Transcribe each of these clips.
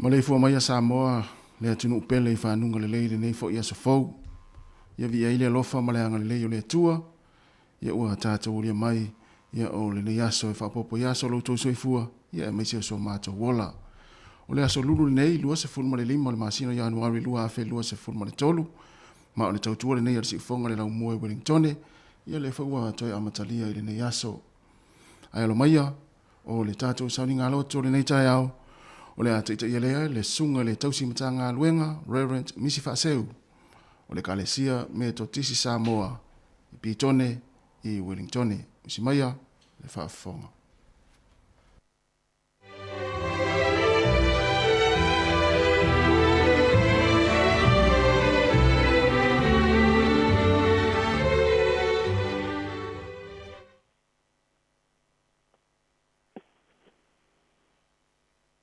Maleifua mai a Samoa le atunuu pele i fanuga lelei lenei foi aso fou. Ia viia ai le alofa ma le agalelei o le Atua. Ia ua tatou aulia mai ia o lenei aso e faaopoopo i aso o lo outou soifua ia aemaise o so matou ola. O le aso lulu lenei 25 o le masina o Ianuari 2023 ma o le tautua lenei a le siufofoga le laumua i Wellingtone ia lea foi ua toe amatalia i lenei aso. Ae alo maia o le tatou sauniga loto o lenei taeao o le a taitaia lea le susuga i le tausi Matagaluega Reverend Misi Faaseu o le Ekalesia Metotisi Samoa i Pitone i Wellingtone. Usi maia le faafofoga.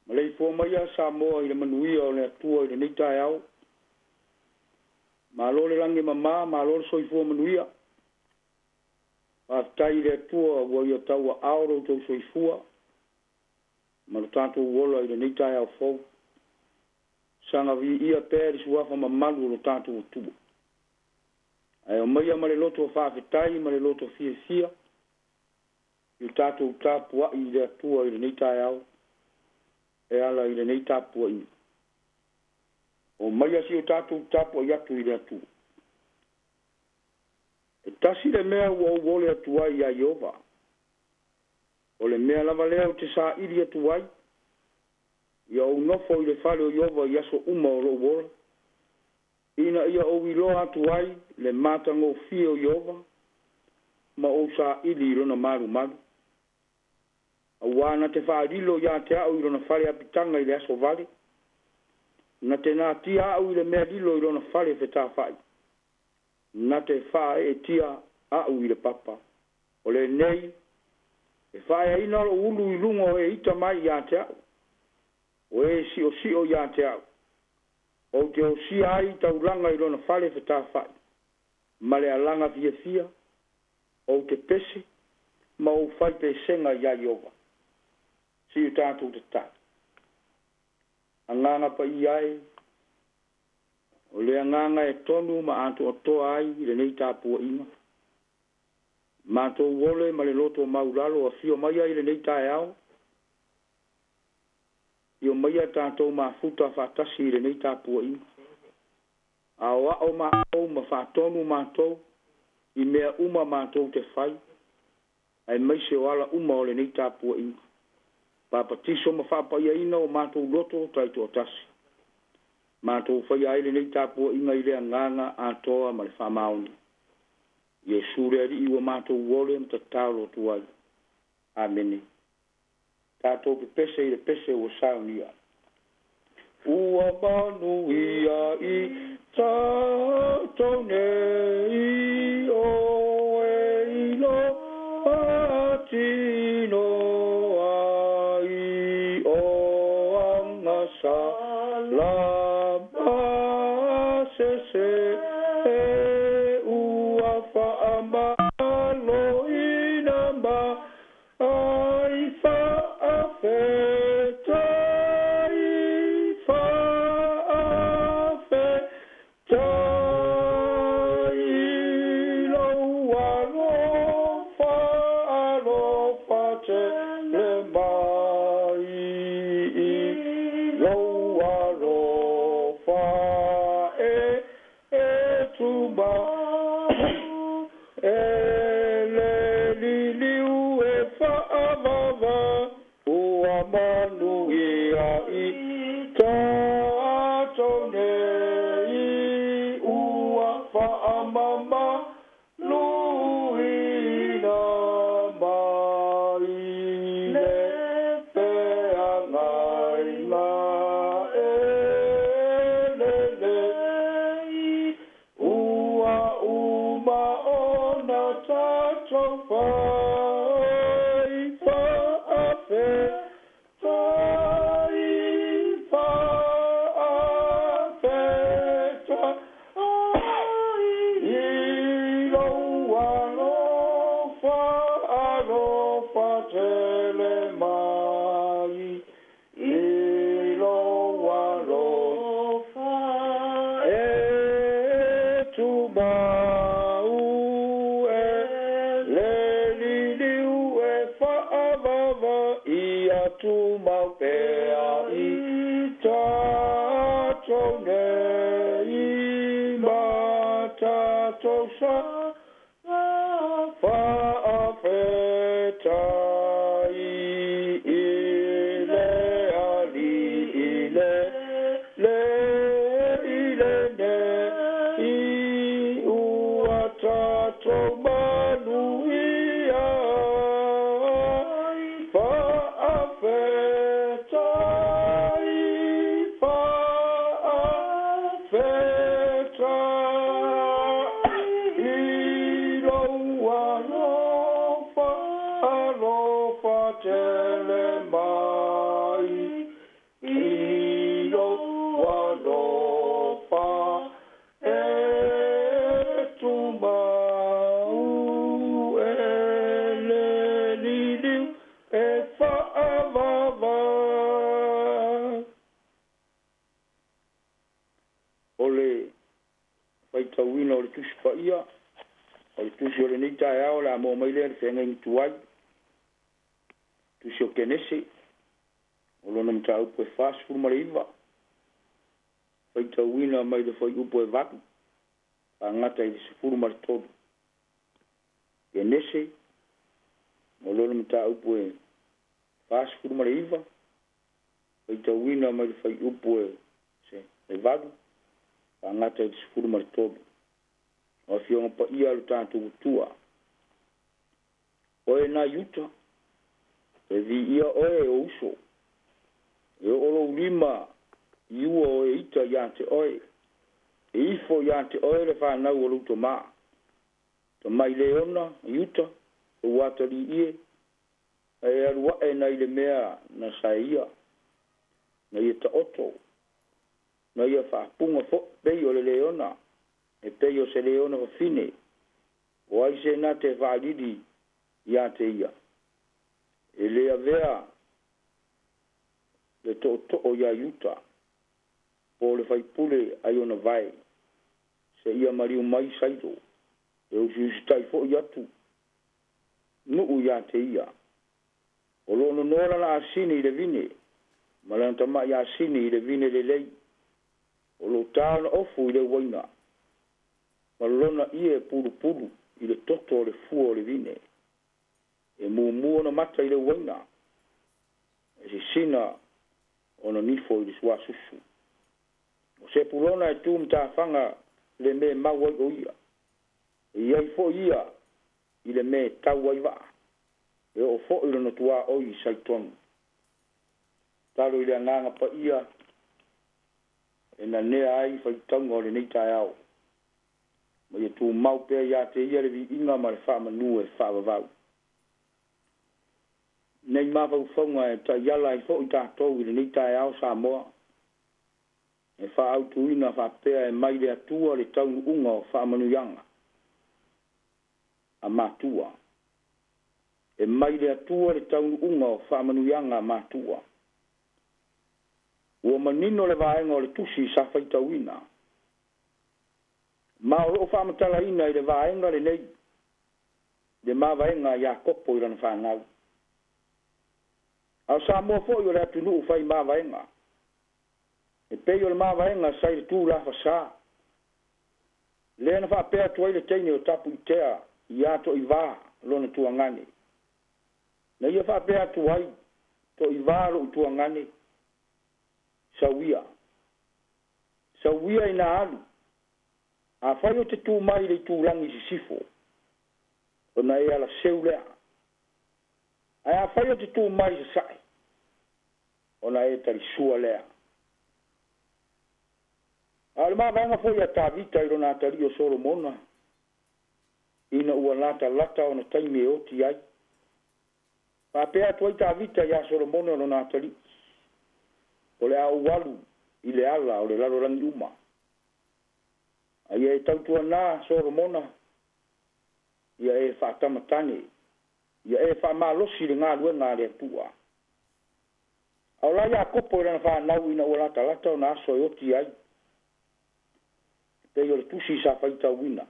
Maleifua maia Samoa i le manuia o le Atua i lenei taeao. Malo le lagi e mama, malo le soifua manuia. Faafetai i le Atua ua Ia tauaao lo outou soifua ma lo tatou ola i lenei taeao fou. Saga viia pea le suafa mamalu o lo tatou Atua. Ae aumaia ma le loto faafetai ma le loto fiafia i o tatou tapuai i le Atua i lenei taeao e ala i lenei tapuaiga. Omaia si o tatou tapuai atu i le Atua. E tasi le mea ua ou ole atu ai iā Ieova, o le mea lava lea ou te saili atu ai, ia ou nofo i le fale o Ieova i aso uma o lou ola, ina ia ou iloa atu ai le matagofie o Ieova ma ou saili i lona malumalu. Auā na te faalilo iā te a'u i lona fale apitaga i le aso vale, na te natia a'u i le mea lilo i lona fale fetafa'i, na te faaeetia a'u i le papa. O lenei, e faaeaina lo'u ulu i luga o e ita mai iā te a'u, o e si'osi'o iā te a'u, ou te osia ai taulaga i lona fale fetafa'i, ma le alaga fiafia, ou te pese ma ou fai pesega iā Ieova. Si o tatou tatalo. Agaga Paia e, o le agaga e tonu ma atoatoa ai i lenei tapuaiga. Matou ole ma le loto maulalo afio mai ai i lenei taeao, afio maia tatou mafuta faatasi i lenei tapuaiga. Aoao matou ma faatonu matou i mea uma matou te fai, aemaise o ala uma o lenei tapuaiga. Papatiso ma faapaiaina o matou loto taitoatasi. Matou faia ai lenei tapuaiga i le agaga atoa ma le faamaoni. Iesu le Alii ua matou ole ma tatalo atu ai. Amene. Tatou pepese i le pese ua saunia. Ua manuia i tatou nei o e iloa tino ai o aga sa lama sese e ua faamaloina ma Ai faafetai, faafetai i lou alofa, alofa tele mai i lou alofa e tumau e le liliu e faavava ua manuia i tatou nei ua faamamaluina mai le feagaiga e lelei Ua uma ona tatou fai faafetai, Ia tumau pea i tatou nei ma tatou sa faafetai i le Alii le le i lenei ua tatou manuia ai. Faafetai, faafetai i lou alofa, alofa tele mai i lou alofa e tumau e le liliu e faavavau. O le faitauina o le Tusi Paia, o le tusi o lenei taeao o le a maua mai lea i le feagaiga tuai, tusi o Kenese, o lona mataupu e 49, faitauina mai le fuaiupu e 8 faagata i le 13. Kenese, o lona mataupu e 49, faitauina mai le fuaiupu e 8 faagata i le 13. O Afioga Paia a lo tatou Atua, oe nai uta, e viia oe e o uso, e oo lou lima i ua o e ita ia te oe, e ifo ia te oe le fanau o lou tomā. Tamai leona i uta, ou atalii e, a e alu ae nai le mea na saeia, na ia taoto, na ia faapuga foi pei o le leona, e pei o se leona fafine, o ai se na te faalili ia te ia. E le avea le tootoo ia Iuta, po o le faipule ai ona vae, seia maliu mai Sailo, e usiusitai foi atu nuu ia te ia. O lo o nonoa lana asini i le vine, ma lana tamai asini i le vine lelei. O lo o ta ona ofu i le uaina, ma lona ie pulupulu i le toto o le fua o le vine. E mumu ona mata i le uaina, e sisina ona nifo i le suasusu. O Sepulona e tu matafaga le mea e mau ai o ia. E i ai foi ia i le mea e tau ai vaa. E oo foi lona tuaoi i Saitonu. Talo i le Agaga Paia e nanea ai faitauga o lenei taeao. Ma ia tumau pea ia te ia le viiga ma le faamanu e faavavau. Nei mafaufauga e taiala ai foi tatou i lenei taeao Samoa, e faaautuina faapea e mai le Atua le taunuuga o faamanuiaga a matua. E mai le Atua le taunuuga o faamanuiaga a matua. Ua manino le vaega o le tusi sa faitauina, ma o lo o faamatalaina i le vaega lenei le mavaega a Iakopo i lana fanau. A o Samoa foi o le atunuu fai mavaega, e pei o le mavaega sa i le tulafasā, lea na faapea atu ai le teine o Tapuitea iā Toivā lona tuagane. Na ia faapea atu ai, Toivā lo'u tuagane, sau ia. Sau ia ina alu, afai o te tu mai i le itulagi i sisifo, ona e alaseu lea. Ae afai o te tu mai i sasae, ona e talisua lea. A o le mavaega foi a Tavita i lona atalii o Solomona, ina ua latalata ona taimi e oti ai. Faapea atu ai Tavita iā Solomona lona atalii, O le a ou alu i le ala o le lalolagi uma. A ia e tautuanā Solomona, ia e faatamatane, ia e faamalosi le galuega a le Atua. A o la Iakopo i lana fanau ina ua latalata ona aso e oti ai, e pei o le tusi sa faitauina.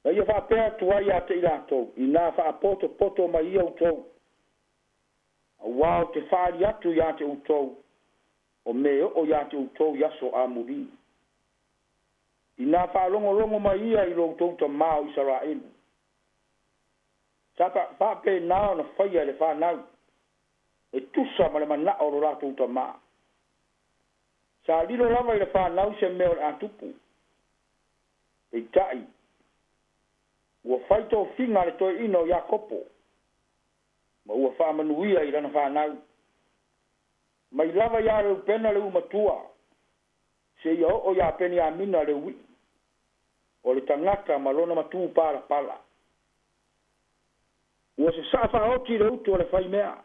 Na ia faapea atu ai ia te i latou, Inā faapotopoto mai ia outou. Auā ou te faaali atu iā te outou, o mea e oo iā te outou i aso amulī. Inā faalogologo mai ia i lo outou tamā o Isaraelu. Sa faapena ona faia e le fanau, e tusa ma le manao o lo latou tamā. Sa lilo lava i le fanau se mea o le a tupu. Peitai, ua fai tofiga a le toeaina o Iakopo, ma ua faamanuia i lana fanau. Mai lava ia Reupena le ulumatua, seia oo ia Peniamina le ui'i, o le tagata ma lona matupalapala. Ua sasaa faaoti le utu a le faimea,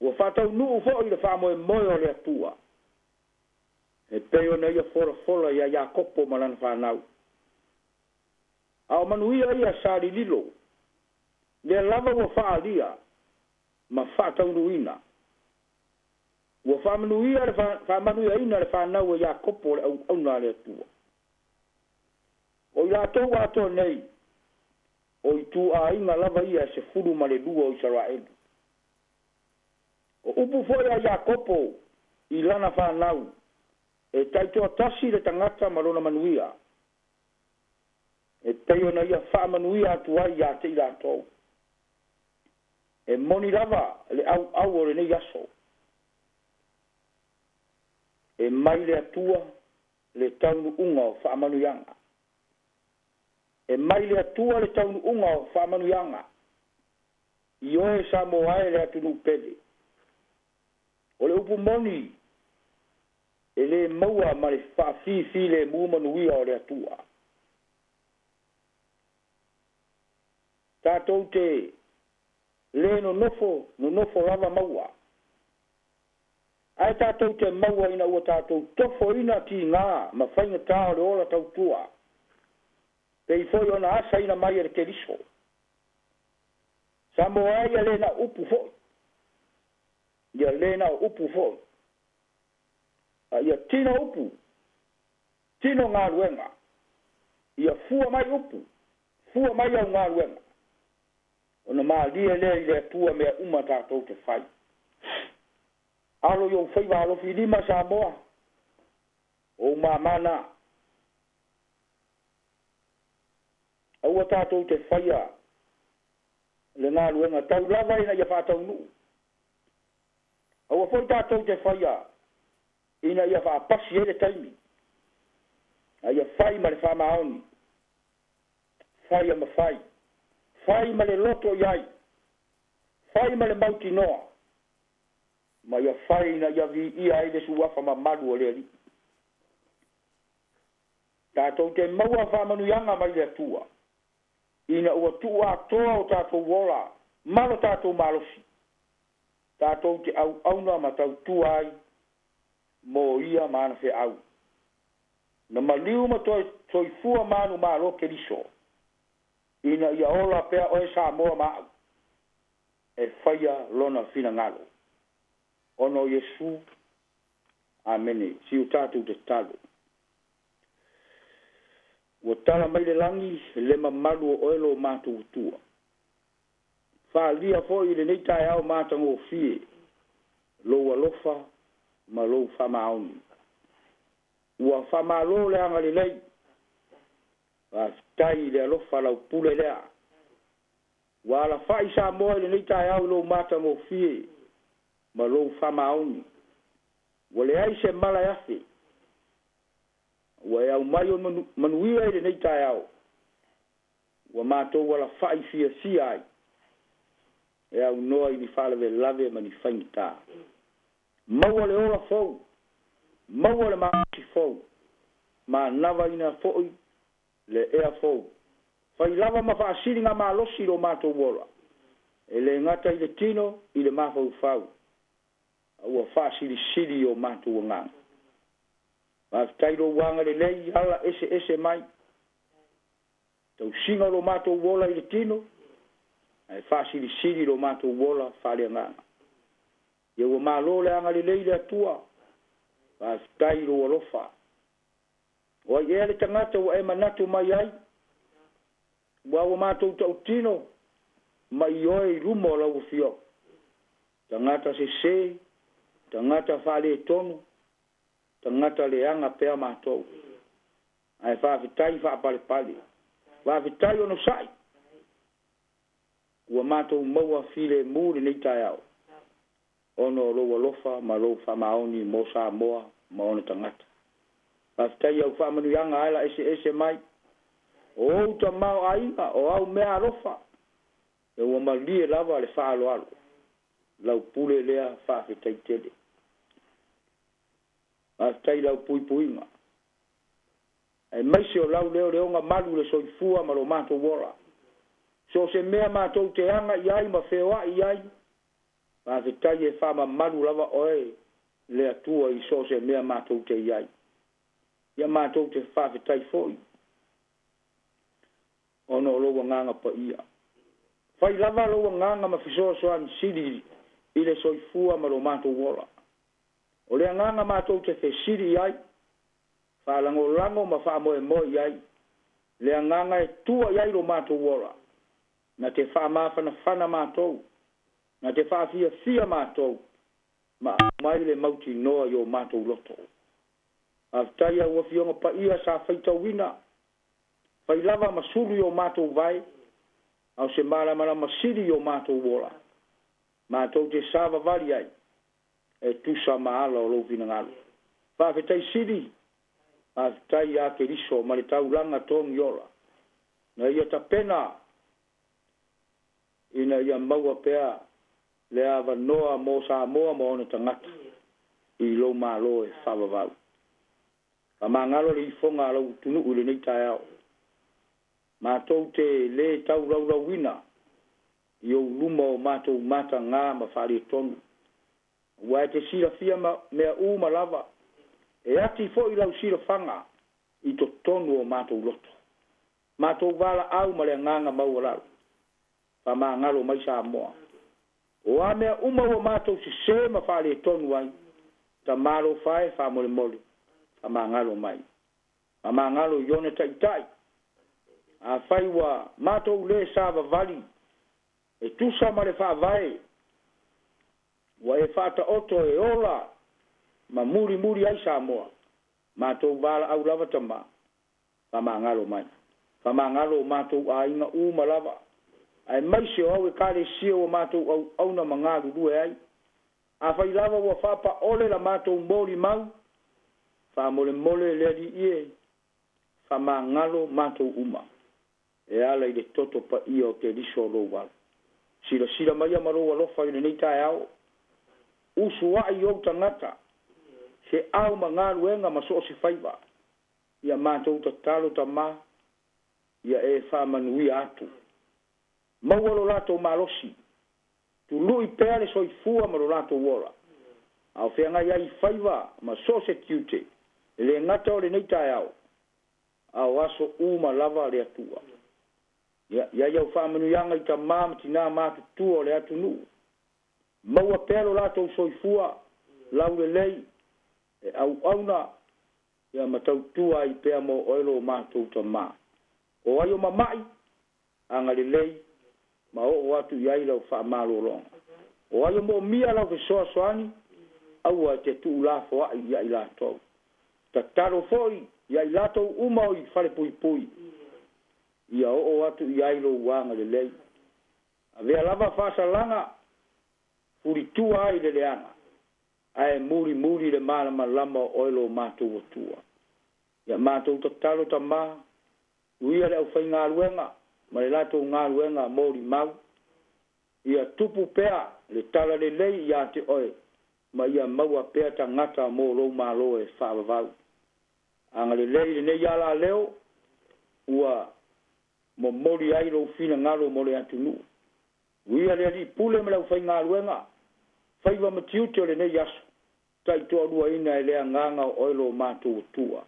ua faataunuu foi le faamoemoe o le Atua, e pei ona ia folafola ia Iakopo ma lana fanau. A o manuia ia sa lililo, lea lava ua faaalia ma faataunuuina. Ua faamanuia le faamanuiaina le fanau a Iakopo o le auauna a le Atua. O i latou atoa nei, o ituaiga lava ia e 12 o Isaraelu. O upu foi a Iakopo i lana fanau, e taitoatasi le tagata ma lona manuia, e pei ona ia faamanuia atu ai ia te i latou. E moni lava le auau o lenei aso, e mai le Atua le taunuuga o faamanuiaga. E mai le Atua le taunuuga o faamanuiaga i oe Samoa e le atunuu pele. O le upu moni e le maua ma le faafifilemu manuia o le Atua. Tatou te le nonofo nonofo lava maua, ae tatou te maua ina ua tatou tofoina tigā ma faigatā o le ola tautua, pei foi ona asaina mai e le Keriso. Samoa e, ia le na o upu foi, ia le na o upu foi, a ia tino upu, tino galuega, ia fua mai upu, fua mai au galuega, ona malie lea i le Atua mea uma tatou te fai. Alo i ou faiva alofilima Samoa, o ou māmā na. Aua tatou te faia le galuega tau lava ina ia faataunuu. Aua foi tatou te faia ina ia faapasi ai le taimi, a ia fai ma le faamaoni, fai a mafai, fai ma le loto i ai, fai ma le mautinoa, ma ia fai ina ia viia ai le suafa mamalu o le Alii. Tatou te maua faamanuiaga mai le Atua, ina ua tuu atoa o tatou ola ma lo tatou malosi, tatou te auauna ma tautua ai mo ia ma ana feau. Na maliu ma toe soifua manumalo Keriso, ina ia ola pea oe Samoa ma au, e faia lona finagalo. Ona o Iesu, Amene. Si o tatou tatalo. Ua tala mai le lagi le mamalu o oe lo matou Atua. Faaalia foi i lenei taeao matagofie lou alofa ma lou faamaoni. Ua faamalo le agalelei, faafetai i le alofa lau pule lea. Ua alafai Samoa i lenei taeao i lou matagofie ma lou faamaoni. Ua leai se mala e afe. Ua e aumai o manuia i lenei taeao. Ua matou alafai fiafia ai e aunoa i ni faalavelave ma ni faigata. Maua le ola fou, maua le malosi fou, manavaina foi le ea fou. Fai lava ma faasiligamalosi lo matou ola, e le gata i le tino i le mafaufau, a ua faasilisili i o matou agaga. Faafetai lou agalelei i ala eseese mai, tausiga o lo matou ola i le tino, ae faasilisili lo matou ola faaleagaga. Ia ua malo le agalelei le Atua, faafetai i lou alofa. O ai ea le tagata ua e manatu mai ai, ua matou tautino ma i oe i luma o lau afioga. Tagata sesē, tagata faaletonu, tagata leaga pea matou. Ae faafetai faapalepale. Faafetai onosai. Ua matou maua filemu lenei taeao ona o lou alofa ma lou faamaoni mo Samoa ma ona tagata. Faafetai i au faamanuiaga ala eseese mai. O ou tamaoaiga, o au mea alofa, ia ua malie lava le faaaloalo. Lau pule lea faafetai tele. Faafetai i lau puipuiga. Aemaise o lau leo le oga malu le soifua ma lo matou ola. So o se mea matou te aga i ai ma feoai i ai, faafetai e faamamalu lava oe le Atua i so o se mea matou te i ai. Ia matou te faafetai foi ona o lou agaga paia. Fai lava lou agaga ma fesoasoani sili i le soifua ma lo matou ola. O le agaga matou te fesili i ai, faalagolago ma faamoemoe i ai, le agaga e tua i ai lo matou ola, na te faamafanafana matou, na te faafiafia matou, ma aumai le mautinoa i o matou loto. Faafetai au afioga paia sa faitauina, fai lava ma sulu i o matou vae, a o se malamalama sili i o matou ola, matou te savavali ai, e tusa ma ala o lou finagalo. Faafetai sili, faafetai ia Keriso ma le taulaga togiola, na ia tapena ina ia maua pea le avanoa mo Samoa ma ona tagata i lou Malo e faavavau. Faamagalo le ifoga a lau atunuu i lenei taeao. Matou te lē taulaulauina i ou luma o matou matagā ma faaletonu, aua e te silafia mea uma lava, e ati foi lau silafaga i totonu o matou loto. Matou valaau ma le agaga maualalo, faamagalo mai Samoa. O a mea uma ua matou sesē ma faaletonu ai, tamalofa e faamolemole, faamagalo mai. Faamagalo i ona taitai. Afai ua matou lē savavali e tusa ma le faavae ua e faataoto e ola ma mulimuli ai Samoa, matou valaau lava Tama, faamagalo mai. Faamagalo o matou aiga uma lava, aemaise o au Ekalesia ua matou auauna ma galulue ai. Afai lava ua faapaole la matou molimau, faamolemole le Alii e, faamagalo matou uma e ala i le toto paia o Keriso lou Alo. Silasila maia ma lou alofa i lenei taeao, usuai i ou tagata, se au ma galuega ma so o se faiva, ia matou tatalo Tama, ia e faamanuia atu. Maua lo latou malosi, tului pea le soifua ma lo latou ola, a o feagai ai i faiva ma so o se tiute, e le gata o lenei taeao, a o aso uma lava le Atua. Ia i ai au faamanuiaga i tamā ma tinā matutua o le atunuu, maua pea lo latou soifua laulelei e auauna ia ma tautua ai pea mo oe lo matou Tamā. O ai o mama'i, agalelei ma oo atu i ai lau faamalologa. O ai o moomia lau fesoasoani, aua e te tuulafoa'i ia i latou. Tatalo foi ia i latou uma o i falepuipui, ia oo atu i ai lou agalelei. Avea lava faasalaga, fulitua ai le leaga, ae mulimuli le malamalama o oe lo matou Atua. Ia matou tatalo Tamā, uia le aufaigaluega ma le latou galuega molimau, ia tupu pea le talalelei ia te oe ma ia maua pea tagata mo lou Malo e faavavau. Agalelei lenei alaleo ua momoli ai lou finagalo mo le atunuu. Uia le Alii Pule ma le aufaigaluega, faiva ma tiute o lenei aso, taitoaluaina e le agaga o oe lo matou Atua.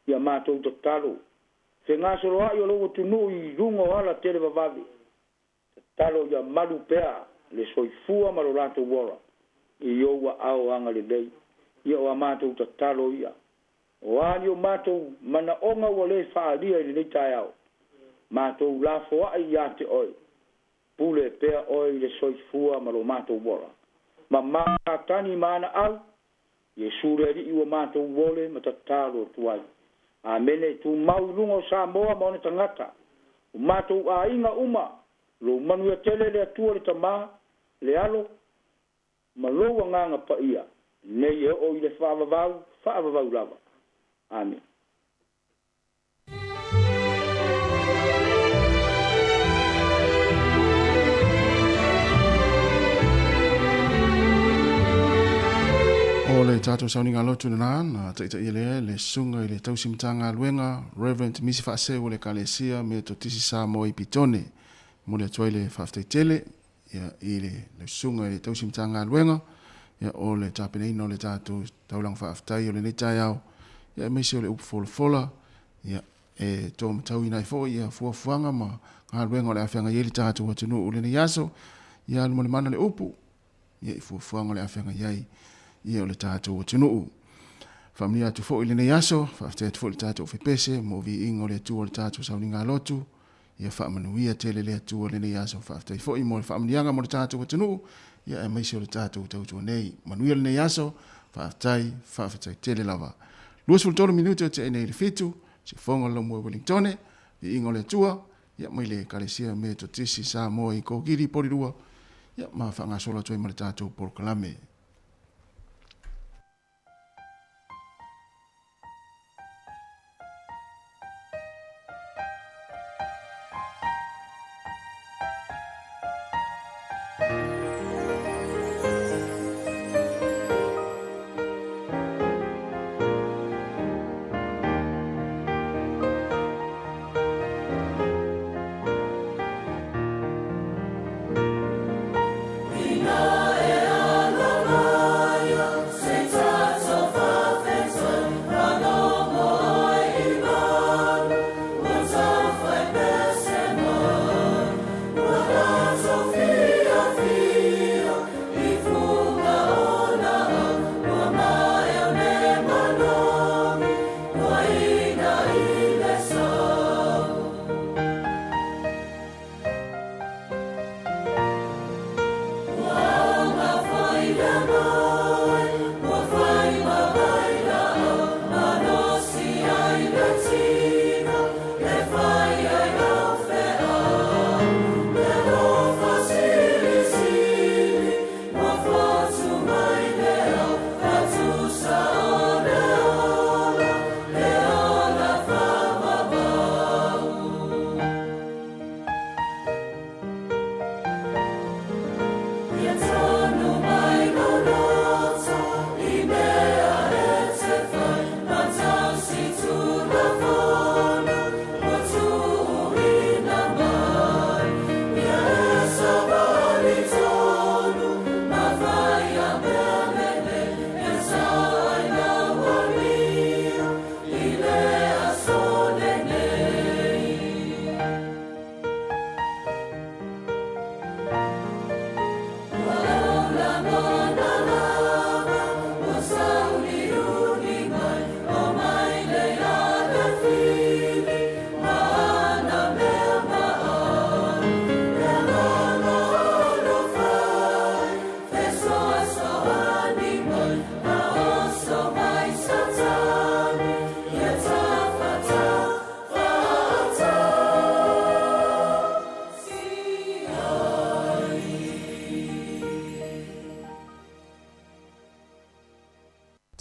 Ia matou tatalo, fegasoloai o lou atunuu i luga o ala televavave, tatalo ia malu pea le soifua ma lo latou ola i ou aao agalelei. Ia o a matou tatalo ia. O a ni o matou manaoga ua lē faaalia i lenei taeao, matou lafoai ia te oe, pule pea oe i le soifua ma lo matou ola. Ma Satani ma ana au, Iesu le Alii ua matou ole ma tatalo atu ai. Amene. Tumau i luga o Samoa ma ona tagata, o matou aiga uma, lou manuia tele le Atua le Tama, le Alo, ma lou Agaga Paia, nei e oo i le faavavau, faavavau lava. Amene. O le tatou sauniga lotu lena na taitaia lea le susuga i le tausi Matagaluega Reverend Misi Faaseu o le Ekalesia Metotisi Samoa i Pitone. Momoli atu ai le faafetai tele ia, i le susuga i le tausi Matagaluega ia, o le tapenaina o le tatou taulaga faafetai o lenei taeao ia, aemaise o le upu folafola ia, e taumatauina ai foi ia fuafuaga ma galuega o le a feagai ai le tatou atunuu i lenei aso. Ia alu ma le mana le upu ia i fuafuaga o le a feagai ai ia o le tatou atunuu. Faamanuia atu foi i lenei aso, faafetai atu foi i le tatou fepese mo viiga o le Atua o le tatou sauniga lotu. Ia faamanuia tele le Atua i lenei aso. Faafetai foi mo le faamanuiaga mo le tatou atunuu, ia aemaise o le tatou tautua nei. Manuia lenei aso, faafetai, faafetai tele lava. 23 minute o tea nei i le 7, sifofoga o le Laumua i Wellingtone, viiga o le Atua, ia mai le Ekalesia Metotisi Samoa i Kokiri, Porirua, ia ma faagasolo atu ai ma le tatou polokalame.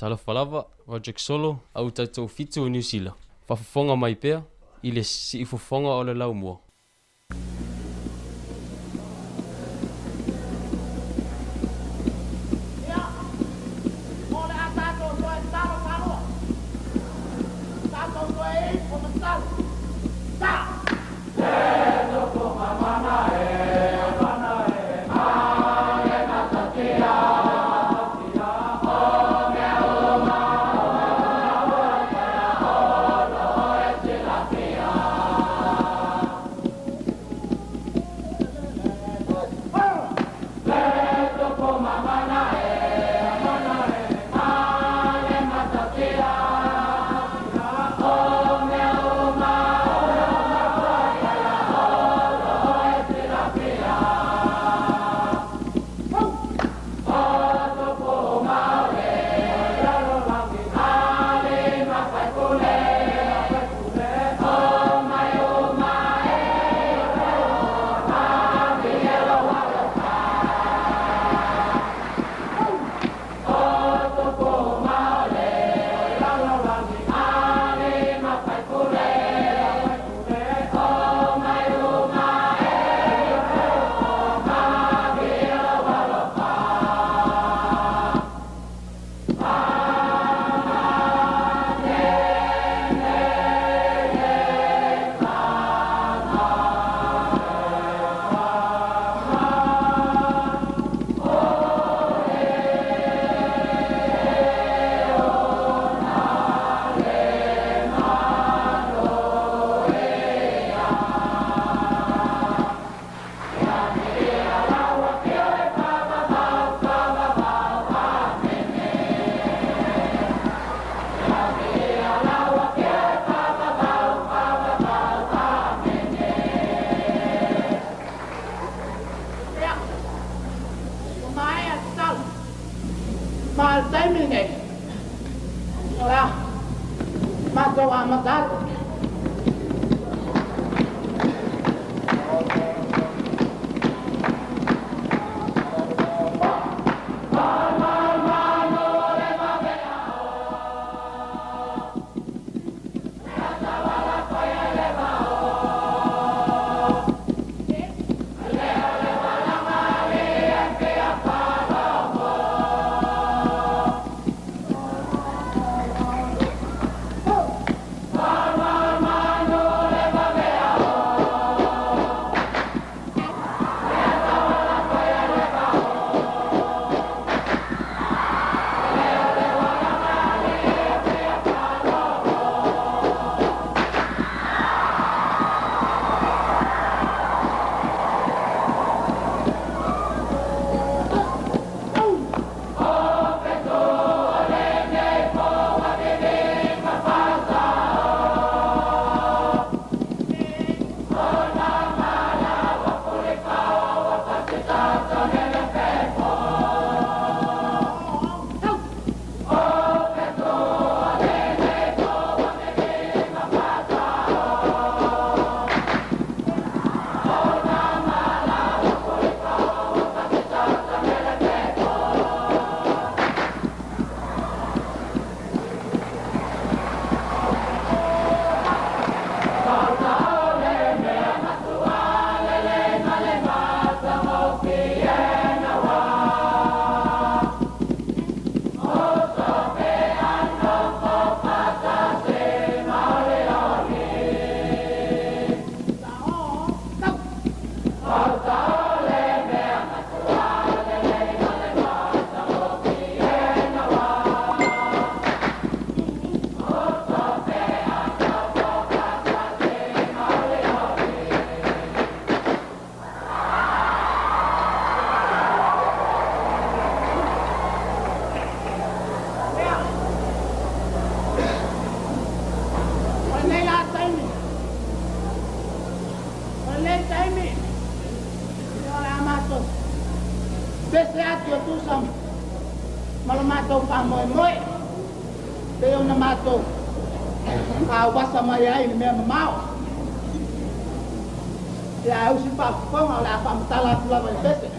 Talofa lava, Roderick Solo, au tatou fitu o Niu Sila. Faafofoga mai pea i le siufofoga o le laumua. Ia, o le a tatou toe talo faalua. Tatou toe ifo ma talo. Ta! Ma le taimi lenei, o le a matou amata atu. O lenei la taimi, o lenei taimi, o le a matou pese atu e tusa ma lo matou faamoemoe, pei ona matou auasa mai ai i le mea mamao. Ia ae usi faafofoga, o le a faamatala atu lava i le pese.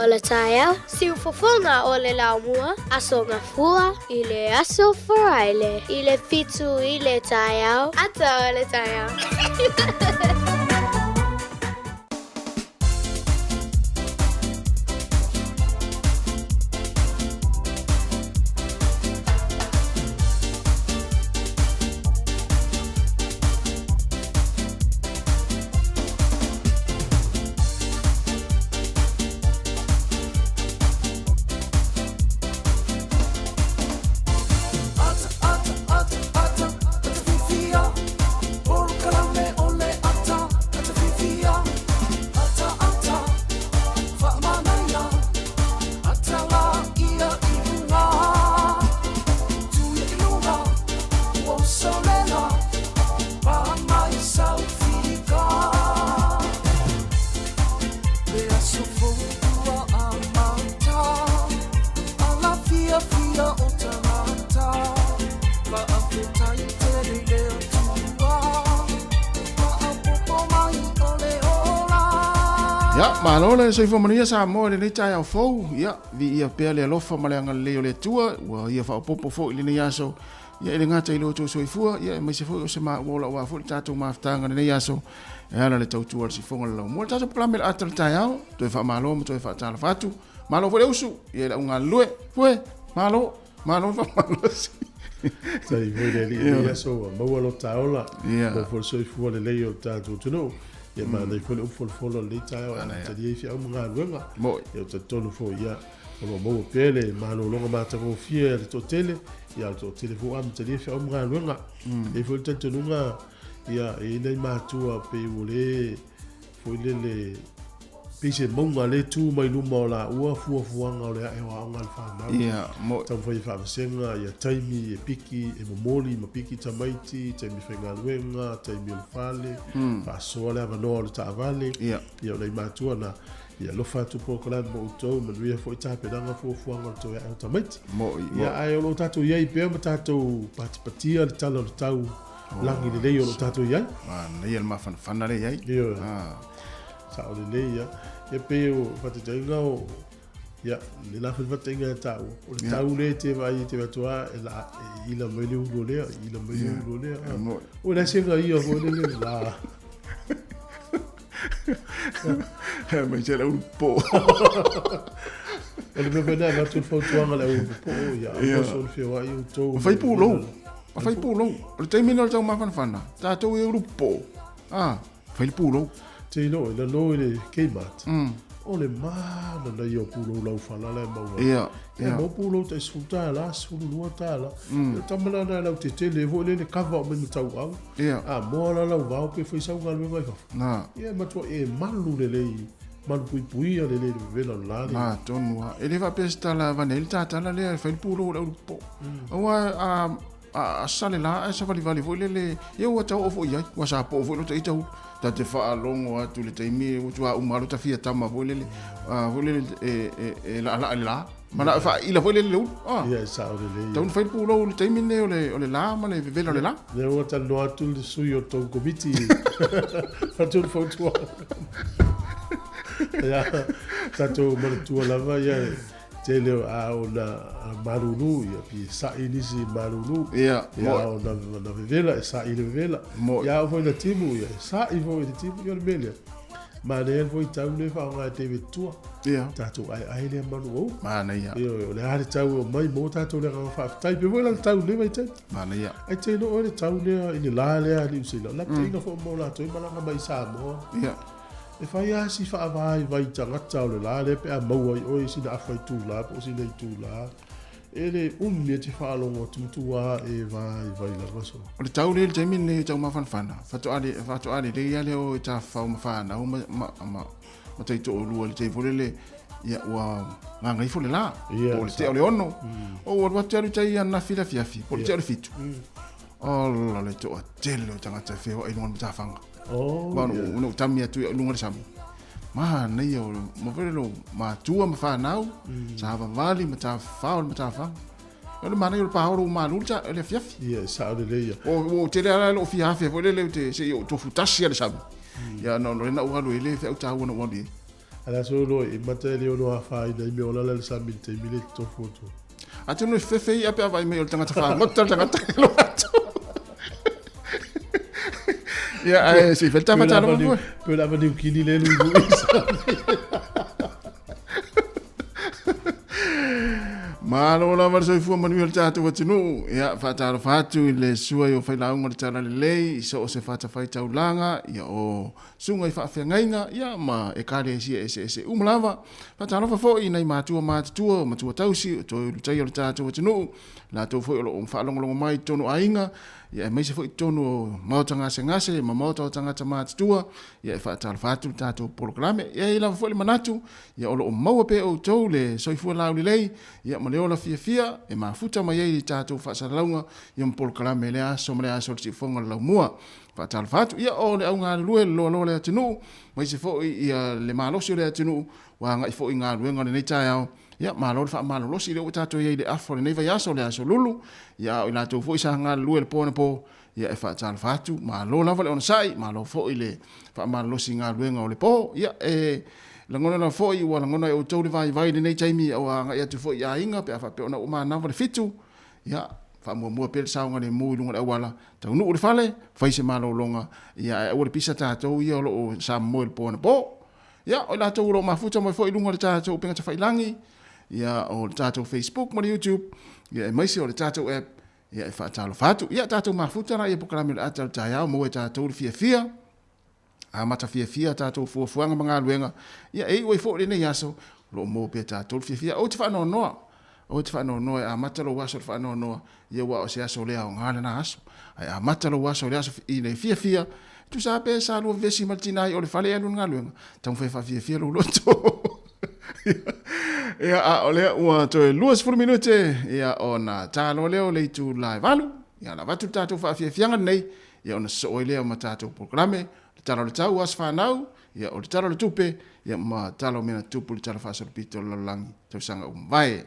o le taeao, siufofoga o le laumua, Aso Gafua i le Aso Faraile i le 7 i le taeao, ata o le taeao. Ia, malo le soifua manuia Samoa i lenei taeao fou. Ia, viia pea le alofa ma le agalelei o le Atua, ua ia faaopoopo foi i lenei aso. Ia, e le gata i lo outou soifua, ia, aemaise foi o se maua ola aua foi le tatou mafutaga i lenei aso, e ala le tautua a le sifoga o le laumua. Le tatou polokalame le ata o le taeao, toe faamalo ma toe faatalofa atu. Malo foi le usu, ia i le au galulue. Fue, malo, malo le faamalosi. Tai foi le alii i lenei aso ua maua lo ta ola, maua foi le soifua lelei o le tatou atunuu. Ia manaia foi le upu folafolo o lenei taeao e amatalia ai feau ma galuega. Ia ou te talitonu foi, ia, o lo o maua pea le malologa matagofie a le toatele, ia a o le toatele foi ua amatalia feau ma galuega. E i ai foi le talitonuga, ia, e i ai nai matua pei ua le foi lele, pei se mauga lea e tu mai luma o laua fuafuaga o le ae o aoga a le fanau. Ia, mo. Taumafai e faavasega ia taimi e piki, e momoli ma piki tamaiti, taimi faigaluega, taimi o le fale, faasoa le avanoa o le taavale. Ia. Ia o nai matua na, ia alofa atu polokalame mo outou, manuia foi tapenaga fuafuaga o le toe ae o tamaiti. Mo'i, Ia, mo'i. ae o lo o tatou i ai pea ma tatou patipatia le tala o le tau lagi lelei o lo o tatou i ai. Manaia le mafanafana lea i ai. Ioe. Ah. Sao lelei ia. Ia pei o faataitaiga o ia le la foi faataitaiga e taua. O le tau lea e te vaai e te vaai atu a e la e ila mai le ulu o lea, ila mai le ulu o lea. Ia, mo'i. O le se ia foi le le la. Mai se le ulu po. O le mea foi lea avatu le fautuaga le au popo ia aua soona feoai outou. Ma fai pulou. Ma fai pulou. O le taimi lea o le taumafanafana, tatou e ulu po. Ah, fai le pulou. Te iloa i lalo i le Kmart, o le mana ia o pulou laufala la e maua ai. Ia, Ia ia. maua pulou tai $10, $12. Ia o tama la na e lautetele foi lele kava o mai ma tauau. Ia. A moa la lau vao pe fai sau galuega i fafo. Na. Ia e matua e malu lelei, malu puipuia lelei le vevela o le la lea. Na, tonu lava. E le faapea se tala avane ai le tatala lea e fai le pulou o le aulupopo. Aua a A sale la ae savalivali foi lele, ia ua tau oo foi i ai, ua sapoo foi lota ita ulu. Ta te faalogo atu i le taimi ua tuauma lava lota fia tama foi lele, foi lele e laalaa i le la. Manao e faaila foi lele le ulu. Ia, e sao lelei. Tau ina fai le pulou i le taimi lenei o le la ma le vevela o le la. Lea ua talanoa atu le sui o le tou komiti atu le fautuaga. Ia, tatou manatua lava ia Tele o a ona malulu ia pi e sa'i nisi i malulu. Ia, Ia a ona na vevela e sa'i le vevela. Mo'i. Ia a oo foi na timu ia e sa'i foi le timu. Ia o le mea lea, manaia foi tau lea e faaaoga e David Tua. Ia. Tatou aeae lea manu o ulu. Manaia. Ioe, o le a le tau e omai maua tatou le agaga faafetai. Pe foi la le tau i lenei vaitaimi. Manaia. Ae te iloa oe le tau lea i le la lea a Niu Sila, o lapataiga foi mo latou e malaga mai i Samoa. Ia. E fai lava si faavaivai tagata o le la lea pe a maua ai oe i sina afa itula po o sina itula. E le umi e te faalogo atu matua e vaivai lava so. O le tau lea i le taimi lenei e taumafanafana, faatoa le, faatoa lelei lava lea o e tafafao ma fanau ma, ma, ma, ma taitoalua i le taimi foi lele, ia ua gagaifo le la, Ia, po o le tea o le 6. O ua alu atu alu i tai ananafi i le afiafi, po o le tea o le 7. Ola le toatele o tagata e feoai i luga o le matafaga. Oh, Ma yeah. ona ou tami atu i luga o le sami. Manaia o ma foi le matua ma fanau, savavali ma tafafao i le matafaga. O le manaia o le paolo ua malu le le afiafi. Ia, e sao lelei ia. Ua tele lava lou fia afe foi lele ou te se i ou tofu tasi lava i le sami. Ia ona o lea na ou alu ai le feau taua na ou alu i ai. Ala so lo e mata e le ono afaina i mea o lala le sami i le taimi le tofu atu. Atonu e fefe ia pe a vaai mai o le tagata fagota le tagata e alu atu. Ia, ae se i fai le tama tala foi. Pe lava niu kini le lui lui sami. Malo lava le soifua manuia o le tatou atunuu. Ia, faatalofa atu i le sua i o failauga o le tala lelei, i so o se fatafaitaulaga, ia o susuga i faafeagaiga, ia ma ekalesia eseese uma lava. Faatalofa foi i nai matua matutua, o matua tausi, o toe ulutaia o le tatou atunuu, latou foi o lo o faalogologo mai i totonu o aiga, ia aemaise foi i totonu o maota gasegase ma maota o tagata matutua, ia e faatalofa atu le tatou polokalame. Ia e i ai lava foi le manatu, ia o lo o maua pea e outou le soifua laulelei, ia ma le ola fiafia e mafuta mai ai i tatou faasalalauga, ia ma polokalame i lea aso ma lea aso o le siufofoga o le laumua. Faatalofa atu, ia o le augalulue le loaloa o le atunuu, aemaise foi ia le malosi o le atunuu, ua agai foi i galuega o lenei taeao. Ia, malo le faamalolosi, lea ua tatou i ai i le afa o lenei vaiaso, le aso Lulu, ia a o i latou foi sa galulue i le po anapo, ia e faatalofa atu, malo lava le onosai, malo foi le faamalolosi i galuega o le po. Ia, e lagona lava foi ua lagona e outou le vaivai i lenei taimi ua agai atu foi i aiga pe a faapea ona ua manava le 7, ia, faamuamua pea le saogalemu i luga o le auala, taunuu i le fale, fai se malologa, ia ae aua le pisa tatou ia o lo o samomoe i le po anapo. Ia, o i latou o lo o mafuta mai foi i luga o le tatou upega tafailagi, ia, o le tatou Facebook ma le YouTube, ia, aemaise o le tatou app, ia, e faatalofa atu. Ia, tatou mafuta la ia polokalame o le ata o le taeao, maua e tatou le fiafia, amata fiafia tatou fuafuaga ma galuega, ia, e iu ai foi lenei aso, o lo o maua pea tatou le fiafia. Ou te faanoanoa, ou te faanoanoa e amata lou aso i le faanoanoa, ia aua o se aso le aoga lena aso. Ae amata lou aso i le aso i le fiafia, tusa lava pe sa lua vevesi ma le tina i o le fale e alu i le galuega, taumafai e faafiafia lou loto. Ia, a o lea ua toe 20 minute, ia, ona ta loa lea o le itula e 8, ia, ona avatu le tatou faafiafiaga lenei, ia, ona sosoo ai lea ma tatou polokalame, le Tala o le Tau, Aso Fanau, ia, o le Tala o le Tupe, ia, ma Tala o Mea na Tutupu i le Tala Faasolopito o le Lalolagi, tausaga ua mavae.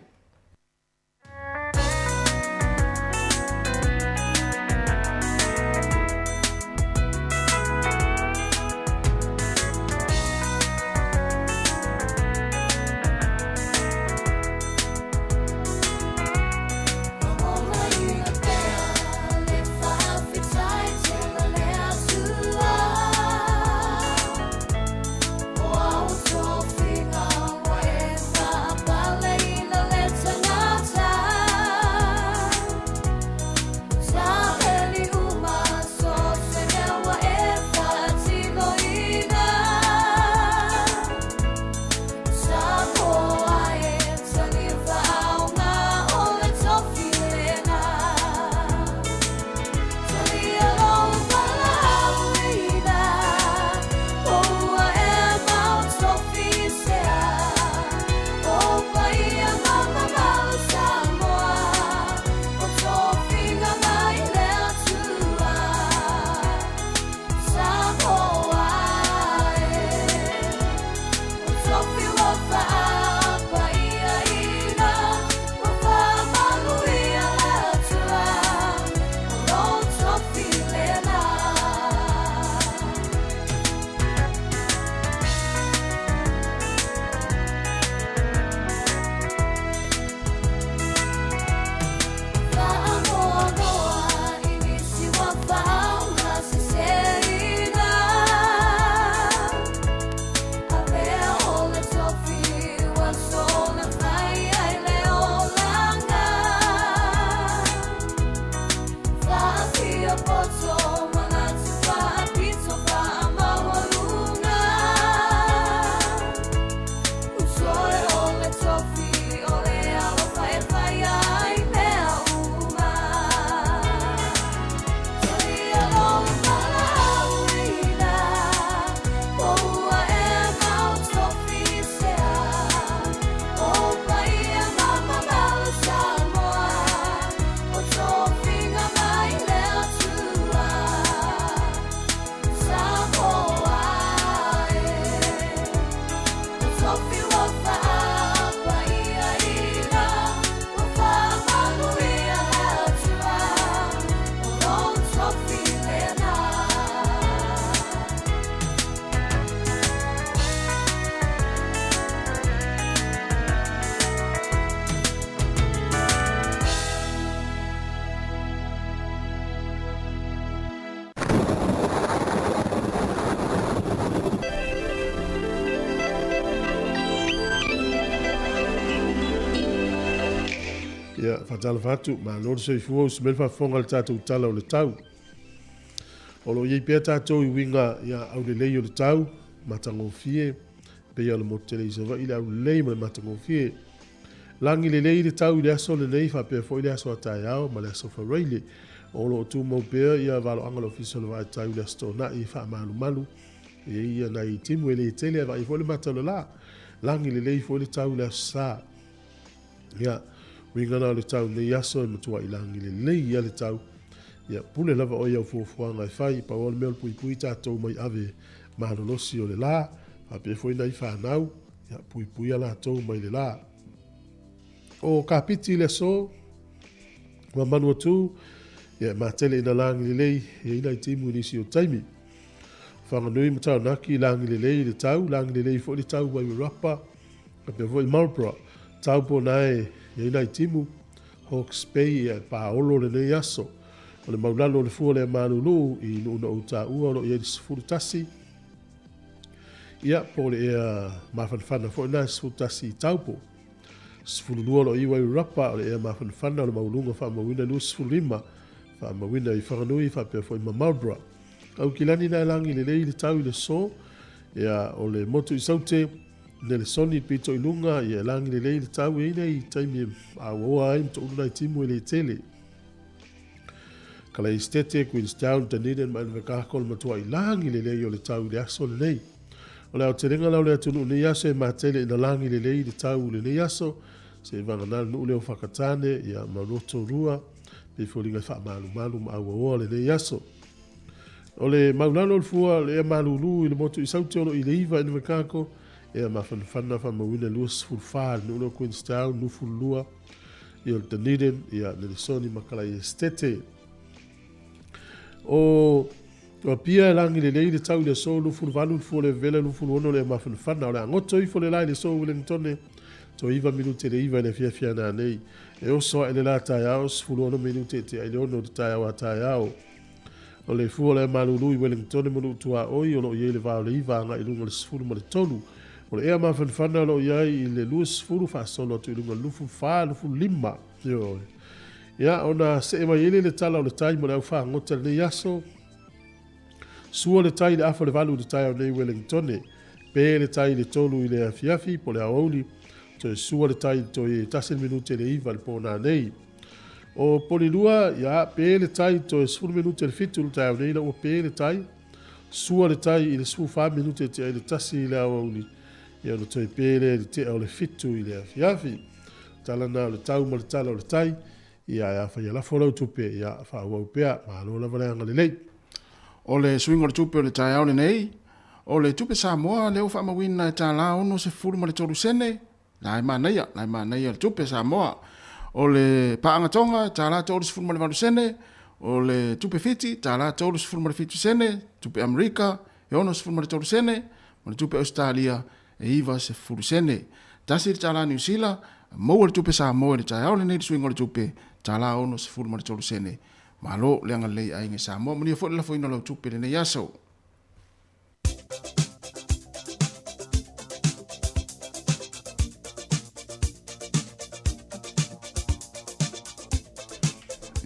Ia, faatalofa atu, malo le soifua, usi mai le faafofoga i le tatou Tala o le Tau. O lo o i ai pea tatou i uiga ia aulelei o le tau, matagofie, pei o le motu tele i Savaii le aulelei ma le matagofie. Lagi lelei le tau i le aso lenei faapea foi le aso a taeao ma le aso Faraile. O lo o tumau pea ia valoaga o le Ofisa o le Vaai Tau i le Aso Toonai e faamalumalu. E i ai ia nai timu e le tele ae vaai foi le mata o le la. Lagi lelei foi le tau i le Aso Sa. Ia, uiga na o le tau nei aso e matuai lagi lelei ia le tau. Ia, pule lava oe i au fuafuaga e fai, pau lava le mea o le puipui tatou mai ave malolosi o le la, faapea foi nai fanau, ia, puipuia latou mai le la. O Kapiti i le aso, ma Manuatu, ia, e matele ina lagi lelei, e i ai nai timu i nisi o taimi. Whanganui ma Taranaki, lagi lelei le tau, lagi lelei foi le tau Wairarapa, faapea foi Marlborough, Taupo na e i ai nai timu, Hawke's Bay ia e paolo lenei aso. O le maulalo o le fua lea malulu i nuu na ou taua o lo o i ai le 11, ia po o le ea mafanafana foi na e 11 i Taupo. 12 o lo o i Wairarapa o le ea mafanafana o le mauluga faamauina 25 faamauina i Whanganui faapea foi ma Marlborough. Aukilani na e lagi lelei le tau i le so, ia o le motu i Saute, Nelesoni pito i luga, ia e lagi lelei le tau e i nei taimi e auaoa ai ma toulu nai timu e le tele. Kalaistete, Queenstown, Dunedin ma Invercargill matua i lagi lelei o le tau i le aso lenei. O le aotelega la o le atunuu nei aso e matele ina lagi lelei le tau i lenei aso, se i vagana le nuu lea o Whakatane, ia ma Rotorua, pei foliga e faamalumalu ma auaoa lenei aso. O le maulalo o le fua, le ea malulu i le motu i Saute o lo i le iva i Invercargill, ea mafanafana faamauina 24 le nuu lea o Queenstown, 22 ia o le Dunedin, ia Nelesoni ma Kalaiestete. O Apia e lagi lelei le tau i le aso 28 le fua le vevela 26 le ea mafanafana. O le a goto ifo le la i le aso Wellingtone, toe iva minute le iva i le afiafi ana nei. E oso ae le la taeao, 16 minute e tea i le ono i le taeao a taeao. O le fua o le malulu i Wellingtone ma Nuu Tuaoi o lo o i ai le va o le iva agai i luga o le 13. O le ea mafanafana o lo o i ai i le 20 faasolo atu i luga o le 24, 25. Ioe. Ia, ona see mai ai lea i le tala o le tai mo le au fagota i lenei aso. Sua le tai i le afa o le valu i le taeao nei i Wellingtone. Pe le tai i le tolu i le afiafi po o le aoauli. Toe sua le tai i le toe tasi le minute i le iva i le po nanei. O Polilua, ia, pe le tai toe 10 minute i le fitu i le taeao nei ina ua pe le tai. Sua le tai i le 14 minute e tea i le tasi i le aoauli, ia ona toe pe lea i le tea o le fitu i le afiafi. Tala na o le tau ma le tala o le tai, ia ae afai ia lafo lau tupe, ia faaauau pea, malo lava le agalelei. O le suiga o le tupe o le taeao lenei, o le tupe Samoa lea ua faamauina e tala 63 sene, La e manaia, la e manaia le tupe Samoa. O le paaga Tonga, tala 38 sene, o le tupe Fiti, tala 37 sene, tupe Amerika, e 63 sene, ma le tupe Ausetalia, e 90 sene. Tasi le tala Niu Sila, maua le tupe Samoa i le taeao lenei le suiga o le tupe, tala 63 sene. Malo le agalelei aiga i Samoa. Manuia foi le lafoina o lau tupe i lenei aso.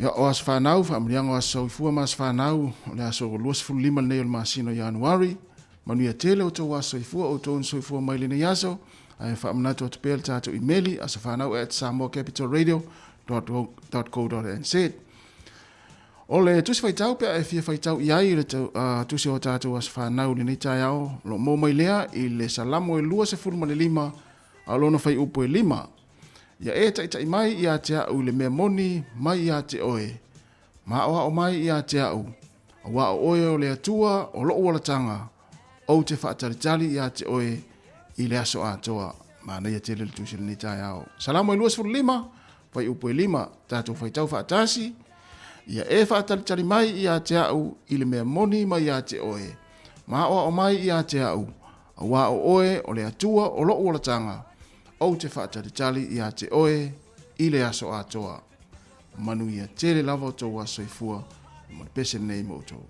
Ia, o aso fanau, faamanuiaga o aso soifua ma aso fanau, o le aso 25 lenei o le masina o Ianuari. Manuia tele outou aso soifua, outou na soifua mai lenei aso. Ae faamanatu atu pea le tatou imeli, asofanau@samoacapitalradio.co.nz. O le tusi faitau pe a e fia faitau i ai i le tusi o tatou aso fanau i lenei taeao, o lo o maua mai lea i le Salamo e 25 a o lona fuaiupu e 5. Ia e taitai mai ia te au i le mea moni mai ia te oe, ma aoao mai ia te au, auā o oe o le Atua o lou olataga, ou te faatalitali ia te oe i le aso atoa. Manaia tele le tusi i lenei taeao. Salamo e 25, fuaiupu e 5, tatou faitau faatasi, Ia e faatalitali mai ia te au i le mea moni mai ia te oe, ma aoao mai ia te au, auā o oe o le Atua o lou olataga, ou te faatalitali ia te oe i le aso atoa. Manuia tele lava o tou aso soifua ma le pese lenei mo outou.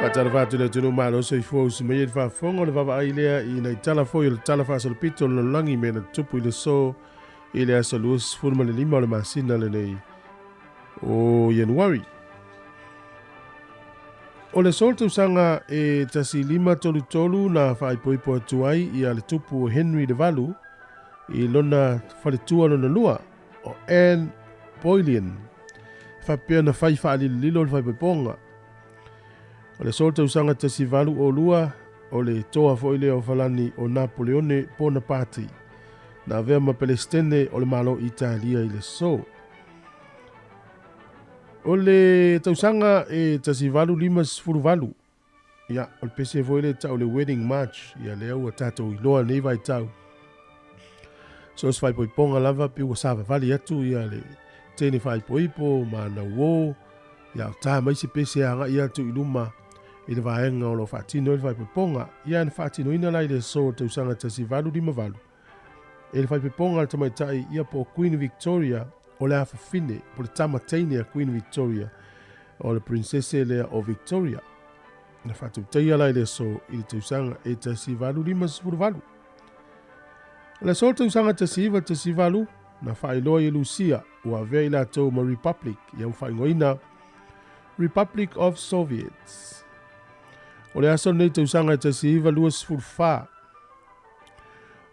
Faatalofa atu i le atunuu malo soifua usi mai ai le faafofoga o le vaavaai lea i nai tala foi o le tala faasolopito o le lalolagi mea na tutupu i le aso i le aso 25 o le masina lenei o Ianuari. O le aso o le tausaga e 1533 na faaipoipo atu ai ia le tupu o Henry le Valu i lona faletua lona lua o Anne Boleyn e faapea na fai faalilolilo le faaipoipoga. O le aso o le tausaga 1802 o le toa foi lea o Falani o Napoleone Bonaparte na avea ma Pelesitene o le Malo Italia i le aso. O le tausaga e 1858, ia, o le pese foi lea tau le Wedding March, ia lea ua tatou iloa nei vaitau. So o se faaipoipoga lava pe ua savavali atu ia le teine faaipoipo ma ana uō, ia o ta mai se pese agai atu i luma i le vaega o lo o faatino ai le faaipoipoga. Ia na faatinoina la i le aso o le tausaga 1858 e le faaipoipoga a le tamaitai ia po o Queen Victoria o le afafine po o le tama teine a Queen Victoria o le Prinsese lea o Victoria. Na faatautaia la i le aso i le tausaga e 1858. O le aso o le tausaga 1918, na faailoa i e Lusia ua avea i latou ma Republic ia ua faaigoaina Republic of Soviets. O le aso lenei tausaga e 1924,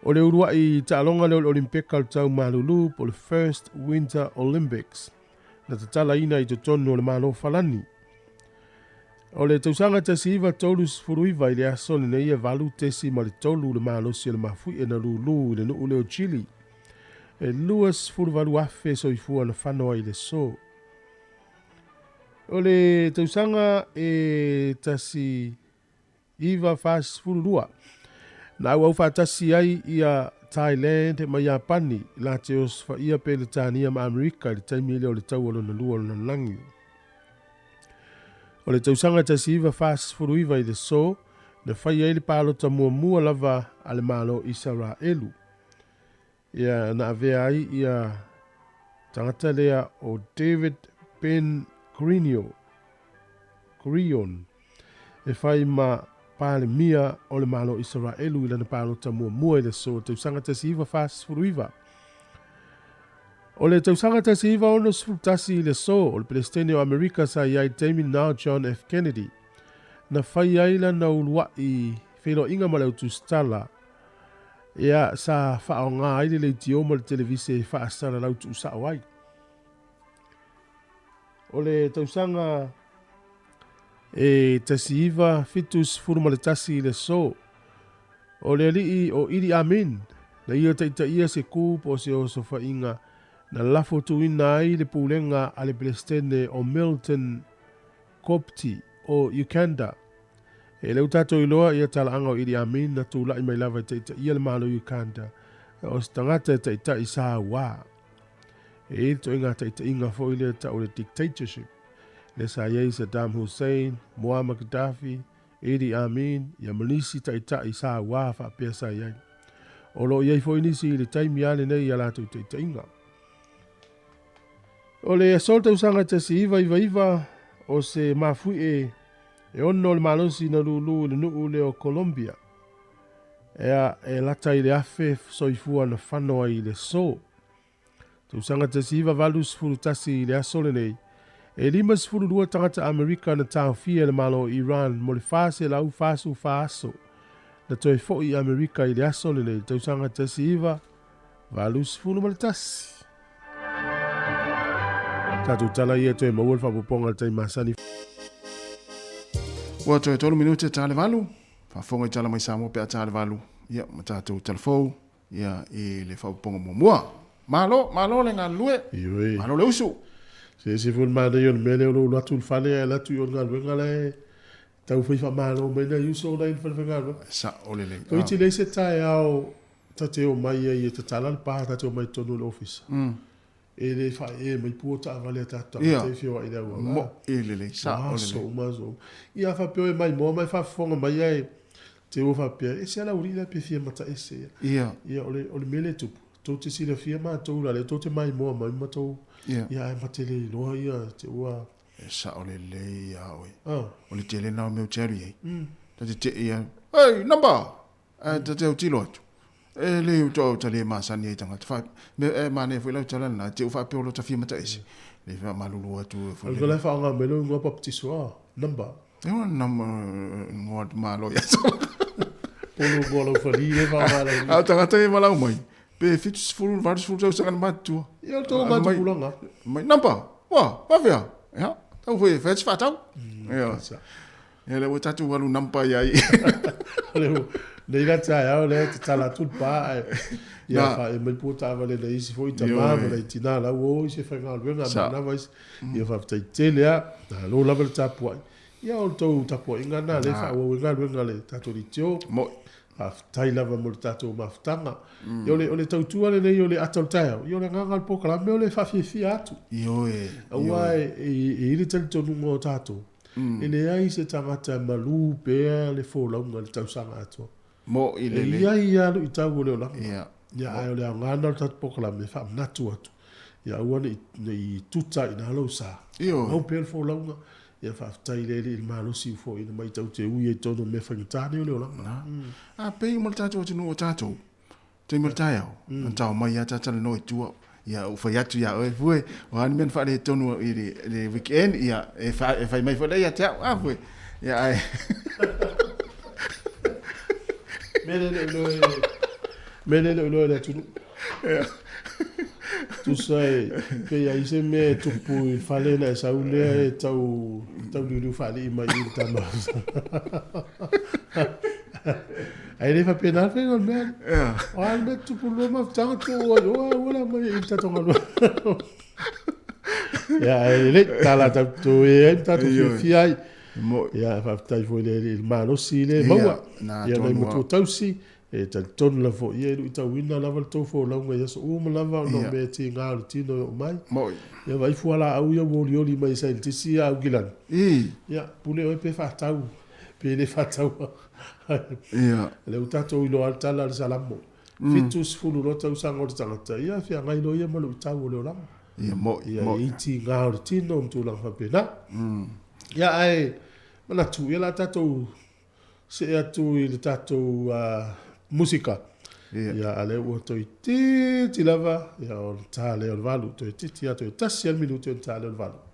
o le ulua'i taaloga lea o le Olimpeka o le Tau Malulu po o le First Winter Olympics na tatalaina i totonu o le Malo Falani. O le tausaga 1939 i le aso lenei e 8.3 le malosi o le mafuie na lūlū i le nuu lea o Chile. E 28,000 soifua na fano ai i le aso. O le tausaga e 1942, na auau faatasi ai ia Thailand ma Iapani la te osofaia Peretania ma Amerika i le taimi lea o le Taua Lona Lua o le Lalolagi. O le tausaga 1949 i le aso, na fai ai le palota muamua lava a le Malo Isaraelu. Ia na avea ai ia tagata lea o David Ben Gurion, Gurion e fai ma Palemia o le Malo Isaraelu i lana palota muamua i le aso tausaga 1949. O le tausaga 1961 i le aso, o le Peresetene o Amerika sa i ai i le taimi lena o John F. Kennedy, na fai ai lana ulua'i feiloaiga ma le autusitala, ia sa faaaoga ai le leitio ma le televise e faasalalau tuusao ai. O le tausaga e 1971 i le aso, o le alii o Idi Amin, na ia taitaia se ku po o se osofaiga na lafo tuuina ai le pulega a le Peresetene o Milton Kopti o Uganda. E le o tatou iloa ia talaaga o Idi Amin na tulai mai lava e taitaia le Malo Uganda, o se tagata e taitai sa uā. E i ai le toaiga taitaiga foi lea tau o le dictatorship, lea sa i ai Saddam Hussein, Muammar Gaddafi, Idi Amin, ia ma nisi taitai sa uā faapea sa i ai. O lo o i ai foi nisi i le taimi lava lenei i a latou taitaiga. O le aso tausaga 1999, o se mafuie e ono o le malosi na lūlū i le nuu lea o Colombia. Ea e lata i le 1,000 soifua na fano ai i le aso. Tausaga 1981 i le aso lenei, e 52 tagata Amerika na taofia e le Malo o Iran mo le 444 aso. Na toe foi i Amerika i le aso lenei, tausaga 1981. Tatou tala ia toe maua le faaopoopoga i le taimi masani. Ua toe tolu minute ta le valu, faafofoga i tala mai Samoa pe a ta le valu, ia ma tatou talafou ia i le faaopoopoga muamua. Malo, malo le galulue, Ioe. malo le usu. Se ese foi le manaia o le mea lea o lou alu atu i le fale ae alu atu i o i le galuega la e tau fai faamalo mai nai uso la e i le fale faigaluega. Sao lelei. Toeitiiti leai se taeao Ta te omai ai e tatala le pa, ta te omai i totonu o le ofisa. E le faaee mai pua taavale a tatou tagata e feoai i le auala. Mo'i lelei, sao lelei. Aso uma, aso uma. Ia a faapea e maimoa ma e faafofoga mai ae te ua faapea, e ese lava le aualii la pe fia mataese ia. Ia o le, o le mea lea e tupu, tou te silafia matou la lea tou te maimoa mai ma tou, ia ae ma te le iloa ia te ua. E sao lelei a oe. O le tele lena o mea ou te alu i ai. Ta te tei a, hey, number! Ae ta te autilo atu, e le u toa ta le masani ai tagata. Fa, me, e manaia foi lau tala lena, te u faapea o lo ta fia mataese. Le faamalulu atu e foi. O le faaaoga mai lou igoa baptiso, ah, number. E ona nama ngoa malo ia sola. Po lou igoa laufali le faaaoga lau. A o tagata e valaau mai, pe 70, 80 tausaga na matutua. Ia o le tou matupulaga. Mai, number, ua, faafefea? Ia, tau foi e fai atu faatau. Ia. Ia lea ua tatou alu nampa i ai. Nei la taeao lea tatala atu le pa ae ia fa e mai pua taavale nai isi foi tama ma nai tina la ua o i se faigaluega manava isi. Ia faafetai tele lava. Malo lava le tapuai. Ia o le tou tapuaiga lena lea e faaauau ai galuega a le tatou leitio. Mo'i. Faafetai lava mo le tatou mafutaga. Ia o le tautua lenei o le ata o le taeao, ia o le agaga o le polokalame o le faafiafia atu. Ioe. Aua e i ai le talitonuga o tatou, E leai se tagata e malū pea le folauga i le tausaga atoa. Mo'i lelei. E i ai lava luitau o le olaga. Ia. Ia, ae o le aoga lena o le tatou polokalame e faamanatu atu, ia aua ne i tuta i ina lou sa. Ioe. Mau pea le folauga. Ia faafetai i le Alii i le malosi ua foaiina mai tatou te ui ai i totonu o mea faigata nei o le olaga. Na. A pei uma le tatou atunuu o tatou, taimi o le taeao, na tao mai lava ta talanoa i tua. Ia, ou fai atu iā oe, Fue, o a ni mea na faaletonu i le, le weekend, ia, e, fa, e fai mai foi lea ia te au, a Fue. Ia, ae... Mea le le iloa e, mea le le iloa e le atunuu. Tusa e, pe i ai se mea e tupu i le fale na e sau lea e tau, tau liuliu faalii mai i le tama. Ae le faapena le faiga o le mea. O a le mea tupu lua mafutaga tuu ai, o a ua la mai i le tatou galuega. Ia, ae lelei, tala tatou e ai ma tatou fiafia ai. Ia, faafetai foi i le Alii i le malosi lea e maua. Ia, nai matua tausi, e talitonu lava foi, ia e luitauina lava le tou folauga i aso uma lava ona o mea e tiga o le tino e oo mai. Ia, vaai fualaau ia ua olioli mai e saienitisi ia Aukilani. Ia, pule oe pe faatau, pe le faataua. Ia. Lea ua tatou iloa le tala a le Salamo. 70 loa tausaga o le tagata, ia feagai loa ia ma luitau o le olaga. Ia mo'i, Ia e i ai tiga o le tino ma tulaga faapena. Ia ae manatu, ia o le a tatou see atu i le tatou musika. Ia a lea ua toeitiiti lava, ia ona ta lea o le 8, toeitiiti lava, toe tasi lava le minute ona ta lea o le 8.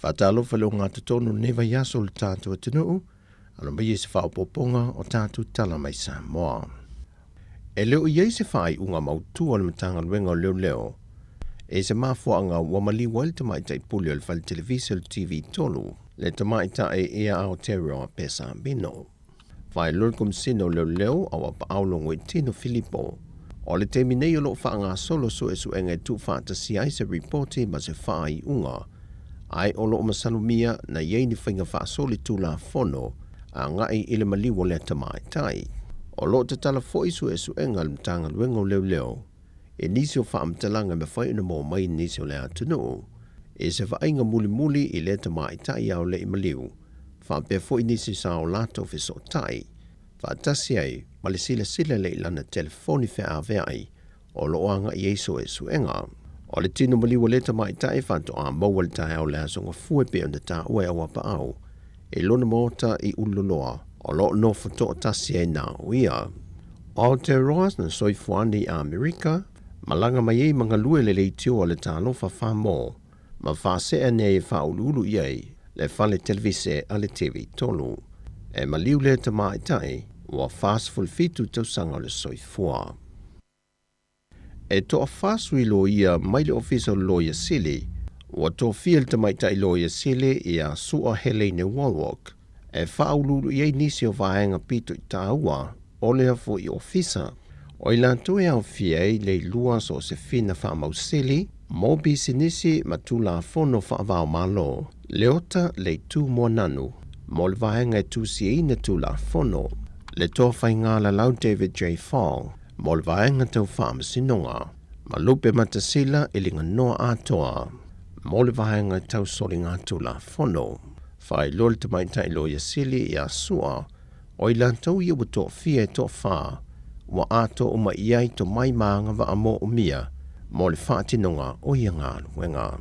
Faatalofa le ogatotonu i lenei vaiaso o le tatou atunuu, alo mai i se faaopoopoga o tatou tala mai Samoa. E le o i ai se faaiuga mautu a le Matagaluega o Leoleo i se mafuaaga ua maliu ai le tamaitai pule o le fale televise o le TV3, le tamaitai ia Aotearoa Pesabino. Faailoa le Komesina o Leoleo Auapaau Logoitino Filipo, o le taimi nei o lo o faagasolo suesuega e tuufaatasia ai se ripoti ma se faaiuga, ae o lo o masalomia na i ai ni faiga faasoli tulafono agai i le maliu o lea tamaitai. O lo o tatala foi suesuega a le Matagaluega o Leoleo i nisi o faamatalaga e mafai ona maua mai i nisi o le atunuu i se vaaiga mulimuli i lea tamaitai a o le i maliu, faapea foi nisi sa o latou fesootai faatasi ai ma le silasila lea i lana telefoni feaveai o lo o agai i ai suesuega. O le tino maliu o lea tamaitai faatoa maua i le taeao o le Aso Gafua e pei ona taua e Auapaau i lona maota i Ululoloa o lo o nofo toatasi ai na o ia. Aotearoa na soifua nei i Amerika, malaga mai ai ma galue le leitio a le Talofa Famo ma faasea nei e faauluulu i ai le fale televise a le TV3. E maliu lea tamaitai ua 47 tausaga o le soifua. E toafa sui loia mai le Ofisa o le Loia Sili ua tofia le tamaitai loia sili ia Sua Heleine Wallwork e faauluulu i ai nisi o vaega pito i taua o lea foi ofisa. O i latou e aofia ai le ilua so o se fina faamausili mo pisinisi ma tulafono faava-o-Malo, Leota Leitu Moananu mo le vaega e tusiaina tulafono, le toa faiga-lalau David J. Fong mo le vaega tau faamasinoga, ma Lupe Matasila i Liganoa atoa mo le vaega tau soligatulafono. Faailoa le tamaitai loia sili ia Sua, o i latou ia ua toafia e toafa, ua atoa uma i ai tomai ma agavaa moomia mo le faatinoga o ia galuega.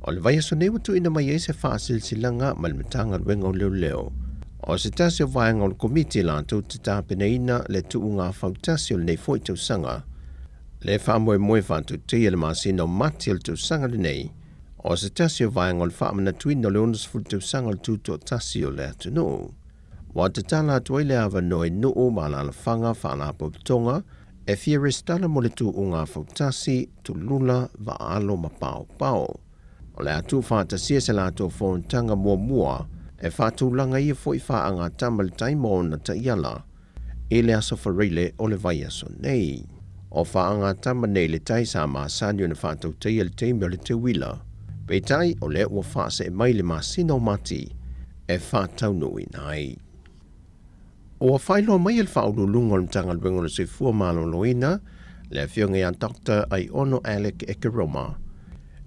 O le vaiaso nei ua tuuina mai ai se faasilasilaga mai le Matagaluega o Leoleo, o se tasi o vaega o le Komiti latou te tapenaina le tuuga fautasi o lenei foi tausaga, le faamoemoe faatautia i le masina o Mati o le tausaga lenei, o se tasi o vaega o le faamanatuina o le 60 tausaga o le tutoatasi o le atunuu. Ua tatala atu ai le avanoa i nuu ma alaalafaga faalapotopotoga e fia resitala mo le tuuga fautasi, tulula, vaaalo ma paopao. O le a tuufaatasia se latou fonotaga muamua e faatulaga ia foi faagatama le tai ma ona taiala i le Aso Faraile o le vaiaso nei. O faagatama nei le tai sa masani ona faatautaia i le taimi o le teuila, peitai o lea ua faasee mai le masina o Mati e faataunuuina ai. Ua faailoa mai e le Faauluuluga o le Matagaluega o le Soifua Maloloina, le Afioga ia Doctor Aiono Alec Ekeroma,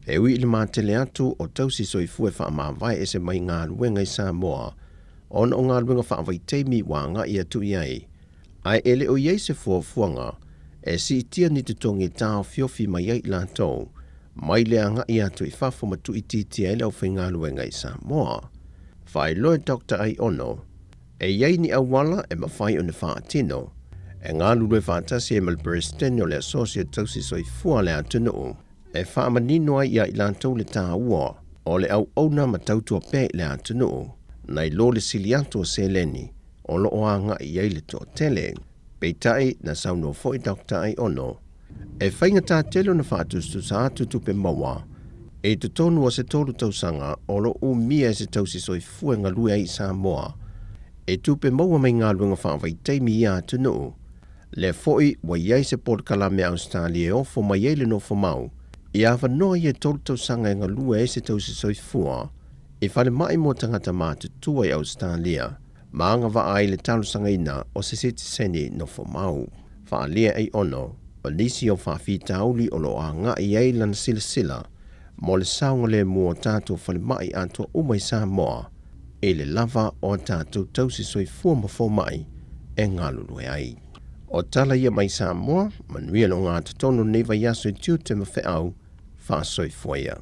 E ui i le matele atu o tausi soifua e faamavae ese mai galuega i Samoa ona o galuega faavaitaimi ua agai atu i ai, ae e le o i ai se fuafuaga e siitia ni totogi e taofiofi mai ai i latou mai le agai atu i fafo ma tuuitiitia ai le aufaigaluega i Samoa. Faailoa e Doctor Aiono, e i ai ni auala e mafai ona faatino e galulue faatasi ai ma le Peresetene o le Asosi o Tausi Soifua a le Atunuu e faamanino ai iā i latou le tāua o le auauna ma tautua pea i le atunuu, nai lo le sili atu o seleni o lo o agai i ai le toatele. Peitai, na saunoa foi Doctor Aiono, e faigata tele ona faatusatusa atu tupe maua i totonu o se tolu tausaga o lo o umia e se tausi soifua e galue ai i Samoa i tupe maua mai galuega faavaitaimi i ia atunuu. Lea foi ua i ai se polokalame a Ausetalia e ofo mai ai le nofomau i avanoa ia e tolu tausaga e galue ai se tausi soifua i falemai mo tagata matutua i Ausetalia ma agavaa ai le talosagaina o se sitiseni nofomau. Faaalia Aiono, o nisi o faafitauli o lo o agai i ai lana silasila mo le saogalemu o tatou falemai atoa uma i Samoa i le lava o a tatou tausi soifua ma fomai e galulue ai. O tala ia mai Samoa, manuia le ogatotonu lenei vaiaso i tiute ma feau faasoifua ia.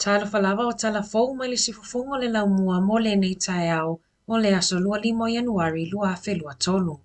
Talofa lava o tala fou mai le siufofoga o le laumua mo lenei taeao o le aso 25 o Ianuari 2023.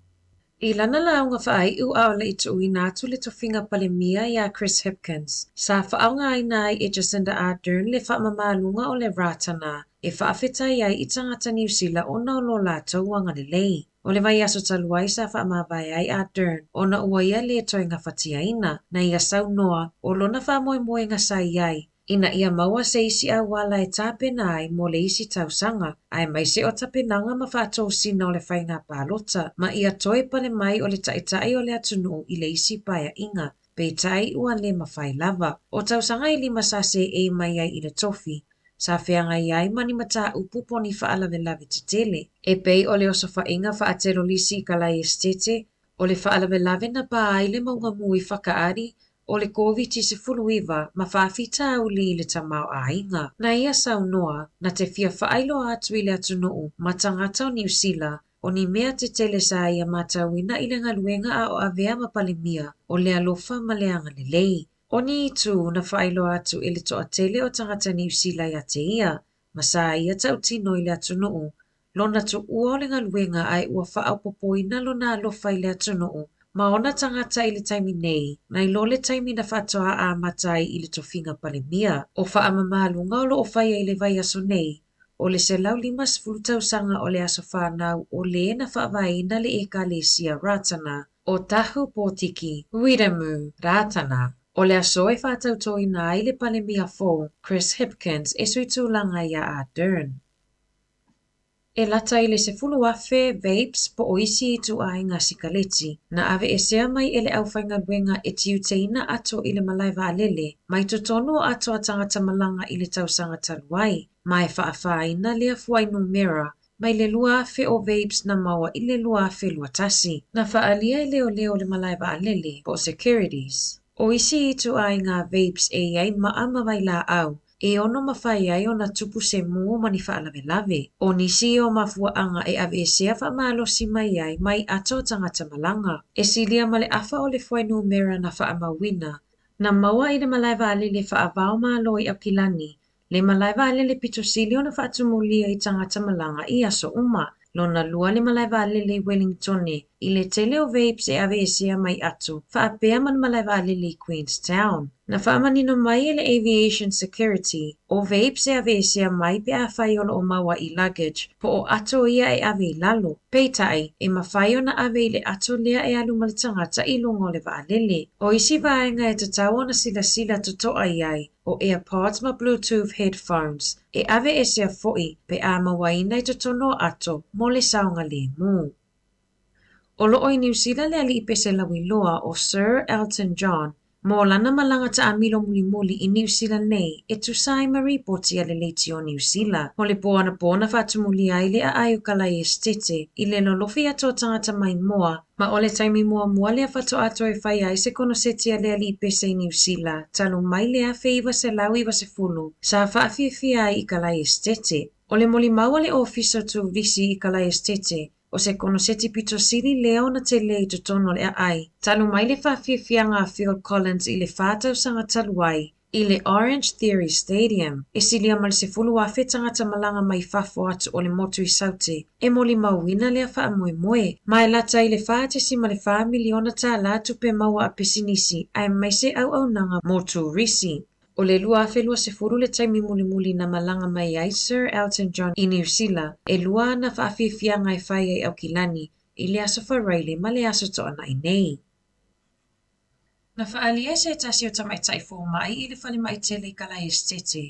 I lana lauga faaiu a o le i tuuina atu le tofiga Palemia iā Chris Hipkins, sa faaaogaina ai e Jacinda Ardern le faamamaluga o le Rātana e faafetai ai i tagata Niu Sila ona o lo latou agalelei. O le vaiaso talu ai sa faamavae ai Ardern ona ua ia lē toe gafatiaina, na ia saunoa o lona faamoemoega sa i ai ina ia maua se isi auala e tapena ai mo le isi tausaga, aemaise o tapenaga ma faatosina o le faiga palota, ma ia toe pale mai o le Taitai o le atunuu i le isi paeaiga. Peitai ua le mafai lava. O tausaga e lima sa seei mai ai i le tofi, sa feagai ai ma ni mataupu po ni faalavelave tetele, e pei o le osofaiga faatelolisi i Kalaesetete, o le faalavelave na pā ai le mauga mū i Whakaari, o le Koviti-19 ma faafitauli i le tamaoaiga. Na ia saunoa, na te fia faailoa atu i le atunuu ma tagata o Niu Sila, o ni mea tetele sa ia matauina i le galuega a o avea ma Palemia o le alofa ma le agalelei. O ni itu na faailoa atu i le toatele o tagata Niu Sila ia te ia, ma sa ia tautino i le atunuu, lona tuua o le galuega ae ua faaopoopoina lona alofa i le atunuu ma ona tagata i le taimi nei, nai lo le taimi na faatoa amata ai i le tofiga Palemia. O faamamaluga o lo o faia i le vaiaso nei, o le 150 tausaga o le aso fanau o lē na faavaeina le Ekalesia Rātana o Tahu Pōtiki, Wiremu Rātana. O le aso e faatautoina ai le Palemia fou, Chris Hipkins, e sui tulaga iā Ardern. E lata i le 10,000 vapes po o isi ituaiga sikaleti, na aveesea mai e le aufaigaluega e tiuteina ato i le malae vaalele mai totonu o ato a tagata malaga i le tausaga talu ai, ma e faafāina lea fuainumera mai le 2,000 o vapes na maua i le 2021. Na faaalia e leoleo o le malae vaalele po o securities. O isi ituaiga vapes e i ai maa ma vailaau, e ono mafai ai ona tupu se mū ma ni faalavelave. O nisi o mafuaaga e aveesea faamalosi mai ai mai ato tagata malaga. E silia ma le afa o le fuainumera na faamauina, na maua i le malae vaalele faava-o-Malo i Aukilani, le malae vaalele pito sili ona faatumulia i tagata malaga i aso uma. Lona lua le malae vaalele i Wellingtone i le tele o vapes e aveesea mai ato faapea ma le malae vaalele i Queenstown. Na faamanino mai e le Aviation Security, o vapes e aveesea mai pe afai o lo o maua i luggage, po o ato ia e ave i lalo. Peitai, e mafai ona ave i le ato lea e alu ma le tagata i luga o le vaalele. O isi vaega e tatau ona silasila totoa i ai, o AirPods ma Bluetooth headphones, e aveesea foi pe a mauaina i totonu o ato mo le saogalemu. O lo o i Niu Sila le aliʻi pese lauiloa ʻo Sir Elton John mo lana malaga taʻamilo mulimuli i Niu Sila nei e tusa ai ma ripoti a le leitio o Niu Sila. O le pō anapō na faatumulia ai le ʻaʻai o Kalaesetete i le lolofi atu o tagata maimoa ma o le taimi muamua lea faatoa toe fai ai se konoseti a le aliʻi pese i Niu Sila talu mai le 1990 sa faafiafia ai i Kalaesetete. O le molimau a le Ofisa o Turisi i Kalaesetete O se konoseti pito sili lea ona tele i totonu o le aai, talu mai le faafiafiaga a Phil Collins i le fa tausaga talu ai, i le Orange Theory Stadium, e silia ma le 10,000 tagata malaga mai fafo atu o le motu i Saute, e molimauina lea faamoemoe, ma e lata i le $4.4 miliona tālā tupe maua a pisinisi aemaise auaunaga mo turisi. O le 2020 le taimi mulimuli na malaga mai ai Sir Elton John i Niu Sila, e lua ana faafiafiaga e fai ai Aukilani i le Aso Faraile ma le Aso Toanai nei. Na faaalia se tasi o tamaitai fomai i le falemai tele i Kalaesetete,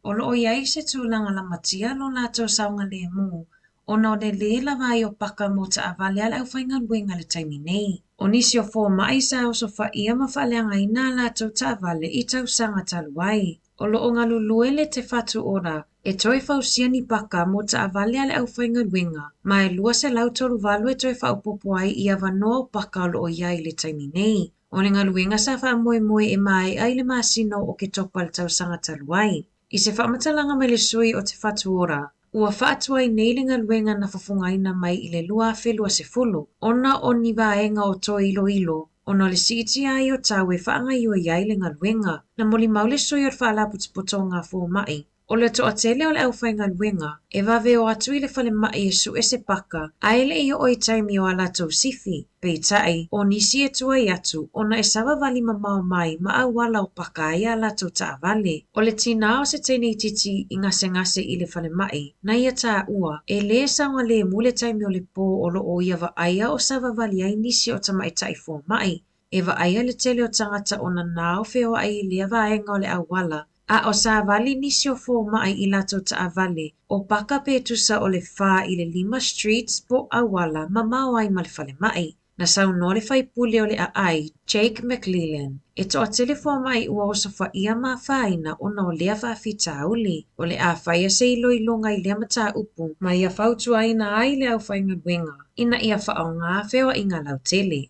O lo o i ai se tulaga lamatia lo latou saogalemu ona o le lē lava ai o paka mo taavale a le aufaigaluega i le taimi nei. O nisi o fomai sa osofaia ma faaleagaina a latou taavale i tausaga talu ai. O lo o galulue le Te Whatu Ora e toe fausia ni paka mo taavale a le aufaigaluega ma e 238 e toe faaopoopo ai i avanoa o paka o lo o i ai i le taimi nei. O le galuega sa faamoemoe e maea i le masina o Oketopa le tausaga talu ai. I se faamatalaga mai le sui o Te Whatu Ora, ua faatuai nei le galuega na fofogaina mai i le 2020 ona o ni vaega o toe iloilo ona o le siitia ai o tau e faagaoioi ai le galuega. Na molimau le sui o le Faalapotopotoga a Fomai, O le toatele o le aufaigaluega e vave o atu i le falemai e suʻe se paka a e le i oo i taimi o a latou sifi. Peitai, o nisi e tuai atu ona e savavali mamao mai ma auala o paka ai a latou taavale. O le tinā o se teine itiiti i gasegase i le falemai, na ia taua, e lē saogalemu le taimi o le pō o lo o ia vaaia o savavali ai nisi o tamaitai fomai. E vaaia le tele o tagata ona nao feoai i lea vaega o le auala, a o savali nisi o fomai i latou taavale, o paka pe tusa o le fa i le lima streets po auala mamao ai ma le falemai. Na saunoa le faipule o le aai, Jake McLellan, e toatele fomai ua osofaia ma afaina ona o lea faafitauli. O le a faia se iloiloga i lea mataupu ma ia fautuaina ai le aufaigaluega ina ia faaaoga feoaiga lautele.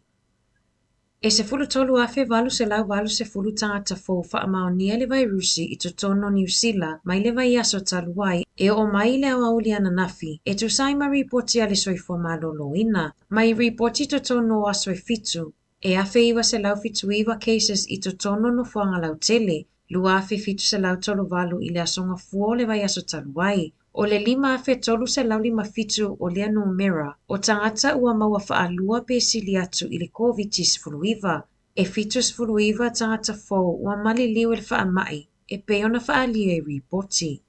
E 13,880 tagata fou faamaonia le vairusi i totonu o Niu Sila mai le vaiaso talu ai e oo mai i le aoauli ananafi, e tusa ai ma ripoti a le Soifua Maloloina. Mai ripoti i totonu o aso e fitu, e 1,979 cases i totonu o nofoaga lautele, 2,738 i le aso Gafua o le vaiaso talu ai. O le 5,357 o lea numera o tagata ua maua faalua pe sili atu i le Koviti-19. E 79 tagata fou ua maliliu i le faamai e pei ona faaalia i ripoti.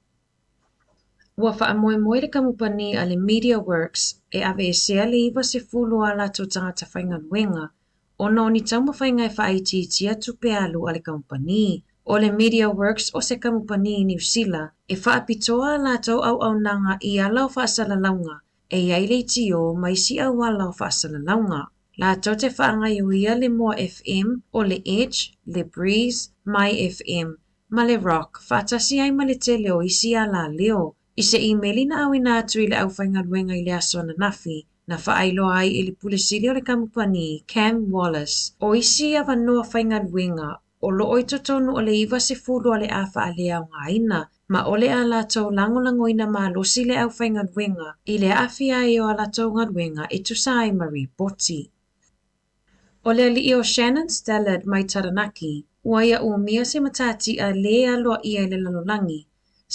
Ua faamoemoe le kamupani a le MediaWorks e aveesea le 90 o ā latou tagata faigaluega ona o ni taumafaiga e faaitiitia tupe alu a le kamupani. O le MediaWorks o se kamupani i Niu Sila e faapitoa a latou auaunaga i ala o faasalalauga e i ai leitio ma isi auala o faasalalauga. Latou te faagaioia le Moa FM, o le Edge, le Breeze, My FM, ma le Rock faatasi ai ma le tele o isi alaleo. I se imeli na auina atu i le aufaigaluega i le aso ananafi, na faailoa ai e le Pule Sili o le kamupani, Cam Wallace, o isi avanoa faigaluega o lo o i totonu o le 90 a le a faaleaogaina, ma o le a latou lagolagoina malosi le aufaigaluega i le aafia ai o a latou galuega e tusa ai ma ripoti. O le aliʻi o Shannon Stallard mai Taranaki, ua ia ʻumia se matatia lē aloaia i le lalolagi,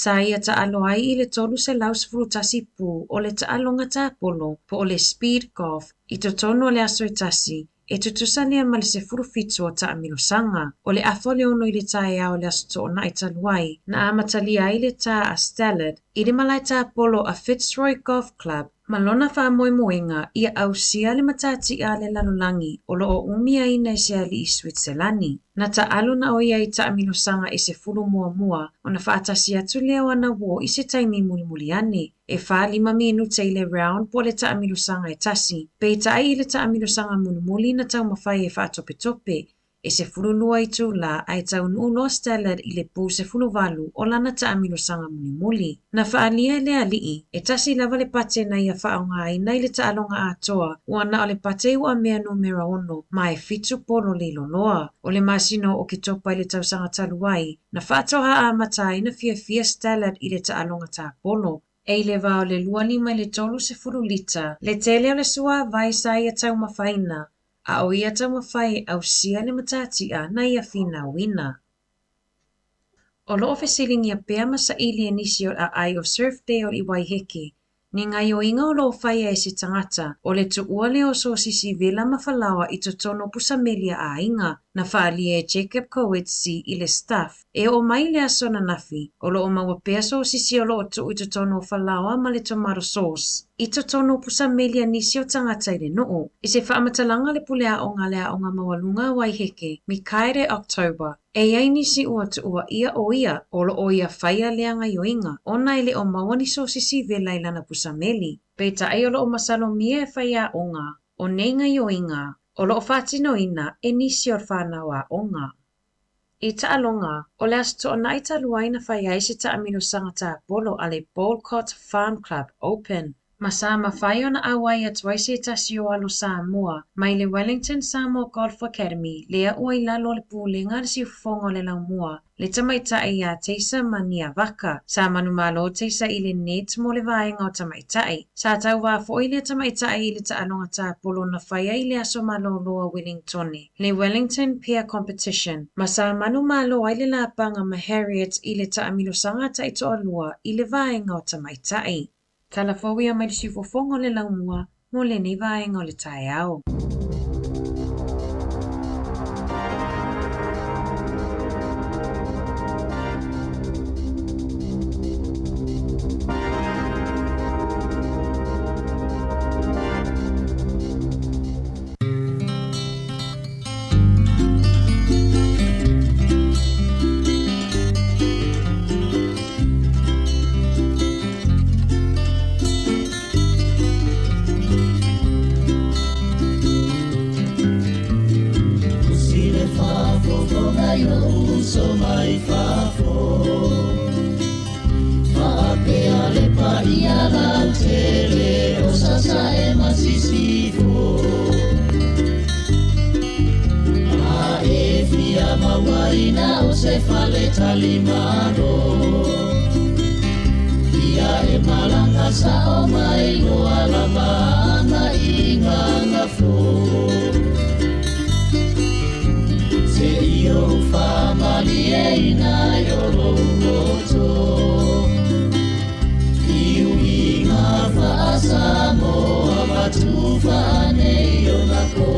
sa ia taʻalo ai i le 311 pū o le taʻaloga tāpolo po o le speed golf i totonu o le aso e tasi, e tutusa lea ma le 17 o taamilosaga. O le afa o le ono i le taeao o le Aso Toonai talu ai, na amatalia ai le tā a Stallard. i le malae tapolo a Fitzroy Golf Club ma lona faamoemoega ia ausia le matatia a le lalolagi o lo o umiaina e se alii Suitselani. Na taalu na o ia i taamilosaga i 10 muamua ona faatasi atu lea o ana uō i se taimi mulimuli ane. E 45 minute i le round po o le taamilosaga e tasi, peitai i le taamilosaga mulimuli na taumafai e faatopetope e 12 itulā ae taunuu loa Stallard i le pu 18 o lana taamilosaga mulimuli. Na faaalia e le alii, e tasi lava le pate na ia faaaogaina i le taaloga atoa ua na o le pate uamea numera 6 ma e 7 polo le loloa. O le masina o Oketopa i le tausaga talu ai, na faatoa amata ai na fiafia Stallard i le taaloga tapolo. E i le va o le 25 i le 30 lita le tele o le suāwai sa ia taumafaina, a o ia taumafai e ausia le matatia na ia finauina. O loo fesiligia pea ma saili e nisi o le aai o Surfdale i Waiheke, ni gaoioiga o loo faia e se tagata, o le tuua lea o sosisi vela ma falaoa i totonu o pusameli a aiga, na faaalia e Jacob Coetzee i le Stuff. E oo mai le aso ananafi, o loo maua pea sosisi o loo tuu i totonu o falaoa ma le tomato sauce i totonu o pusameli a nisi o tagata i le nuu. I se faamatalaga a le pule aoga a le Aoga Maualuga a Waiheke, Mikaere October, e i ai nisi ua tuuaia o ia o loo ia faia lea gaoioiga ona e le o maua ni sosisi vela i lana pusameli. Peitai o loo masalomia e faiaoga o nei gaoioiga o loo faatinoina e nisi o whanau aoga. I taaloga, o le Aso Toonai talu ai na fai ai se taamilosaga tapolo a le Boulcott Farm Club Open, ma sa mafai ona auai atu ai se tasi o alo Samoa mai le Wellington Samoa Golf Academy lea ua i lalo o le pulega a le siufofoga o le laumua, le tamaitai iā Teisa Maniavaka. Sa manumalo Teisa i le net mo le vaega o tamaitai. Sa tauvā foi lea tamaitai i le taaloga tapolo na fai ai i le aso malolo a Wellingtone, le Wellington Pair Competition, ma sa manumalo ai le lapaga ma Harriet i le taamilosaga taitoalua i le vaega o tamaitai. Tala fou ia mai le siufofoga o le laumua mo lenei vaega o le taeao. Usi le faafofoga i lou uso mai fafo, faapea le paia lautele o Sasae ma Sisifo. A e fia mauaina o se fale talimalo, ia e malaga sao mai loa lava ana i gagafo. Se i ou faamalieina i o lou loto, i uiga faa-Samoa matu faanei ona po.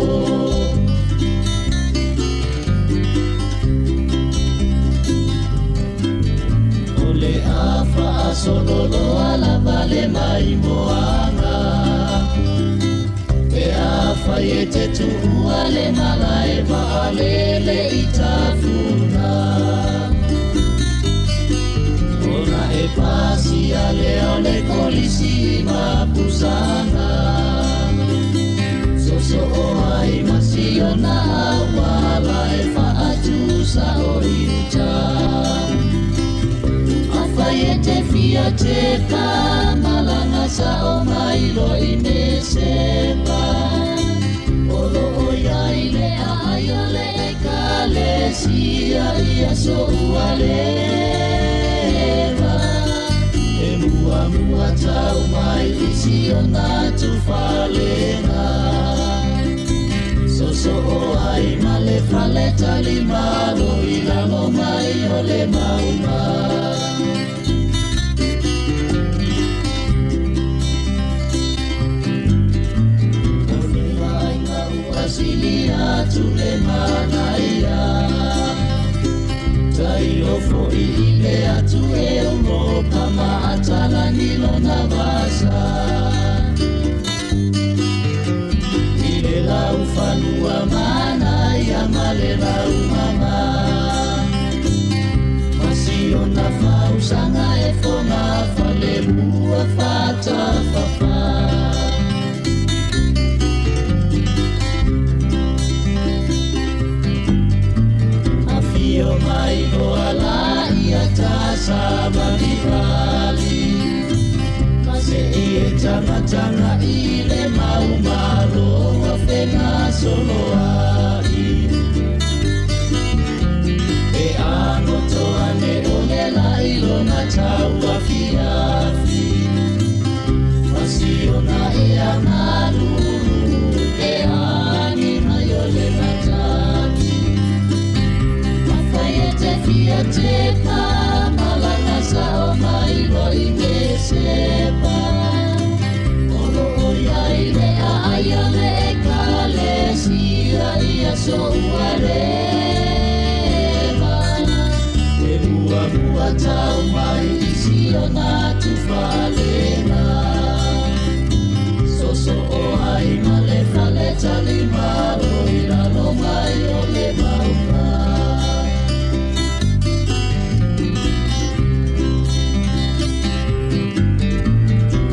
O le a faasololoa lava le maimoaga, pe afai e te tuua le malae vaalele i tafuna. Ona e pasia lea o le kolisi ma pusana, soso o ai ma siona auala e faatusa o i uta. Afai e te fia te pa, malanga sao mai lo i mesepa. O lo o iai le aai o le ekalesia ia so ua leva. E mua mua tau mai i siona tufalega, soso o ai ma le fale talimalo i lalo mai o le mauma. O le vaaiga ua sili atu le manaia, tailo foi tagatagai le maumalo ua fegasoloai. E agoto ane o le lai lona tauafiafi. Masiona e agalulu e agi mai o le matagi. Mafai e te fia tepa malaga sao mai loa i Mesepa. O loo iai le aai o le ekalesia i aso ua leva. E muamua tau mai i siona tufalega. Soso o ai ma le fale talimalo i lalo mai o le mauga.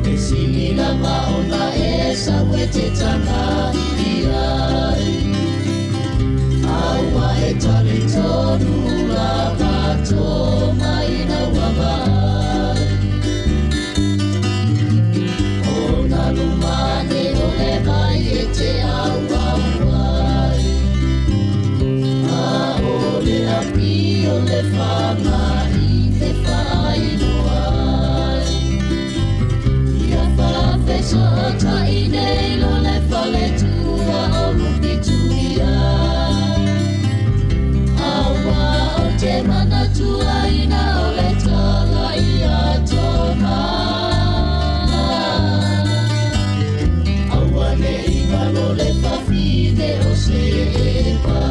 E sili lava ona e sau e te taga i ai. Aua e tali tonu lava tō mai na ua vai. O nā lumane o le vai e te au au ai. A o le api o le whanga i te whainoa ai. Ia whawheso o tai nei lo le fale tua o lupi tuia. Aua o te mana tuaina o le tala ia tōna. Aua ne ingalo le whawhine o se epa.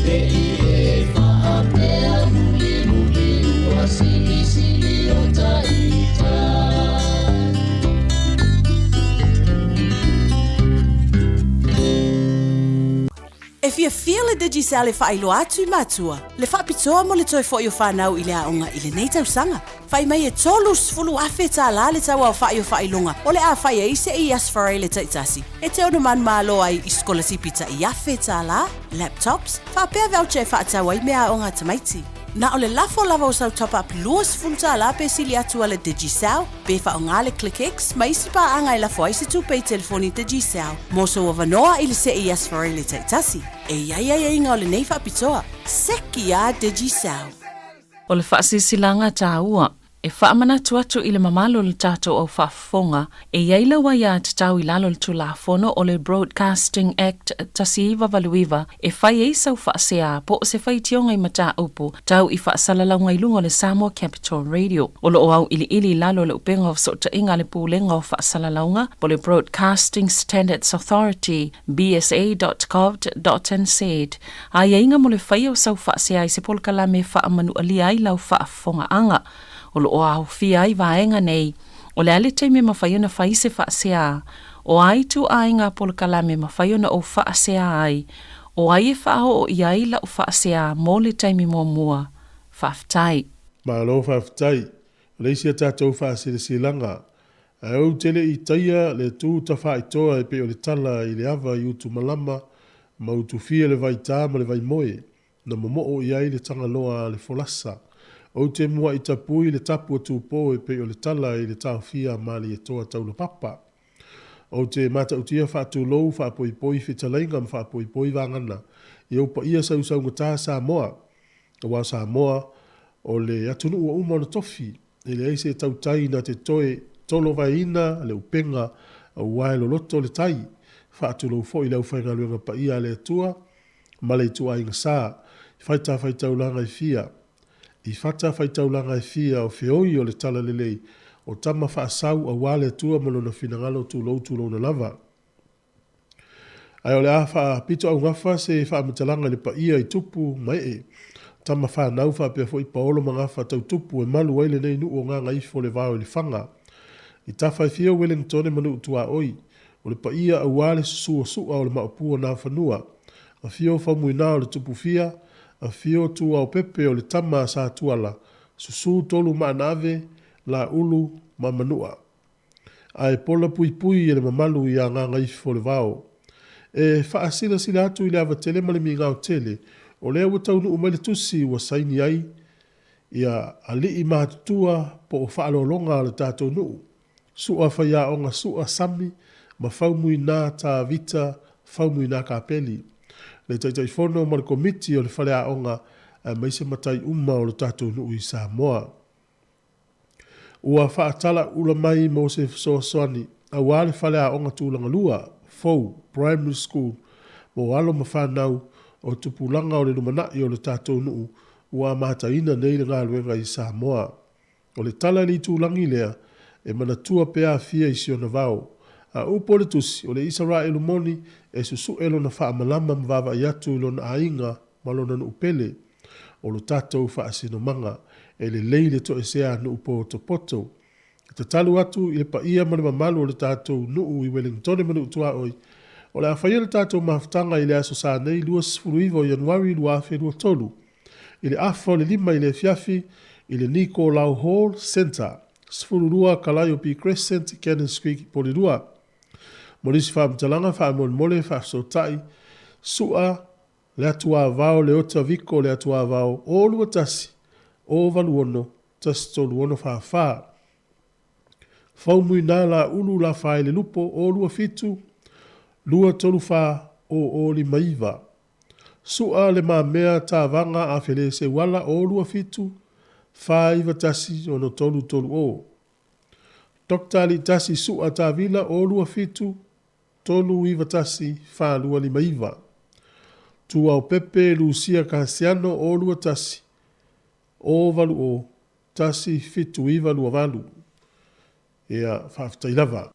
Te i e whaapea muli muli ua sili sili o taita. E fiafia le Digicel e faailoa atu i matua, le faapitoa mo le toe fo'i o fanau i le aoga i lenei tausaga. Fai mai e $30,000 le tauaofa'i o faailoga o le a fai ai se i Aso Faraile taitasi e te ono manumalo ai i sikolasipi ta'i $1,000, laptops, faapea voucher e faatau ai meaaoga a tamaiti. Na o le lafo lava o sau top-up $20 pe sili atu a le Digicel, pe faaaoga le ClickX ma isi paaga e lafo ai se tupe i telefoni Digicel mo sou avanoa i le see i Aso Faraile taitasi. E i ai aiaiga o lenei faapitoa. Seki a Digicel! O le faasilasilaga taua e faamanatu atu i le mamalu o le tatou au faafofoga, e i ai lau aiatatau i lalo o le Tulafono o le Broadcasting Act 1989 e fai ai sau faasea po o se faitioga i mataupu tau i faasalalauga i luga o le Samoa Capital Radio. O lo o auiliili i lalo o le upega o fesootaiga a le Pulega o Faasalalauga po o le Broadcasting Standards Authority, bsa.govt.nz, aiaiga mo le faia o sau faasea i se polokalame e faamanualia ai lau faafofogaaga. O lo o aofia ai vaega nei, o le a le taimi e mafai ona fai se faasea, o a ituaiga polokalame e mafai ona ou faasea ai, o ai e faaoo i ai lau faasea mo le taimi muamua. Faafetai. Malo faafetai. O le isi a tatou faasilasilaga, ae ou te le i taia le tu tafaaitoa e pei o le tala i le ava i Utumalama ma Utufia le vaitā ma le vaimoe na momoo i ai le Tagaloa a le folasa. Ou te muaʻi tapui le tapu a Tupō e pei o le tala i le taofia a Malietoa Taulapapa. Ou te matautia faatulou faapoipoi fetalaiga ma faapoipoi vagana i ou paia sausaugata Samoa, aua o Samoa o le atunuu ua uma ona tofi, e leai se tautai na te toe tolovaeina le upega aua e loloto le tai. Faatulou foi i le aufaigaluega paia a le Atua ma le ituaiga sa i fatafaitaulaga e fia, i fatafaitaulaga e fia o feoi o le talalelei o tama faasau aua le Atua ma lona finagalo tulou tulouna lava. Ae o le a faapitoaugafa se faamatalaga i le paia i tupu ma ee, tama fanau faapea foi paolo ma gafa tau tupu e malu ai lenei nuu o Gagaifo le vao i Lefaga. I tafa e fia o Welengtone ma nuu tuaoi, o le paia aua le susu o Su'a o le Maopu o Nafanua, afio Faumuina o le Tupufia, afio Tuaopepe o le tama a Satuala, susu Tolu Maanaave, Laulu ma Manua. Ae pola puipui e le mamalu iā Gagaifo le vao. E faasilasila atu i le ava tele ma le migao tele, o lea ua taunuu mai le tusi ua saini ai ia alii matutua po o faaaloaloga a le tatou nuu. Su'a Faiaoga Su'a Sami ma Faumuina Tavita Faumuina Kapeli, le Taitaifono ma le Komiti o le Faleaoga aemaise matai uma o le tatou nuu i Samoa. Ua faatalaula mai mo se fesoasoani aua le faleaoga tulaga lua fou, primary school, mo alo ma fanau o tupulaga o le lumanai o le tatou nuu ua amataina nei le galuega i Samoa. O le tala i le itulagi lea, e manatua pea Afia i si ona vao. A upu o le Tusi, o le Isaraelu moni e susu'e lona faamalama ma vaavaai atu i lona aiga ma lona nuu pele. O lo tatou faasinomaga, e lelei le toesea a nuu potopoto. E tatalo atu i le paia ma le mamalu o le tatou nuu i Welingtone ma Nuu-tuaoi, o le a faia le tatou mafutaga i le aso Sa nei 29 o Ianuari 2023 i le afa o le 5 i le afiafi i le Nicolau Hall Centre, 12 Calliope Crescent, Cannons Creek, Porirua. Mo nisi faamatalaga faamolemole faafesootai, Su'a Leatuavao Leota Viko Leatuavao 021 086 13644. Faumuina Laulu Lafaelelupo 027 234 0059. Su'a Le Mamea Tavaga Afeleseuala 027 491 6330. Doctor Aliitasi Su'a Tavila 027 391 4259. Tuaopepe Lusia Kasiano 021 080 17928. Ia, faafetai lava.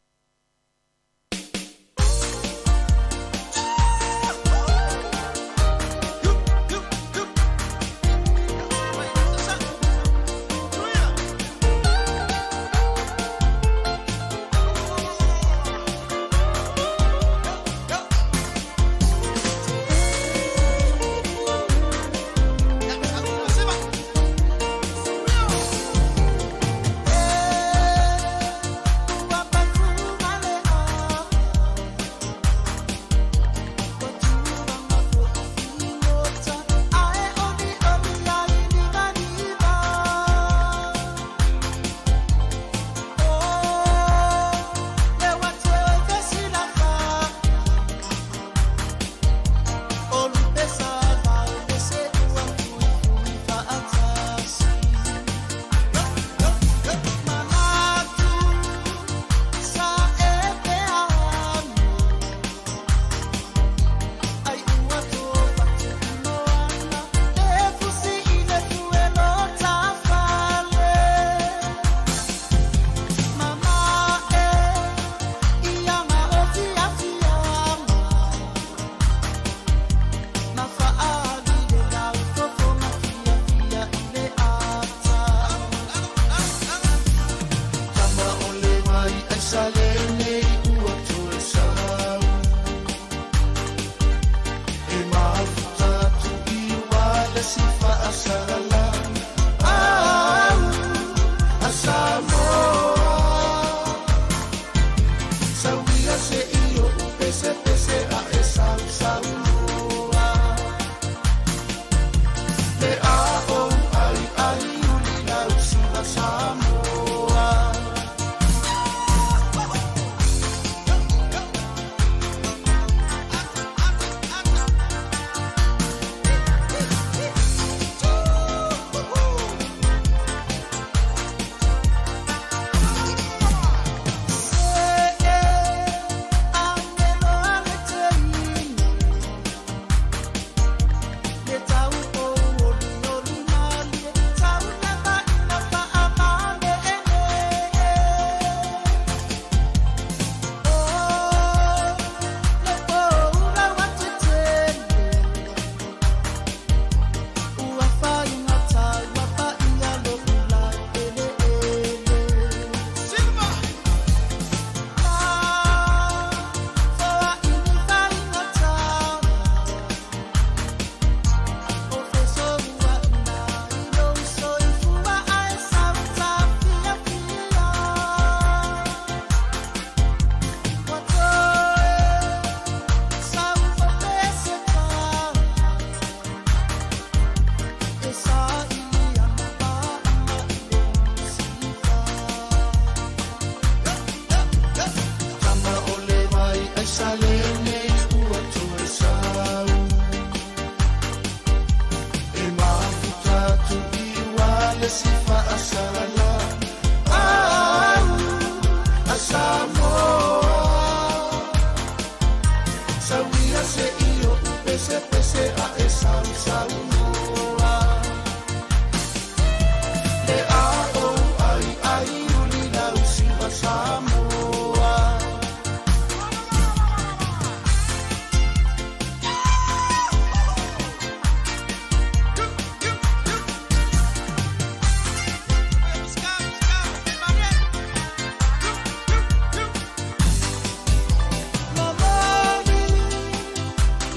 Samoa. Momoli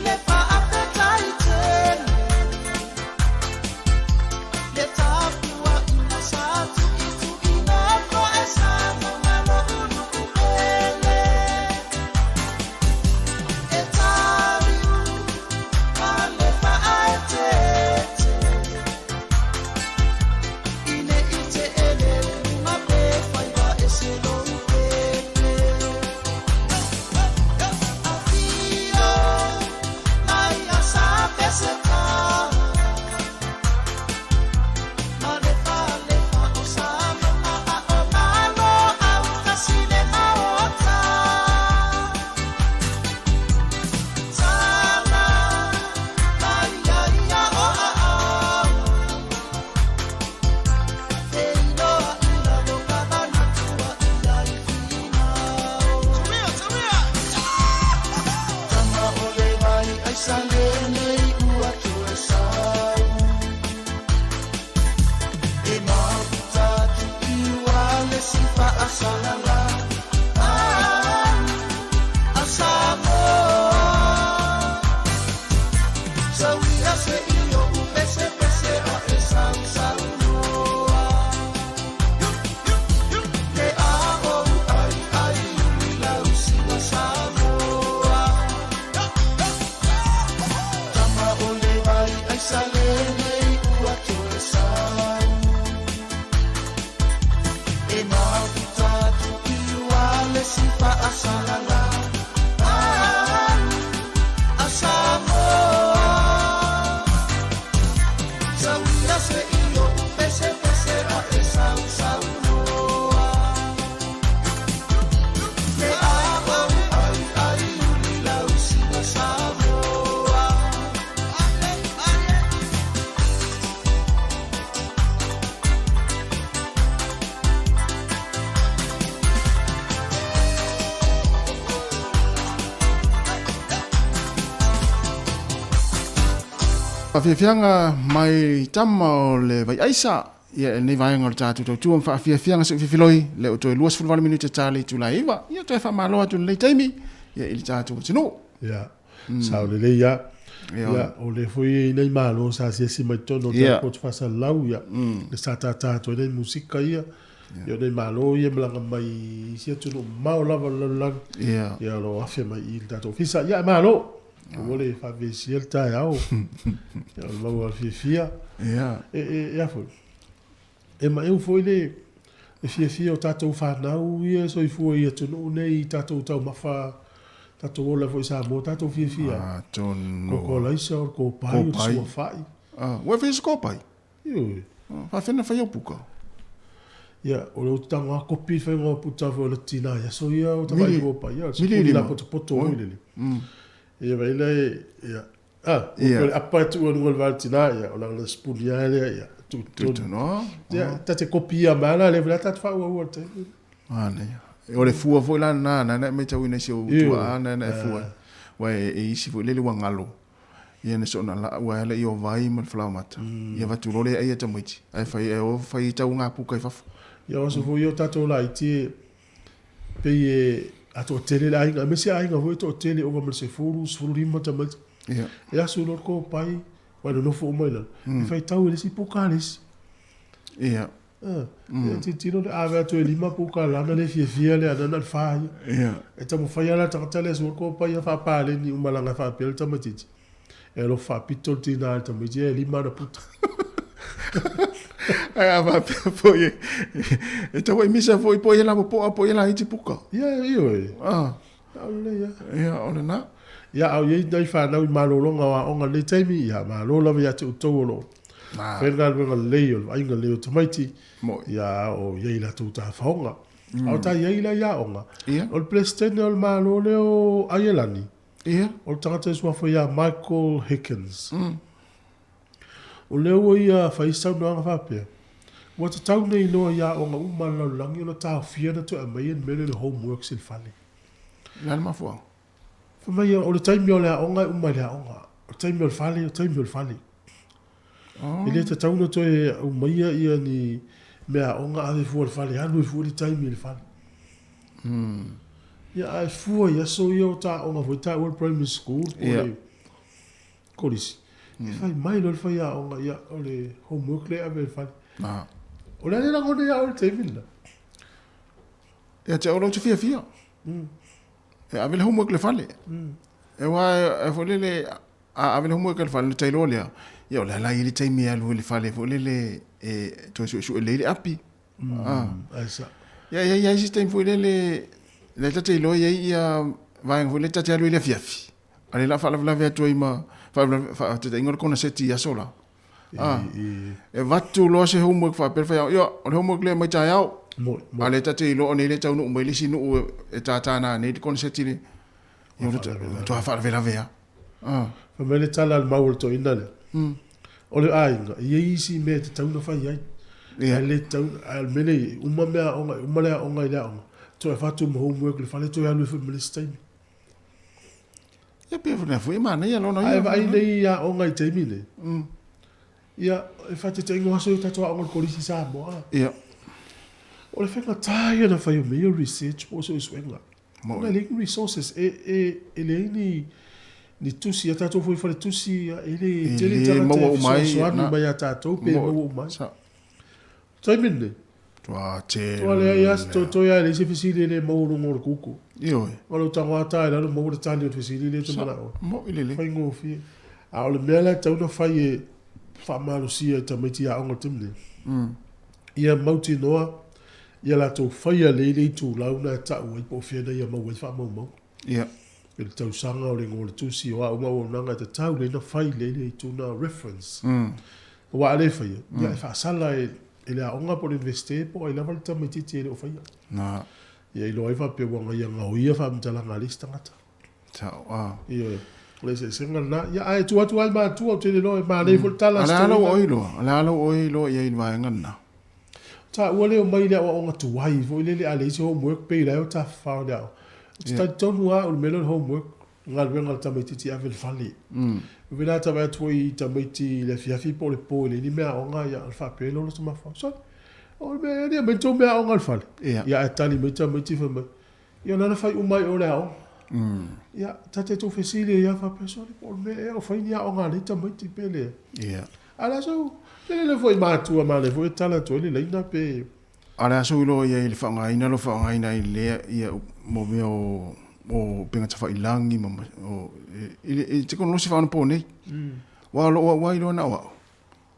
le faafetai tele, le tapuaiga sa tuituina foe Samoa lo'u pele. E taliu ma le faaeteete, ine i te ele luga pe faiva e se lou pepe. Afio mai a sa peseta, ma le falefa o Samoa a o malo autasi le maota. Tala mai ia ia o aao, feiloa i lalo ka manatua ia i finao. Tama o le vai ai sa lenei ua toe sau. E mafuta atu i ua le si faasalala. Ah, a Samoa. Sauia se i o upese pese a e sau sau noa. Le a o ai ai uli lau siwa Samoa. Tama o le vai ai sa lenei ua toe sau. E mafuta atu i ua le si faasalala. Ah, a Samoa. Sauia se i o upese pese a e sau sau noa. Le a o ai ai uli lau siwa Samoa. Faafiafiaga mai tama o le Vaiaisa, ia e lenei vaega o le tatou tautua ma faafiafiaga seu fifiloi, le o toe 28 minute ta le itula e 9, ia toe faamalo atu i lenei taimi, ia i le tatou atunuu. Ia, sao lelei lava. Ia, o lea foi e i ai nai malo sa asiasi mai totonu o le airport faasalalau, ia, le sa tata atu ai nai musika ia, ia o nai malo ia e malaga mai isi atunuu mamao lava o le lalolagi, ia o lo o afe mai i le tatou ofisa. Ia, e malo! Aua le faavesia le taeao, ia o le maua fiafia. E, e, e a foi? E maeu foi le, le fiafia o tatou fanau ia e soifua i atunuu nei i tatou taumafa, tatou ola foi i Samoa, tatou fiafia. Atonu. Kokolaisa, o le kopai, o le suafa'i. Ah, ua e fai se kopai? Ioe. Faafena fai au puka. Ia, o le utanga a kopi le whainga o puta foi o le tina ia so ia o tawai ko pa ia, se puli la poto poto hoi lele. Ia vai le ia. Ah, o le apa tu o le val tina ia, o la le spuli ia le ia, tu tu. No. Ia, ta te kopi ia mala le vla ta fa ua ua te. Ah, ne. O le fua foi la na na na me tau ina se o tua na na e fua. Wa e isi foi lele wa ngalo. Ia na soona la ua ala i o vai ma le falaomata. Ia vatu loa le ai a tamaiti, ae fai e o fai tau ngā puka i fafo. Ia o aso foi ia o tatou laiti e pei e a toatele le aiga, aemaise aiga foi e toatele ova ma le sefulu, 15 tamaiti. Ia. E asu loa le kopai, ua nonofo uma i lalo. E faitau e le isi puka a le isi. Ia. Ia tilotilo le ave atu e lima puka lana le fiafia le anana le fa ia. Ia. E taumafai lava le tagata lea sua kopa ia faapaleni uma laga e faapea le tamaitiiti. E alofa faapito le tina i le tamaitiiti e lima ana puta. Ae a faapea foi e, e tau ai misa foi po ia la popoa po ia la iti puka. Ia, ioe. Ah. Ao lelei lava. Ia, o lena. Ia, a o i ai nai fanau i malologa o aoga i lenei taimi, ia, malo lava ia te outou o lo o fai le galuega lelei o le vaaiga lelei o tamaiti, ia, a o i ai latou tafaoga. A o ta i ai la i aoga, o le Peresetene o le Malo lea o Aielani, o le tagata e suafa ia Michael Higgins. O lea ua ia fai saunoaga faapea, Ua tatau ona iloa i aoga uma a le lalolagi ona taofia ona toe aumaia le mea lea o le homeworks i le fale. O le a le mafuaaga? Fai mai o le taimi o le aoga e uma i le aoga. O le taimi o le fale, o le taimi o le fale. E le tatau ona toe aumaia ia ni mea aoga ave fua i le fale, alu ai fua le taimi i le fale. Ia ae fua i aso ia o ta aoga foi taua le primary school po o le kolisi, e fai mai loa le faiaoga, ia o le homework lea e ave i le fale. O le a le lagona ia oe i le taimi lena? Ia te au ou te fiafia. E ave le homework i le fale. Aua e foi lele, a ave le homework i le fale, ona ta iloa lea, ia o le a la e i ai le taimi e alu ai i le fale foi lele e toe suesue lelei le api. Ai sa. Ia e i ai isi taimi foi lele, lea ta te iloa e i ai ia vaega foi lele ta te alu ai i le afiafi, a o lea o le a faalavelave atu ai ma faataitaiga o le koneseti i aso la. E avatu loa se homework faapea le faiaoga, ia o le homework lea mai taeao. A o lea ta te iloa o nei lea e taunuu mai le isi nuu e tatana nei le koneseti lea. Ia o le matua faalavelave lava. Fai mai le tala a le mau o le toeaina lea, o le aiga, e i ai isi mea e tatau ona fai ai. Ae le tatau, ae o le mea lea e i ai, uma mea aoga, e uma le aoga i le aoga, toe avatu ma homework i le fale, toe alu ai foi ma le isi taimi. Ia pei foi foi e manaia lona ia. Ae vaai nei i aoga i taimi nei. Ia, e faataitaiga o aso ia o tatou aoga i le Kolisi i Samoa. Ia. O le faigata ia ona fai o mea ia o research po o suesuega. Ona e leai ni resources, e, e, e leai ni, ni tusi, a tatou foi faletusi, e le tele tagata e fesoasoani mai ia tatou pe maua uma ai. Sa. Taimi lenei. Tua tele. Tua leai lava se toetoe lava e leai se fesili e le maua i luga o le Google. Ioe. O lou tago ata i lalo maua le tali o le fesili lea e te manao ai. Mo'i lelei. Faigofie. A o le mea la e tatau ona fai e faamalosia i tamaiti aoga i le taimi nei, ia mautinoa ia latou faia lelei le itulau lena e tau ai po o fea na ia maua ai faamaumauga. Ia. I le tausaga o le igoa o le tusi o a uma auaunaga e tatau lelei ona fai lelei le itu lena reference. Aua a le faia, ia e faasala e le aoga po o le Iunivesite po o ai lava le tamaitiiti e le o faia. Na. Ia iloa ai faapea ua ia gaoia faamatalaga a le isi tagata. Sao, a. Ioe. O le eseesega lena. Ia ae tuu atu lava i matua, ou te le iloa e manaia foi le tala a le A o le a lou oe iloa? O le a lou oe iloa i ai i le vaega lena? Taua lea omai i le aoaoga tuai foi lele a leai se homework pei la e o tafafao i le aoga. Ou te talitonu lava o le mea lea o le homework, galuega a le tamaitiiti e ave i le fale. E pei la ta vaai atu foi i tamaiti i le afiafi po o le po e leai ni meaaoga, ia ona faapea lea o lota mafaufau, sole, o le mea ea lea e aumai ni tou meaaoga i le fale? Ia ae tali mai tamaiti fai mai, ia o lea na fai uma ai i o i le aoga. Ia, ta te tou fesili ai lava faapea, sole, po o le mea ea o fai ni aoga a nei tamaiti pe leai. A o le aso, lele foi matua manaia foi e tala atu ai le laina pe. A o le aso iloa i ai i le faaaogaina lo faaaogaina ai lea ia mo mea o o upega tafailagi ma o i le tekonolosi faaonaponei. Aua o lou au lava iloa na o au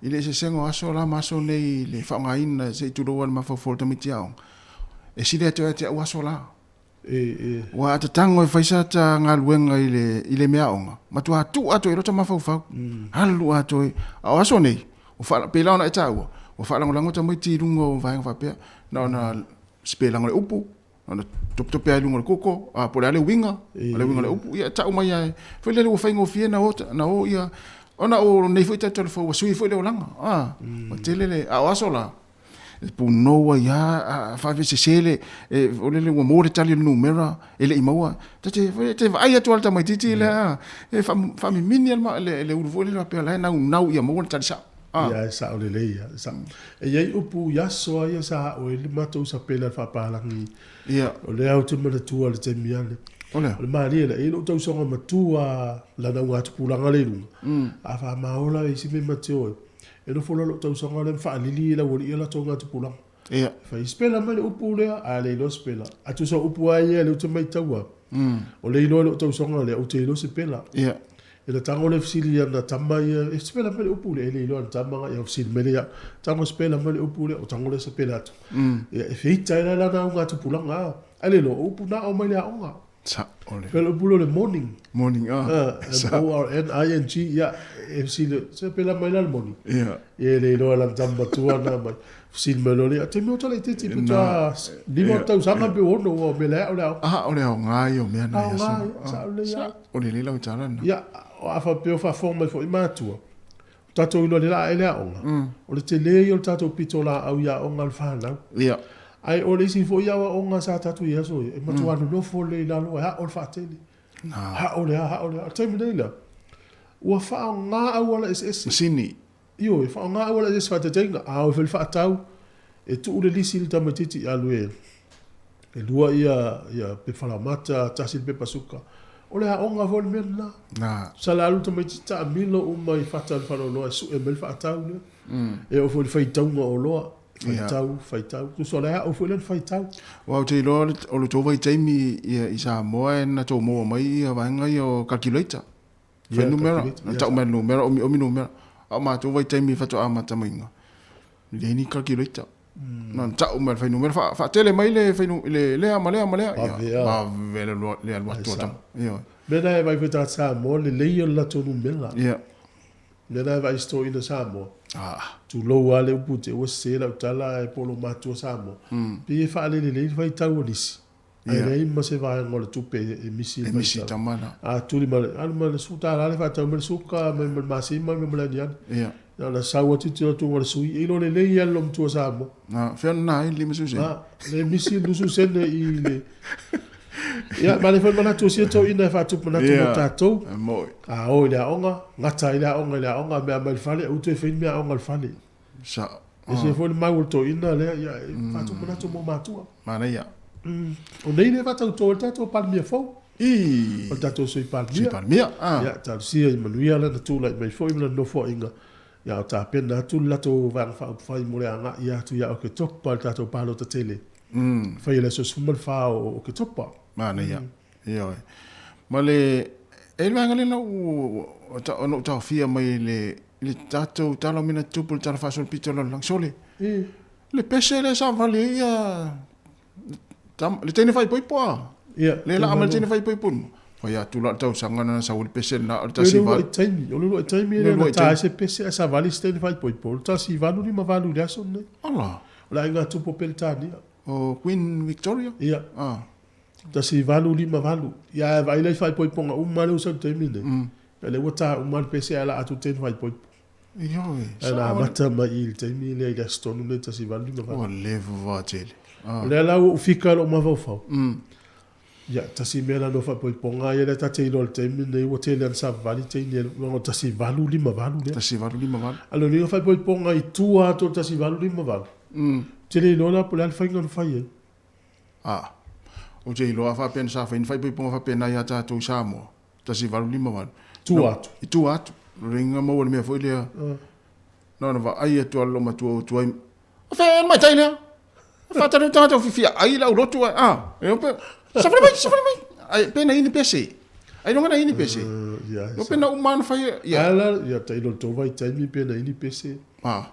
i le eseesega o aso la ma aso nei i le faaaogaina se i tulou lava le mafaufau o le tamaiti aoga, e sili atu ia te au aso la. Ua a tatago e fai sa ta galuega i le, i le meaaoga, matua tuu atoa i lota mafaufau. Alu atoa i, a o aso nei, ua faala, pei la ona e taua, ua faalagolago tamaiti i luga o vaega faapea, na ona sipelaga o le upu, na ona topetope lava i luga o le koko, a po o le a le uiga, o le uiga o le upu, ia e tau mai lava, foi lele ua faigofie na o, na o ia, ona o nei foi tatou ua sui foi le olaga, a, ua tele le, a o aso la, E punou ai lava, a faavesese le, o lele ua maua le tali o le numera, e le i maua. Ta te, te vaai atu lava i le tamaitiiti lea, e faamimini lava le ulu foi lele faapea o la e naunau ia maua le tali sao. Ia, e sao lelei lava, e sao. E i ai upu i aso lava ia sa aʻo ai le matou sapela i le faapalagi. Ia. O lea ou te manatua i le taimi ale. O le a? O le malie lea, e i ai lou tausaga matua lana ugatupulaga lea i luga. A faamaola e isi mea ma te o ai. E nofo loa lou tausaga lea ma faalili e le aualii a latou gatupulaga. Ia. Fai, sipela mai le upu lea, a le iloa sipela. A tusa o upu lava ia lea ou te maitaua, o lea iloa e lou tausaga lea, ou te iloa sipela. Ia. Ina tago lea fesili i ana tama ia, e sipela mai le upu lea, e le iloa ana tama, ia fesili mai lea ia au, tago sipela mai le upu lea, o tago lea sipela atu. Ia, e feita ai la lana augatupulaga, a le iloa, o upu na aʻo mai le aoga. Sa, o le. Pei o le upu lea o le morning. Morning, ah. M-O-R-N-I-N-G, ia, e fesili, se pela mai la le morning. Ia. Ia, e le iloa e lana tama matua na mai. Fesili mai loa lea, taimi o talaitiiti pe toa 5 tausaga pe 6 ua mea lea o le aoga. Ah, o le aoga ia o mea na ia. Aoga, ia, sa o le Sa, o lelei lau tala lena. Ia, a faapea o faafofoga mai foi matua. Tatou iloa i le laa e le aoga, o le tele ia o le tatou pitolaau i aoga a le fanau. Ia. Ae o le isi foi aoaoga sa tatou i ai aso ia, e matua nonofo lelei i lalo e ao le faatele. Ao le a, ao le a. O le taimi nei la, ua faaaoga auala eseese. Masini. Ioe, faaaoga auala eseese faataitaiga, a o e fai le faatau, e tuu le lisi i le tamaitiiti e alu e E lua ia ia pepa falaoamata, tasi le pepa suka. O le aoga foi le mea lena. Na. Sala alu tamaiti taamilo uma i fata o le faleoloa e sue mai le faatau lea. E oo foi i le faitauga o oloa, faitau, faitau. Tusa o le ao foi lea na faitau. Aua ou te iloa o le tou vaitaimi ia i Samoa na tou maua mai ia vaega ia o calculator. Fuainumera, na tau mai le numera, omiomi numera. A o matou vaitaimi faatoa amata maiga, e leai ni calculator. Na ona tau mai le fuainumera, faatele mai le lea ma lea ma lea. Vave le alu atu a tama. Ioe. Mea na e vaai foi tagata Samoa, lelei ia o le latou numera. Ia. Mea na e vaai i si toeaina Samoa. Tulou lava le upu te ua sese lau tala ae po o lou matua Samoa. Pei e faalelelei le faitau a nisi. Ae leai ma se vaega o le tupe e misi i le faitau. A tuli ma le, alu ma le $10 le faatau mai le suka, ma le masima ma le aniani. Na ona sau atu tilotilo atu i le sui, e iloa lelei lava le loomatua Samoa. Fea lena ai le 50 sene? Le misi le 20 sene i le... Ia, ma le foi manatu o sia toeaiina e faatupu manatu mo tatou. A o i le aoga, gata ai le aoga i le aoga, mea mai le fale, aua toe fai ni mea aoga i le fale. Sao. E ese foi le mau o le toeaina lea, ia, e faatupu manatu mo matua. Manaia. O nei lea e faatauto ai le tatou Palemia fou. I. O le tatou Sui Palemia. Sui Palemia. Ia, talosia ia manuia lana tulai mai foi ma lana nofoaiga. Ia, o tapena atu le latou Vaega Faaupufai mo le agai atu ia Oketopa i le tatou palota tele. Faia i le aso 14 o Oketopa. Manaia. Ioe. Ma le, e i ai le vaega lea na ou, na ou taofia mai i le, i le tatou Tala o Mea na Tutupu, le Tala Faasolopito o le Lalolagi. Sole, le pese lea sa vali ai ia, le teine faaipoipo a. Ia. Le laa mai le teine faaipoipo. Fai atu la le tausaga na sau le pese lena o le tasi valu. O le uluai taimi lea na ta ai se pese ae savali se teine faaipoipo. O le 1858 i le aso lenei. Ala. O le aiga tupu o Peretania. O Queen Victoria? Ia. Ah. 1858. Ia ae vaai la i faaipoipoga uma lea ua sau i le taimi lenei. Ia lea ua ta uma le pese ae laa atu le teine faaipoipo. Ioe. Ae na amata mai i le taimi lea i le aso tonu lenei 1858. Ua leva tele. O lea la ua ou fika i lou mafaufau. Ia, tasi mea la no faaipoipoga ia lea ta te iloa i le taimi lenei ua tele lava ina savavali teine i le 1858 lea. 1858. A o lona uiga faaipoipoga i tua atu o le 1858, ou te le iloa la po o le a le faiga na fai ai. A, ou te iloa a faapea na sa fai ni faaipoipoga faapena ia tatou i Samoa, 1858. Tua atu. I tua atu. Lona uiga maua le mea foi lea, na ona vaai atu lava le loomatua o tuai, o fea ea le matai lea? E faatali atu tagata ua fiafia ai le aulotu ae, a, e pe, safali mai, safali mai. Ai, pe na i ni pese. Ailoga na i ni pese. No pe na uma na fai, ia. Ala, ia, tailo le tou vaitaimi pe na i ni pese. A.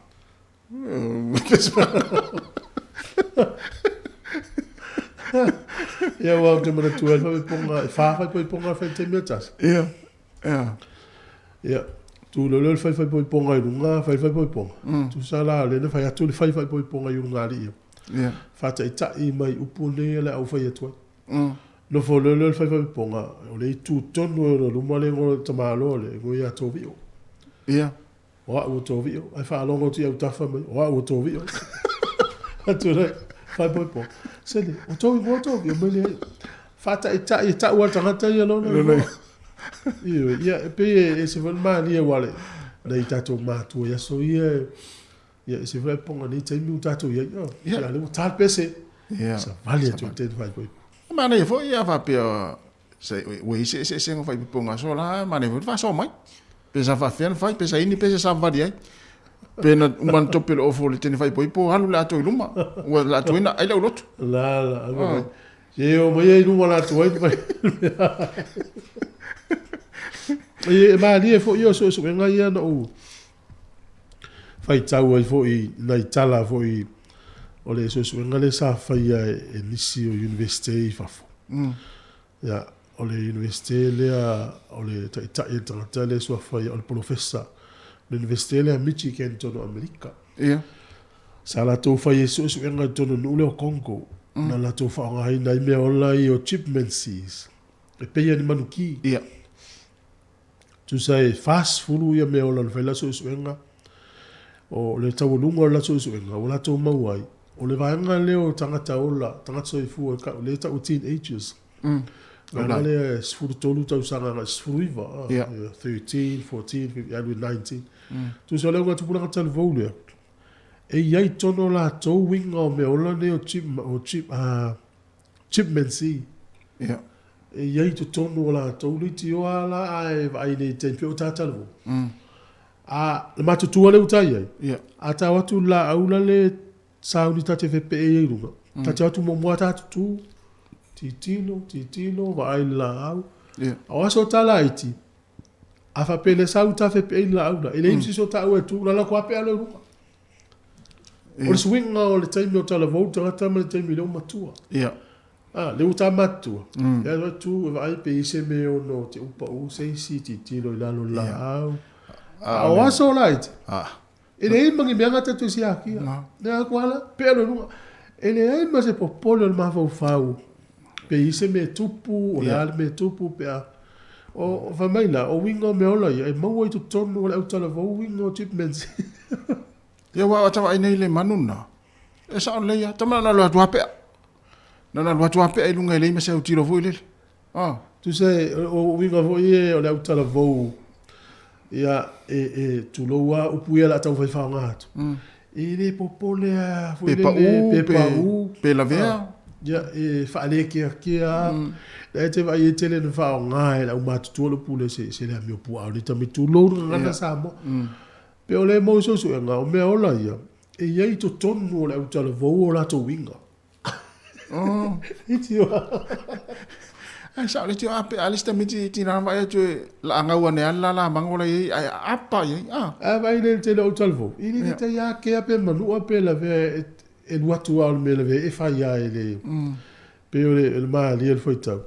Ia aua ou te manatua ai le faaipoipoga, e whā faaipoipoga e whai taimi e tasi. Ia, ia. Ia, tu leo leo le whai faaipoipoga i runga, whai faaipoipoga. Tusa la, lea na whai atu le whai faaipoipoga i uruga alii ia. Ia. Whātaitai mai upu nei e le au whai atu ai. Nofo leo leo le whai faaipoipoga, o le itu tonu e o luma le ingoa o le tamaloa le ingoa ia Tovio. Ia. O a'u o Tovio, ae faalogo atu i autafa mai, o a'u o Tovio. Atu le faaipoipo, Sele, o tou igoa Tovio mai le faataitai e ta'u a le tagata ia lona igoa. Ioe, ia, e pei e ese foi le malie aua le, nai tatou matua i aso ia, ia ese foi le poga nei taimi ua tatou i ai, oh, ia lea ua ta le pese, savali atu i le teine faaipoipo. E manaia foi a faapea Se, ua i se eseesega o faaipoipoga aso la, e manaia foi le faasoa mai. Pe sa faafefea ona fai, pe sa i ni pese sa vali ai. Pe na uma na tope le ofo o le teine faaipoipo, alu le atoa i luma. Ua la atu ai na ai le aulotu. La, la, alu mai. Se o mai ai luma la atu ai. E malie foi ia o suesuega ia na ou faitau ai foi i nai tala foi o le suesuega lea sa faia e nisi o Universite i fafo. Ia, o le Universite lea o le taitai o le tagata lea e suafa ia o le polofesa o le Universite lea Michigan i totonu o Amerika. Ia. Sa latou fai ai suesuega i totonu o le nuu lea o Congo, na latou faaaogaina ai meaola ia o chimpanzees, e pei lava ni manuki. Ia. Tusa e 40 ia mea ola na fai la suesuega. O le taualuga o le la suesuega ua latou maua ai, o le vaega lea o tagata ola, tagata soifua e tau, lea e tau o teenagers. Vaega lea e 13 tausaga agai i le 19, 13, 14, 15, alu i le 19. Tusa o le augatupulaga talavou lea, e i ai tonu o latou uiga o mea ola nei o chip, o chip, chimpanzee. Ia. E i ai i totonu o latou leitioa la ae vaai nei i taimi pei o ta talavou. A le matutua lea ua ta i ai, Ia. a ta o atu i le laau la le sauni ta te fepee ai i luga, ta te o atu muamua ta tutu, tilotilo, tilotilo, vaai i le laau. Ia. A o aso ta laiti, a faapea le sau ta fepee i le laau la, e leai ma se isi o taua e tu, la latou lava pea loa i luga. O le suiga o le taimi o talavou le tagata ma le taimi lea ua matua. Ia. A, lea ua ta matutua, e alu atu e vaai pe i ai se mea e ono te upa u se isi tilotilo i lalo o le laau. A o aso laiti, e leai ma ni mea na tatou siakia. Lea atu lava la, pea loa i luga. E leai ma se popole o le mafaufau pe i ai se mea e tupu, o le a le mea e tupu pe a. O, fai mai la, o uiga o mea ola ia, e maua i totonu o le autalavou uiga o chipmunks. Ia aua ata vaai nei i le manu lena, e sao lelei lava, tama na ona alu atu lava pea. Na ona alu atu lava pea i luga e leai ma se autilo foi lele. Ah. Tusa o uiga foi ia o le autalavou, ia, e tulou lava upu ia o le a taumafai e faaaoga atu. E le popole lava foi lele, pe pau, pe pau, pe lavea. Ia, e faalekeakea lava. La e te vaai e tele ina faaaoga e le aumatutua le upu lea se le amio puaa o le tamaiti, tulou le gagana Samoa. Pe o lea e maua i suesuega, o mea ola ia, e i ai i totonu o le autalavou o latou uiga. Oh. Ae sao le tio a pe a le isi tamaiti tina vaai atu e laagau ane lava le lala mago la i ai ae aapa i ai a. A vaai le tele o autalavou, e le tai ākea pe manua pe lavea e alu atu lava o le mea lavea e fai lava e le pei o le malie o le faitau.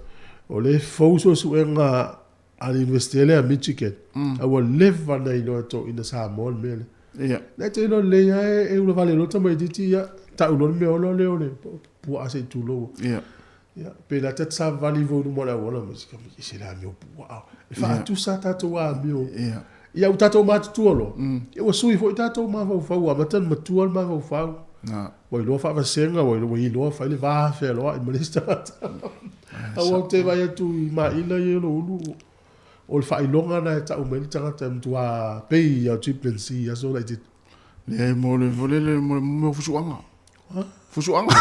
O lea e fou suesuega a le Universite lea a Michigan, a ua leva ona iloa e toeaiina Samoa le mea lea. Ia. Lea te iloa lelei lava e ulavale loa le tamaitiiti, ia, tau loa le mea ola lea o le puaa se i tulou. Ia. Ia, pe la ta te savavali ifo i luma o le auala, ma isi, se le amio puaa. E faatusa a tatou amio. Ia. Ia, ua tatou matutua loa. Ia, ua sui foi tatou mafaufau, ua amata ona matua le mafaufau. Ua iloa faavasega, ua iloa fai le va fealoai ma le isi tagata. Aua ou te vaai atu i maila ia o lou ulu, o le faailoga lena e tau mai ai le tagata e matua pei lava o chimpanzee i aso laitiiti. Leai mo le mo le mo le mea o fusuaga. Fusuaga.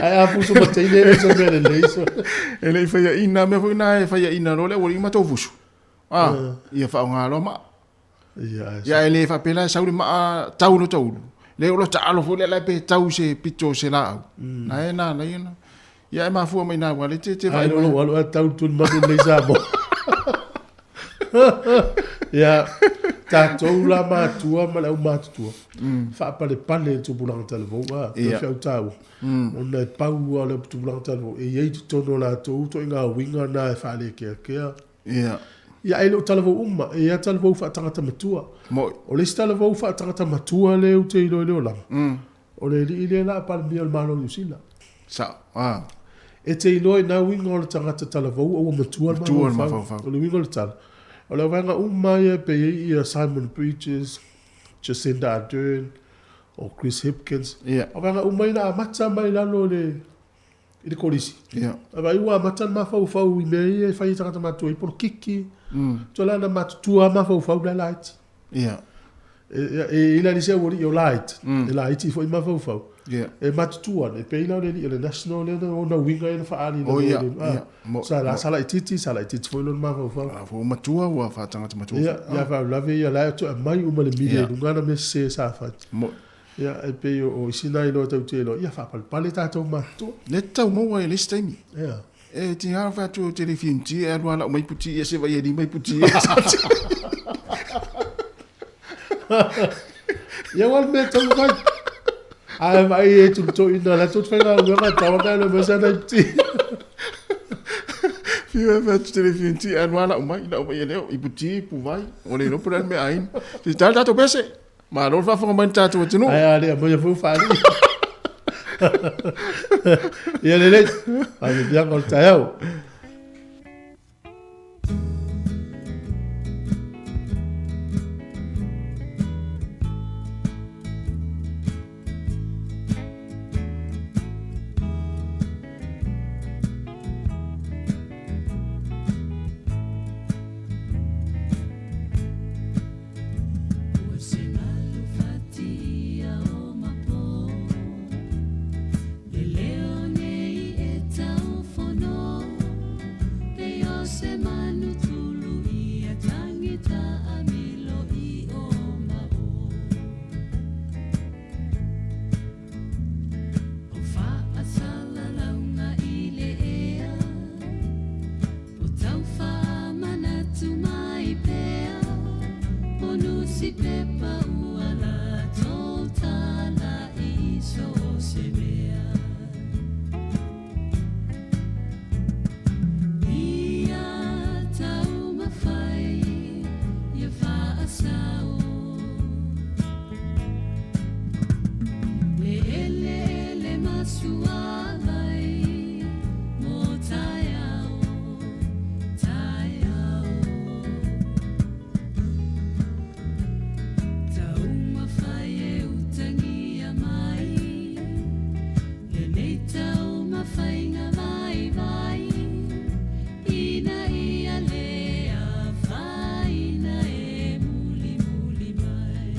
Ae a fusu ma teine e le o se mea lelei so. E le i faiaina, mea foi na e faiaina loa le aualii ma tou fusu. Ah, ia faaaoga loa maa. Ia, Ia e le faapea la e sau le maa tau lo taulu. Le o lo taalo foi lea la pe tau se pito o se laau. Na e na na ia na. Ia e mafua mai na ua le te te vaai. Ai lo alu a tau tu manu nei sa mo. Ia tatou la matua ma le aumatutua. Faapalepale le tupulaga talavou a pe fiau taua. Ona e pau lava o le tupulaga talavou e i ai i totonu o latou ituaiga uiga na e faalekeakea. Ia. Ia, e le o talavou uma, e i ai lava talavou faatagata matua. Moi. O le isi talavou faatagata matua lea ou te iloa i le olaga, o le alii lea la a Palemia o le Malo o Niu Sila. Sao. Ah. E te iloa i na uiga o le tagata talavou a ua matua le Matua le mafaufau. O le uiga o le tala, o le vaega uma ia pe i ai ia Simon Bridges, Jacinda Ardern, o Chris Hipkins, Ia. o vaega uma ia na amata mai lalo i le i le kolisi. Ia. A vaai ua amata le mafaufau i mea ia e fai e tagata matutua i polokiki. Tuai la na matutua lava mafaufau la e laiti. Ia. E i la nisi aualii o laiti, e laiti foi mafaufau. Ia. E matutua ane, e pei la o le alii o le National lea na ona uiga ia na faaali Oh ia, ia. Sa la sa laitiiti, sa laitiiti foi lona mafaufau. A ua matua ua faatagata matua. Ia, ia faalavelave ia la e toe aumai uma le media i luga ana mea sese sa fai. Mo. Ia, e pei o isi nai loa tatou te iloa, ia faapalepale tatou matutua. Lea te tau maua e le isi taimi. Ia. E tiga ona fai atu ou te le fia nitia e alu lava lau mai puti ia se vai e lima i puti ia. Ia ua le mea tau fai. Ae vaai e tulitoina la tou te faigaluega tau ana le mea sa nai puti. Fiu e fai atu te le fia nitia e alu lava lau mai, lau mai e leo i puti i puvai. O le iloa po o le a le mea a aina. Se i tala tatou pese. Malo le faafofoga mai i le tatou atunuu. Ae a le aumaia foi ua faalii. Ia lelei, faamanuiaga o le taeao. isi pepa ua latou tala i so o se mea. Ia taumafai ia faasao. Le eleele ma suavai mo taeao, taeao. Taumafai e utagia mai lenei taumafaiga vaivai ina ia le afaina e mulimuli mai.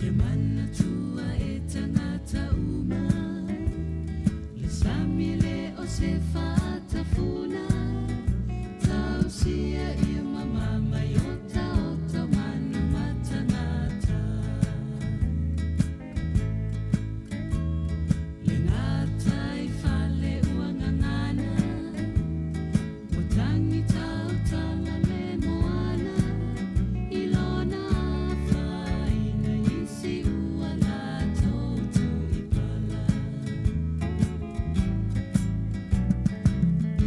Ia manatua e tagata uma le sami le o se faatafuna tausia ia mamama i otaota o manu ma tagata. Le gataifale ua gagana ua tagi tautala le moana i lona afaina isi ua latou tuipala.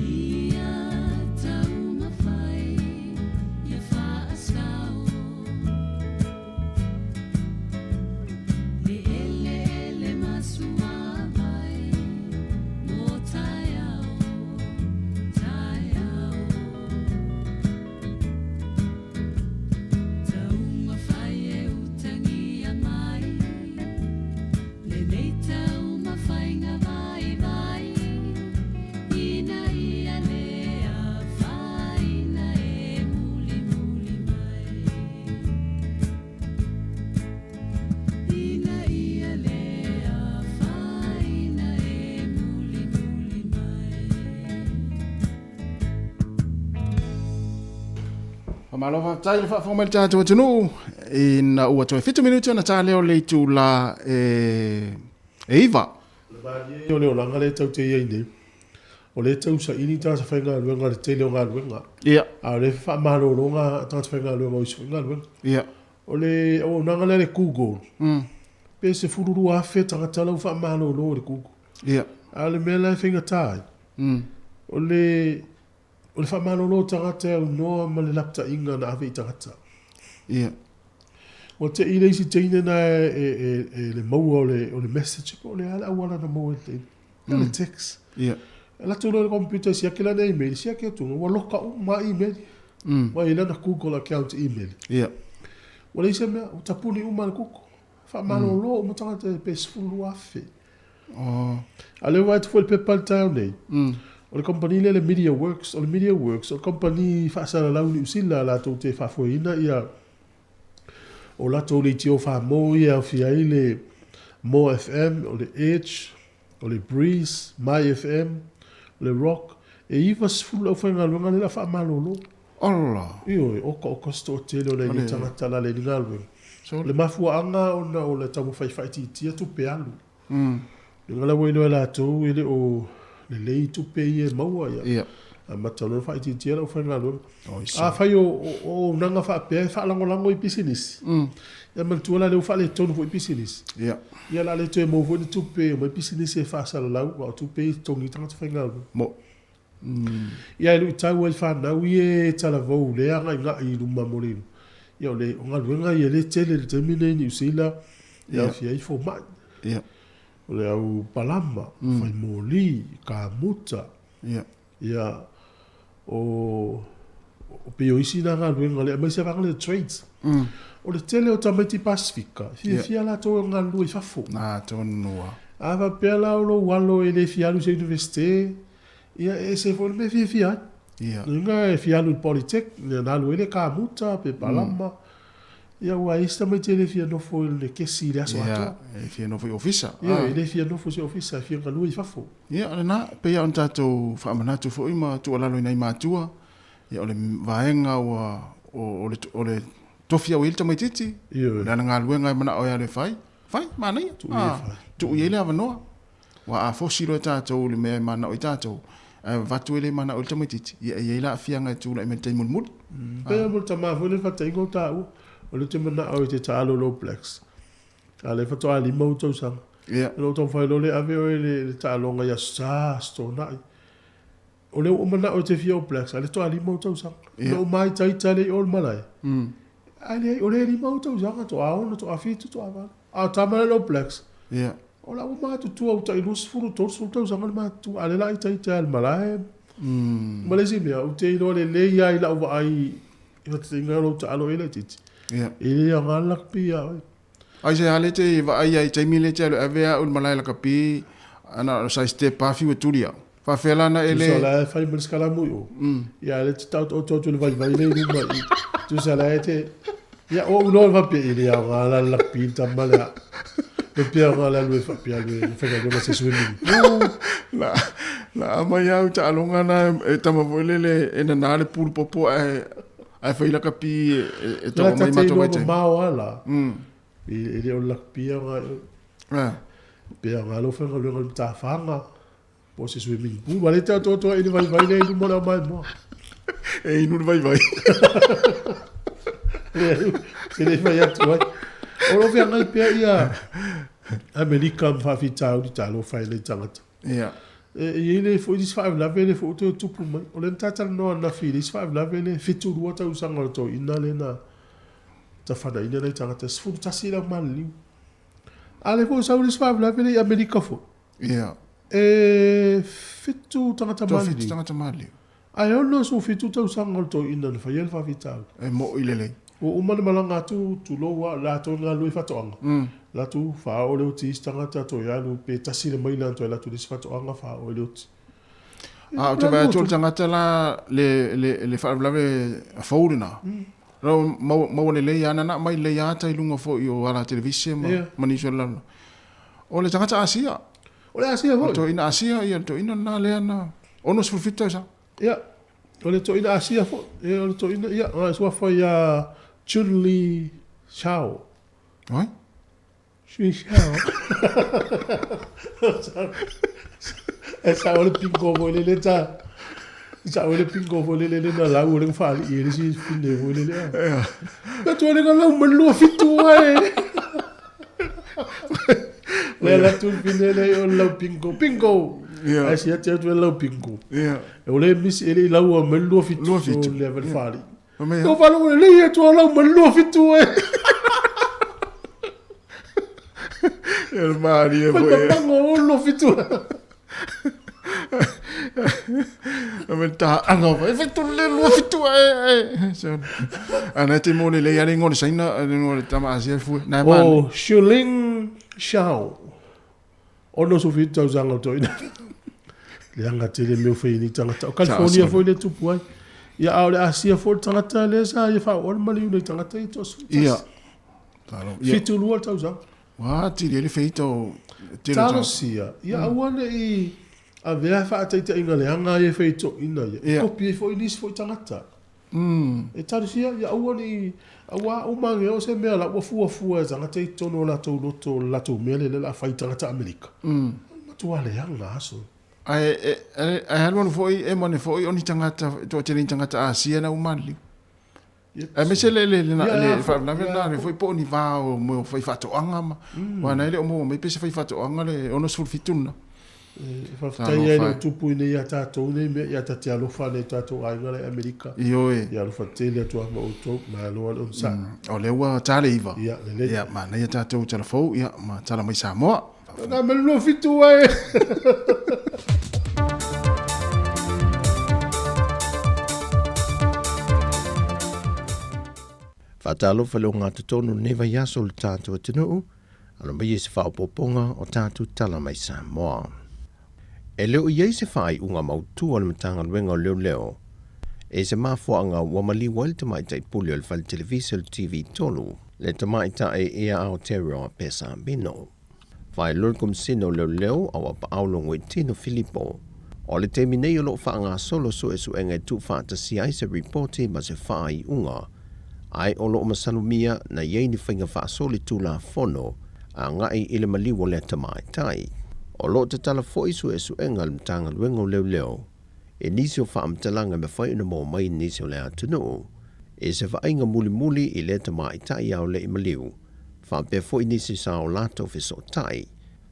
Ia taumafai ia faasao le eleele ma suavai mo taeao, taeao. Taumafai e utagia mai lenei taumafaiga vaivai ina ia le afaina e mulimuli mai. Ina ia le afaina e mulimuli mai. Faamalo faafetai i le faafofoga mai le tatou atunuu ina ua toe 7 minute ona ta lea o le itula e 9. O le malie o le olaga lea tatou te i ai nei, o lea e tau saili tagata faigaluega i le tele o galuega. Ia. A o lea e faamalolo tagata faigaluega o isi foi galuega. Ia. O le auaunaga lea a le Google, pe 12,000 tagata la ua faamalolo e le Google. Ia. A o le mea la e faigata ai, o le O le faamalolo o tagata e aunoa ma le lapataiga na ave i tagata. Ia. Ua te i le isi teine na e le maua o le message po o le a le auala na maua e le teine. Na o le text. Ia. E alu atu loa i le computer e siaki lana email, siaki atu ua loka uma lava email. Ua i ai lana Google account email. Ia. Ua leai se mea, ua tapuni uma e le Google. Faamalolo uma tagata pe 12,000. Oh. A lea ua vaai atu foi i le pepa i le taeao nei, o le kamupani lea le Media Works, o le Media Works o le kamupani faasalalau i Niu Sila latou te faafoeina ia o latou leitio famo ia e aofia ai le More FM, o le Edge, o le Breeze, My FM, o le Rock, e 90 le aufaigaluega lea o le a faamalolo. Ola! Ioe, oka oka se toatele o nai nei tagata la le galuega. O le mafuaaga ona o le taumafai faaitiitia tupe alu. Leaga la ua iloa e latou e le o lelei tupe ia e maua, ia amata loa ona faaitiitia le aufaigaluega. Afai o auaunaga faapea e faalagolago i pisinisi, ia manatua la lea ua faaletonu foi pisinisi, ia o le a le toe maua foi ni tupe e omai pisinisi e faasalalau, a o tupe ia e totogi ai tagata faigaluega. Ia e luitau ai fanau ia e talavou lea agaigai i luma mo le ia o le o galuega ia lea e tele i le taimi lenei i Niu Sila e aofia ai fomai. Ia. O le au palama, fai moli, kamuta. Ia. Ia o o pei o isi na galuega lea aemaise lava le trades. O le tele o tamaiti Pasifika, e fiafia latou e galulue i fafo. Na tonu lava. A faapea la o lou alo e le fia alu i se Universite, Ia, e ese foi le mea e fiafia ai. Ia. Lona e fia alu i le Polytech, ia na alu ai le kamuta pe palama. Ia aua e i ai si tamaiti e le fia nofo i le kesi i le aso atoa. Ia, e fia nofo i ofisa. Ia, e le fia nofo i se ofisa, e fia galue i fafo. Ia, o lena, e pei lava ona tatou faamanatu foi ma tuualalo i nai matua, ia o le vaega ua, o le, o le tofi ua i ai le tamaitiiti, o le ana galuega e manao e alu e fai, fai, manaia, tuu i ai le avanoa. Aua a fosi loa tatou i le mea e mananao ai tatou, ae avatu e le mananao ai le tamaitiiti, ia e i ai la aafiaga e tulai mai i le taimi mulimuli. E pei lava mo le tama foi lea e faatainga o taua, o lea ou te manao i te taalo i le All Blacks, a o lea faatoa 5 ou tausaga. Ia. Ona ou taumafai loa lea e ave oe i le taaloga i Aso Sa, Aso Toonai. O lea ua ou manao e te fia All Blacks, a o lea faatoa 5 ou tausaga. Ona ou maitaita lea i o i le malae, ae leai, o lea e 5 ou tausaga, toa 6, toa 7, toa 8. A o tama lea i le All Blacks, o la ua matutua ua tai 20, 30 tausaga le matutua, a o lea o le a itaita i le malae. Ma le isi mea, ou te iloa lelei lava i lau vaai i faataitaiga o lou taalo i ai laitiiti, e le aoga le lakapi ia oe. Aisea lea e te vaai ai i taimi lea e te alu e ave au i le malae lakapi, ana o le size step a fiu e tuli au. Faafefea la na e le. Tusa o la e fai ma le sikalamu i o. Ia a o lea e te taotooto atu i le vaivai lea i luma i i. Tusa o la e te. Ia o ou loa faapea e le aoga la le lakapi le tama lea. E pei aoga le alu e faapea alu e faigaluega i se swimming pool. La, la aumai au taaloga na e tama foi lele e nana le pulu popo ae ae fai lakapi e tau aumai matou vaitaimi. Mamao lava la. E le o le lakapi e aoga i oe. Pe aoga lou faigaluega i le matafaga. Po o se swimming pool. Ua le te atoatoa i le vaivai lea i luma o le aumaemoa. E inu le vaivai. E le fai atu ai. O lo o feagai pea ia Amerika ma faafitauli talofa e nei tagata. Ia. E i ai le foi isi faalavelave lea foi ua toe tupu mai. O lea na ta talanoa ananafi i le isi faalavelave lea, 72 tausaga o le toeaina lea na tafanaina nai tagata, e 11 le au maliliu. A o lea foi ua sau le isi faalavelave lea i Amerika foi. Ia. E 7 tagata maliliu. 7 tagata maliliu. Ae 67 tausaga o le toeaina na faia le faafitauli. E mo'i lelei. Ua uma ona malaga atu, tulou lava, latou e galulue i faatoaga. Latou faaoo le oti i isi tagata, toe alu pe tasi le maila ona toe alu atu i le isi faatoaga faaoo ai le oti. A ou te vaai atu o le tagata la le, le, le faalavelave fou lena, maua lelei lava, na aumai lelei lava ata i luga foi o ala televise ma, ma nisi o le lalolagi. O le tagata Asia. O le Asia foi. O le toeaina Asia, ia le toeaina lena lea na 67 tausaga. Ia, o le toeaina Asia foi. Ia, o le toeaina, ia, na suafa ia Chun Li Xiao. Oi? Chun Xiao. E sao le pingo foi lele ta. Sao le pingo foi lele le na lau o le faalii e le isi fine foi lele. Ia. Na tua le lau ma lua fitu ai. Le la tu fine le o lau pingo. Pingo. Ia. Ai si atu atu lau pingo. Ia. O le misi ele lau a ma lua fitu. Lua fitu. Le val faalii. Mea. No falo le le atu lau ma lua fitu e. E malie foi. Foi mango o lua fitu. Me ta anga foi fitu le lua fitu e e. Ana te mo le le ale ngone saina ale ngone tama asia fu. Na ma. O Shuling Shao. Ono su fitu tausaga o toeaina. Leaga tele mea o fai e nei tagata. O California foi lea e tupu ai. Ia, a o le Asia foi le tagata lea sa ia faaoa le maliu nei tagata ia toasefulu Ia. tasi. 72 le tausaga. Ua tili ai le feita o tele o tagata. Talosia, ia aua ne i avea faataitaiga leaga ia e fai e toeaina ia. E kopi ai foi nisi foi tagata. E talosia, ia aua ne i, aua uma ane o se mea la ua fuafua e tagata i totonu o latou loto o le latou mea lea o le a fai i tagata Amerika. Matua leaga aso. Ae ae alualu foi e mane foi o ni tagata e toatele ni tagata Asia na ua maliliu. Aemaise le le le le faalavelave lena le foi po o ni va o mea o faifaatoaga ma aua na e le o maua mai pe se faifaatoaga le 67 lena. E faafetai ai le tupu i nei ia tatou nei mea, ia ta te alofa nei tatou aiga la i Amerika. Ioe. Ia alofa tele atu lava ma outou, malo lava le onosai. O lea ua ta le 9. Ia, lelei. Ia, manaia tatou tala fou, ia, ma tala mai Samoa. Na me lua fitu ai. Faatalofa le ogatotonu i lenei vaiaso o le tatou atunuu, alo mai e se faaopoopoga o tatou tala mai Samoa. E le o i ai se faaiuga mautu a le Matagaluega o Leoleo e se mafuaaga ua maliu ai le tamaitai pule o le fale televise o le TV 3. le tamaitai ia Aotearoa Pesamino. Faailoa le Komesina o Leoleo Auapaau Logoitino Filipo, o le taimi nei o lo o faagasolo suesuega e tuufaatasia ai se ripoti ma se faaiuga, ae o lo o masalomia na i ai ni faiga faasoli tulafono agai i le maliu o lea tamaitai. O lo o tatala foi suesuega a le Matagaluega o Leoleo i nisi o faamatalaga e mafai ona maua mai i nisi o le atunuu i se vaaiga mulimuli i lea tamaitai a o le i maliu, faapea foi nisi sa o latou fesootai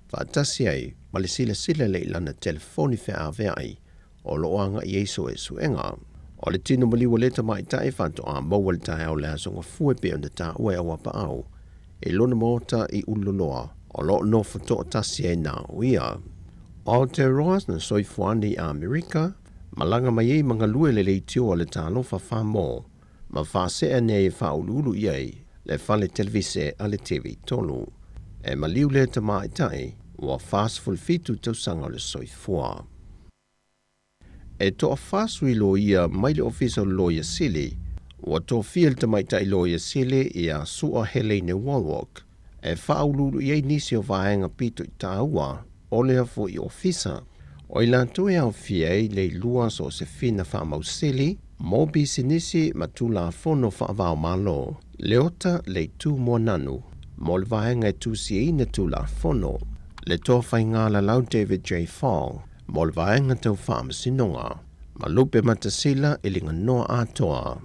faatasi ai ma le silasila lea i lana telefoni feaveai o lo o agai ai suesuega. O le tino maliu o lea tamaitai faatoa maua i le taeao o le Aso Gafua e pei ona taua e Auapaau i lona maota i Ululoloa o lo o nofo toatasi ai na o ia. O Aotearoa na soifua nei i Amerika, malaga mai ai ma galue le leitio a le Talofa Famo ma faasea nei e faauluulu i ai le fale televise a le TV3. E maliu lea tamaitai ua 47 tausaga o le soifua. E toafa sui loia mai le Ofisa o le Loia Sili ua tofia le tamaitai Loia Sili ia Sua Heleine Wallwork e faauluulu i ai nisi o vaega pito i taua o lea foi ofisa. O i latou e aofia ai le ilua so o se fina faamausili mo pisinisi ma tulafono faava-o-Malo, Leota Leitu Moananu mo le vaega e tusiaina tulafono, le toa faigalalau David J. Fong mo le vaega tau faamasinoga, ma Lupe Matasila i Liganoa atoa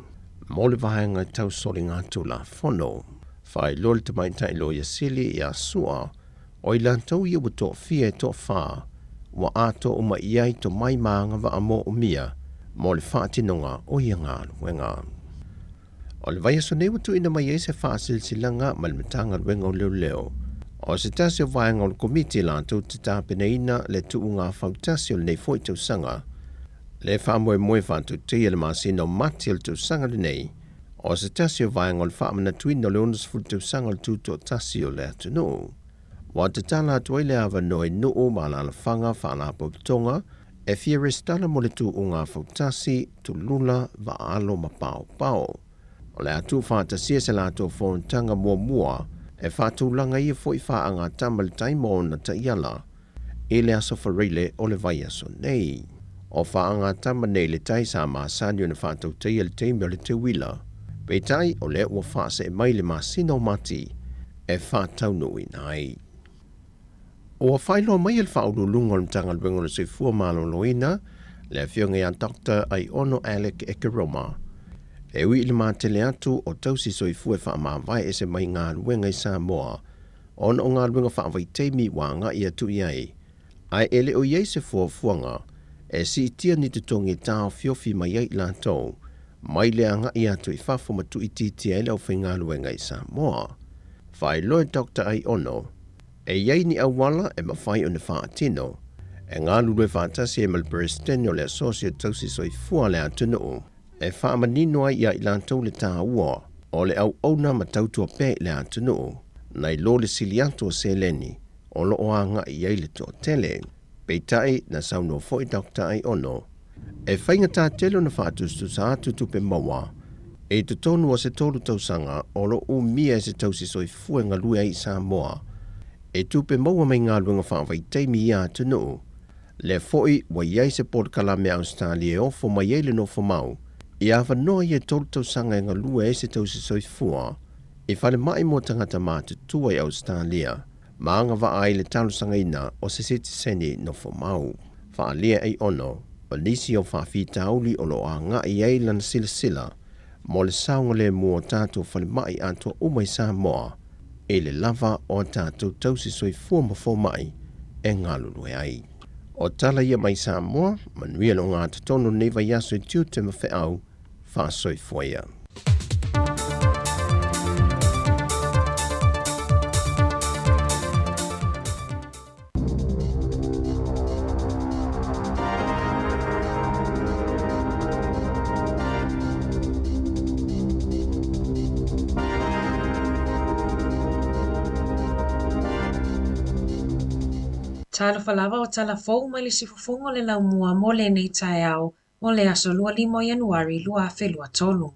mo le vaega tau soligatulafono. Faailoa le tamaitai loia sili ia Sua, o i latou ia ua toafia e toafa, ua atoa uma i ai tomai ma agavaa moomia mo le faatinoga o ia galuega. O le vaiaso nei ua tuuina mai ai se faasilasilaga mai le Matagaluega o Leoleo, o se tasi o vaega o le Komiti latou te tapenaina le tuuga fautasi o lenei foi tausaga, le faamoemoe faatauteia le masina o Mati o le tausaga lenei, o se tasi o vaega o le faamanatuina o le 60 tausaga o le tutoatasi o le atunuu. Ua tatala atu ai le avanoa i nuu ma alaalafaga faalapotopotoga e fia resitala mo le tuuga fautasi, tulula, vaaalo ma paopao. O le a tuufaatasia se latou fonotaga muamua e faatulaga ia foi faagatama le tai ma ona taiala i le Aso Faraile o le vaiaso nei. O faagatama nei le tai sa masani ona faatautaia le taimi o le teuila, peitai o lea ua faasee mai le masina o Mati e faataunuuina ai. Ua faailoa mai e le Faauluuluga o le Matagaluega o le Soifua Maloloina, le Afioga ia Doctor Aiono Alec Ekeroma, e ui i le matele atu o tausi soifua e faamavae ese mai galuega i Samoa ona o galuega faavaitaimi ua agai atu i ai, ae e le o i ai se fuafuaga e siitia ni totogi e taofiofi mai ai i latou mai le agai atu i fafo ma tuuitiitia ai le aufaigaluega i Samoa. Faailoa e Doctor Aiono, e i ai ni auala e mafai ona faatino e galulue faatasi ai ma le Peresetene o le Asosi o Tausi Soifua a le atunuu e faamanino ai ia i latou le taua o le auauna ma tautua pea i le atunuu, nai lo le sili atu o seleni o lo o agai i ai le toatele. Peitai, na saunoa foi Doctor Aiono, e faigata tele ona faatusatusa atu tupe maua i totonu o se tolu tausaga o lo o umia e se tausi soifua e galue ai i Samoa i tupe maua mai galuega faavaitaimi i ia atunuu. Lea foi ua i ai se polokalame a Ausetalia e ofo mai ai le nofomau i avanoa ia e tolu tausaga e galue ai se tausi soifua i falemai mo tagata matutua i Ausetalia ma agavaa ai le talosagaina o se sitiseni nofomau. Faaalia Aiono, o nisi o faafitauli o lo o agai ai lana silasila mo le saogalemu o tatou falemai atoa uma i Samoa i le lava o a tatou tausi soifua ma fomai e galulue ai. O tala ia mai Samoa, manuia le ogatotonu o lenei vaiaso i tiute ma feau faasoifua ia. Talofa lava o tala fou mai le sifufoga o le laumua mo lenei taeao o le aso 25 o Ianuari 2023.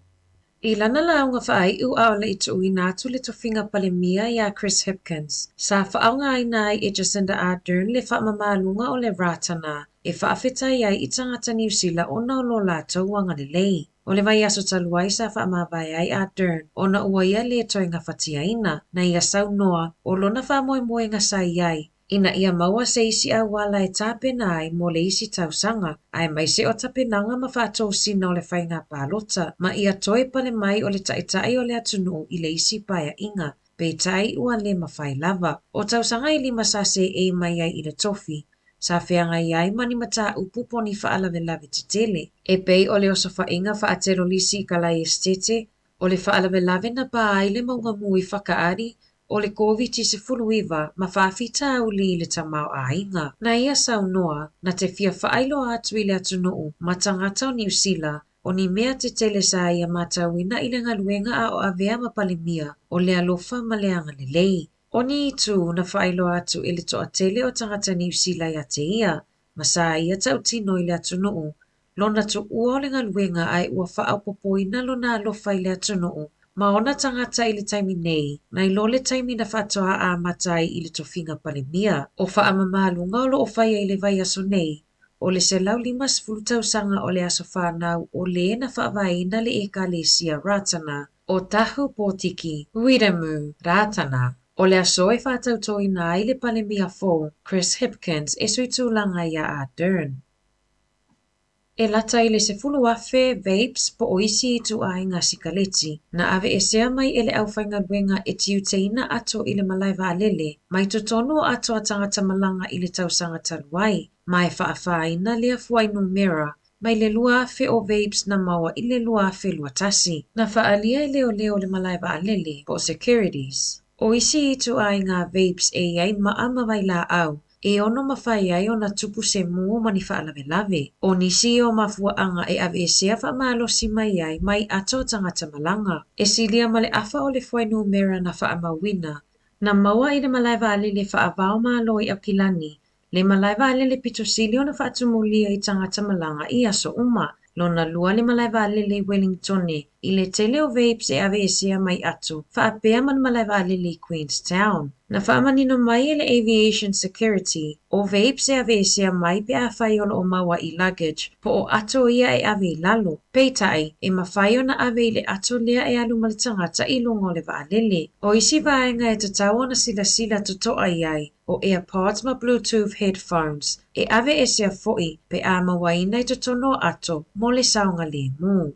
I lana lauga faaiu a o le i tuuina atu le tofiga Palemia iā Chris Hipkins, sa faaaogaina ai e Jacinda Ardern le faamamaluga o le Rātana e faafetai ai i tagata Niu Sila ona o lo latou agalelei. O le vaiaso talu ai sa faamavae ai Ardern ona ua ia lē toe gafatiaina, na ia saunoa o lona faamoemoega sa i ai ina ia maua se isi auala e tapena ai mo le isi tausaga, aemaise o tapenaga ma faatosina o le faiga palota, ma ia toe pale mai o le Taitai o le atunuu i le isi paeaiga, peitai ua le mafai lava. O tausaga e lima sa seei mai ai i le tofi, sa feagai ai ma ni mataupu po o ni faalavelave tetele, e pei o le osofaiga faatelolisi i Kalaesetete, o le faalavelave na pā ai le mauga mū i Whakaari, o le Koviti-19 ma faafitauli i le tamaoaiga. Na ia saunoa, na te fia faailoa atu i le atunuu ma tagata o Niu Sila, o ni mea tetele sa ia matauina i le galuega a o avea ma Palemia, o le alofa ma le agalelei. O ni itu na faailoa atu i le toatele o tagata Niu Sila ia te ia, ma sa ia tautino i le atunuu, lona tuua o le galuega ae ua faaopoopoina lona alofa i le atunuu ma ona tagata i le taimi nei, nai lo le taimi na faatoa amata ai i le tofiga Palemia. O faamamaluga o lo o faia i le vaiaso nei, o le 150 tausaga o le aso fanau o lē na faavaeina le Ekalesia Rātana o Tahu Pōtiki, Wiremu Rātana. O le aso e faatautoina ai le Palemia fou, Chris Hipkins, e sui tulaga iā Ardern. E lata i le 10,000 vapes po o isi ituaiga sikaleti, na aveesea mai e le aufaigaluega e tiuteina ato i le malae vaalele mai totonu o ato a tagata malaga i le tausaga talu ai, ma e faafāina lea fuainumera mai le 2,000 o vapes na maua i le 2021. Na faaalia e leoleo o le malae vaalele, po o securities. O isi ituaiga vapes e i ai maa ma vailaau, e ono mafai ai ona tupu se mū ma ni faalavelave. O nisi ia o mafuaaga e aveesea faamalosi mai ai mai ato o tagata malaga. E silia ma le afa o le fuainumera na faamauina, na maua i le malae vaalele faava-o-Malo i Aukilani, le malae vaalele pito sili ona faatumulia i tagata malaga i aso uma. Lona lua le malae vaalele i Wellingtone i le tele o vapes e aveesea mai ato faapea ma le malae vaalele i Queenstown. Na faamanino mai e le Aviation Security, o vapes e aveesea mai pe afai o lo o maua i luggage, po o ato ia e ave i lalo. Peitai, e mafai ona ave i le ato lea e alu ma le tagata i luga o le vaalele. O isi vaega e tatau ona silasila totoa i ai, o AirPods ma Bluetooth headphones, e aveesea foi pe a mauaina i totonu o ato mo le saogalemu.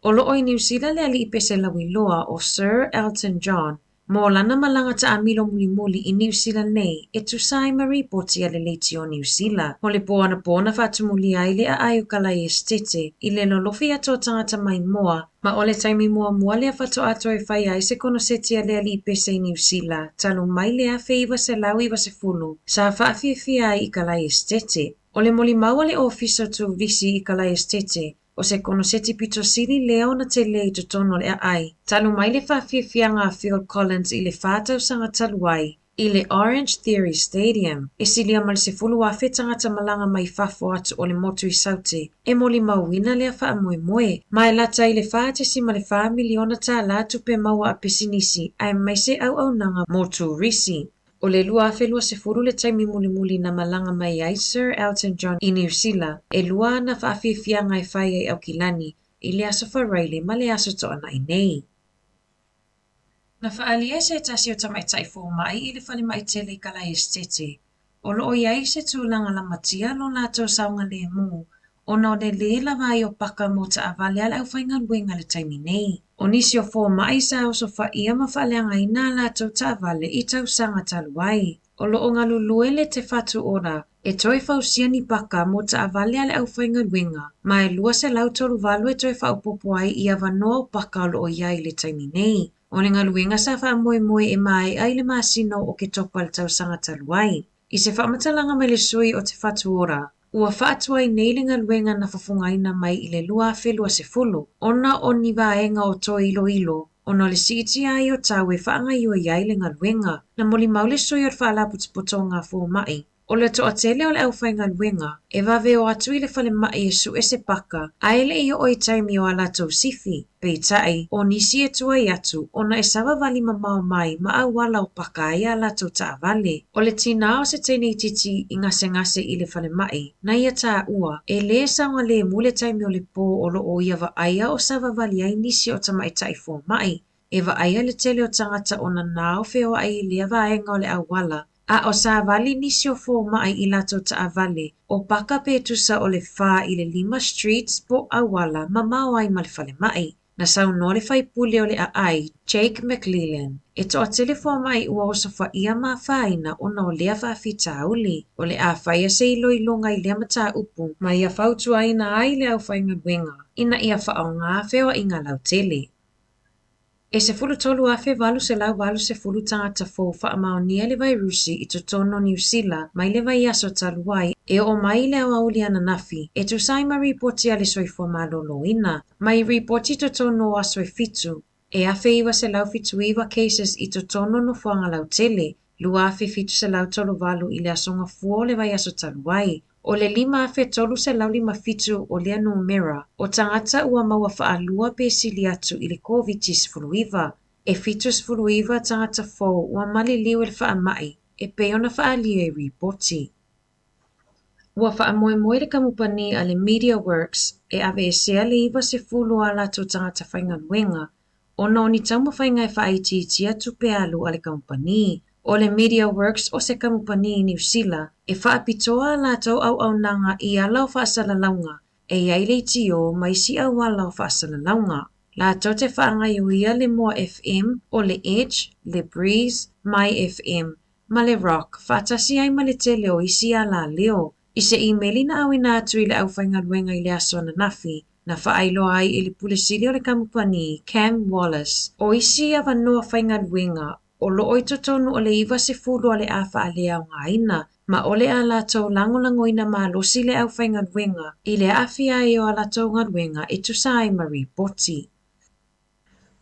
O lo o i Niu Sila le alii pese lauiloa o Sir Elton John mo lana malaga taamilo mulimuli i Niu Sila nei e tusa ai ma ripoti a le leitio Niu Sila. O le po anapo na faatumulia ai le aai o Kalaesetete i le lolofi atu o tagata maimoa Ma o le taimi muamua lea faatoa toe fai ai se konoseti a le alii pese i Niu Sila talu mai le 1990, sa faafiafia ai i Kalaesetete. O le molimau a le Ofisa o Turisi i Kalaesetete, o se konoseti pito sili lea ona tele i totonu o le aai, talu mai le faafiafiaga a Phil Collins i le fa tausaga talu ai, i le Orange Theory Stadium, e silia ma le 10,000 tagata malaga mai fafo atu o le motu i Saute, e molimauina lea faamoemoe. Ma e lata i le $4.4 miliona tālā tupe maua a pisinisi aemaise auaunaga mo turisi. O le 2020 le taimi mulimuli na malaga mai ai Sir Elton John i Niu Sila, e lua ana faafiafiaga e fai ai Aukilani i le Aso Faraile ma le Aso Toanai nei. Na faaalia e se tasi o tamaitai fomai i le falemai tele i Kalaesetete, o lo o i ai se tulaga lamatia lo latou saogalemu ona o le lē lava ai o paka mo taavale a le aufaigaluega i le taimi nei. O nisi o fomai sa osofaia ma faaleagaina a latou taavale i tausaga talu ai. O lo o galulue le Te Whatu Ora e toe fausia ni paka mo taavale a le aufaigaluega, ma e 238 e toe faaopoopo ai i avanoa o paka o lo o i ai i le taimi nei. O le galuega sa faamoemoe e maea i le masina o Oketopa i le tausaga talu ai. I se faamatalaga mai le sui o Te Whatu Ora, ua faatuai nei le galuega na fofogaina mai i le 2020 ona o ni vaega o toe iloilo ona o le siitia ai o tau e faagaoioi ai le galuega. Na molimau le sui o le Faalapotopotoga Fomai, O le toatele o le aufaigaluega e vave o atu i le falemai e suʻe se paka ae le i oo i taimi o a latou sifi. Peitai, o nisi e tuai atu ona e savavali mamao mai ma auala o paka ai a latou taavale. O le tinā o se teine itiiti i gasegase i le falemai, na ia taua, e lē saogalemu le taimi o le pō o lo o ia vaaia o savavali ai nisi o tamaitai fomai. E vaaia le tele o tagata o nanao feoai i lea vaega o le auala, a o savali nisi o fomai i latou taavale o paka pe tusa o le fa i le lima streets po auala mamao ai ma le falemai. Na saunoa le faipule o le aai, Jake McLellan, e toatele fomai ua osofaia ma afaina ona o lea faafitauli. O le a faia se iloiloga i lea mataupu ma ia fautuaina ai le aufaigaluega ina ia faaaoga feoaiga lautele. E 13,880 tagata fou faamaonia le vairusi i totonu o Niu Sila mai le vaiaso talu ai e oo mai i le aoauli ananafi, e tusa ai ma ripoti a le Soifua Maloloina. Mai ripoti i totonu o aso e fitu, e 1,979 cases i totonu o nofoaga lautele, 2,738 i le aso Gafua o le vaiaso talu ai. O le 5,357 o lea numera o tagata ua maua faalua pe sili atu i le Koviti-19. E 79 tagata fou ua maliliu i le faamai e pei ona faaalia i ripoti. Ua faamoemoe le kamupani a le MediaWorks e aveesea le 90 o a latou tagata faigaluega ona o ni taumafaiga e faaitiitia tupe alu a le kamupani. O le MediaWorks o se kamupani i Niu Sila e faapitoa a latou auaunaga i ala o faasalalauga e i ai leitio ma isi auala o faasalalauga. Latou te faagaioia le Moa FM, o le Edge, le Breeze, My FM, ma le Rock, faatasi ai ma le tele o isi alaleo. I se imeli na auina atu i le aufaigaluega i le aso ananafi, na faailoa ai e le Pule Sili o le kamupani, Cam Wallace, o isi avanoa faigaluega o lo o i totonu o le 90 a le a faaleaogaina, ma o le a latou lagolagoina malosi le aufaigaluega i le aafia ai o a latou galuega e tusa ai ma ripoti.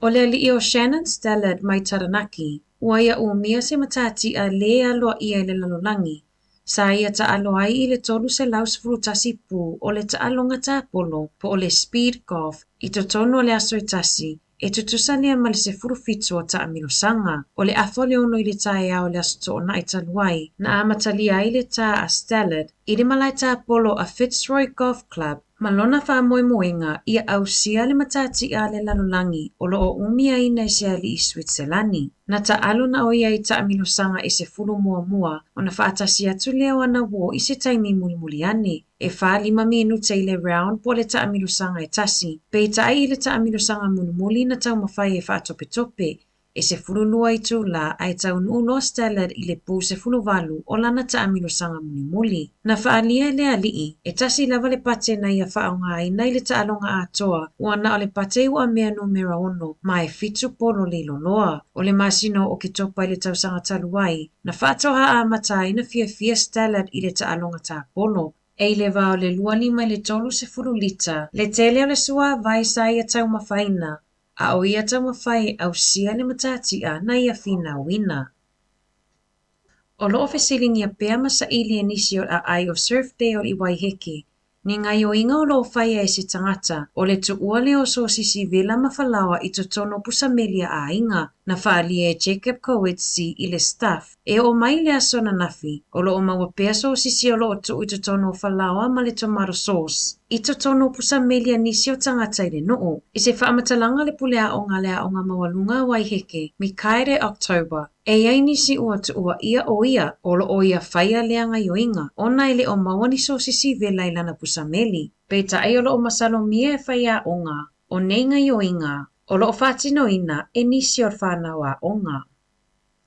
O le aliʻi o Shannon Stallard mai Taranaki, ua ia ʻumia se matatia lē aloaia i le lalolagi, sa ia taalo ai i le 311 pū o le taaloga tāpolo po o le speed golf i totonu o le aso e tasi, e tutusa lea ma le 17 o taamilosaga. O le afa o le ono i le taeao o le Aso Toonai talu ai, na amatalia ai le tā a Stallard i le malae tāpolo a Fitzroy Golf Club, Ma lona faamoemoega ia ausia le matatia a le lalolagi o lo o umiaina e se aliʻi Suitselani. Na taalo na o ia i taamilosaga e sefulu muamua ona faatasi atu lea o ana uo i se taimi mulimuli ane, e 45 minute i le round po o le taamilosaga e tasi, peitai i le taamilosaga mulimuli na taumafai e faatopetope E 12 itulā ae taunuu loa Stallard i le pū 18 o lana taamilosaga mulimuli. Na faaalia e le aliʻi, e tasi lava le pate na ia faaaogaina i le taaloga atoa, ua na o le pate i uamea numera ono ma e fitu polo liloloa. O le masina o Oketopa i le tausaga talu ai, na faatoa amata ai na fiafia Stallard i le taaloga tāpolo. E i le vā o le 25 i le 30 lita, le tele o le suāwai sa ia taumafaina, a o ia taumafai e ausia le matatia na ia finauina. O lo o fesiligia pea ma saili e nisi o le aai o Surfdale i Waiheke, ni gaioiga o lo o faia e se tagata, o le tuua lea o sosisi vela ma falaoa i totonu o pusameli a aiga, na faaalia e Jacob Coetzee i le Stuff. E oo mai i le aso ananafi, o lo o maua pea sosisi o lo o tuu i totonu o falaoa ma le tomato sauce. I totonu o pusameli a nisi o tagata i le nuu. I se faamatalaga a le pule aoga a le Aoga Maualuga a Waiheke, Mikaere October, e i ai nisi ua tuua ʻia ʻo ia o lo o ia faia lea gaioiga ona e le o maua ni sosisi wela i lana pusameli. Peitai o lo o masalomia e faiaoga o nei gaioiga o lo o faatinoina e nisi o whanau aoga.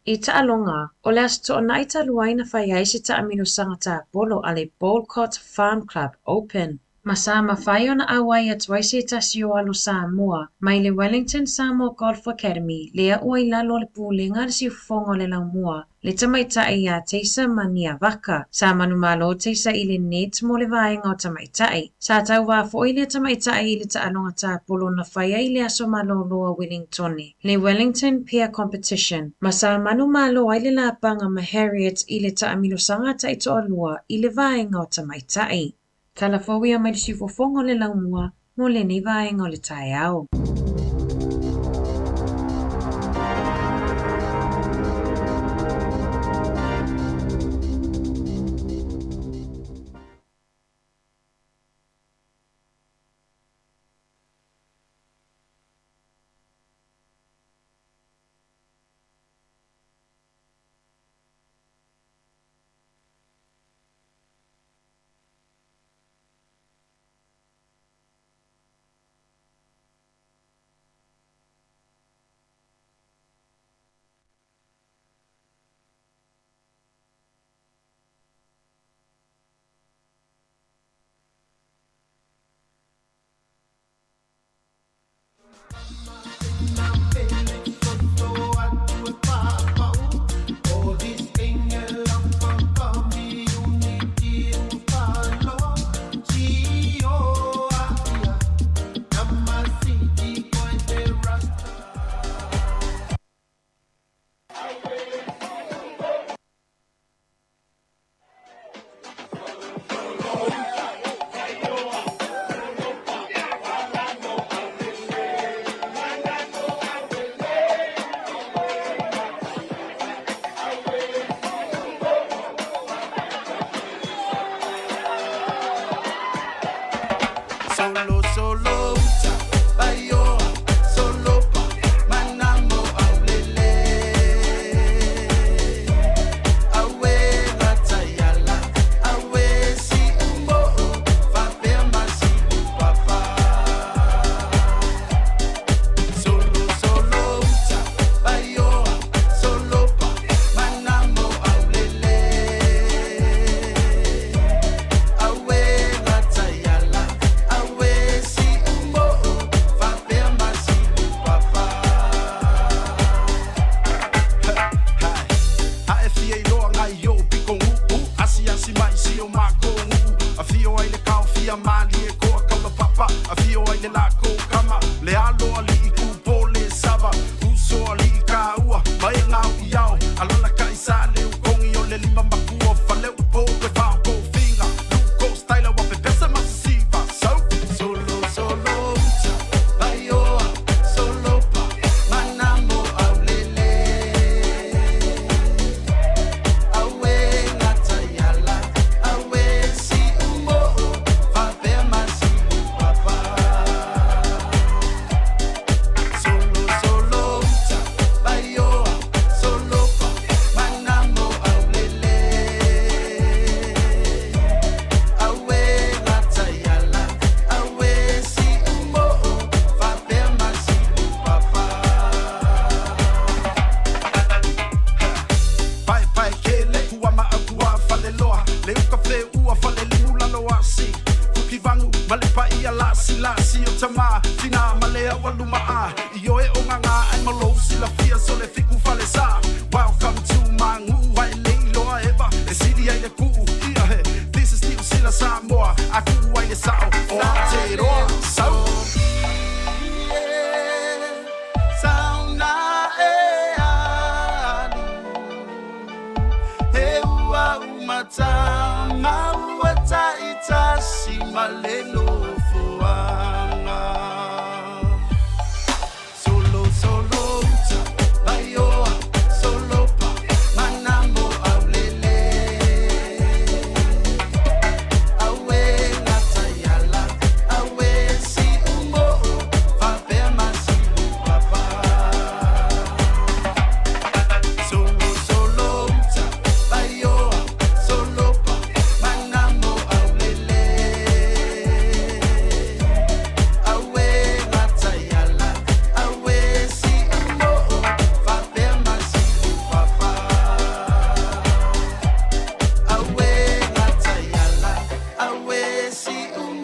I taaloga, o le Aso Toonai talu ai na fai ai se taamilosaga tāpolo a le Boulcott Farm Club Open. Ma sa mafai ona auai atu ai se tasi o alo Samoa mai le Wellington Samoa Golf Academy lea ua i lalo o le pulega a le siufofoga o le Laumua, le tamaitai ia Taser Maniavaka. Sa manumalo Taser i le net mo le vaega o tamaitai. Sa tauvā foi lea tamaitai i le taaloga tapolo na faia i le aso malolo a Wellingtone, le Wellington Pair Competition, ma sa manumalo ai le lapaga ma Harriet i le taamilosaga taitoalua i le vaega o tamaitai. Tala fou ia mai le siufofoga o le laumua mo lenei vaega o le taeao.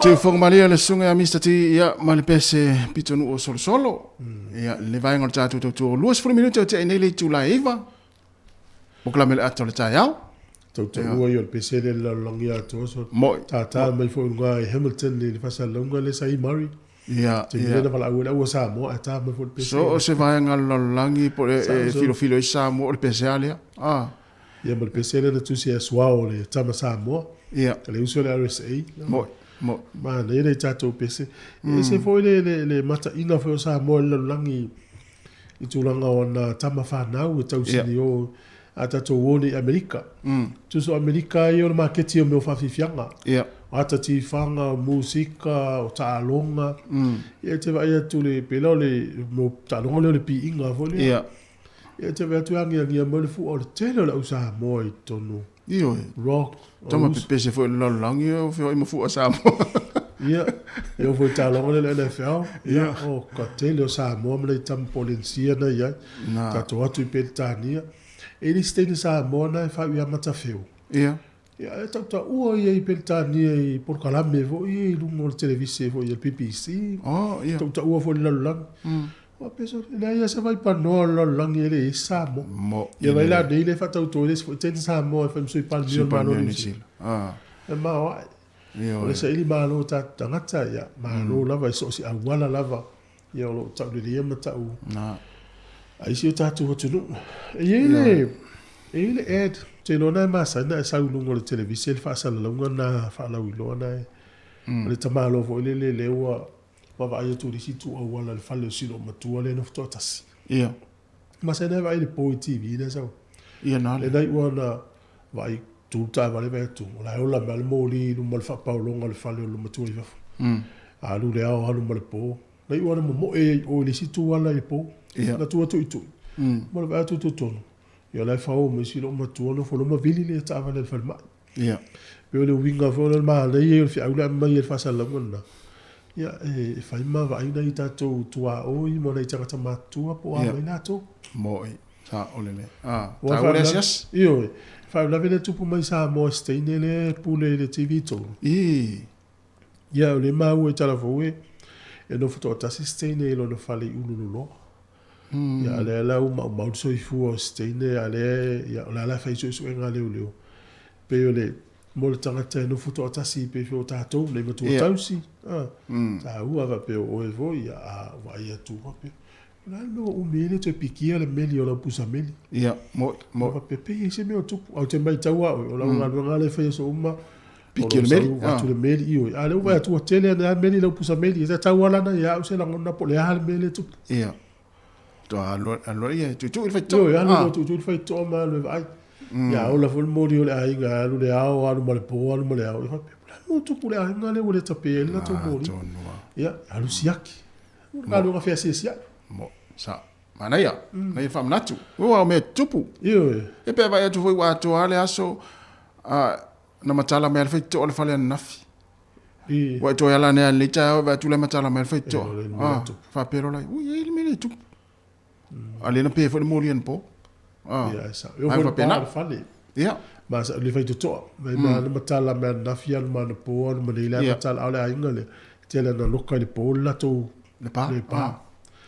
Siufofoga malie o le susuga ia Mister T, ia, ma le pese pitonuu o Solosolo. Ia, le vaega o le tatou tautua, 20 minute o tea i nei le itula e 9. Polokalame le ata o le taeao. Tautaua ia o le pese lea i le lalolagi atoa so Moi. tātā mai foi i luga i Hamilton i le faasalalauga lea sa i Murray. Ia, Taimi ia. lea na valaau ai le au a Samoa ae tā mai foi le pese. So o se vaega o le lalolagi po o le Sa e so. filofilo ai Samoa o le pese lava lea. Ah. Ia ma le pese lea na tusi e Suao le tama Samoa. Ia. Le uso le RSA. Moi, moi. Manaia le tatou pese. E ese foi le, le, le mataina foi o Samoa i le lalolagi i tulaga o ana tama fanau e tausili yeah. o a tatou o nei i Amerika. Tusa o Amerika ia o le maketi o mea o faafiafiaga. Yeah. O ata tifaga, o musika, o taaloga. Ia e te vaai atu le pela o le mea o taaloga lea o le piiga foi lea. Yeah. Ia e te vaai atu e agiagia mai le fua o le tele o le au Samoa i totonu. Ioe. Rock. Tama pepese foi i le lalolagi o feoai ma fua Samoa. Ia, e oo foi i taaloga lea le NFL. Ia, o ka tele o Samoa ma nai tama Polenisia na i ai. Na. Tatou atu i Peretania. E le isi teine Samoa na e faaiu ia Matafeo. Ia. Ia, e tautaua ia i Peretania i polokalame foi ia i luga o le televise foi ia le BBC. Oh, ia. Tautaua foi i le lalolagi. Ua peso, e leai lava se vaipanoa o le lalolagi e leai se Samoa. Mo. Ia vai la nei le faatauto i le isi foi teine Samoa e fai ma Sui Palemia o le Malo o Niu Sila. Ah. E maoae. Ioe. O le saili malo o tatou tagata, ia, malo lava i so o se auala lava, ia o lo o tauleleia ma tau Na. a isi o tatou atunuu. E i ai le, e i ai le ad, ou te iloa na e masani ona e sau i luga o le televise le faasalalauga na faalauiloa na e, o le tamaloa foi lele lea ua vaavaai atu i le isi itu auala i le fale o si loomatua lea e nofo toatasi. Ia. Masani lava e vaai i le po i TV lea e sau. Ia na le. Lena iu ona vaai tu le taavale vaai atu, o la e ola mai lava le moli i luma o le faapaologa o le fale o le matua i fafo. Alu le ao alu ma le po. Na iu ona momoe ai i o i le isi itu ala i le po. Ia. Na tu atu i tui. Ma le vaai atu i totonu. Ia o la e fao mai si loomatua nofo loa ma vili le taavale a le falemai. Ia. Pei o le uiga foi o le manaia o le feau le aumai e le faasalalauga lena. Ia, e fai ma vaai nai tatou tuaoi ma nai tagata matutua po o a mai latou. Moi, sa o le le. Ah, taua le asiasi. Ioe, faalavelave lea tupu mai Samoa i se teine lea e pule i le TV tonu. I. Ia, o lea e maua i Talafou e nofo toatasi se teine i lona fale i Ulululoa. Ia, a lea la ua maumau le soifua o se teine, a lea, ia, o le a la e fai suesuega a leoleo. Pei o le, mo le tagata e nofo toatasi pei foi o tatou nei matua tausi, a, taua faapea o oe foi, ia, a vaai atu faapea, o le a le mea ua umi ai le toe pikia le meli o lau pusa meli. Ia, moi, moi. Faapea, pei e i ai se mea o tupu. Ae ou te matau lava oe, o lau galuega lava lea e fai aso uma, Piki o le meli. Atu le meli, ioe. A lea ua vaai atu ua tele ane lava meli lau pusa meli. E tatau lava la ona ia au se lagona po o le a le mea lea e tupu. Ia. Toa alu alu ia tuitui le faitoa. Ioe, alu loa tuitui le faitoa ma alu e vaai. Ia ola foi le moli o le aiga, alu le ao, alu ma le po, alu ma le ao. Ia faapea, o le a le mea ua tupu i le aiga lea ua le tape ai le latou moli. Ia, alu siaki. O le galuega feasiasiai. Mo, sa. Manaia, manaia le faamanatu. Ua o mea tupu. Ioe. E pe vaai atu foi ua atoa le aso na matala mai le faitoa le fale ananafi. I. Ua e toe ala nei le taeao vaai atu le matala mai le faitoa. E, o le mea tupu. Faapea loa lai, ui, e le mea le tupu. A le na pe foi le moli anapo. Ah. Ia, e sao. E oo foi le pa o le fale. Ia. Ma sa le faitotoa. Mai ma na matala mai ananafi alu ma anapo alu ma nei le matala a o le aiga lea. Tele na loka i le po le latou Le pa. Le pa.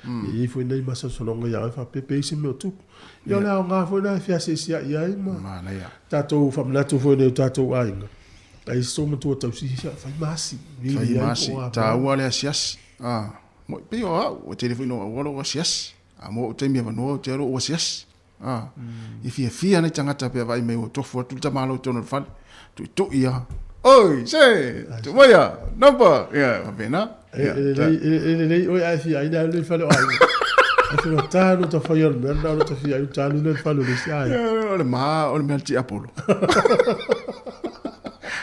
E i ai foi nai masalosaloga ia oe faapea pe i ai se mea o tupu. Ia o le aoga foi lena e feasiasiai ai ma Manaia. tatou faamanatu foi i nai o tatou aiga. Ai se tou matua tausisi fai ma asi. Fai ma asi. Taua le asiasi. Ah, moi pei o au, ua tele foi ina ou auala ou asiasi. A mo ou taimi avanoa ou te alu ou asiasi. Ah, i fiafia nei tagata pe vaai mai ua tofu atu le tamālo i totonu o le fale. Tuitui lava. Oi, se, tumaia, number. Ia, faapena. E lelei, e lelei oe ae fia ai na alu i le fale o aiga. E whakatā no ta whai o le mea, na o ta fia ai o tālu le fale o le isi aiga. O le mā, o le mea le tiapolo.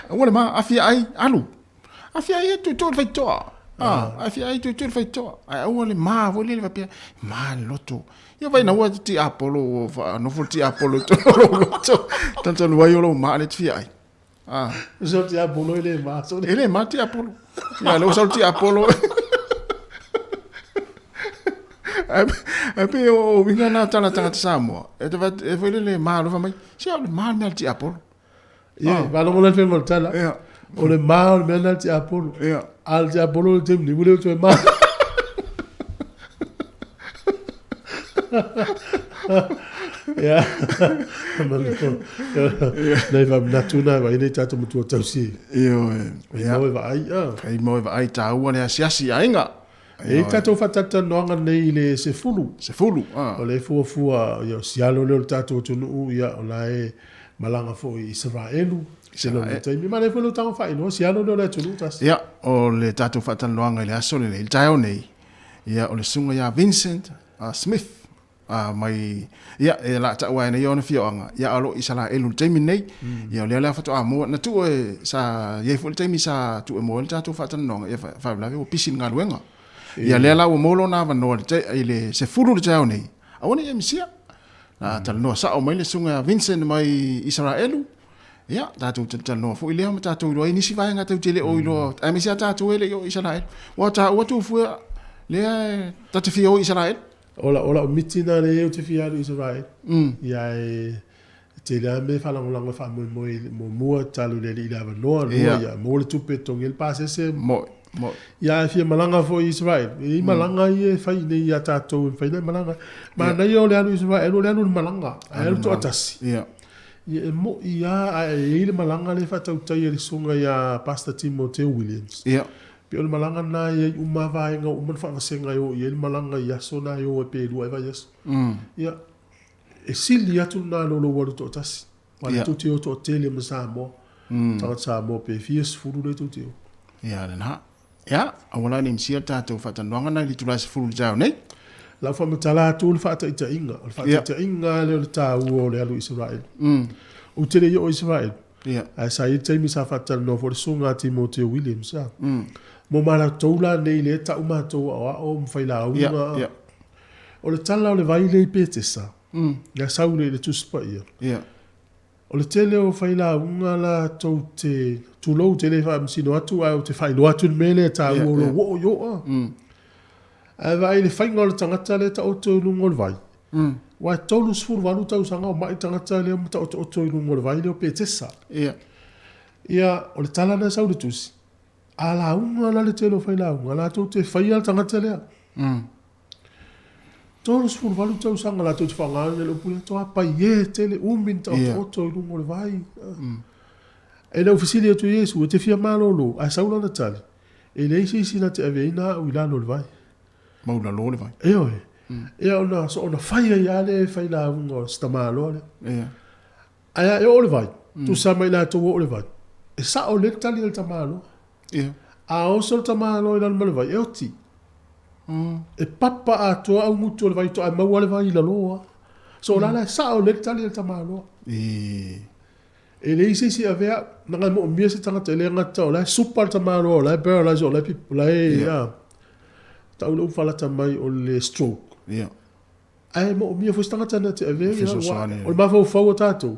Aua le mā, a fia ai, alu. A fia ai, tuitui le faitoa. A fia ai, tuitui le faitoa. Ae aua le mā foi lele faapea, mā le loto. Ia vai na ua tiapolo, ua nofo le tiapolo i totonu o lou loto. Talutalu ai o lou mā le te fia ai. Ah. So tiapolo e le mā. E le mā tiapolo. Ia, le ua sau le tiapolo. Ae pei o uiga na tala tagata Samoa. E te e foi lele mā alofa mai. Se au le mā le mea le tiapolo. Ia, faalogo la le fai ma le tala. Ia. O le ma o le mea lena le tiapolo. Ia. A o le tiapolo o le taimi nei ua le o toe ma. Ia. Nai faamanatu na vaai nei tatou matua tausi. Ioe. Fai mau e vaai. Fai mau e vaai taua le asiasi i aiga. E i tatou faatalatalanoaga nei i le 10. 10, a. O le fuafua, ia, o sialo lea o le tatou atunuu, ia, o la e malaga foi i Isaraelu, i le lona taimi. Ma lea foi le utaga faailoa, sialo lea o le atunuu tasi. Ia, o le tatou faatalanoaga i le aso lenei, i le taeao nei, ia, o le susuga ia Vincent Smith, A mai, ia, e la ta'u ae nei ona afioaga, ia, a o lo o Isaraelu i le taimi lenei. Ia, o lea la faatoa maua, na tuu e, sa i ai foi le taimi sa tuu e maua ai le tatou faatalanoaga, ia, faalavelave ua pisi i le galuega. Ia, lea la ua maua lona avanoa i le tai, i le 10 i le taeao nei, aua ne i e misia. Na talanoa sa'o mai le susuga ia Vincent mai Isaraelu, ia, tatou talatalanoa foi lea ma tatou iloa ai nisi vaega tatou te le o iloa, aemaise lava tatou e le i oo i Isaraelu. Aua o taua Tufua, lea ta te fia o i Isaraelu. O lau, o lau miti na lea ou te fia alu i Israel. Ia e tele lava mea e faalagolago e faamoemoe i le muamua talu i le alii i le avanoa, lua Ia. ia maua le tupe e totogi ai le pasese. Mo'i, mo'i. Ia ae fia malaga foi i Israel. E i ai malaga ia e fai nei ia tatou e mafai ona e malaga. Manaia o le alu i Israel o le alu i le malaga, ae alu toatasi. Ia. Ia e mo'i lava ae e i ai le malaga lea e faatautai e le susuga ia Pastor Timoteo Williams. Ia. Pei o le malaga lena e i ai uma lava vaega ua uma ona faavasega e o i ai le malaga i aso na e o ai pe lua ea vaiaso. Ia, e sili atu lena i lo lou alu toatasi. Aua o lea tou te o toatele ma Samoa, tagata Samoa pe fia sefulu lea tou te o. Ia lena. Ia, aua la ne i misia le tatou faatalanoaga na i le itula e 10 i le taeao nei. Lau faamatala atu le faataitaiga, o le faataitaiga lava lea o le taua o le alu i Isaraelu. Ou te le i oo i Isaraelu, Ia. Ae sa i ai le taimi sa faatalanoa foi le susuga a Timoteo Williams, a. Mo matou la nei lea e tau matou aoao ma failauga. Ia, ia. O le tala o le vai lea i Petesa, lea sau lea i le Tusi Paia. Ia. O le tele o failauga latou te, tulou, ou te le faamasino atu ae ou te faailoa atu le mea lea e taua o lou oo i o a. Ae vaai i le faiga o le tagata lea e taoto i luga o le vai. Aua e 38 tausaga o mai le tagata lea ma taotooto i luga o le vai lea o Petesa. Ia. Ia, o le tala lena e sau i le tusi, a lauga la le tele o failauga, latou te faia le tagata lea. 38 tausaga latou te faaaogaina le upu lea, toa paie tele, umi na taotooto i luga o le vai. E le o fesili atu i Iesu, e te fia malolo, ae sau lana tali, e leai se isi na te aveaina au i lalo o le vai. Maulalo le vai. Ioe. Ia ona soona fai ai lava lea e failauga o si tamaloa lea. Ia. Ae a e oo le vai, tusa ma i latou ua oo le vai, e sao lelei le tali a le tamaloa. Ia. A oso le tamaloa i lalo ma le vai, e oti. E papa atoa au gutu o le vai toa e maua le vai i lalo lava. So o la la e sao lelei le tali a le tamaloa. E. E leai se isi e avea au, leaga e moomia se tagata e le gata o la e supa le tamaloa, o la e paralyze, o la e, o la e, yeah. Tau le falata mai o le stroke. Yeah. Ae moomia foi se tagata na te avea ia, o le mafaufau o tatou,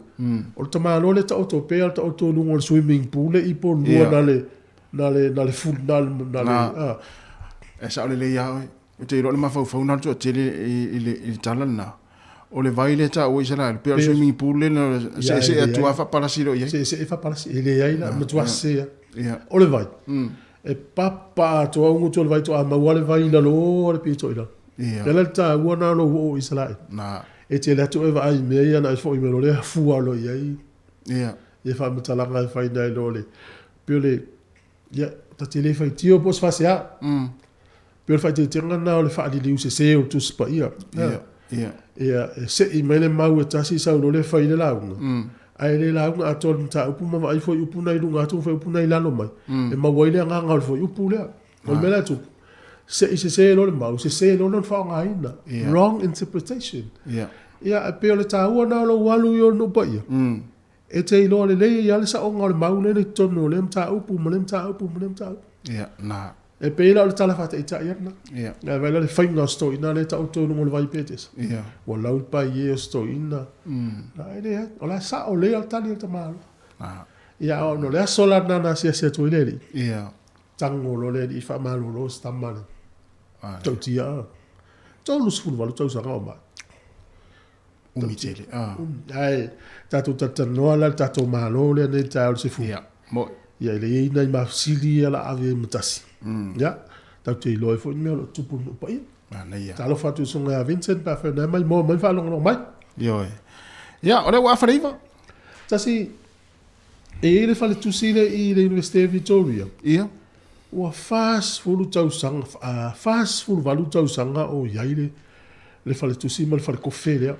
o le tamaloa lea taoto pea le taoto i luga o le swimming pool le ipo lua yeah. na le, na le, na le full, na le, na le, ah. E sao lelei ia oe. Ou te iloa le mafaufau na o le toatele i le tala lena. O le vai lea e taua i Isaraelu, pei o le swimming pool lea na seesee atu lava faapalasi loa i ai. Seesee faapalasi, e leai la, matua sese lava. O le vai, e papa atoa au gutu o le vai toa maua le vai i lalo o le pito i lalo. O le ala le taua na o lou oo i Isaraelu. E te alu atu oe vaai i mea ia na e foi mai loa lea fua loa i ai. Ia faamatalaga e fai nai lo le, pei o le, ia, ta te le faitio po o se faasea. Pei o le faaeteetega lena o le faaliliu sese o le Tusi Paia. Ia, ia. Ia, e sei mai le mau e tasi sau loa lea fai le lauga. Ae le lauga atoa le mataupu ma vaai fuaiupu na i luga atu ma fuaiupu na i lalo mai. E maua ai le agaga o le fuaiupu lea. O le mea la e tupu, sei sese loa le mau, sese loa lona faaaogaina. Wrong interpretation. Ia. Ia, e pei o le taua lena o lou alu i o le nuu paia. E te iloa lelei ai lava le saoga o le mau lea i totonu o lea mataupu ma lea mataupu ma lea mataupu. Ia, na. E pei la o le tala faataitai atu lena. Ia. Ae vaai la le faiga o se toeaina lea e taoto i luga o le vai Petesa. Ia. Ua lau le paie o se toeaina. Na, e leai. O la e sao lelei lava le tali a le tamaloa. Na. Ia, ona o le aso la lena na asiasi atu ai le alii. Ia. Tago loa le alii faamalolo se tama le tautia. 38 tausaga o mai. Umi tele. Umi. Ae tatou talatalanoa la le tatou Malo lea nei i le taeao i le 10. Ia, mo'i. Ia, e le i ai nai mafesili ia la ave ai ma tasi. Ia, tatou te iloa ai foi ni mea o lo o tutupu i le nuu paia. Manaia. Talofa atu i le susuga ia Vincent pe afai o na e maimoa mai ma faalogologo mai. Ioe. Ia, o lea ua afa le 9. Tasi, e i ai le faletusi lea i le Iunivesite o Victoria. Ia. Ua 40 tausaga, 48 tausaga o i ai le, le faletusi ma le falekofe lea.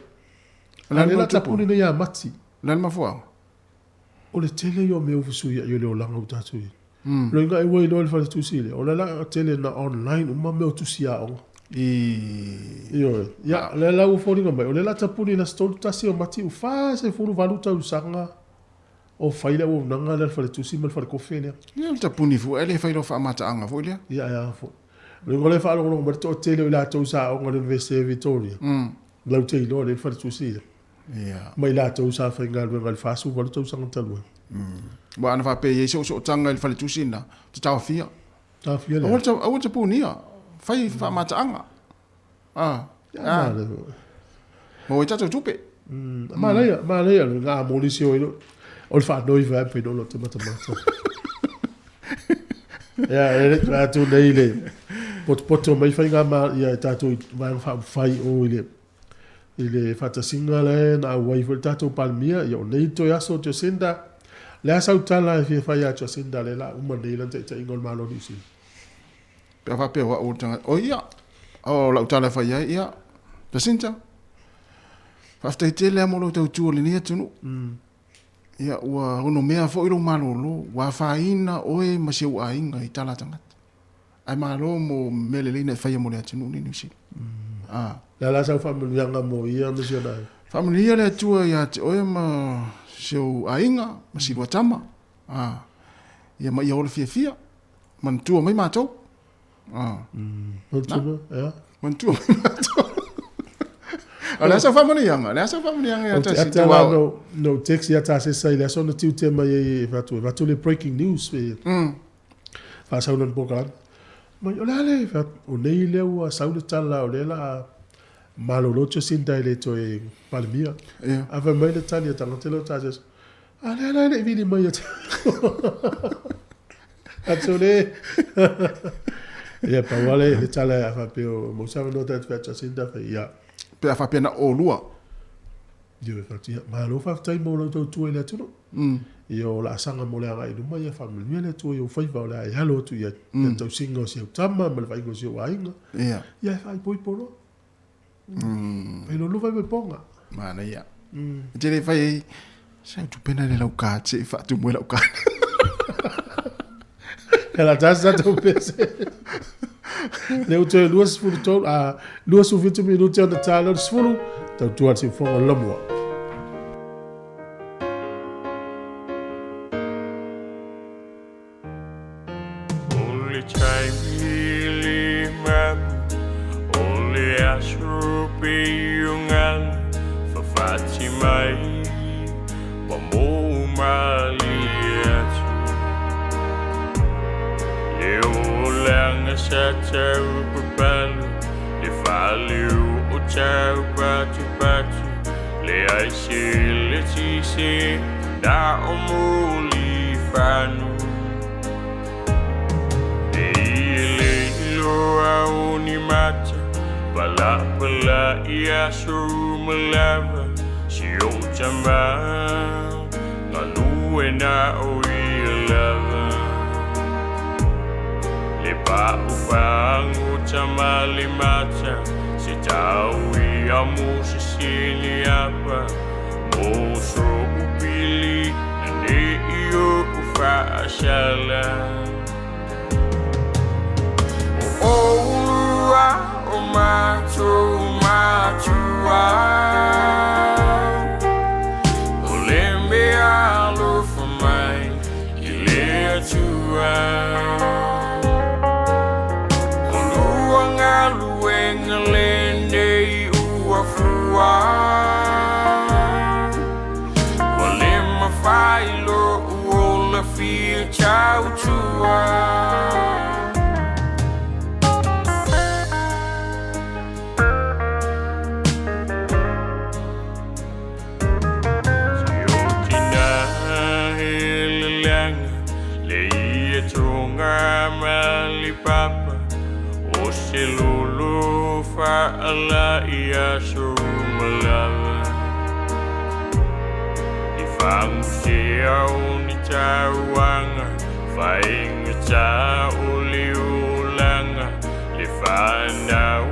A o lea la tapuni nei ia Mati. O le a le mafuaaga? O le tele ia o mea ua fesuiai o le olaga ua tatou i ai. Loiga e ua iloa i le faletusi lea, o lea la tele na online uma mea o tusi aoga. Ioe. Ia, o lea la ua foliga mai, o lea la tapuni i le aso 31 o Mati ua 48 tausaga o fai le auaunaga lea a le faletusi ma le falekofe lea. Ia, o le tapuni foi, ae le fai loa faamataaga foi lea. Ia, e a foi. Loiga o lea e faalogologo mai le toatele o i latou sa aoga i le University o Victoria, lau te iloa lea le faletusi lea. Ia. Ma i latou sa faigaluega i le 48 tausaga talu ai. Aua ana faapea e i ai se osootaga i le faletusi lena, ou te taofia. Taofia lea. Aua le, aua le tapunia. Fai faamataaga. Ah. Ah. Maua ai tatou tupe. Manaia, manaia le ngā moli si oi o le whanoi wha pe no te matamata. Ia, e le tātou nei le potopoto mai whai ngā mā, ia e tātou i waenga whaawhai o i le I le faatasiga lea na auai foi le tatou Palemia, ia o nei toe aso o Jacinda, le a sau tala e fia fai ia Jacinda lea la uma nei lana taitaiga o le Malo o Niu Sila? Pe a faapea o au o le tagata, o ia, o lau tala e fai ai, ia, Jacinta, faafetai tele lava mo lou tautua i lenei atunuu. Ia, ua onomea foi lou malolo, ua afaina oe ma si ou aiga i tala a tagata. Ae malo mo mea lelei na e faia mo le atunuu nei Niu Sila. Ah. Le a la sau faamanuiaga mo ia ma si ona aiga? Faamanuia le Atua ia te oe ma si ou aiga ma si lua tama. Ah. Ia ma ia ola fiafia. Manatua mai matou. Ah. Manatua mai, ia. Manatua mai matou. O le a sau faamanuiaga? O le a sau faamanuiaga ia te ata la no text ia Tasesa i le aso na tiute mai ai e fatu, e fatu le breaking news pe. Faasau lana polokalame. Mai, o le a le, fai atu, o nei lea ua sau le tala o lea la a malolo Jacinda e le toe Palemia. Yeah. A fai mai le tali a tagata lea o Tasesa, a lea la e le i vili mai atu. Atu le. Ia, pau lava le tala a faapea o mau sa avanoa tatou fai atu Jacinda, fai, ia. Pe a faapea na olua. Ioe, fai ia, malo faafetai mo lau tautua i le atunuu. Ia o laasaga mo le agai i luma, ia faamanuia le Atua i ou faiva o le a e alo atu i ai, i le tausiga o si au tama ma le vaaiga o si ou aiga. Ia. Ia e faaipoipo loa. Fai loa lua faaipoipoga. Manaia. E te le fai ai, sa au tupena le lau card se i faatumu ai lau card. E la tasi sa tau pese. Le u toe 23, a 27 minute ona tā leo le 10, tautua le siufofoga o le Lamua. O le taimi le mapu, o le aso pei o galu fafati mai, ua mou malie atu. Le olaga sa tau papalu, le fale o tau patupatu, leai se letise na o muli fanu. E i le iloa o ni mata, palapala i aso uma lava, si o tama, galue na o ia lava. Le pa'u pagu tama le mata, se tau ia mo se sini apa, mo so'u pili na ne'i o'u fa'asala. O oulua o matou matua, o le mea alofa mai i le Atua. O lua galuega lenei ua fua, ua le mafai lo'u ola fia tautua. Si o tina he leleaga le papa O se lolo faala i aso uma lava I fagusea o ni tauaga Faigata o le olaga Le fanau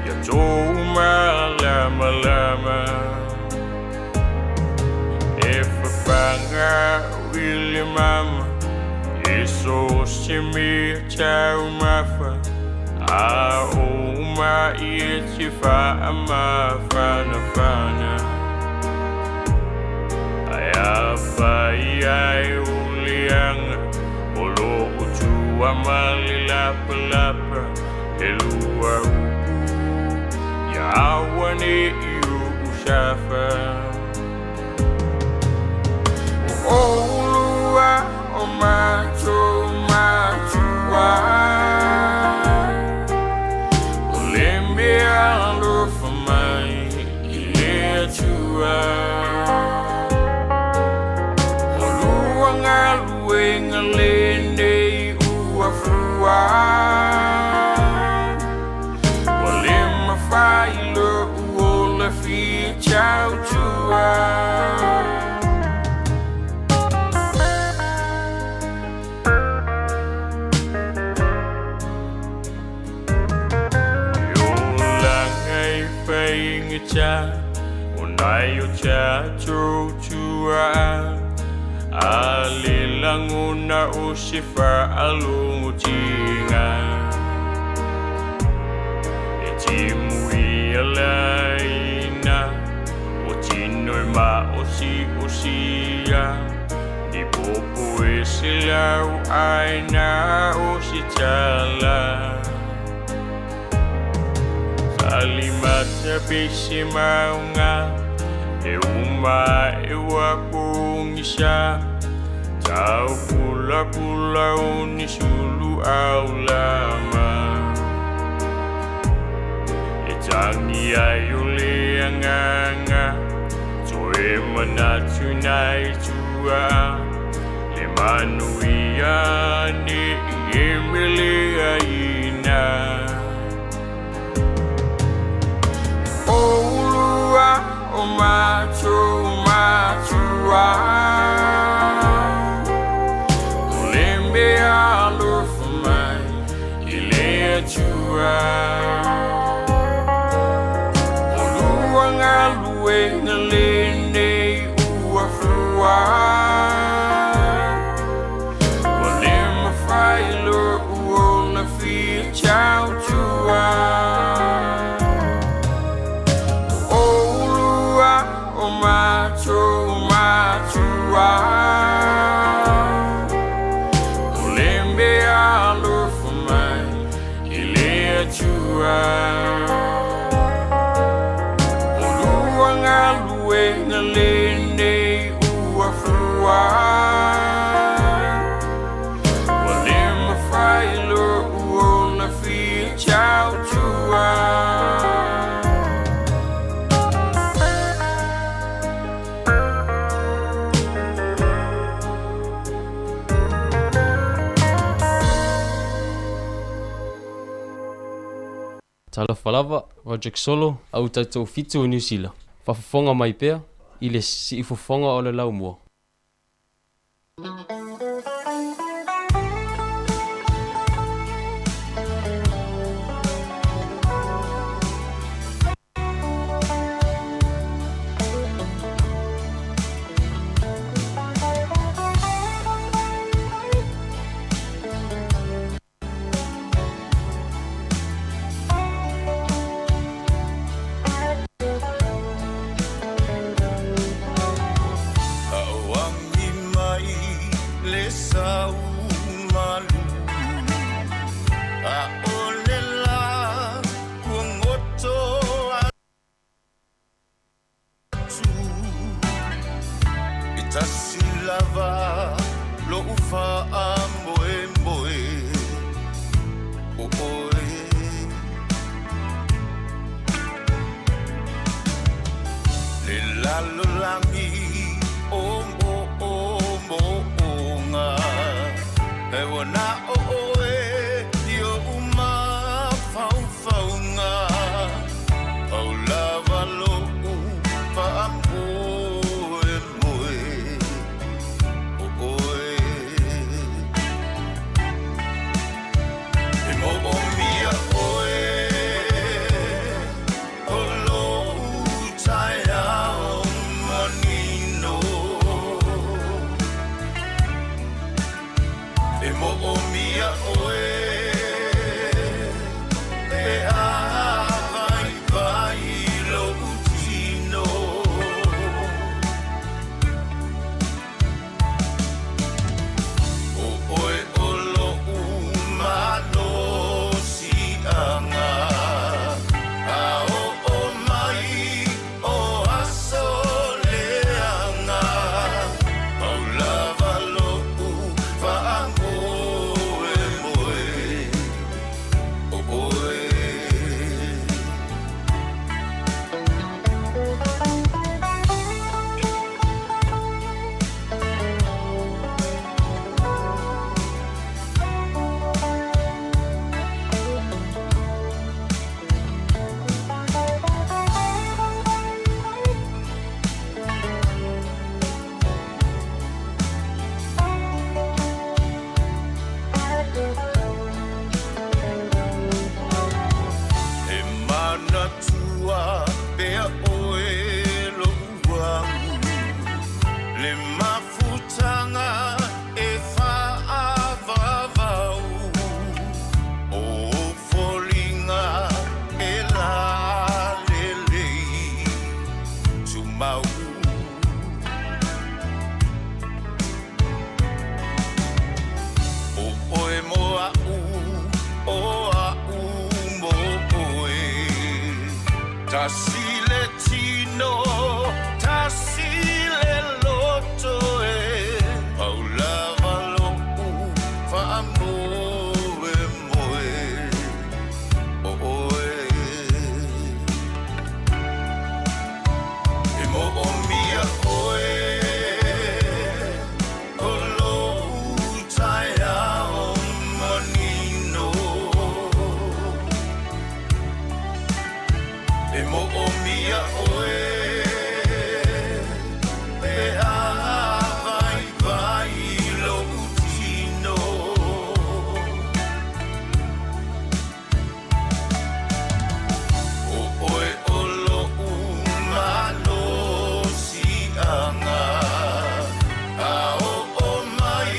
Ia tou malamalama E fafaga i le mama E so se mea taumafa A o ma'i e te faamafanafana Ae afai ai o leaga O loo tua ma le lapalapa Le lua upu Ia aua ne'i ou safa O oulua o matou matua O le mea alofa mai i le Atua O lua galuega lenei ua fua Ua le mafai lou ola fia tautua Le olaga e faigata O nai o tatou tuaa A le lagona o se faalogotiga E timuia laina O tino e maosi'osia Ni popo e se lau'aina o se tala Salimata pe se mauga E uma ae ua pogisa Tau pulapula o ni sulu aulama E tagi ai o le agaga Toe manatu nai tua Le manuia ne'i e meleaina O oulua o matou matua O le mea alofa mai i le Atua O lua galuega lenei ua fua Ua le mafai lou ola fia tautua O oulua o matou matua O le mea alofa mai i le Atua O lua galuega lenei ua fua Ua le mafai lou ola fia tautua Talofa lava, Roderick Solo, au taitoafitu o Niu Sila. Faafofoga mai pea i le siufofoga o le laumua. Auagi mai le sau malu A'ole la kuagoto atu E tasi lava lo'u faamoemoe O oe Le lalolagi o moomooga E ua na o oe mau. O oe mo a'u, o a'u mo oe. Tasi le tino, tasi le loto e. Pau lava lo'u faamoemoe o oe. E mo'omia oe o lo'u taeao manino. E mo'omia oe pe a vaivai lo'u tino. O oe o lo'u malosi'aga a o'o mai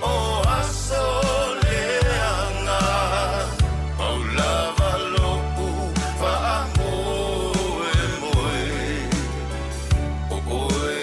o aso leaga. Pau lava lo'u faamoemoe o oe.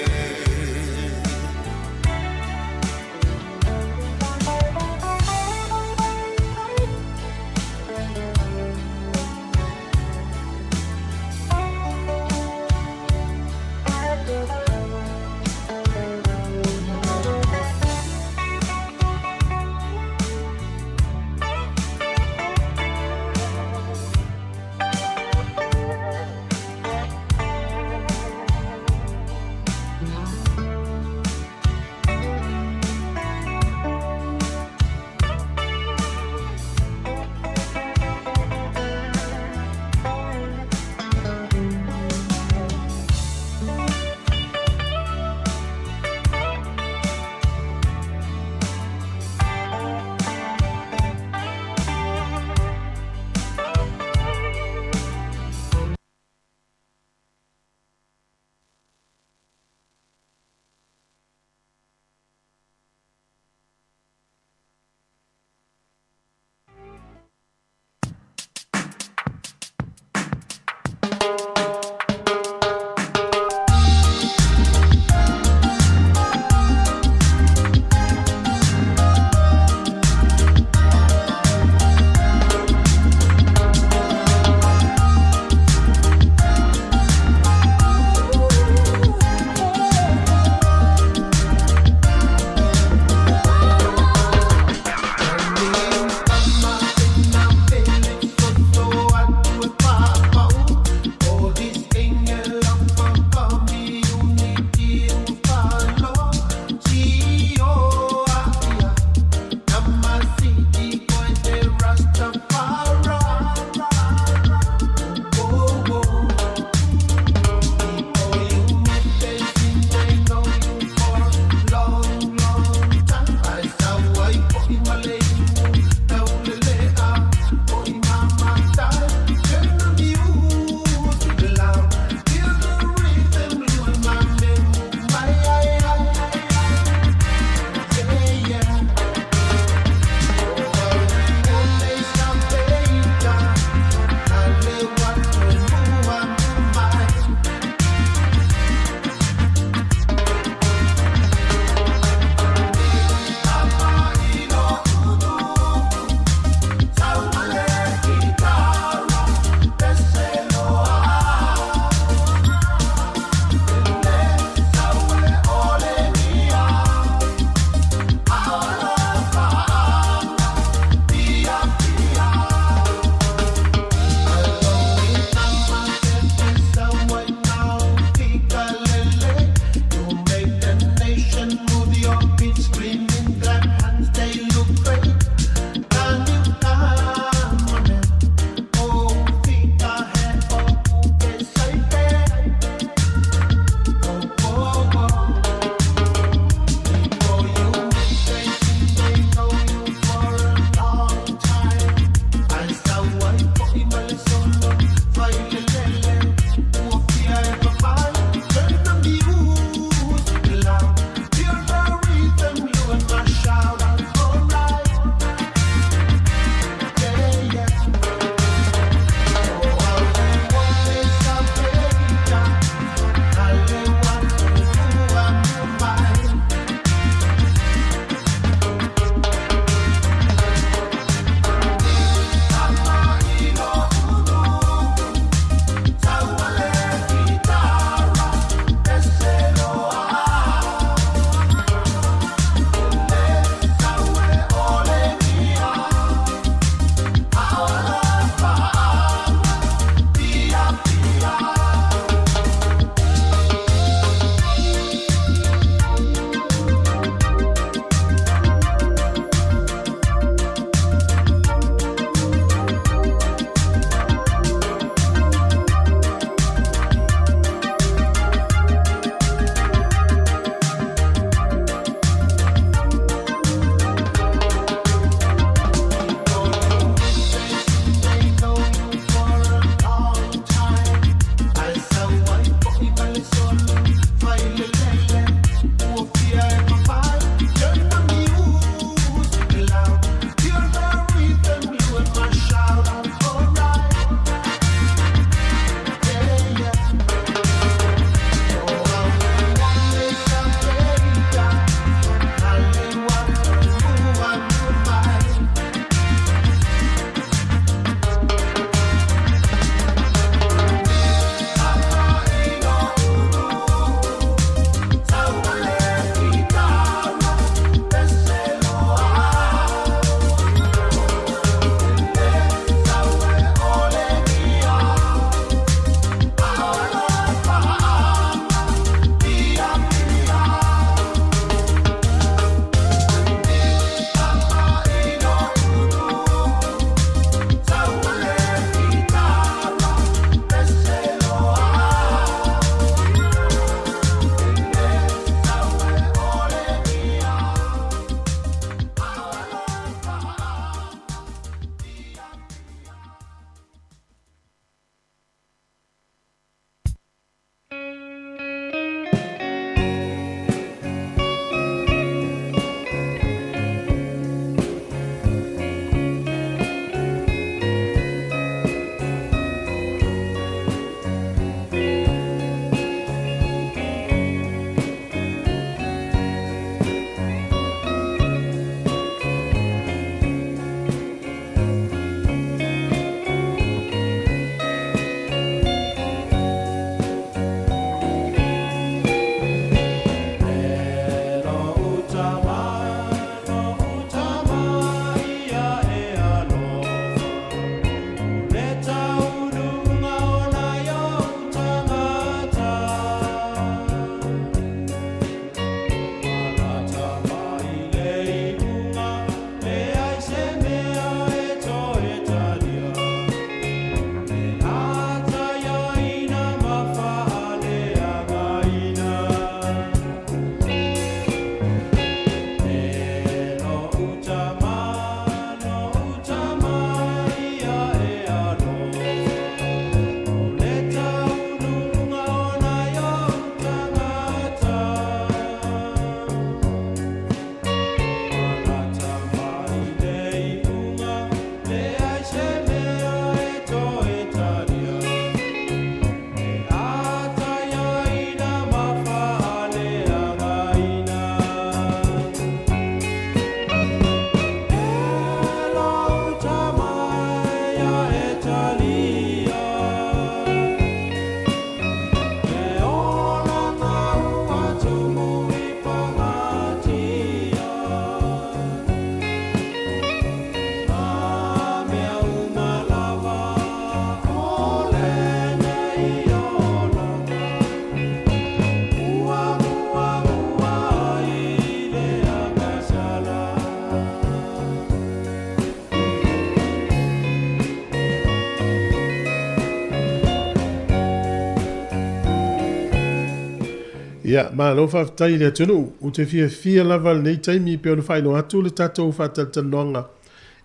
Ia, malo faafetai i le atunuu. Ou te fiafia lava i lenei taimi pei ona faailoa atu le tatou faatalatalanoaga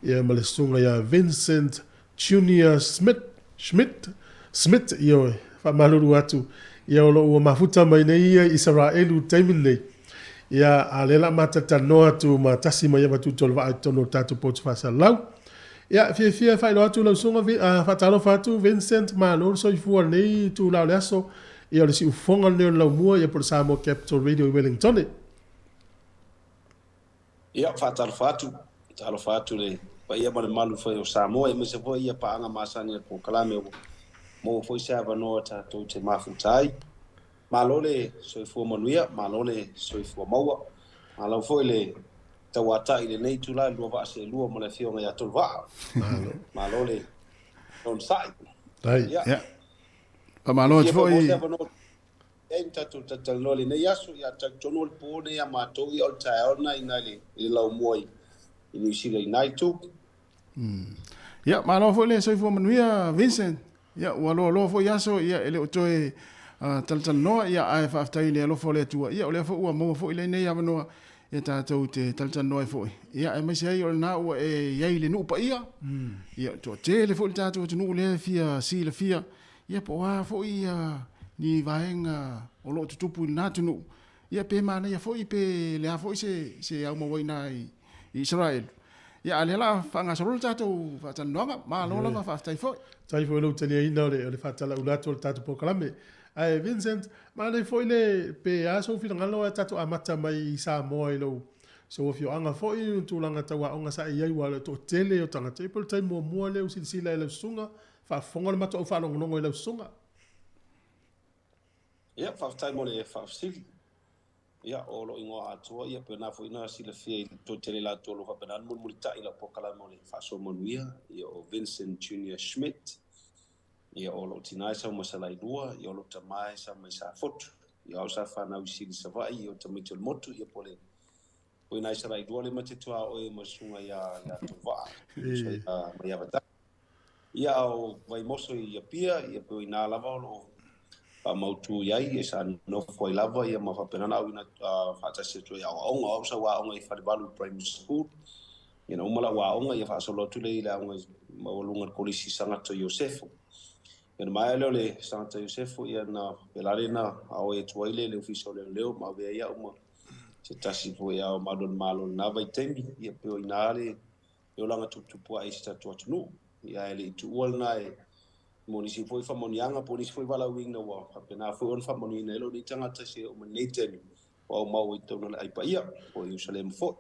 ia ma le susuga ia Vincent Junior Smith, Schmidt, Smit, ioe, faamalulu atu, ia o lo o ua mafuta mai nei ia i Isaraelu i le taimi lenei. Ia, a o lea o le a ma talatalanoa atu ma tasi mai avatu tolu vaa i totonu o le tatou potu faasalalau. Ia, fiafia e faailoa atu lau susuga, faatalofa atu Vincent, malo le soifua i lenei itula o le aso. Ia, o le siufofoga lenei o le Laumua, ia po o le Samoa Capital Radio i Wellingtone. Ia, faatalofa atu, talofa atu i le paia ma le mamalu foi o Samoa, aemaise foi ia paaga masani a le polokalame ua maua foi se avanoa tatou te mafuta ai. Malo le soifua manuia, malo le soifua maua. Malo foi le tauatai i lenei itula i le lua vaa seelua ma le Afioga ia Toluvaa. Malo. Malo le onosai. Ia. Yeah. Faamalo atu foi. Ei, ma tatou talatalanoa i lenei aso, ia talitonu o le po lenei ia matou, ia o le taeao lena i ina i le laumua i Niu Sila i ina itu. Ia, malo foi le soifua manuia Vincent. Ia, ua loaloa foi aso, ia, e le o toe talatalanoa, ia, ae faafetai i le alofa o le Atua, ia, o lea foi ua maua foi lenei avanoa, ia tatou te talatalanoa ai foi, ia, aemaise ai o lena ua e i ai i le nuu paia, ia, toatele foi le tatou atunuu lea e fia silafia, ia, po o a foi ia, ni vaega o lo o tutupu i lena atunuu, ia, pe manaia foi pe le a foi se aumauaiina i Isaraelu. Ia, a o lea o le a faagasolo le tatou faatalanoaga. Malo lava, faafetai foi. Faafetai foi i lou taliaina o le faatalaula atu o le tatou polokalame. Ae Vincent, manaia foi le, pe a sou finagalo ae tatou amata mai i Samoa i lou sou afioaga foi i tulaga tau aoga sa e i ai aua o le toatele o tagata. Ia po o le taimi muamua lea ua silasila i lau susuga, faafofoga le matou au faalogologo i lau susuga. Ia, faafetai mo le faafesili. Ia, o lou igoa atoa, ia, pei ona foi na silafia i le toatele latou o lo o faapena ona mulimulitai i lau polokalame o le faasoa manuia, ia, o Vincent Junior Schmidt. Ia, o lou tina e sau mai Salailua, ia, o lou tama e sau mai Safotu. Ia, au sa fanau i Sili Savaii, ia, o tamaiti o le motu, ia, po o le o ina i Salailua le ma te tuaoi ma le susuga ia ia Toluvaa, uso ia Maiavatau. Ia, a o Vaimoso i Apia, ia, pei o ina lava o lo o faamautu i ai, sa nofo ai lava, ia, ma faapena ona auina faatasi atu ai aoaoga. O au sa ou aoga i Falevalu Primary School, ia, na uma lau aoga, ia, faasolo atu lea i le aoga maualuga i le Kolisi Sagato Iosefo. Ia, ona maea lea o le Sagato Iosefo, ia, na faapena lea na aoai atu ai le Ofisa o Leoleo ma avea ai au ma se tasi foi ao malu o le Malo i lena vaitaimi, ia, pei o ina le olaga tuputupu ae i si tatou atunuu. Ia, ae le i tuua lena e mo nisi foi faamanuiaga po o nisi foi valaauina ua faapena foi ona faamanuiaina ai lou nei tagata se oo mai lenei taimi ua aumau ai totonu o le ai paia po o Ierusalema foi.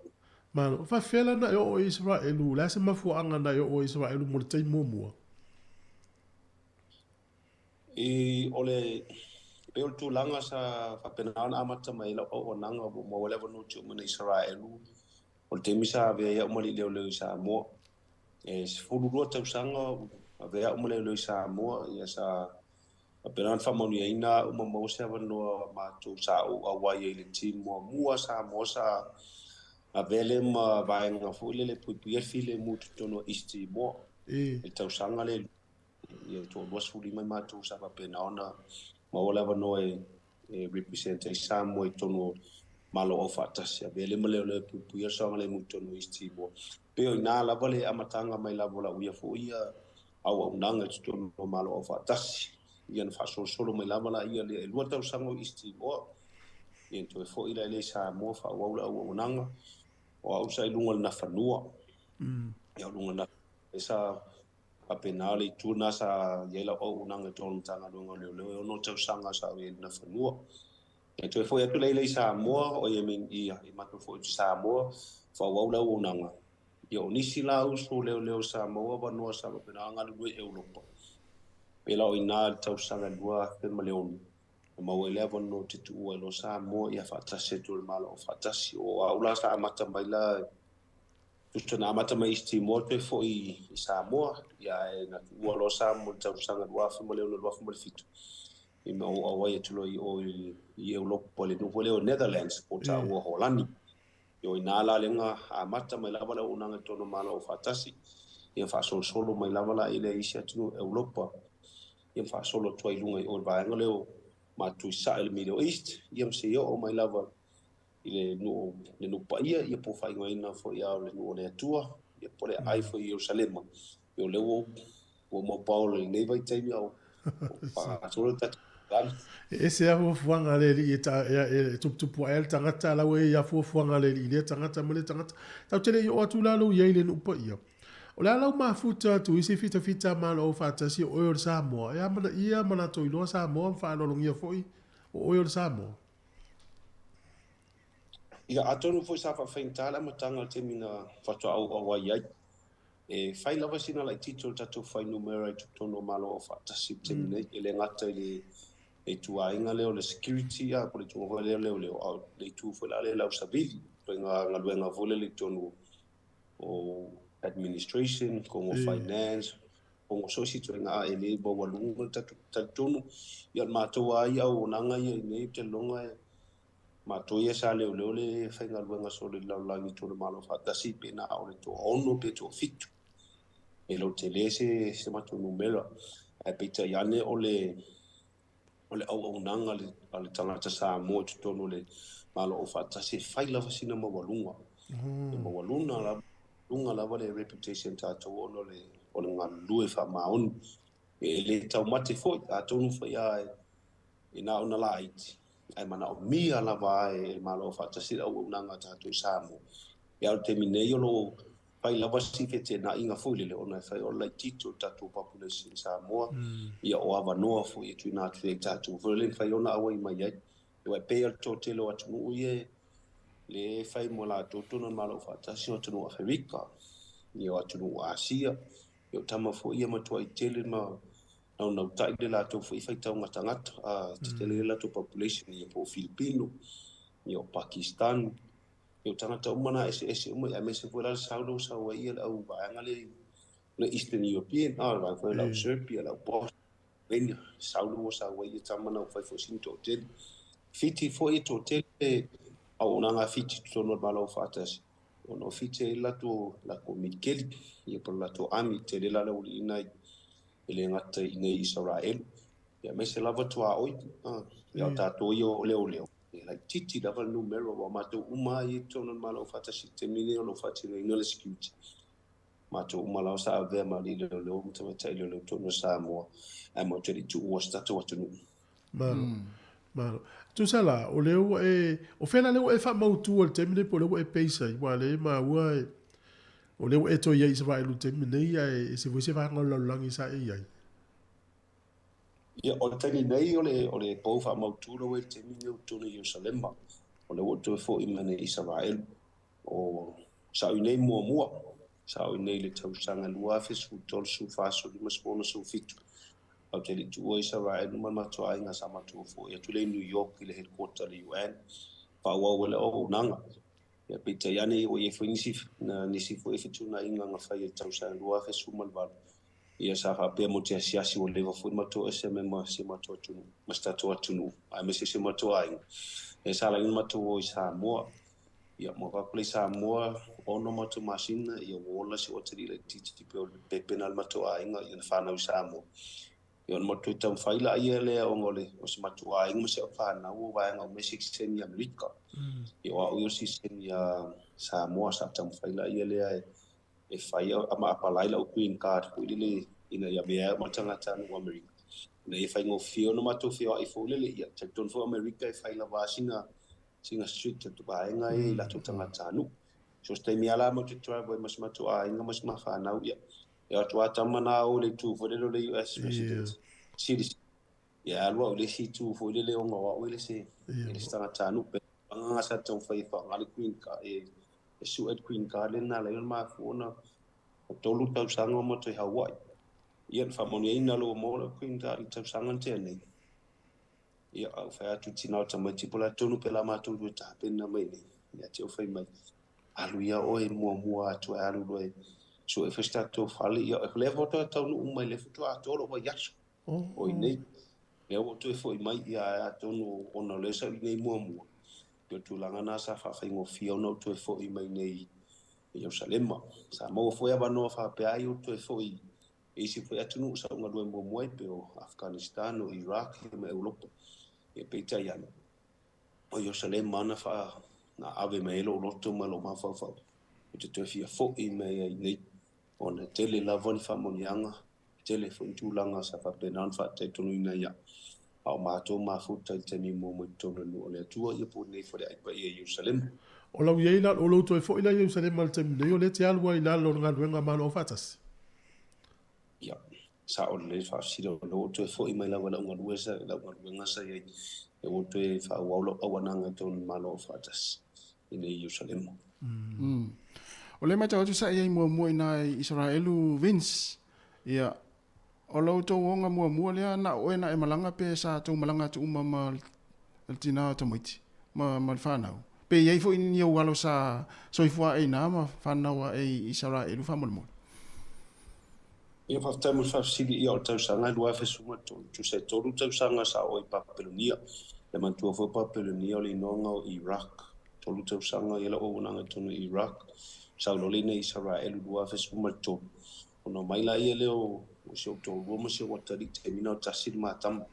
Malo. Faafefea la na e oo i Isaraelu? O le a se mafuaaga na e oo ai i Isaraelu mo le taimi muamua? I, o le, pei o le tulaga sa faapena ona amata mai ai lau auaunaga ua maua le avanoa ou te oo mai nei i Isaraelu, o le taimi sa avea ai au ma alii leoleo i Samoa. E 12 tausaga avea au ma leoleo i Samoa, ia sa faapena ona faamanuiaina au ma maua se avanoa matou sa ou auai ai i le team muamua Samoa sa avea lea ma vaega foi lele e puipuia le filemu i totonu o East Timor. I le tausaga lea ia toalua 15 i matou sa faapena ona maua le avanoa e represent ai Samoa i totonu o Malo Aufaatasi. Avea lea ma leoleo e puipuia le saogalemu i totonu o East Timor. Pei o i ina lava le amataga mai lava o lau ia foi ia auaunaga i totonu o Malo Aufaatasi. Ia na faasolosolo mai lava laia lea e 2 tausaga o East Timor. Ia na toe foi la lea i Samoa faaauau le auaunaga. O au sa i luga o le Nafanua. Ia o luga o le Nafanua sa faapena le itu lena sa i ai lau auaunaga i totonu o le Matagaluega o Leoleo e 6 tausaga sa ou i ai i le Nafanua. Ia toe foi atu lea i Samoa, oi I mean i matou foi i Samoa, faaauau le auaunaga. Ia o nisi la uso leoleo sa maua avanoa sa faapena ona galulue i Europa. Pei la o i ina i le tausaga 2006, na maua ai le avanoa ou te tuua ai loa Samoa ia faatasi atu i le Malo Aufaatasi. O au la sa amata mai la Tusa na amata mai East Timor toe foi i Samoa, ia ae na tuua loa Samoa i le tausaga 2006 2007 i ma ou auai atu loa i o i Europe le nuu foi lea o Netherlands po o taua Holani. Ia o i ina la lea na amata mai lava le auaunaga i totonu o Malo Aufaatasi, ia faasolosolo mai lava la i le isi atunuu Europe, ia ma faasolo atu ai i luga i o i le vaega lea o matou i sae i le Middle East, ia ma seia oo mai lava i le nuu le nuu paia, ia po o faaigoaina foi lava o le nuu o le Atua, ia po o le aai foi i Ierusalema. Ia o lea ua ua maupaolo i lenei vaitaimi a o faagasolo le tatou lana. E ese lava fuafuaga a le Alii e ta, e, e tuputupu ae ai le tagata, la ua i ai lava fuafuaga a le Alii i lea tagata ma lea tagata. Tatou te le i oo atu la lou i ai i le nuu paia. O le a lau mafuta atu i se fitafita malo faatasi o oe o le Samoa, e amanaia ma latou iloa Samoa ma faaaloalogia foi o oe o le Samoa. Ia, atonu foi sa faafaigata le amataga i le taimi na faatoa auau ai ai. E fai lava sina laitiiti o le tatou fuainumera i totonu o Malo Aufaatasi i le taimi nei, e le gata i le ituaiga lea o le security a po o le ituaiga foi lea o leoleo, a o le itu foi la lea o le au savili, ituaiga galuega foi lele i totonu o administration, totonu o finance, totonu o so o se ituaiga a e le maualuga le tatou talitonu. Ia o le matou lava ia auaunaga ia i inei ou te lagona e matou ia sa leoleo le faigaluega solo i le lalolagi i totonu o Malo Faatasi pe na o le toaono pe toafitu. E le o tele se se matou numera. Ae peitai ane o le o le auaunaga a le tagata Samoa i totonu o le Malo Aufaatasi e fai lava sina maualuga. E maualuga lava, luga lava le reputation tatou ona o le o le galulue faamaoni. E le taumate foi, atonu foi lava e na ona laiti, ae manaomia lava e le Malo Aufaatasi le auaunaga a tatou i Samoa. Ia a o le taimi nei o lo o fai lava si feteenaiga foi lele ona e fai o le laitiiti o le tatou population i Samoa, ia o avanoa foi e tuuina atu ai i tatou foi lele e mafai ona auai mai ai. Aua e pei lava o le toatele o atunuu ia lea e fai mo latou totonu o le Malo Aufaatasi o atunuu o Aferika, ia o atunuu o Asia, ia o tama foi ia matuai tele ma naunautai le latou foi faitauga tagata, a tetele le latou population, ia po o Filipino, ia o Pakistan, ia o tagata uma na eseese uma, aemaise foi la le sau lea ua sau ai le au vaega lea i le Eastern European, a o le vaega foi le au Serbia, le au Bosnia, sau lea ua sau ai tama na ua fai foi sina toatele. Fiti foi e toatele auaunaga a Fiti i totonu o le Malo Aufaatasi, ona o Fiti e i ai le latou militeli, ia po o le latou army, tele la le auiliiliina e le gata i inei i Isaraelu, aemaise lava tuaoi, ia o tatou ia o leoleo, e laitiiti lava le numera, aua o matou uma lava ia i totonu o le Malo Aufaatasi i le taimi lenei o lo o faatinoina le security. Matou uma lava sa avea ma alii leoleo ma tamaitai leoleo i totonu o Samoa, ae matou te le i tuua si tatou atunuu. Malo. Malo. Tusa la, o lea ua e, o fea la lea ua e faamautu ai i le taimi lenei po o lea ua e base ai, aua o lea e maua e, o lea ua e toe i ai i Isaraelu i le taimi lenei, ae ese foi se vaega o le lalolagi sa e i ai. Ia, o le taimi nei, o le, o le pou faamautu lea ua i ai i le taimi lenei o totonu o Ierusalema, o lea ua ou toe foi mai nei i Isaraelu. O, sa ou i nei muamua, sa ou i nei i le tausaga 2013, 14, 15, 16, 17. Ou te le i tuua Isaraelu ma le matou aiga sa matou foi atu lea i New York i le headquarter a le UN, faaauau ai le auaunaga. Ia, peitai ane ua i ai foi nisi, nisi foi fetuunaiga na fai i le tausaga 2018, ia sa faapea mo te asiasi ua leva foi matou ese mai ma si matou atunuu, ma si tatou atunuu, aemaise si o matou aiga. Ia sa ala ai ona matou o i Samoa. Ia, ma avatu lea i Samoa, ono matou masina, ia ua ola si ou atalii laitiiti pei o le pepena a le matou aiga, ia na fanau i Samoa. Ia ona matou taumafai laia lea ona o le o si matou aiga ma si au fanau o vaega uma e sitiseni i Amerika. Ia o au ia o le sitiseni ia Samoa sa taumafai laia lea e fai ma apalai lau green card foi lele ina ia avea ai ma tagatanuu Amerika. Ina ia faigofie ona matou feoai foi lele, ia talitonu foi o Amerika e fai lava sina sina strict atu vaega ia i latou tagatanuu. So se taimi lava la matou te travel ai ma si matou aiga ma si ma fanau, ia E o atu lava tama na o i le itu foi lele o le US resident citizen. Ia alu au i le isi itu foi lele ona o au e le se e le se tagatanuu. Pe agaga sa taumafai e faaaoga le green card e e sue le green card lea na ala ai ona mafua ona 3 tausaga o matou i Hawaii. Ia na faamanuiaina loa ua maua lau green card i le tausaga na tea nei. Ia a ou fai atu i le tina o tamaiti po o le a tonu pe la matou lua tapena mai nei. Ia te ou fai mai, alu ia oe muamua atu ae alu loa e sue foi se tatou fale. Ia o lea faatoa taunuu mai, lea faatoa atoa lou vaiaso o i nei. Lea ua ou toe foi mai, ia ae atonu ona o lea sa ou i nei muamua, pei o le tulaga lena sa faafaigofie ona ou toe foi mai nei i Ierusalema. Sa maua foi avanoa faapea ai ou toe foi i isi foi atunuu sa ou galue muamua ai, pei o Afghanistan, o Iraq ma Europa. Ia peitai ane, o Ierusalema na faa na ave mai ai lou loto ma lou mafaufau, ou te toe fia fo'i mai ai nei, ona e tele lava ni faamanuiaga, tele foi ni tulaga sa faapena ona faataitonuina ia a o matou mafuta i le taimi muamua i totonu o le nuu o le Atua, ia po o lenei faleai paia i Ierusalema. O lau i ai la, o lou toe fo'i la i Ierusalema i le taimi nei, o lea e te alu ai i lalo o le galuega a Malo Aufaatasi? Ia, sa'o lelei le faafesili, o lea ua ou toe fo'i mai lava i lau galue sa, lau galuega sa i ai, lea ua ou toe faaauau lau auaunaga i totonu o le Malo Aufaatasi i nei i Ierusalema. O lea e matau atu sa i ai muamua i ina i Isaraelu Vince, ia, o lo outou oga muamua lea na o oe na e malaga pe sa tou malaga atu uma ma le tina o tamaiti ma, ma le fanau? Pe i ai foi ni ou alo sa soifua ae i ina ma fanau ae i Isaraelu faamolemole? Ia, faafetai mo le faafesili. Ia, o le tausaga e 2013, tusa e tolu tausaga sa oo i Papelonia. E manatua foi o Papelonia o le inoaga o Iraq. Tolu tausaga ia lau auaunaga i totonu o Iraq. Sau loa lea i inei i Isaraelu 2013. Ona omai laia lea o si ou toalua ma si ou atalii i taimi na o tasi le ma tama.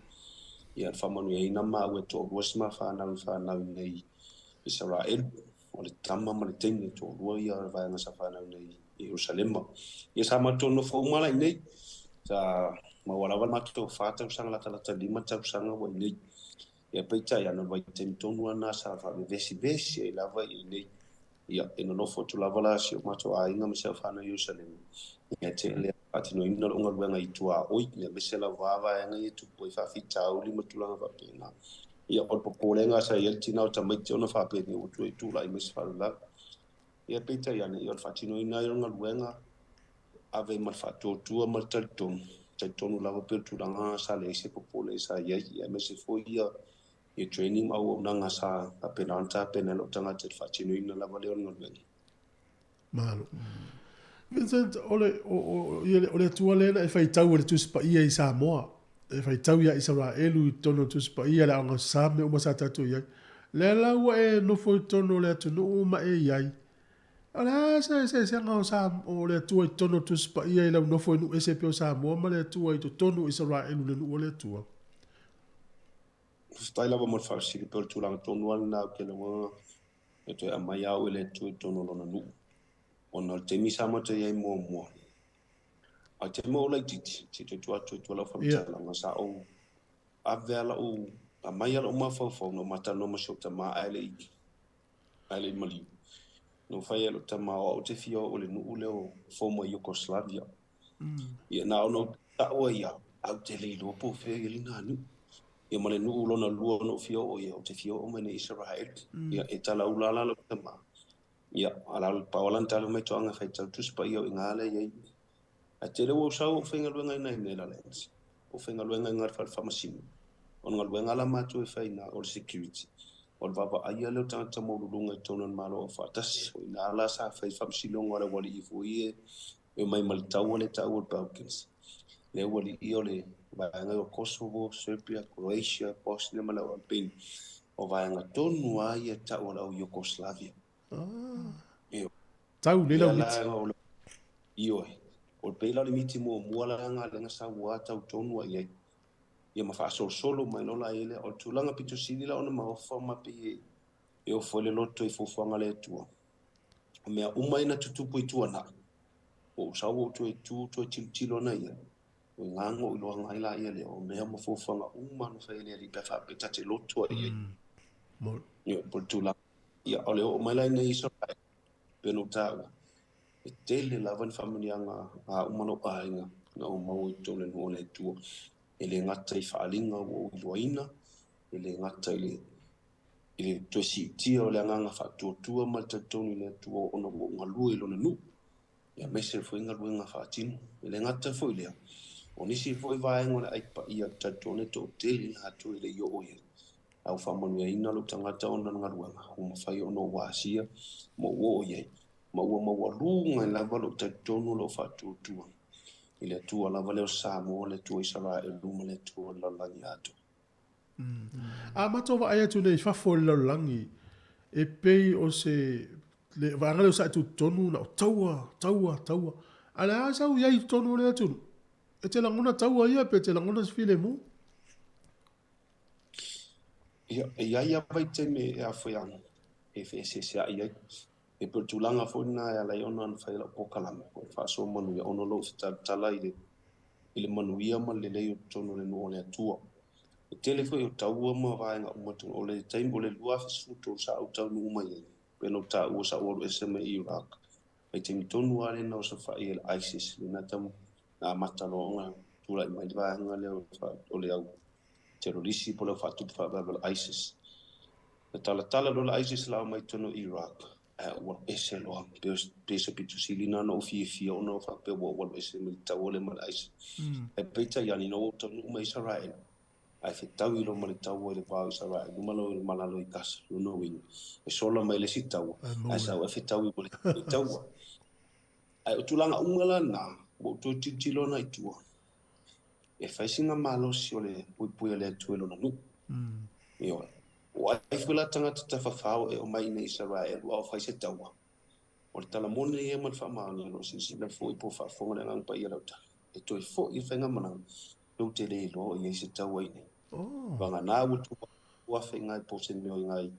Ia, na faamanuiaina maua e toalua si ma fanau i fanau i inei i Isaraelu. O le tama ma le teine, toalua ia o le vaega sa fanau nei i Ierusalema. Ia sa matou nofo uma la i inei. Sa maua lava le matou fa tausaga latalata lima tausaga ua i inei. Ia peitai ane o le vaitaimi tonu lava lena sa faavevesivesi ai lava i inei. Ia, e nonofo atu lava la si o matou aiga ma si au fanau i Ierusalema. Ia tele faatinoina lou galuega i tuaoi, ia aemaise lava vaega ia e tupu ai faafitauli ma tulaga faapena. Ia, o le popolega sa i ai le tina o tamaiti ona faapea ua toe tulai mai se faalavelave. Ia, peitai ane, ia o le faatinoina ai o le galuega, ave ma le faatuatua ma le talitonu, talitonu lava pei o le tulaga sa leai se popole sa i ai, ia aemaise foi ia ia training ma auaunaga sa faapena ona tapena e lou tagata i le faatinoina lava lea o le galuega. Malo. Vincent, o le, o, o, ia, o le Atua lea na e faitau e le Tusi Paia i Samoa, e faitau ia Isaraelu i totonu o le Tusi Paia, le Aoga Sa, mea uma sa tatou i ai. Lea la ua e nofo i totonu o le atunuu ma e i ai. O le a se eseesega o, sa, o le Atua i totonu o le Tusi Paia i lau nofo i nuu ese pei o Samoa ma le Atua i totonu o Isaraelu le nuu o le Atua? Faafetai lava mo le faafesili, pei o le tulaga tonu lava lena ou te lagona e toe aumai au e le Atua i totonu o Lona nuu. Ona o le taimi sa matou i ai muamua, a o le taimi o ou laitiiti, se i toe tuu atu i tua lau faamatalaga, sa ou ave lava lau, aumai lava lou mafaufau na ou matalanoa ma si ou tama ae le i, ae le i maliu. Na ou fai ai i lou tama, o au ou te fia oo i le nuu lea o former Yugoslavia. Ia na ona ou tau ai lava, ae ou te le iloa po o fea e i ai lena nuu. Ia ma le nuu lona lua na ou fia oo i ai, ou te fia oo mai nei i Israel. Ia e talaula la lou tama. Ia, a la pau lava lana tala mai toaga e faitau Tusi Paia o i ina lea e i ai. Ae tele ua ou sau ou faigaluega i nai Netherlands, ou faigaluega i le fale faamasino. O le galuega la matou e fai i ina o le security. O le vaavaaia lea o tagata maualuluga i totonu o le Malo Aufaatasi. O i ina la sa fai faamasinoga o le aualii foi ia e omai ma le taua lea e taua o le Balkans. Le aualii o le vaega o Kosovo, Serbia, Croatia, Bosnia ma le au Albania. O vaega tonu lava ia e tau o le au Yugoslavia. Ah. Io. Tau le lau miti. Ioe. O le pei la o le miti muamua la nga lenga sa ua tau tonu ai ai. Ia ma faasolosolo mai loa la i lea. O le tulaga pito sili la ona maofa ma pei e ofo ai le loto i fuafuaga a le Atua. O mea uma ia na tutupu i tuanai, ua ou sau ua ou toe tu toe tilotilo ana ia, ua gaga ou iloaga ai laia lea, o mea ma fuafuaga uma na fai e le Alii pe a faapea ta te loto ai i ai. Ia, po o le tulaga. Ia, o le oo mai la i nei Isaraelu, pei ona ou taua, e tele lava ni faamanuiaga a uma lou aiga na ou maua i totonu o le nuu o le Atua. E le gata i faaaliga ua ou iloaina, e le gata i le i le toe siitia o le agaga faatuatua ma le talitonu i le Atua ona ua ou galue i Lona nuu, aemaise foi galuega faatino. E le gata foi i lea, o nisi foi vaega o le ai paia ou te talitonu e toatele latou e le i oo i ai. A ua faamanuiaina lou tagata ona o le galuega, ua mafai ona ou asia ma ou oo i ai, ma ua maualuga ai lava lou talitonu o lou faatuatua i le Atua lava lea o Samoa, le Atua o Isaraelu ma le Atua o le lalolagi atoa. A matou vaai atu nei i fafo i le lalolagi, e pei o se le vaega lea o sa e tutotonu na o taua, taua, taua. A o le a sau i ai i totonu o le atunuu? E te lagona taua ia pe te lagona se filemu? Ia, e i ai lava vaitaimi e afoi ana, e feeseesea'i ai. E pei o le tulaga foi lena e ala ai ona na fai ai lau polokalame, o le faasoa manuia, ona o lou fetalatala i le i le manuia ma le lelei o totonu o le nuu o le Atua. E tele foi o taua ma vaega uma o le taimi o le 2013 sa ou taunuu mai ai, pei ona ou taua sa ou alu ese mai Iraq. Vaitaimi tonu lava lena o saofai ai le ISIS, lena tamu na amata loa ona tulai mai le vaega lea o le au terorisi po o le au faatupu faavavau o le ISIS. Na talatala loa le ISIS la omai i totonu o Iraq, ae ou alu ese loa. Pei se pito sili lena na ou fiafia ona ou faapea ua ou alu ese mai le taua lea ma le ISIS. Ae peitai ane ina ua ou taunuu mai Isaraelu, ae fetaui loa ma le taua i le va o Isaraelu ma lo ma lalo i Gasa. Lona uiga, e sola mai le isi taua, ae sau ae fetaui ma le taua. Ae o tulaga uma la na, ua ou toe tilotilo ana i tua, e fai sina malosi o le puipui a le Atua i lona nuu. Ioe. O ai foi la tagata tafafao e omai i Isaraelu a o fai se taua. O le tala moni ia ma le faamaoni o lo o silasila foi po o faafofoga le Agaga Paia i lau tala, e toe foi i le faigamalaga, tou te le iloa o i ai se taua i inei. Vagana ua tuu afe i ngai po o se mea i ngai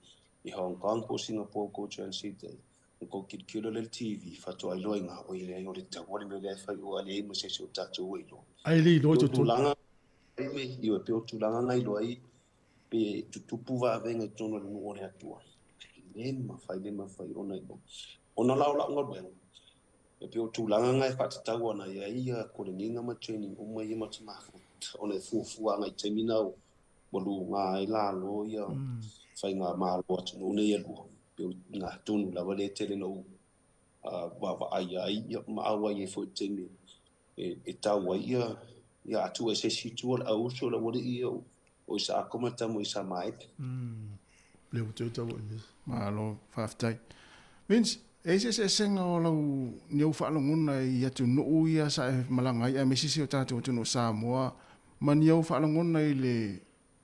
i Hong Kong po o Singapore ko transit ai. O kou tilotilo lea i le TV, faatoa iloa i ina, oi leai o le taua le mea lea e fai o a leai ma se isi o tatou e iloa. Ai le iloa i totonu. Tulaga ioe, pei o tulaga na iloa ai pe tutupu vavega i totonu o le nuu o le Atua. E le mafai, le mafai ona iloa. Ona la o lau galuega, e pei o tulaga na e faatatau ana i ai ia koleniga ma training uma ia ma tamafuta, ona e fuafua agai i taimi na ua luga ai lalo ia faigamalo a atunuu nei e lua. Pei o i tonu lava lea e tele na ou vaavaai ai ia ma auai ai foi i le taimi e tau ai ia atu ai se isi itu o le auuso o le aualii ia o Isaako ma le tama o Isamaele. Le ua toe tau ai mea. Malo, faafetai. Vince, e i ai se eseesega o lau ni ou faalogona i atunuu ia sa e malaga ai aemaise si o tatou atunuu o Samoa ma ni ou faalogona i le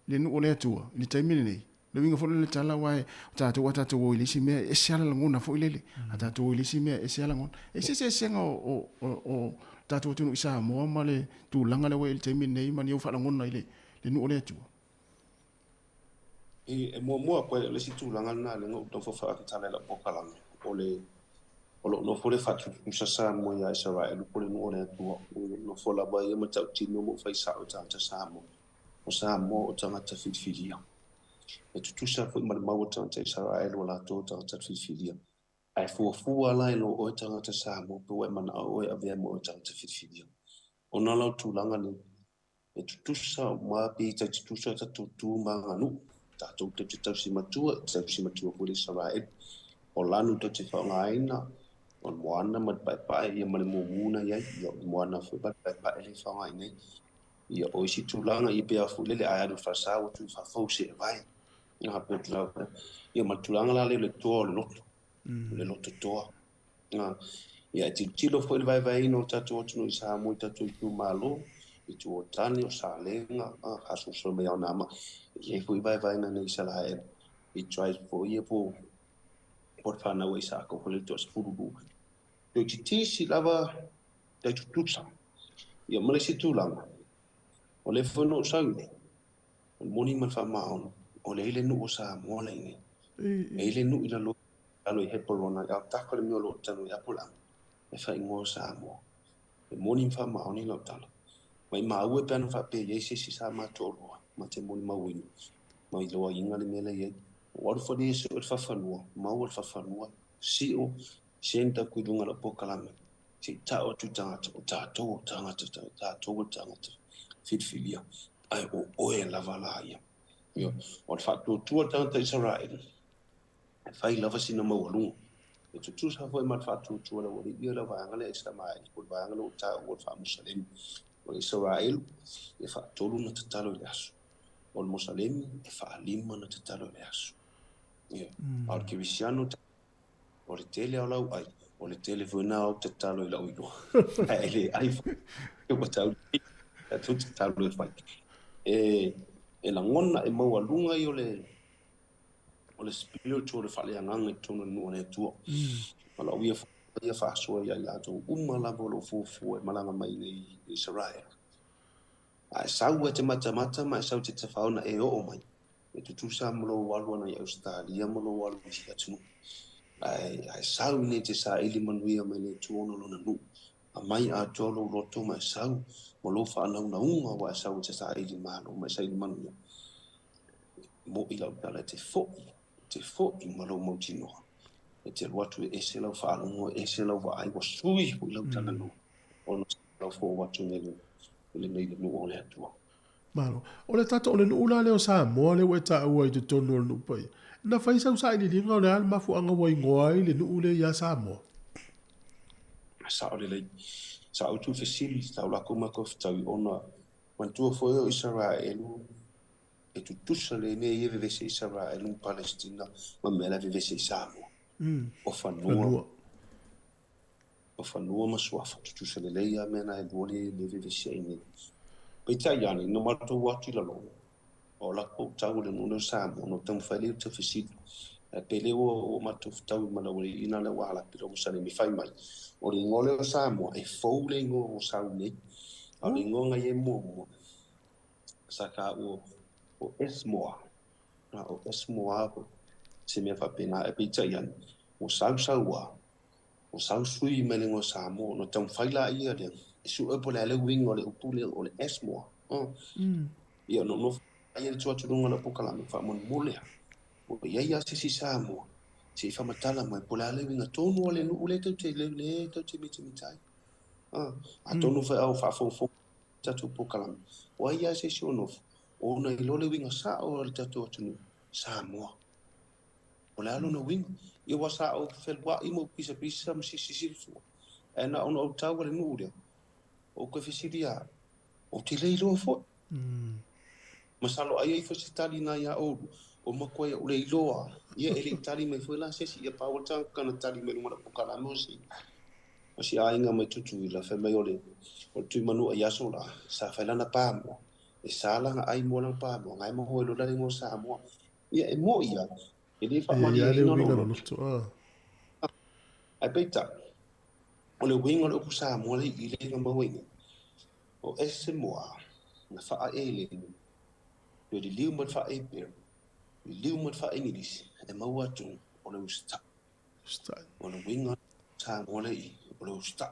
le nuu o le Atua i le taimi lenei? Le uiga foi lele o le tala aua o tatou a tatou o i le isi mea e ese lava le lagona foi lele. A tatou o i le isi mea e ese lava lagona. E i ai se eseesega o o tatou atunuu i Samoa ma le tulaga lea ua i ai i le taimi lenei ma ni ou faalogona i le nuu o le Atua? E muamua koe, o le isi tulaga lena lea na ou nofo faamatala i lau polokalame, o le o lo o nofo le faatutusa Samoa ia Isaraelu po o le nuu o le Atua. O lo o nofo lava ia matautino ma ou fai sao i tagata Samoa. O Samoa o tagata filifilia. E tutusa foi ma le mau o tagata Isaraelu o latou o tagata filifilia. Ae fuafua la i lo oe tagata Samoa pe ua e manao oe e avea ma oe tagata filifilia. Ona la o tulaga nei, e tutusa uma pe tai tutusa tatou tu ma aganuu. Tatou tou te tausi matua, e tausi matua foi le Isaraelu. O lanu tou te faaaogaina, o le moana ma le paepae ia ma le mumu na i ai, ia o le moana foi ma le paepae lea e faaaoga i nei. Ia, o isi tulaga ia pei a foi lele a e alu i falesa ua tu i fafo se e vae. Ia pei o tulaga ia ma le tulaga la lea o le toa o le loto. O le loto toa. Ia, e tilotilo foi i le vaevaeina o tatou atunuu i Samoa i tatou itumalo, i itu o Tane, o Salega, faasolosolo mai ao nama. E i ai foi vaevaega nei i Isaraelu, i tribes foi ia po o le fanau a Isaako foi le toa-12. Toe titisi lava tai tutusa. Ia ma le isi tulaga, o lea foi na ou sau nei, o le moni ma le faamaoni, o lea i le nuu o Samoa la i nei. E i le nuu i lalo, lalo i Heperona, i autaka le mea o lo o tanu i Apolama, e faaigoa o Samoa. E moni ma faamaoni lau tala. Maimau e pe ana faapea i ai se isi sa matou loa, ma te molimauina, mai loaina le mea la i ai. Ua alu falia e sue le fafanua, maua le fafanua, sio, send atu i luga o lau polokalame, se i tau atu i tagata, o tatou o tagata, tatou o tagata filifilia, ae o oe lava la ia. Ioe. O le faatuatua o le tagata Isaraelu, e fai lava sina maualuga. E tutusa foi ma le faatuatua o le aualii ia o le vaega lea Isamaeli, po o le vaega lea ua taua o le Faamusalemi. O le Isaraelu, e faatolu na tatalo i le aso. O le Mosalemi, e faalima na tatalo i le aso. Ioe. A o le Kerisiano, o le tele o lau ai, o le tele foi na o tatalo i lau iloa. Ae le ai foi, ua tau tatou tatalo e fai. E lagona, e maualuga ia o le spiritual, o le faaleagaga i totonu o le nuu o le Atua. Ma lau ia ia faasoa ia i latou uma lava o lo o fuafua e malaga mai nei i Israel. Ae sau e te matamata ma e sau te tafaona e oo mai. E tutusa ma lou alu ana i Ausetalia ma lou alu i isi atunuu. Ae, ae sau i nei te saili manuia mai le Atua ona lona nuu. Amai atoa lou loto ma e sau ma lou faanaunauga ua e sau e te saili malo ma e saili manuia. E moʻi lau tala e te foʻi, e te foʻi ma lou mautinoa. E te alu atu e ese lau faalogo, e ese lau vaai, ua sui foi lau talanoa ona lau fou atu nei i lenei le nuu o le Atua. Malo. O le tatou, o le nuu la lea o Samoa lea ua e taua i totonu o le nuu paia, na fai sau sailiiliga o le a le mafuaaga ua igoa ai le nuu lea ia Samoa? Sao lelei. Sa ou tuufesili, sa ou lakou matou fetaui ona manatua foi o Isaraelu e tutusa le mea ia e vevese Isaraelu ma Palestina ma mea la e vevese i Samoa. O fanua. O fanua ma suafa, tutusa lelei lava mea na e lua le le vevesi ai nei. Peitai ane, ina matou atu i lalo, o lakou tau o le nuu lea o Samoa, ona ou taumafai lea i le taufesili. Ae pei lea ua ua matou fetaui ma le aualiiina lea ua ala pila ua salemi fai mai. O le igoa lea o Samoa, e fou le igoa ua sau nei. A o le igoa na i ai muamua, sa taua o Esmoa. A o Esmoa se mea faapena. Ae peitai ane, ua sau sau lava, Ua sau sui mai le igoa Samoa ona taumafai laia lea e sue po o le a le uiga o le upu lea o le Esmoa. Ia ona nofo ai le atu luga o lau polokalame faamolemole lava. Ua i ai lava se isi Samoa se i faamatala mai po o le a le uiga tonu o le nuu lea tou te lea tou te mitamita ai. Atonu foi a o faafogafoga le tatou polokalame, ua i ai lava se isi o nofo ona iloa le uiga sao o le tatou atunuu Samoa. O le a lona uiga? Ia ua sa ou feluaʻi ma ou pisapisa ma silisili fua, ae na ona ou tau a le nuu lea, ou toe fesili lava, Ou te le iloa foi. Masalo ai ai foi se tali na iā oulua, o makuai ou le iloa. Ia e le i tali mai foi la se isi, ia pau le tagata na tali mai i luga o lau polokalame o si, o si aiga mai Tutuila, fai mai o le, o le Tuimanua i aso la, sa fai lana pamoa, e sa lana ai moa lana pamoa, na e moho e lola le igoa Samoa. Ia, e moni lava, e le faamalieina lou loto. Ae peitai, o le uiga o le upu Samoa lea i i na maua ai nei, o SMOA, na faa-Eleni, toe liliu mai le faa-Eperu, liliu mai le faa-Igilisi, e maua atu o le usitai. O le uiga Samoa lea i i, o le usitai.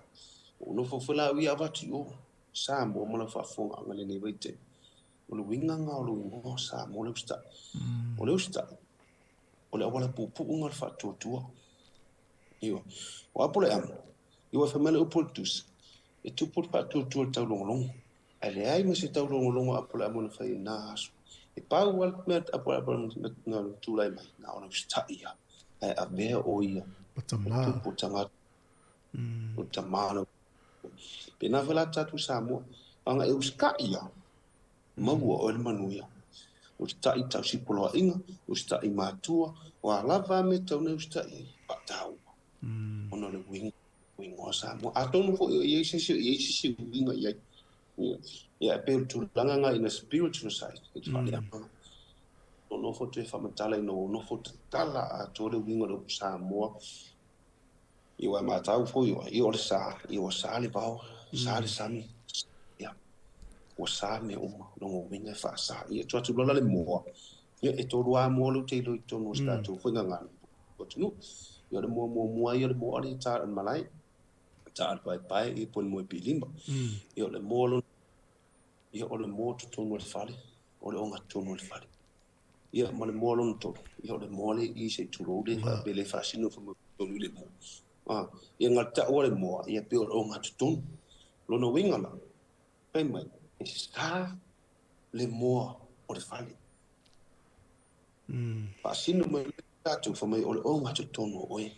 Ua ou nofo foi la au ia avatu i o, Samoa ma lau faafofogaaga i lenei vaitaimi. O le uiga lena o lou igoa o Samoa le usitai. O le usitai, o le auala puupuuga o le faatuatua. Ioe. O Apoleamo, ioe fai mai le upu o le tusi, e tupu le faatuatua i le taulogologo. Ae leai ma se taulogologo a Apoleamo na fai i na aso. E pau lava le mea a Apoleamo na tulai mai, na ona usitai lava. Ae avea o ia ma tupu o tagata, o tama o Pēnā foi la tatou Samoa, ana e usitai lava, maua oe le manuia. Usitai i tausi poloaiga, usitai i matua, o a lava mea e tatau ona e usitai ai, faataua. Ona o le uiga, uiga o Samoa. Atonu foi o i ai se isi, o i ai se isi uiga i ai. Ia, e pei o le tulaga lena in a spiritual side, i le faaleagaga. O nofo toe faamatala ina ua nofo tatala atoa le uiga o le upu Samoa, Ia ua matau foi oe, ia o le sa, ia ua sa le vao, sa le sami, ia ua sa mea uma, lona uiga e faasa. Ia tuu atu loa la le moa, ia e tolu lava moa lea ou te iloa i totonu o se tatou foi gagana atunuu. Ia o le moa muamua ia o le moa lea e ta i le malae, ta i le paepae ia po o le moe pilima. Ia o le moa lona, ia o le moa totonu o le fale, o le ogatotonu o le fale. Ia, ma le moa lona tolu, ia o le moa lea i i se i tulou le pe le faasino fai mai tonu i le moa. A, ia na taua le moa, ia pei o le ogatotonu. Lona uiga la, fai mai, e sa le moa o le fale. Faasino mai le tatou fai mai o le ogatotonu o oe.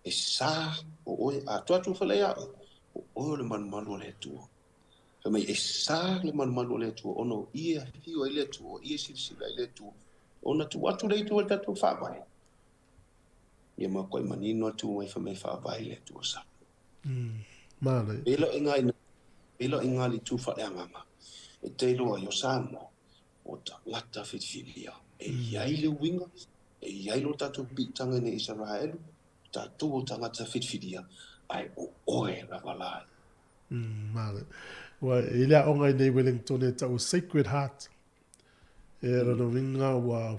E sa o oe, a tuu atu foi la ia oe, o oe o le malumalu o le Atua. Fai mai, e sa le malumalu o le Atua, ona o i e afio ai le Atua, o i e silasila ai le Atua, ona tuu atu lea i tua i le tatou faavae. Ia matuai manino atu mai fai mai faavae le Atua sa. Manaia. Pei la i ngā, pei la i ngā le itu faaleagaga, e te iloa ai o Samoa, o tagata filifilia. E i ai le uiga, e i ai lo tatou piitaga i nei Isaraelu, o tatou o tagata filifilia, ae o oe lava la. Manaia. Ua i le aoga i nei Wellington e tau Sacred Heart. E lona uiga ua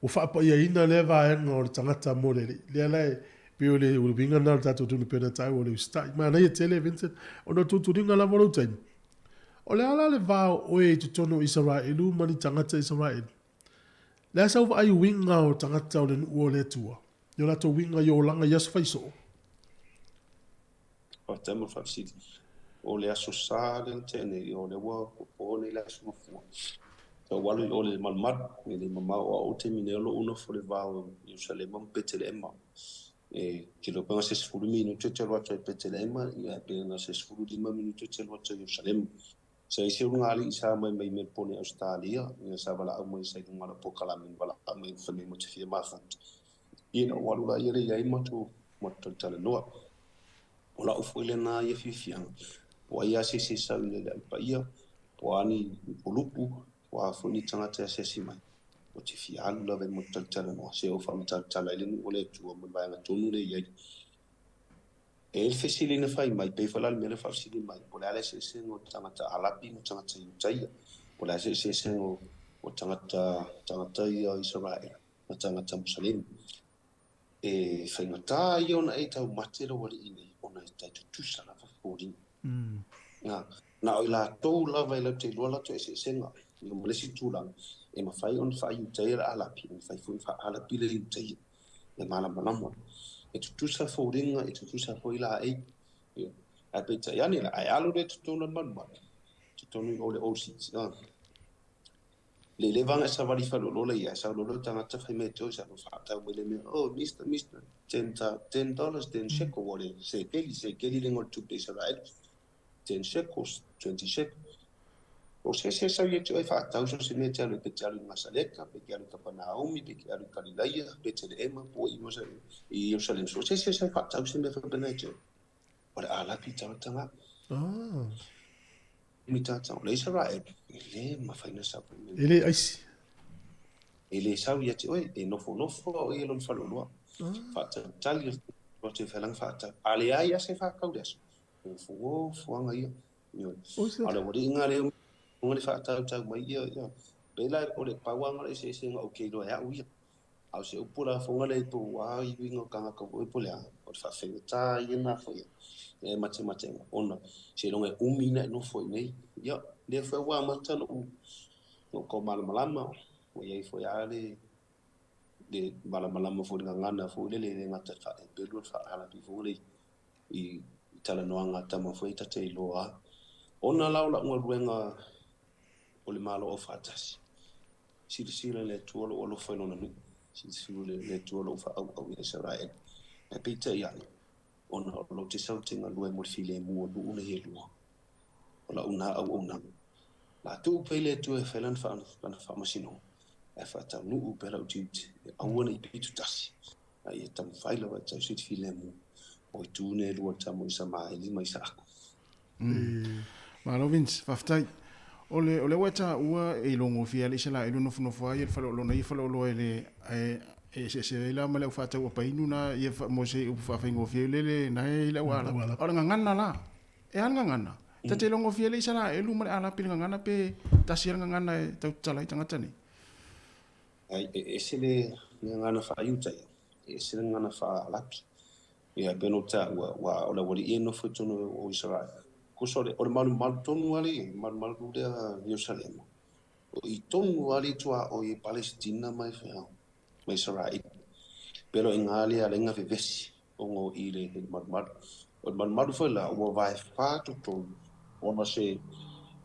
ua faapaiaina lea vaega o le tagata mo le Alii. Lea la e pei o le uiga lena o le tatou tunu pei ona taua o le usitai. Manaia tele Vincent, ona o tuutuliga lava o lou taimi. O le a la le va o oe i totonu o Isaraelu ma ni tagata Isaraelu? Le a sau vaai uiga o tagata o le nuu o le Atua, i o latou uiga i olaga i aso faisoo? Faafetai mo le faafesili. O le Aso Sa lea na tea nei, o lea ua po nei le Aso Gafua. Sa ou alu i o i le malumalu, e le mamao o au taimi nei o lo o nofo i le va o Ierusalema ma Petelehema. E te iloa pe na se 10 minute e te alu atu ai i Petelehema, ia pe na se 15 minute e te alu atu ai i Ierusalema. Sa i ai se ulugalii sa mai mai Melbourne i Ausetalia, ia sa valaau mai sa i luga o lau polokalame na valaau mai fai mai ma te fia mafuta. Ia na ou alu laia lea i ai matou talatalanoa. O lau foi lena ia fiafiaga, po o ai lava se isi e sau i inei i le Au Paia, po o a ni polupu, po o a foi ni tagata e asiasi mai, ou te fia alu lava e matou talatalanoa, se i ou faamatalatala ai le nuu o le Atua ma le vaega tonu lea e i ai. E i ai le fesili na fai mai, pei foi la le mea lea faafesili mai, po o le a le eseesega o tagata Arapi ma tagata Iutaia, po o le a se eseesega o tagata, tagata ia o Isaraelu ma tagata Musalemi. E faigata ia ona e taumate lou alii nei, ona e tai tutusa lava foliga. Na, na o i latou lava e latou te iloa latou eseesega, ia ma le isi tulaga, e mafai ona faa-Iutaia le Arapi, e mafai foi ona faa-Arapi le Iutaia. E malamalama. E tutusa foliga, e tutusa foi laei. Ia. Ae peitai ane la, ae alu lea i totonu o le malumalu, totonu o le Old City, le leva ona e savali faleolola ia, e sau loa le tagata fai mai te oe, sa faatau mai le mea, oh, mister, mister, $10, 10 shekel, ua le sekeli, sekeli le igoa o le tupe Isaraelu, 10 shekels, 20 shekels. O se ese e sau ia te oe faatau so se mea e te alu ai, pe te alu i Nasaleta, pe te alu i Kapanaumi, pe te alu i Kalilaia, Petelehema, po i Ierusalemu. So se ese e sau faatau se mea faapena ia te oe. O le alapi tagata nga. Ah. Mi tagata o le Isaraelu, e le mafai na sau. E le aisi. E le sau ia te oe, e nofonofo o ia lona faleoloa. Ah. Faatalitali o te whaelanga faatau. A leai a se whakau le aso. Ofuofuaga ia. Ioe. A o le aualiiga lea o le faatautau mai ia, ia. Pei la o le pauaga o le eseesega ou te iloa e au ia. A o se upu lafoga lea i tou a iuiga o tagata foi po o le a, o le faafaigata ia na foi e matematega ona seiloga e umi ona e nofo i inei. Ia, lea foi ua amata ona ou tau malamalama, ua i ai foi lava le le malamalama foi i le gagana foi lele e le gata i le faa-Heperu a o le faa-Arapi foi lele i talanoaga a tama foi ta te iloa a. Ona la o la'u galuega o le Malo Aufaatasi, silasila le Atua lou alofa i lona nuu, silasila le Atua lou faaauau ia Isaraelu. Ae peitai ane, ona o lou te sau te galue mo le filemu o nuu nei e lua, o la'u na auaunaga. La tuu pea i le Atua e fai lana faamasinoga, ae faataunuu pea la'u tiute, e aua ne i pitotasi. A ia taumafai lava e tausi le filemu o itu nei e lua tama o Isamaeli ma Isaako. Malo Vince, faafetai. O le, o lea ua e taua e ilogofie lava le Isalaelu e nofonofo ai le fale, lona ia faleoloa e le, ae e eseese ai la ma le au faatau apainu na ia mo se upu faafaigofie ai lele na e i le au Arapi. A o le gagana la, e a le gagana? Ta te ilogofie le Isalaelu ma le Arapi i le gagana pe tasi lava le gagana e tau tatala ai tagata nei? Ai, e ese le gagana faa-Iutaia, e ese le gagana faa-Arapi. Ia, pei ona ou taua, ua o le aualii e nofo i totonu o Isaraelu. Kosa o le, o le malumalu tonu lava lea i ai, malumalu lea Ierusalema. O i tonu lava lea i tuaoi e Palesitina ma ma Isaraelu. Pei la o i ina lea e ala ai ona vevesi ona o i le malumalu. O le malumalu foi la, ua vaefa totonu ona se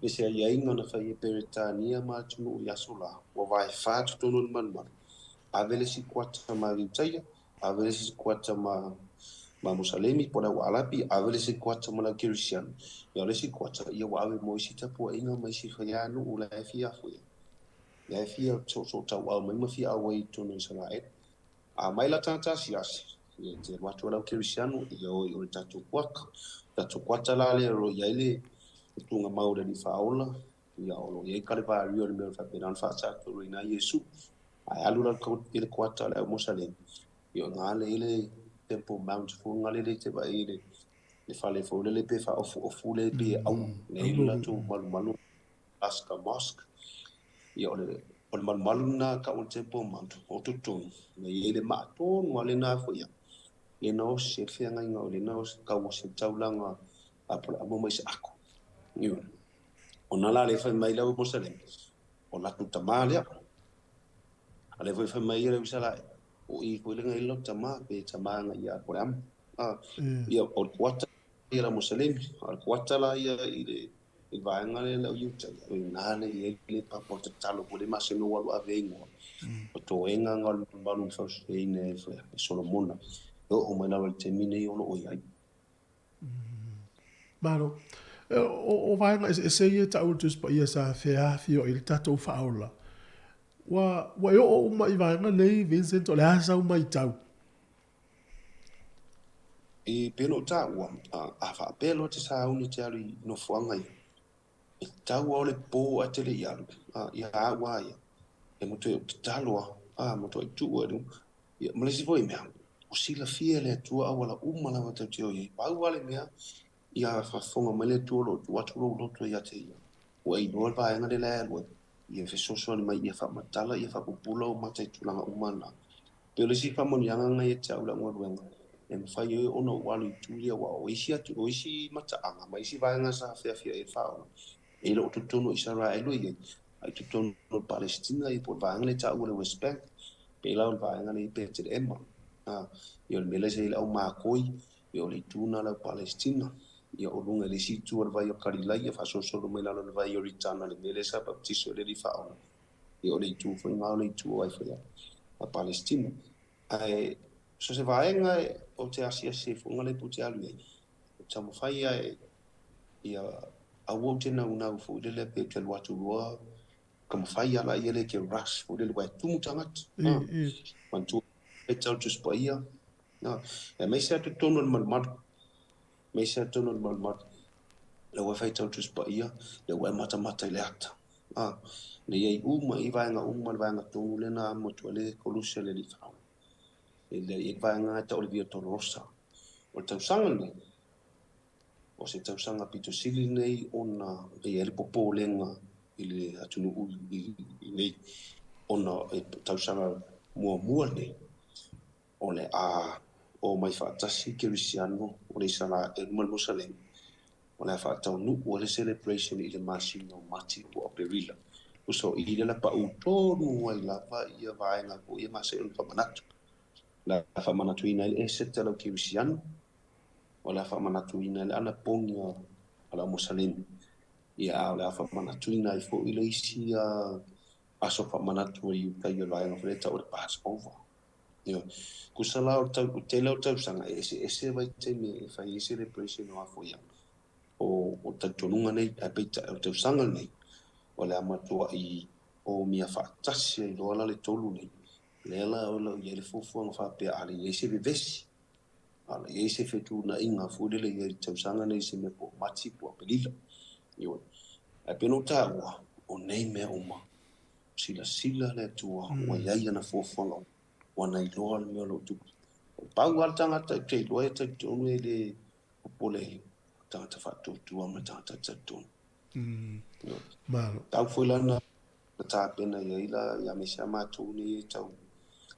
i se aiaiga na fai e Peretania ma atunuu i aso la, ua vaefa totonu o le malumalu. Ave le isi kuata ma Iutaia, ave le isi kuata ma ma Musalemi po o le au Arapi, ave le isi kuata ma le au Kerisiano. Ia o le isi kuata, ia ua ave mo isi tapuaiga ma isi faianu'u la e fia afu i ai. La e fia soosoo tauau mai ma fia auai i totonu o Isaraelu. A mai la tagata asiasi, ia e te alu atu ai le au Kerisiano, ia o i o le tatou kuata. O tatou kuata la lea o lo o i ai le tuugamau o le Alii Faaola, ia o lo o i ai Kalevario le mea o le faapena ona faasatoluina ai Iesu. Ae alu la i le kuata o le au Mosalemi, ia o ina lea i le Temple Mount foi lea e te vaai i le fale foi lele pe faaofuofu lea pei e au, lea e i ai le latou malumalu Al-Aqsa Mosque. Ia o le O le malumalu lena tau o le Temple Mount o totonu, na i ai le maa tonu lava lena foi ia, le na osi ai le feagaiga o le na tau osi ai le taulaga a Apolaamo ma Isaako. Ioe. Ona la lea fai mai le au Mosalemi, o latou tama lea. A lea foi fai mai ia le au Isaraelu, o i foi le na i le latou tama, pe tama na ia Apolaamo. Ia, o le kuata ia la Mosalemi, a o le kuata la ia i le i le vaega lea lau Iuta, o i ina lea e i ai le papa o tatalo po o le masina ua alu ave ai igoa. O toega na o le malu na fausiaina e Solomona, e oo mai lava i le taimi nei o lo o i ai. Malo. O vaega eseese ia e taua i le Tusi Paia sa feafioai le tatou faaola. Ua, ua e oo uma i vaega nei, Vincent, o le a sau matau? E pei ona ou taua, a faapea loa te sauni te alu i nofoaga ia, e tatau lava o le po ae te le i alu, ia au lava ia, e matuai ou tatalo lava, a matuai tuu ai i luga. Ia, ma le isi foi mea, o silafia e le Atua auala uma lava tatou te o i ai. Pau lava le mea, ia faafofoga mai le Atua o lo o tuu atu lou loto ia te Ia, ua e iloa le vaega lea la e alu ai, ia fesoasoani mai ia faamatala, ia faapupula ou mata i tulaga uma na. Pei o le isi faamanuiaga lena ia te au i lau galuega, e mafai ai ona ou alu i itu ia, aua o isi atu, o isi mataaga ma isi vaega sa feafiai ai le faaola, e le o totonu o Isaraelu e i ai, a i totonu o le Palesitina ia po o le vaega lea e taua o le West Bank, pei la o le vaega lea i Petelehema, ia o le mea lea sa i ai le au makoi, ia o le itu lena o le au Palesitina, ia o luga i le isi itu o le vai o Kalilaia, faasolosolo mai lalo i le vai o Ioritana, le mea lea sa baptiso ai le Alii Faaola. Ia o le itu foi lena o le itu o ai foi a Palesitina. Ae so se vaega o te asiasi ai foi le po te alu i ai, o te taumafai ia ia aua ou te naunau foi lele pe te alu atu loa ka mafai ala ia le ke rush foi lele ua e tumu tagata. Manatua e tau Tusi Paia. Aemaise lava totonu o le malumalu. Aemaise lava totonu o le malumalu. Lea ua e faitau Tusi Paia, lea ua e matamata i le ata. A, na i ai uma i vaega uma le vaega tonu lea na amo atu ai le Koluse a le Alii Faaola. E le i ai le vaega e tau o le Via Dolorosa. O le tausaga lenei, o se tausaga pito sili lenei ona e i ai le popolega i le atunuu i nei, ona e tausaga muamua lenei o le a omai faatasi Kerisiano o le Isaraelu ma le Mosalemi, o le a faataunuu ai le celebration i le masina o Mati po o Aperila. Tusa o i lea la pau tonu ai lava ia vaega foi ia masani ona faamanatu. O le a faamanatuina ai le eseta a lau Kerisiano, o le a faamanatuina ai le anapogi a lau Mosalemi, ia a o le a faamanatuina ai foi le isi aso faamanatu a Iuta i le vaega foi lea e tau o le Passover. Ioe. Tusa la o le tau, tele o tausaga e eseese vaitaimi e fai ai celebration o afoia o, o talitonuga nei, ae peitai o le tausaga lenei, o le a matuai omia faatasi ai loa la le tolu nei, lea la o lo o i ai le fuafuaga faapea a le i ai se vevesi, a le i ai se fetuunaiga foi lele i ai le tausaga nei i se mea po o Mati po o Aperila. Ioe. Ae pei ona ou taua, o nei mea uma, Silasila le Atua ua i ai ana fuafuaga ua na iloa le mea o lo o tupu. Pau lava le tagata ou te iloa e talitonu e le popole ai, o le tagata faatuatua ma le tagata talitonu. Malo. Tau foi la na tapena i ai la ia aemaise lava matou nei e tau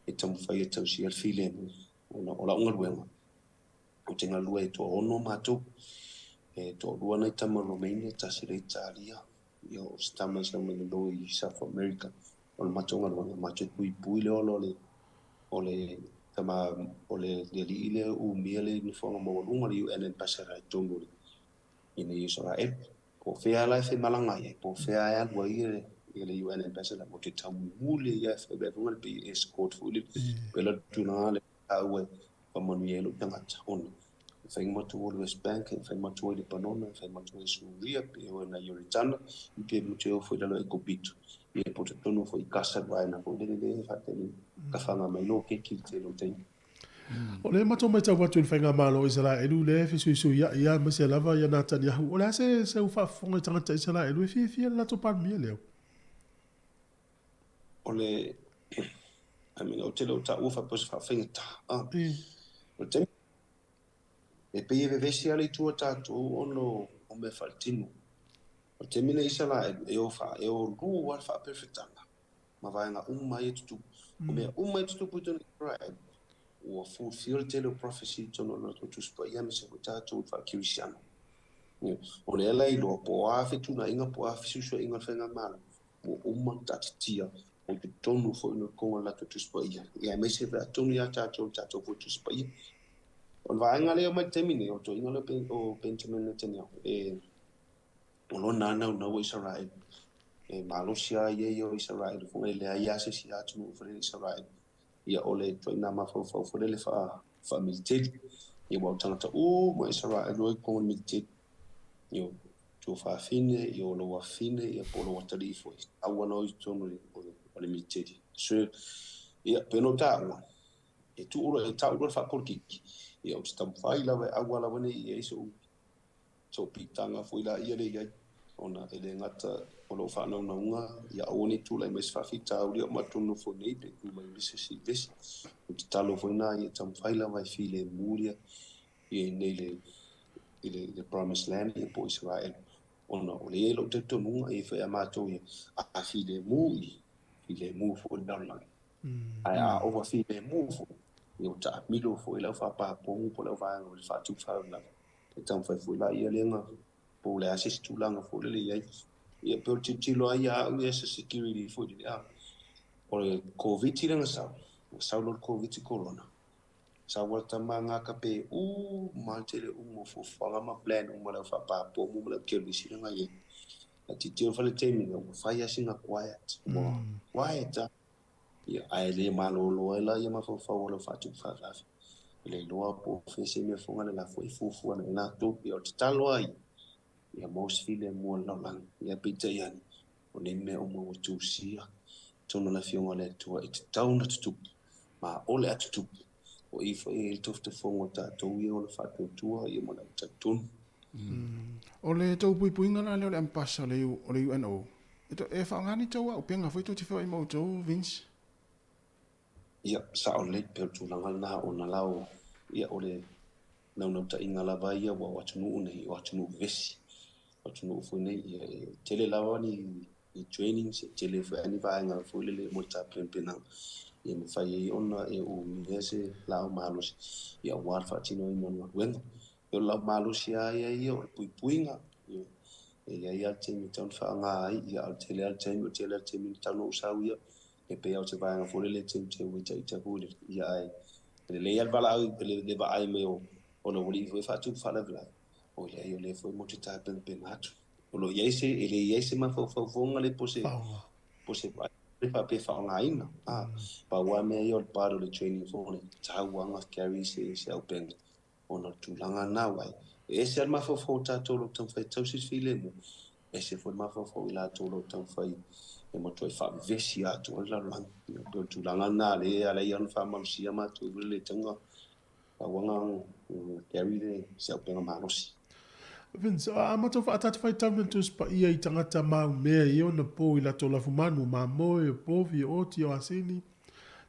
e taumafai e tausia le filemu ona o lau galuega ou te galue e toaono matou. E toalua nai tama Romania, tasi le Italia, Ia, o se tama i sau mai lalo i South America, o le matou galuega, matou te puipui le ola o le, o le tama, o le alii lea e umia le nofoaga maualuga, le UN Ambassador i totonu o le, i nei Isaraelu. Po o fea la e faimalaga ai, po o fea e alu ai le, le UN Ambassador, matou te taumuli ai lava e fai le pei e escort foi lele, pei la o le tulaga lea. Au e faamanuia ai lou tagata, ona e fai matou o le West Bank, e fai matou i Lepanona, e fai matou i Suria, pe o na Ioritana, i pe mutu e o foi i lalo Ekopito, ia po totonu foi i Kasa le vaega foi lele le faatali ka whanga mai lo keiki i tēnō taimi. O lea matou matau atu i le faigamalo o Isaraelu lea e fesuisuia'i aemaise lava ia Nataniahu. O le a se seu faafofoga i tagata Isaraelu e fiafia i le latou Palemia lea? O le, I mean, ou te le o taua faapea o se faafaigata. Ah, o le taimi, e pei e vevesi lava le itu a tatou ona o mea faaletino. O le taimi lenei Isaraelu, e o, e o lua lava le faaperefetaga. ma vaega uma ia e tutupu. O mea uma e tutupu i totonu o Isaraelu, ua fulfill le tele o prophecy i totonu o le latou Tusi Paia aemaise foi tatou i le faa-Kerisiano. O lea la e iloa po o a fetuunaiga po o a fesuisuaiga o le faigamalo, ua uma ona taatitia o i totonu foi o le koga o le latou Tusi Paia, ia aemaise foi atonu ia tatou i le tatou foi Tusi Paia. O le vaega lea e omai i le taimi nei, o le toeaina lea o Benjamin Netanyahu, e o lona naunau o Isaraelu, e malosi lava ia ia o Isaraelu foi, e leai lava se isi atunuu foi lele Isaraelu. Ia o le ituaiga mafaufau foi lele faa-militeli. Ia aua o tagata uma o Isaraelu o i totonu o le militeli. Ia o tuafafine, ia o lou afafine, ia po o lou atalii foi, tatau lava ona o i totonu o le militeli. So, ia, pei ona ou taua, e tuu loa, e tau loa le faapolokiki, ia ou te taumafai lava e aua lava ne i i ai sou sou piitaga foi laia lea i ai, ona e le gata o lou faanaunauga ia aua ne i tulai mai se faafitauli o matou nofo nei pe tu mai le se isi i le isi. O le tatalo foi lena ia taumafai lava e filemu ia i inei i le i le, le Promised Land ia po o Isaraelu, ona o lea e i ai lou talitonuga e i ai foi a matou ia, a filemu i, filemu foi le lalolagi. Ae a ova filemu foi, ia ua taamilo foi le au faapapogu po o le au vaega o le faatupu faalavelave. E taumafai foi la ia lea po o le a se isi tulaga foi lele i ai. Ia pei o le tilotilo lava ia a au ia se security foi lele, a. O le Koviti lea na sau, na sau loa le Koviti Corona, sau lava le tama gaka pe uma le tele uma o fuafuaga ma plan uma a le au faapapomu ma le au kerisi lea na i ai. Ae tilotilo foi le taimi lea, ua fai lava sina quiet, ua quiet lava. Ia, ae le malolo ai la ia mafaufau o lau faatupu faavave. E le iloa po o fea se mea foga le lafo e fuafua nei latou. Ia, o le tatalo lava ia, ia maua se filemu o le lalolagi. Ia, peitai ane, o nei mea uma ua tusia i totonu o le Afioga a le Atua e tatau ona tutupu, ma o le a tutupu. O i foi e i ai le tofotofoga o tatou ia o le faatuatua ia ma le au talitonu. O le tou puipuiga la lea o le Ampasa o le UNO, E faaaoga ni tou auupega foi tou te feoai ma outou, Vince? Ia, sao lelei, pei o le tulaga lena ona la o, ia, o le naunautaiga lava ia ua o atunuu nei, o atunuu vevesi. O atunuu foi nei, ia, e tele lava ni, ni trainings, e tele foi lava ni vaega foi lele mo le tapenapenaga, ia mafai ai ona e umia se laau malosi, ia aua le faatinoina o le galuega. O le laau malosi lava ia ia o le puipuiga, ia, e i ai lava le taimi e tatau ona faaaoga ai, ia, a o le tele lava le taimi, o le tele lava le taimi e tatau ona ou sau ia, e pei lava o se vaega foi lele e teuteu ai ita foi lele, ia, ae lelei lava le valaau, le vaai mai o le aualii foi e faatupu faalavelave, oi leai, o lea foi mo te tapenapena atu. O lo o i ai se, e le i ai se mafaufaufoga le po se, po se vaai le faapea faaaogaina, a, pau lava mea ia o le part o le training foi le tatau lava ona carry se auupega. Ona o le tulaga lena, aua e ese lava le mafaufau o tatou o lo o taumafai e tausi le filemu, ese foi le mafaufau o i latou o lo o taumafai e matuai faavevesi atoa le lalolagi. E pei o le tulaga lena lea e ala ai ona faamalosia matou i le tauga tauaga carry le se auupega malosi. Vince, a matou faatata faitau na Tusi Paia i tagata maumea i ona po i latou lafumanu, mamoe, o povi, o oti, o asini.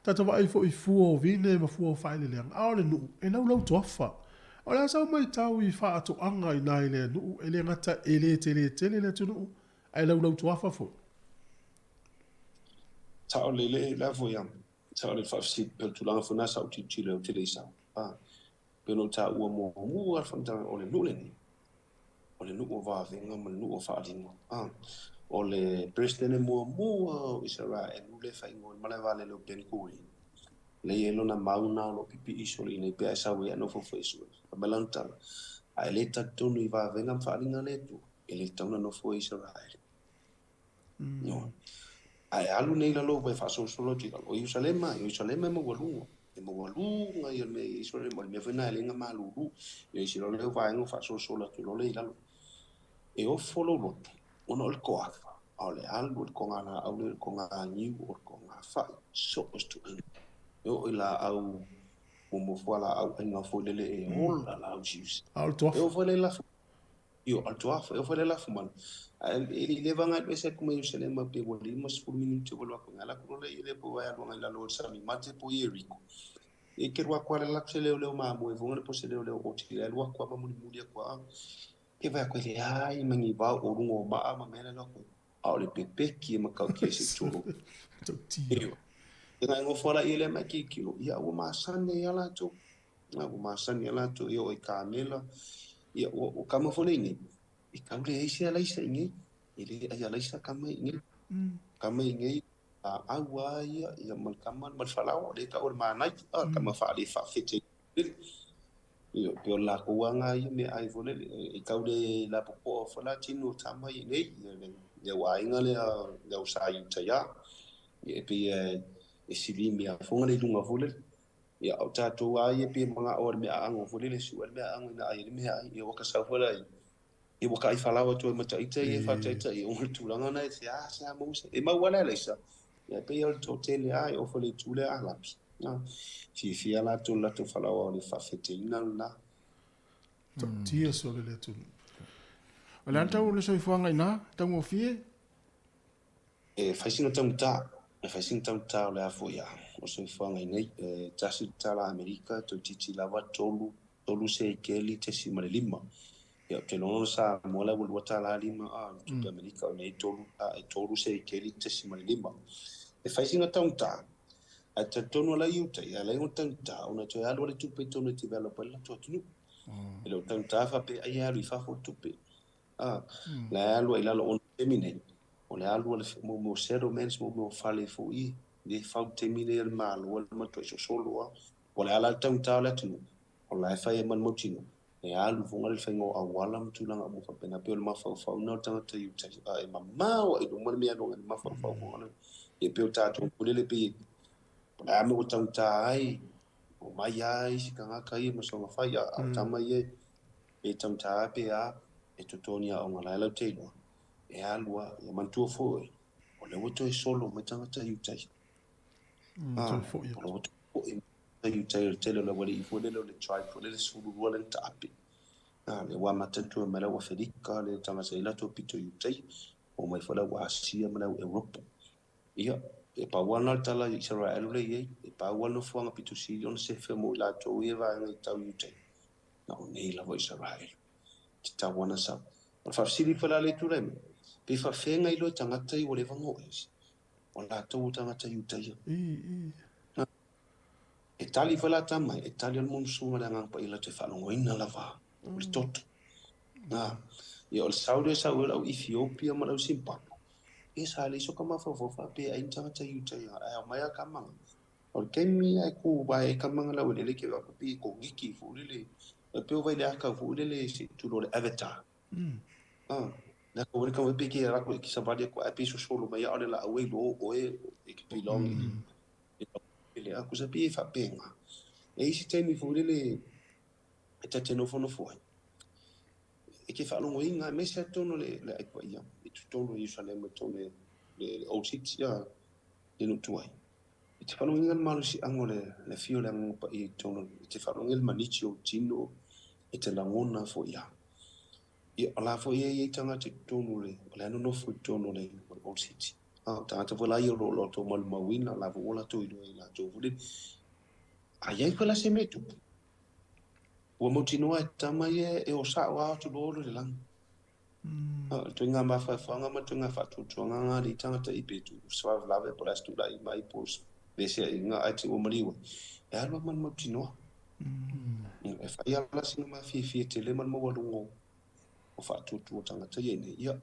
Tatou vaai foi i fua o vine ma fua o faaeleeleaga, a o le nuu, e laulau toafa. O le a sau maitau i faatoaga i na i lea nuu, e le gata e le tele tele le atunuu, ae laulau toafa foi. Sao lele la foi a sao le faafesili pe o le tulaga foi na sa ou tilotilo ai ou te le i sau a pe ona ou taua muamua le faamatalaga o le nuu lenei o le nuu o vavega ma le nuu o faaaliga a o le Peresetene muamua o Isaraelu le faaigoa i le malaevaalele o Ben Gurion lea e i ai lona mauna o lo o pipii solo i inei pe a e sau ai ae nofo foi e sue. Fai mai lana tala, A e le talitonu i vavega ma faaaliga a le Atua, e le tatau ona nofo ai Isaraelu. No. Ae alu nei lalo ua e faasolosolo atu i lalo. O Ierusalema, Ierusalema e maualuga. E maualuga ia o le mea i Ierusalema. O le mea foi lena e ala ai ona malulu. Ia isi loa lea o vaega ua faasolosolo atu loa lea i lalo. E ofo lou loto, ona o le toafa, a o le alu o le togalaau lea, o le toganiu, o le togafai, so o se ituaiga. E oo i laau, mo fualaau aina foi lele e ola lausiusi. A o le toafa. E oo foi la i lafo. Io, a o le toafa, e oo foi la i lafumanu. Ae e le i leva ona alu ese atu mai Ierusalema pe ua 50 minute ua alu atu ai. Alu atu loa lea i lea po ua alu agai i lalo o le sami mate po o Ieriko. E ke alu atu lava le se leoleo mamoe foi lea po o se leoleo oti le alu atu lava ma mulimuli atu lava. Ke vaai atu e leai ma ni vao o luga o maa ma mea la alu atu ai. A o le pepeki e matautia se i tulou. Ioe. E gaegofo ala ia lea mai tilotilo, ia ua masani ai lava latou. A ua masani lava latou e oo i kamela. Ia ua ua kama foi le inei, e tau leai se alaisa inei. E le ai alaisa kama inei. Kama inei laau lava ia, ia ma le kama ma le falaoa, lea e tau o le manai, a kama faale faafete. Ia, pei o le latou aga ia meaai foi lele, e tau le lapopoa foi la tino o tama ia nei, ia le au aiga lea, le au sa i uta ia. Ia e pei e silimi lava foi le luga foi lele. Ia o tatou lava ia pei e manao i le mea aano foi lele, sue le mea aano ina ai le mea ai. Ia ua ka sau foi la ia ua ka ai falaoa atu ai ma taita ia e faataitai ona o le tulaga na e seasea maua se. E maua lava le alaisa, ia e pei o le toatele lava e ofo i le itu lea Alapi. Na, fiafia latou i le latou falaoa o le faafeteina lena. Tautia sole le atunuu. O le a le tau o le soifuaga i ina, taugofie? E fai sina taugata, e fai sina taugata o le a foi a, o le soifuaga i nei. E tasi le tala Amerika, toeitiiti lava tolu, tolu sekeli tesi ma le lima. Ia, ou te iloa o Samoa la ua $2.5 a, le tupe Amerika o nei tolu, a, e tolu sekeli tesi ma le lima. E fai sina taugata, ae talitonu lava i uta, ia e ala ai ona taugata, ona e toe alu lava le tupe i totonu e develop ai le latou atunuu. E le o taugata faapea ai e alu i fafo le tupe. A, la e alu ai i lalo ona o le taimi nei, o le alu a le mo mea o settlements, mo mea o fale foi, le fau taimi nei a le Malo e matuai sosolo lava. Po o le a la le taugata o le atunuu, o la e fai ai ma le mautinoa, e alu foga le faiga o auala ma tulaga uma faapena, pei o le mafaufau lena o le tagata i uta, a e mamao lava i luma le mea e alu ai le mafaufau foga lena. Ia pei o tatou foi lele pei o le a mea ua taugata ai, omai lava isi tagata ia ma soona fai, a o tama ia pe taugata pe a, e totogi aoga la e latou te iloa, e alu lava. Ia manatua foi, o lea ua toe solo mai tagata i uta. Toe foi atu. O lea ua toe foi mai i uta i le tele o le aualii foi lele o le tribe foi lele 12 lea na taape. A, lea ua amata ona toe omai le au Aferika, le tagata i latou pito i uta, omai foi le au Asia ma le au Europa. Ia, e pau lava lena o le tala i Isaraelu lea e i ai, e pau lava le nofoaga pito sili ona sefe mo i latou ia vaega i tau i uta, na o nei lava o Isaraelu. Tatau ana sau. O le faafesili foi la lea e tulai mai, pe faafeagai loa tagata ia ua leva ona oo ese, o latou o tagata Iutaia. E tali foi la tama, e tali o le monusuga le Agaga Paia latou te faalogoina lava o le toto. Na, ia o le sau lea sau ai o le au Ethiopia ma le au Zimbabwe, ia sa leai so ka mafaufau faapea ai ni tagata Iutaia ae aumai a kamaga. O le taimi ae ku vae ai kamaga lau elele ke aku pi ko giki fu lele, e peo vai le akau fu lele se tulo le avatar. Ah, na ko wale kama pe ke ra ko ki savali ko ape so solo mai ale la away lo o e e ke pilong i e le aku sa pi e fapenga. E isi taimi fu lele e ta te nofo nofo ai. E ke whaalongo inga me se tono le le ai paia e tutonu i Jerusalem e tonu le le old city a le no tuai. E te whaalongo inga le malosiaga o le le afio o le Agaga Paia i totonu e te whaalongo le manichi o tino e te lagona foi ia. Ia, o la foi e i ai tagata i totonu o le, o le a nonofo i totonu o le, o le Old City. A, o tagata foi la ia o lo o latou malumauina, o la foi ua latou iloa i latou foi lele. A i ai foi la se mea e tupu, ua mautinoa e tama ia e o sa'o lava atu loa le lagi. A, o le ituaiga mafaefaga ma le ituaiga faatuatuaga na a alii tagata i pe tu faalavelave po o le a se tula'i mai po o se veseaiga ae te ua maliu ai, e alu lava ma le mautinoa. E fai lava la sina mafiafia tele ma le maualuga o faatuatua tagata ia nei. Ia,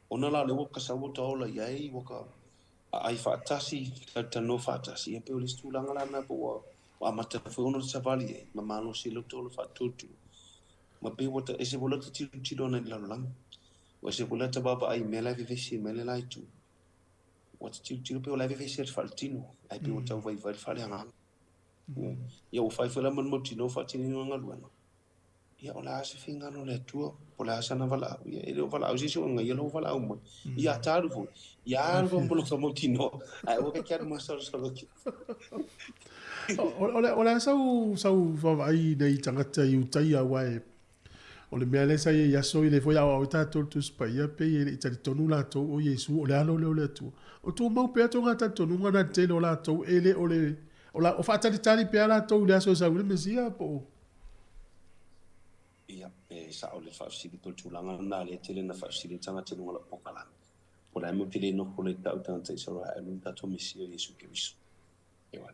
ona la o lea ua ka sau ua ta ola i ai, ua ka aai faatasi, talatalanoa faatasi, ia pei o le isi tulaga la lena po ua amata foi ona savali ai ma malosi ai lota ola faatuatua. Ma pei ua ta ese foi lota tilotilo ana i le lalolagi. Ua ese foi lata vaavaai i mea la e vevesi mai le la itu. Ua ta tilotilo pei o la e vevesi ai le faaletino, ae pei ua tau vaivai le faaleagaga. Ia ua fai foi la ma le mautinoa faatinoina o galuega. Ia o le a se finagalo o le Atua, po o le a sana valaau. Ia e le o valaau se isi o agaia lou valaau mai. Ia talu foi, ia alu foi ma lota mautinoa, ae aua ke alu masalosalo atu. O le a sau sau vaavaai i nei tagata i Utaia aua e o le mea lea sa i ai i aso i le foi aoao ai tatou i le Tusi Paia pei e le i talitonu latou o Iesu o le Alo lea o le Atua. O tumau pea tou talitonuga na tele o latou e le o le o la o faatalitali pea latou i le aso e sau ai le Mesia po o Ia, e sao le faafesili po o le tulaga lena lea e tele ina faafesili ai tagata i luga o lau polokalame. O le a mea ou te le nofo loa i ta'u tagata Isaraelu ma tatou Mesia o Iesu Keriso. Ioe.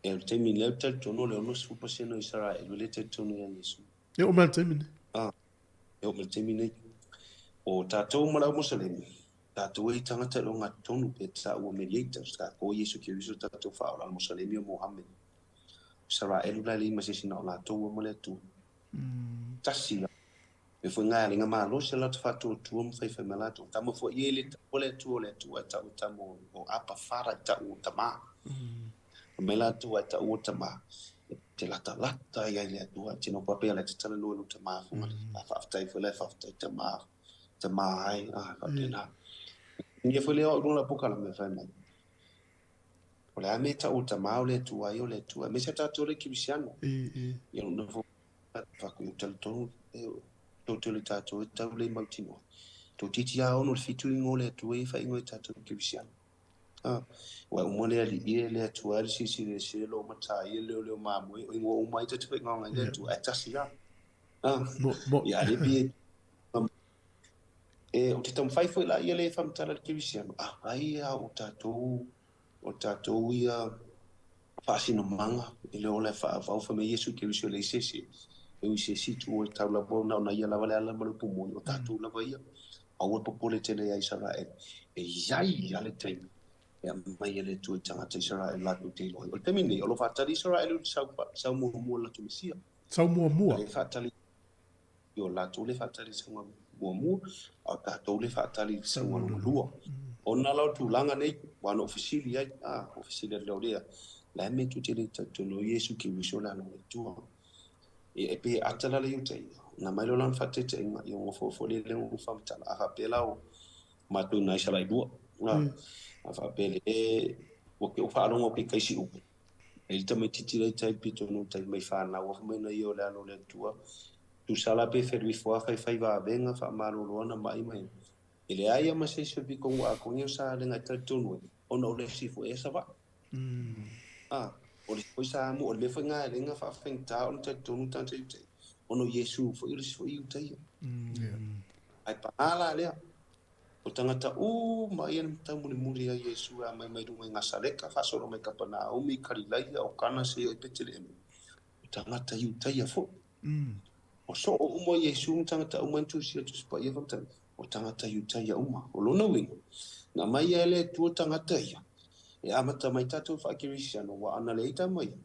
E o le taimi nei ou te talitonu o le 60% o Isaraelu e le talitonu ia Iesu. E oo mai le taimi nei. A, e oo mai le taimi nei. O tatou ma le au Moselemi, tatou e tagata i le ogatotonu pe ta'u o mediators, tatou o Iesu Keriso tatou faaola, o le Moselemi o Mohammed. O Isaraelu la e leai ma se isi na o latou ma le Atua. Tasi lava. E foi ngai alinga malosi a latou faatuatua ma faifai mai latou. Tama foi ia e le taua le Atua o le Atua ae tau e tama o Abba Father e tau o Tamā. Fai mai latou ae tau o Tamā. E te latalata ai le Atua ae tino papea la e te talanoa i lou Tamā fogalii. A faafetai foi la e faafetai Tamā, Tamā ai, a faapena. Ia foi lea o au luga o lau polokalame fai mai. O le a mea e tau o Tamā o le Atua ai o le Atua. Aemaise a tatou le Kerisiano. Ia lona foi Faku i talitonu e tou le tatou e tau le mautinoa. Toeitiiti a ono le fitu ingoa o le Atua ia faaigoa e tatou Kerisiano. A, ua uma le alii e le Atua le silisili ese lo matai e leo leo mamoe o ingoa uma ai tatou faaigoaga i le Atua ae tasi la. A, ia ale pei e o te taumafai foi la ia le faamatala le Kerisiano, afai a o tatou O tatou ia faasinomaga i le ola e faavau fai mai Iesu Keriso e leai se isi e ui se isi itu o e tau lava ona ona ia lava le ala ma le upu moni o tatou lava ia. Aua le popole tele ia Isaraelu. E iai a le taimi e aumai e le Atua i tagata Isaraelu latou te iloa ai. O le taimi lenei o lo o faatali Isaraelu i le sau, sau muamua o le latou Mesia. Sau muamua. Le faatali i o latou le faatali i le sauga muamua, a o tatou le faatali i le sauga lona lua. Ona la o tulaga nei, ua na ou fesili ai, a, ou fesili atu lau lea, le a mea tou te le talitonu ai Iesu Keriso o le Alo o le Atua? Ia, e pei e ata la le Iutaia, na mai loa lana faataitaiga, ia ua foafoa le le ua faamatala, a faapea la o matou na Isaraelu, a, a faapea le, ua ke ou faalogo ke kaisi upu, E le tamaititi lai tai pito no tai mai whanau afu mai na ia o le alo o le Atua. Tusa la pe wheru ifo a whai whai vavenga wha malolo ana mai mai. E le aia ma se isi o piko ngua a kongi o sa lenga i talitonu e, ona o le sifo e sa wa. A, o le sifo i sa amu, o le mea foi ngā lenga wha whengta o le talitonu tanta i utai. Ona o Iesu foi o le sifo i utai. Ai pa la lea. O tagata uma ia na taumulimuli ai Iesu e aumai mai luga i Gasaleka, faasolo mai Kapanaumi, Kalilaia, o Kana seia oo i Peteleheme, o tagata Iutaia foi. O soo uma Iesu ma tagata uma na tusia Tusi Paia faamatalaga, o tagata Iutaia uma. O lona uiga, na aumai ai e le Atua tagata ia, e amata mai tatou faakerisiano, ua ana leai tama ia,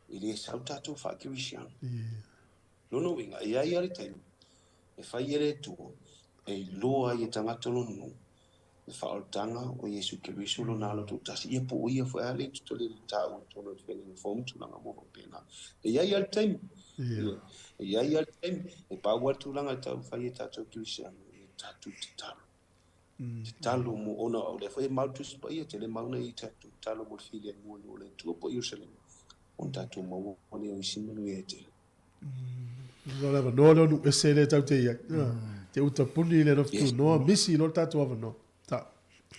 e le sau tatou faakerisiano. Lona uiga, e i ai lava le taimi e fai e le Atua e iloa ai e tagata lona nuu le faaolataga o Iesu Keriso lona alo toatasi, ia po o ia foi a le totole le taua i totonu o le feagaiga fou ma tulaga uma faapena. E i ai lava le taimi, e i ai lava le taimi, e pau lava le tulaga e taumafai ai tatou Kerisiano, ia tatou tatalo. Tatalo mo ona o lea foi e mau Tusi Paia, tele mau nei tatou tatalo mo le filemu o le Atua po o Ierusalema, ona tatou maua lea o isi manuia e tele. No le avanoa lea o nuu ese lea tau te i ai. Te uta puni le nofu tunoa, misi loa le tatou avanoa. Ta.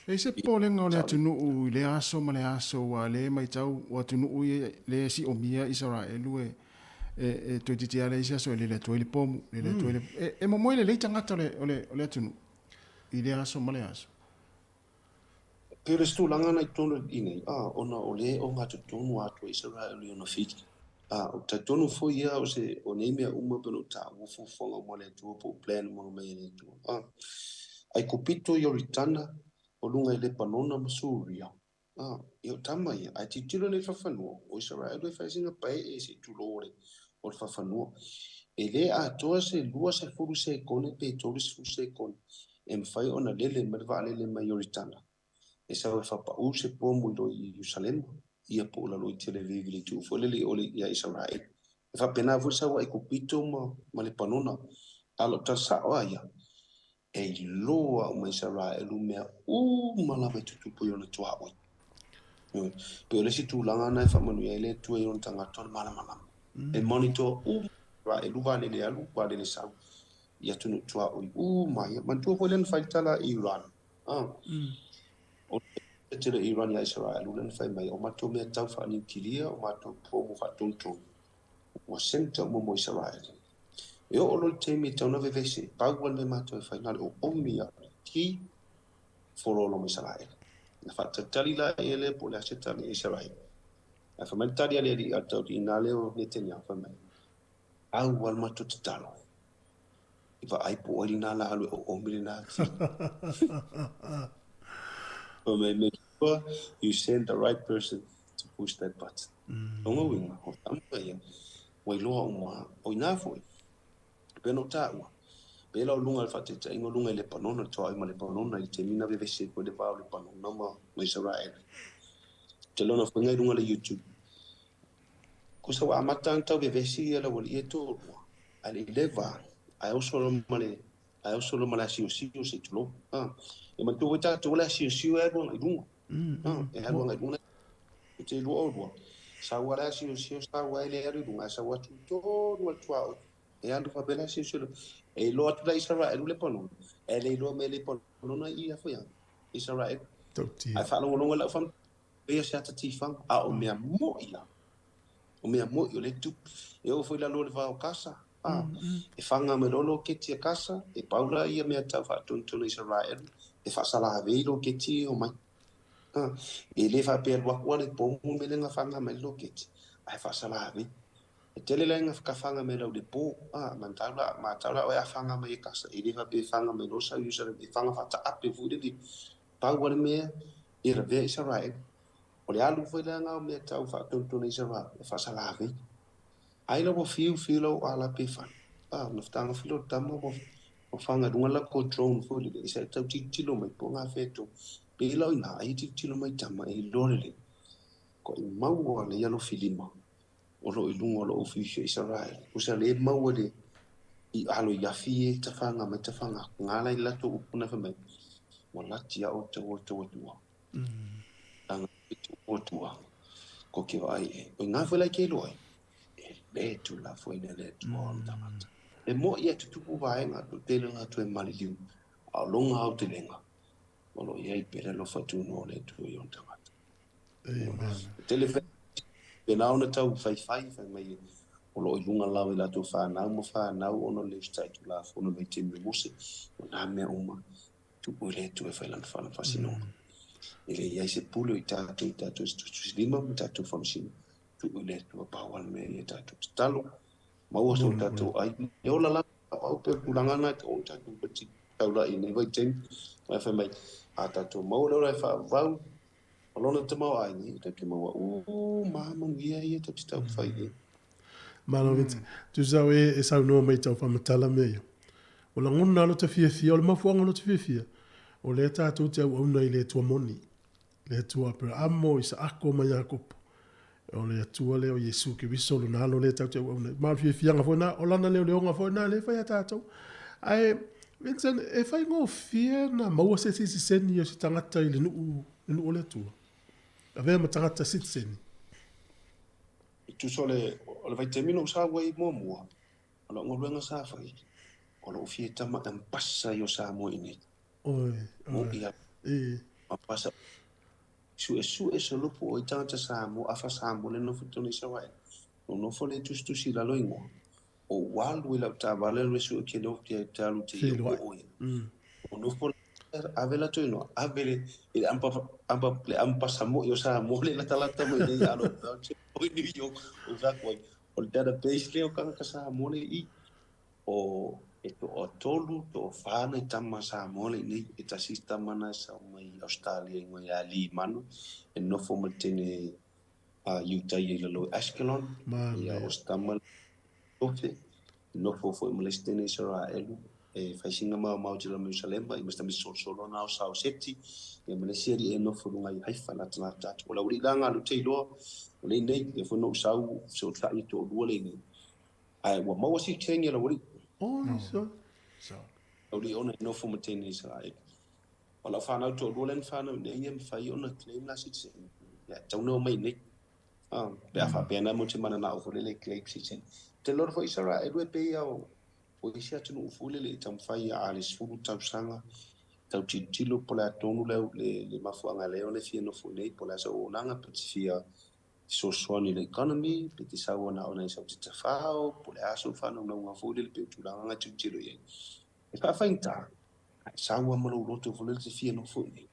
E i se popolega o le atunuu i lea aso ma lea aso, ua le matau o atunuu ia lea e siomia Isaraelu e e toeitiiti lava leai se aso e lele atu ai le pomu, lele atu ai le e momoe lelei tagata o le o le o le atunuu i lea aso ma lea aso. Pei o le isi tulaga na i totonu i nei, a, ona o lea e ogatotonu atoa Isaraelu i ona fili. A, ou te talitonu foi ia o se, o nei mea uma pei ona ou taua fuafuaga uma a le Atua po o plan uma na aumai e le Atua. A, Aikupito, Ioritana, o luga i Lepanona ma Suria. A, ia o tama ia, ae tilotilo nei i le fafanua, o Isaraelu e fai sina paee se i tulou o le, o le fafanua. E le atoa se 20 sekone pe 30 sekone e mafai ona lele mai le vaalele mai Ioritana e sau e faapau se pomu i lo i Ierusalema, ia po o lalo i Tel Aviv i le itu foi lele i o ia Isaraelu. E faapena foi le sau a Aikupito ma, ma Lepanona. A o lau tala sao lava ia, e iloa uma Isaraelu mea uma lava e tutupu i ona tuaoi. Ioe. Pei o le isi tulaga na e faamanuia ai le Atua i ona tagata o le malamalama. E monitor uma Isaraelu vaalele alu, vaalele sau i atunuu tuaoi uma ia. Manatua foi lea na fai le tala i Iran. O le tele o Iran ia Isaraelu lea na fai mai, o matou mea tau faaniukilia, o matou pomu faatonutonu, ua senta uma mo Isaraelu. E oo loa le taimi e tatau ona vevesi, pau lava le mea matou e fai, na o le oomi lava o le ki, fololo ma Isaraele. Na faatalitali laia lea po o le a se tali a Isaraele. Ae fai mai le tali a le alii a le tauliina lea o Netaniahu, fai mai, Au lava le matou tatalo, i vaai po o ai lena la alu e oomi lena ti. Fai mai, make sure you send the right person to push that button. Lona uiga, o le tama ia, ua iloa uma, o ina foi, E pei ona ou taua, pei la o luga o le faataitaiga o luga i Lepanona, le toaʻi ma Lepanona i le taimi na vevesi ai foi le va o Lepanona ma Isaraele. Ou te iloa na foiga i luga o le YouTube. Kusa ua amata ona tau vevesi ia le aualii e toalua, ae le i leva, ae oso loa ma le ae oso loa ma le asiosio se i tulou. A, e manatua foi tatou o le asiosio e alu agai i luga. A, e alu agai i luga. Ou te iloa oulua, sau lava le asiosio, sau lava e le alu i luga, ae sau atu tonu lava i le tuaoi. E alu faapea la silasila, e iloa atu la Isaraelu Lepanona, e le iloa mea Lepanona i ia foi a Isaraelu. Tautia. Ae faalogologo i lau faamatalaga, pei o se ata tifaga, a o mea moi la. O mea moi o le tupu. E oo foi i lalo o le vao o Kasa, a, e faga mai loa loketi a Kasa, e pau la ia mea tau faatonutonu a Isaraelu, e faasalavei loketi e omai. A, e le faapea e alu atu lava le pomu me le faga mai le loketi, ae faasalavei. E tele la ina whakawhanga me lau le pō, ā, matau la, matau la oe a whanga mai e kasa, e le whape e whanga mai lo sau Yerusalem, e whanga whata ape fui le pau a le mea, e ravea Israel. O le alu foi la ngā o mea tau whaatontona Israel, e whasalavei. Ai la ua fiu fiu lau ala pe whana. Ā, na whtanga filo tama ua ua whanga runga la ko drone foi le e sa tau tilotilo mai po ngā wheto. Pe lau ina ai tilotilo mai tama e iloa lelei. Ko i maua le ia lofi lima o lo o i luga o lou fiafia Isaraele, o sa le maua le i alo i afi e tafanga mai tafanga aku ngā la i latou upu na fai mai, ua lati a outou o tou Atua. Langa i tou Atua, ko ke vaai e. O i ngā foi lai ke iloa ai, e le tulafoina e le Atua o le tangata. E moʻi a tutupu vaega atu tele latou e maliliu, a o lona aotelega, o lo o i ai pea le alofa tunoa o le Atua i ona tagata. Amen. Tele pena ona tau faifai fai mai o lo o i luga lava i latou whanau ma whanau ona le usitai tulafono mai taimi o Mose, o nā mea uma, tupu i le Atua e whai lana whana whasinonga. E le iai se pule o i tātou, i tātou se tusilima ma tātou whamasino, tupu i le Atua pau ale mea ia tātou tatalo, maua so tātou ai, e ola lava, pau pe tulaga na e o tātou pati taulai i nei vaitaimi, mai whai mai, a tātou maua le ora e whaavau, O lona tamaoaiga, e tau te maua ū ma manuia ia tau te tau whai e. Malo Vincent. Tusa o e e saunoa mai tau whamatala mea ia. O lagona lo te fiafia, o le mafuanga lo te fiafia, o lea tātou te auauna i le Atua moni, le Atua Aperahamo, Isaako ma Iakopo. O le Atua lea o Iesu Keriso lona alo lea tātou te auauna. Ma o le fiafiaga foi na, o lana leoleoga foi na lea e whai a tātou. Ae, Vincent, e whaingofie na maua se sitiseni o se tangata i le nuu, le nuu o le Atua. Avea ma tagata sitiseni. E tusa o le, o le vaitaimi na ou sau ai muamua, o lau galuega sa fai, o lou fia tama e mpasa i o Samoa i nei. Oi, Mo oi, ia, e. mpasa. Suesue se lupu o i tagata Samoa, afa Samoa le nofo tonu i Savaii. No nofo le tusitusi i lalo ingoa. O ua alu i lau taavale alu e sue ke leo ke te alu te ia Feiloai. o ia. O nofo le ave latou inoa, ave le i le ampa ampa le ampasa moi o Samoa le latalata mai nei alo o i New York o fea ai. O le database lea o tagata Samoa le i o e toatolu, toafa nai tama Samoa le nei, e tasi isi tama na e sau mai Australia ingoa ia Lee Manu, e nofo ma le teine a Utah i lalo i Ashkelon, ia Manaia. o se tama Tofe, e nofo foi ma le isi teine Isaraelu, e fai sina maomao i te lalo Jerusalema, i ma se tama solosolo na o sao seti, ia ma le isi alii e nofo i luga i Haifa latalata atu. O le aualii la galu te iloa, o le nei, lea foi na ou sau, fesootai e toalua le nei. Ae ua maua si teine a le aualii. Oi, so. Aualii ona e nofo ma teine Isaraelu. O lau whanau toalua lea na whanau nei e mawhai ona claim la citizen. Ia, tau na o mai nei. Ah, pe a whapea na mo te mana na o le claim citizen. Te lora fo Isaraelu e pe ia o o isi atunuu foi lele i taumafai ia a le 10 tausaga tau tilotilo po o le a tonu le le mafuaaga lea o le fia nofo i nei po o le a se auaunaga pe te fia fesoasoani i le economy pe te sau ana ona i sau te tafao po o le a sou faanaunauga foi lele pe o tulaga na tilotilo i ai. E faafaigata. Ae sau lava ma lou loto foi lele e te fia nofo i inei.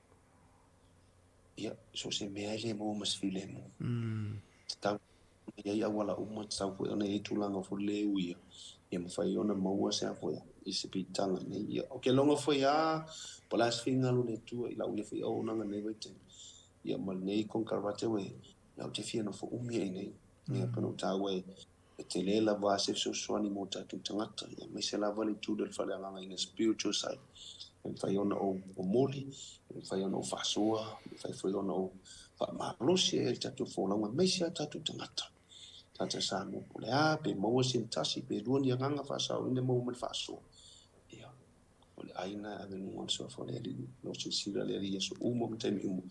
Ia, so o se mea e le maua ma se filemu. Tatau ona i ai auala uma, tatau foi ona i ai tulaga foi lele e uia, ia mafai ai ona maua se a foi i se piitaga i inei. Ia, ou te logo foi lava, po o le a se finagalo o le Atua i lau ia foi auaunaga i lenei vaitaimi, ia ma lenei konekarate ua i ai, ia ou te fia nofo umi ai i inei. Ia, pei ona ou taua e E tele lava se fesoasoani mo tatou tagata, aemaise lava le itu lea o le faaleagaga in a spiritual side. E mafai ona ou momoli, e mafai ona ou faasoa, e mafai foi ona ou faamalosi ai le tatou folauga, aemaise lava tatou tagata, tagata Samoa. Po o le a, pe maua se tasi pe lua ni agaga faasaoina e maua mai le faasoa. Ia, o le ai lena e ave i luga o le suafa o le Alii, o lo o silasila le Alii i aso uma ma taimi uma,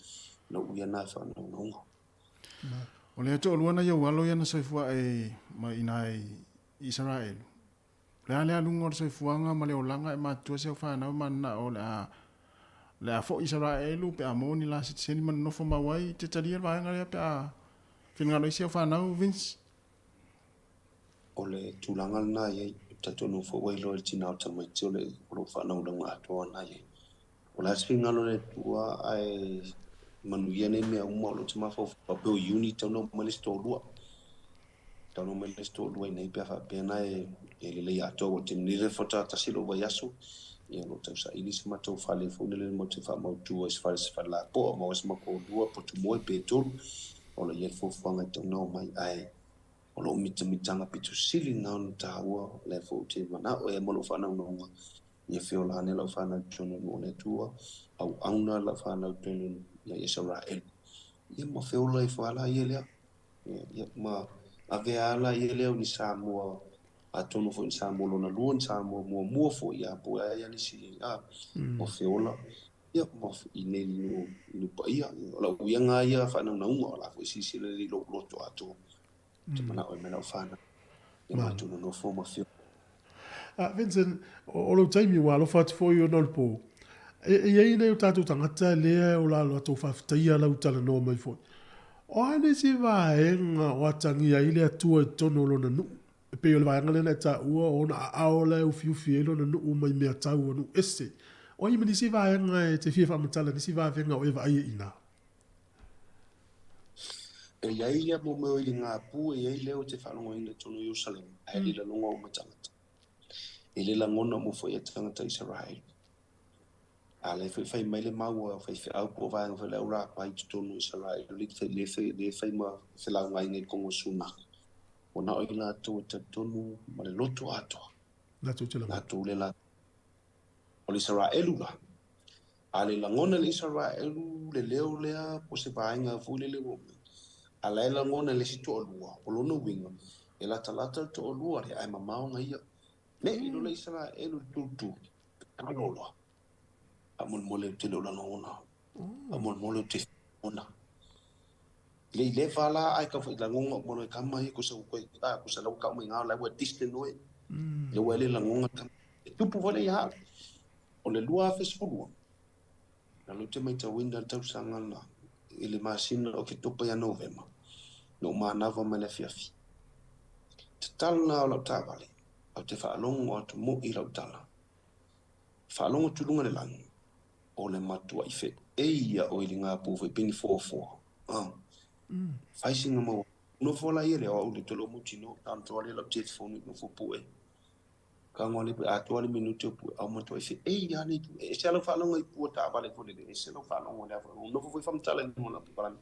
lou ia lena faanaunauga. O le toalua na i ou alo ia na soifua ae mai i ina i Isaraelu. O le a le aluga o le soifuaga ma le olaga e matutua si au fanau e mananao o le a le a foi Isaraelu pe a maua ni la sitiseni ma nonofo mau ai te talia le vaega lea pe a finagalo ai si au fanau Vince? O le tulaga lena e i ai, ou te talitonu foi ua iloa e le tina o tamaiti o le o lou faanaunauga atoa lena e i ai. O le a se finagalo o le Atua ae manuia nei mea uma o lo o te mafaufau pei o Iuni e tatau ona omai le isi toalua. E tatau ona omai le isi toalua i inei pe a faapea na e lelei atoa aua o le taimi nei lea faatoa tasi lou vaiaso ia o lo o tausaili se matou fale foi lele matou te faamautu ai se fale se fale lapoa maua se matou lua potu moe pe tolu o lo o i ai le fuafuaga e tatau ona omai ae o lou mitamitaga pito sili lena ona taua o lea foi ou te manao i ai ma lou faanaunauga Ia feola ane lau fanau i totonu o le nuu o le Atua, auauna lau fanau i totonu ia Isaraelu. Ia ma feola ifo lava la ia lea. Ia ma avea lava la ia lea o ni Samoa, atonu foi ni Samoa lona lua, ni Samoa muamua foi, ia po o ai lava nisi o feola. Ia ma i nei nuu, i nuu paia. O lau uiga lava ia faanaunauga, o la foi e silasila lelei i lou loto atoa. Ou te manao ai me lau fanau. Ia matou nonofo ma feola. Vincent, o lou taimi ua alofa atu foi ona o le pō. E i ai nai o tatou tagata lea o la latou faafetaia lau talanoa mai foi. O a nisi vaega o atagia ai le Atua i totonu o lona nuu? E pei o le vaega lea na e taua o ona aao la e ufiufi ai lona nuu mai mea tau o nuu ese. O ai ma nisi vaega e te fia faamatala, nisi vavega o e vaai ai i ina? E i ai ia mo mea o iliga pū, e i ai leo e te faalogoina i totonu o Ierusalema, ae le lagona uma tagata. E le lagona uma foi e tagata Isaraelu. A la e foi fai mai le mau a faifeau po o vaega foi le au rapai i totonu o Isaraelu, le fai, le fai, le fai ma felaugaina i koga o Sunaka. Ua na o i latou e talitonu ma le loto atoa. Latou te lagona. Latou le latou. O le Isaraelu la, a le lagona e le Isaraelu le leo lea po o se vaega foi lele ua omai, a la e lagona e le isi toalua, o lona uiga, e latalata le toalua lea ae mamao na ia. Nei loa le Isaraelu i le tulutulu, alo loa, faamolemole ou te le o lagona, faamolemole ou te lagona. Le i leva la ae tau fai lagona uma loa e tama ia, kosa ua toe, a, kosa la ua tau mai ina la ua distant oe. Lea ua e le lagona tama. E tupu foi lea ia au. O le 2012, na lou te matauina le tausaga na i le masina o Oketopa ia Novema, na ou manava mai le afiafi. Tatalo na o lau taavale, ou te faalogo atu moi i lau tala. Faalogo atu i luga le lagi, o le matuai feei ia oe i le gapu foi pei ni foafoa. Ah. Fai sina mau nofo la ia le o au le tolo mo tino, tanto ale lau telefoni nofo pue. Tago a le atoa le minute o pue au matua ese ei ia nei pue. Ese lau faalogo i pua taavale foi lele, ese lau faalogo le afa. Nofo foi faamatala i luga o lau polokalame.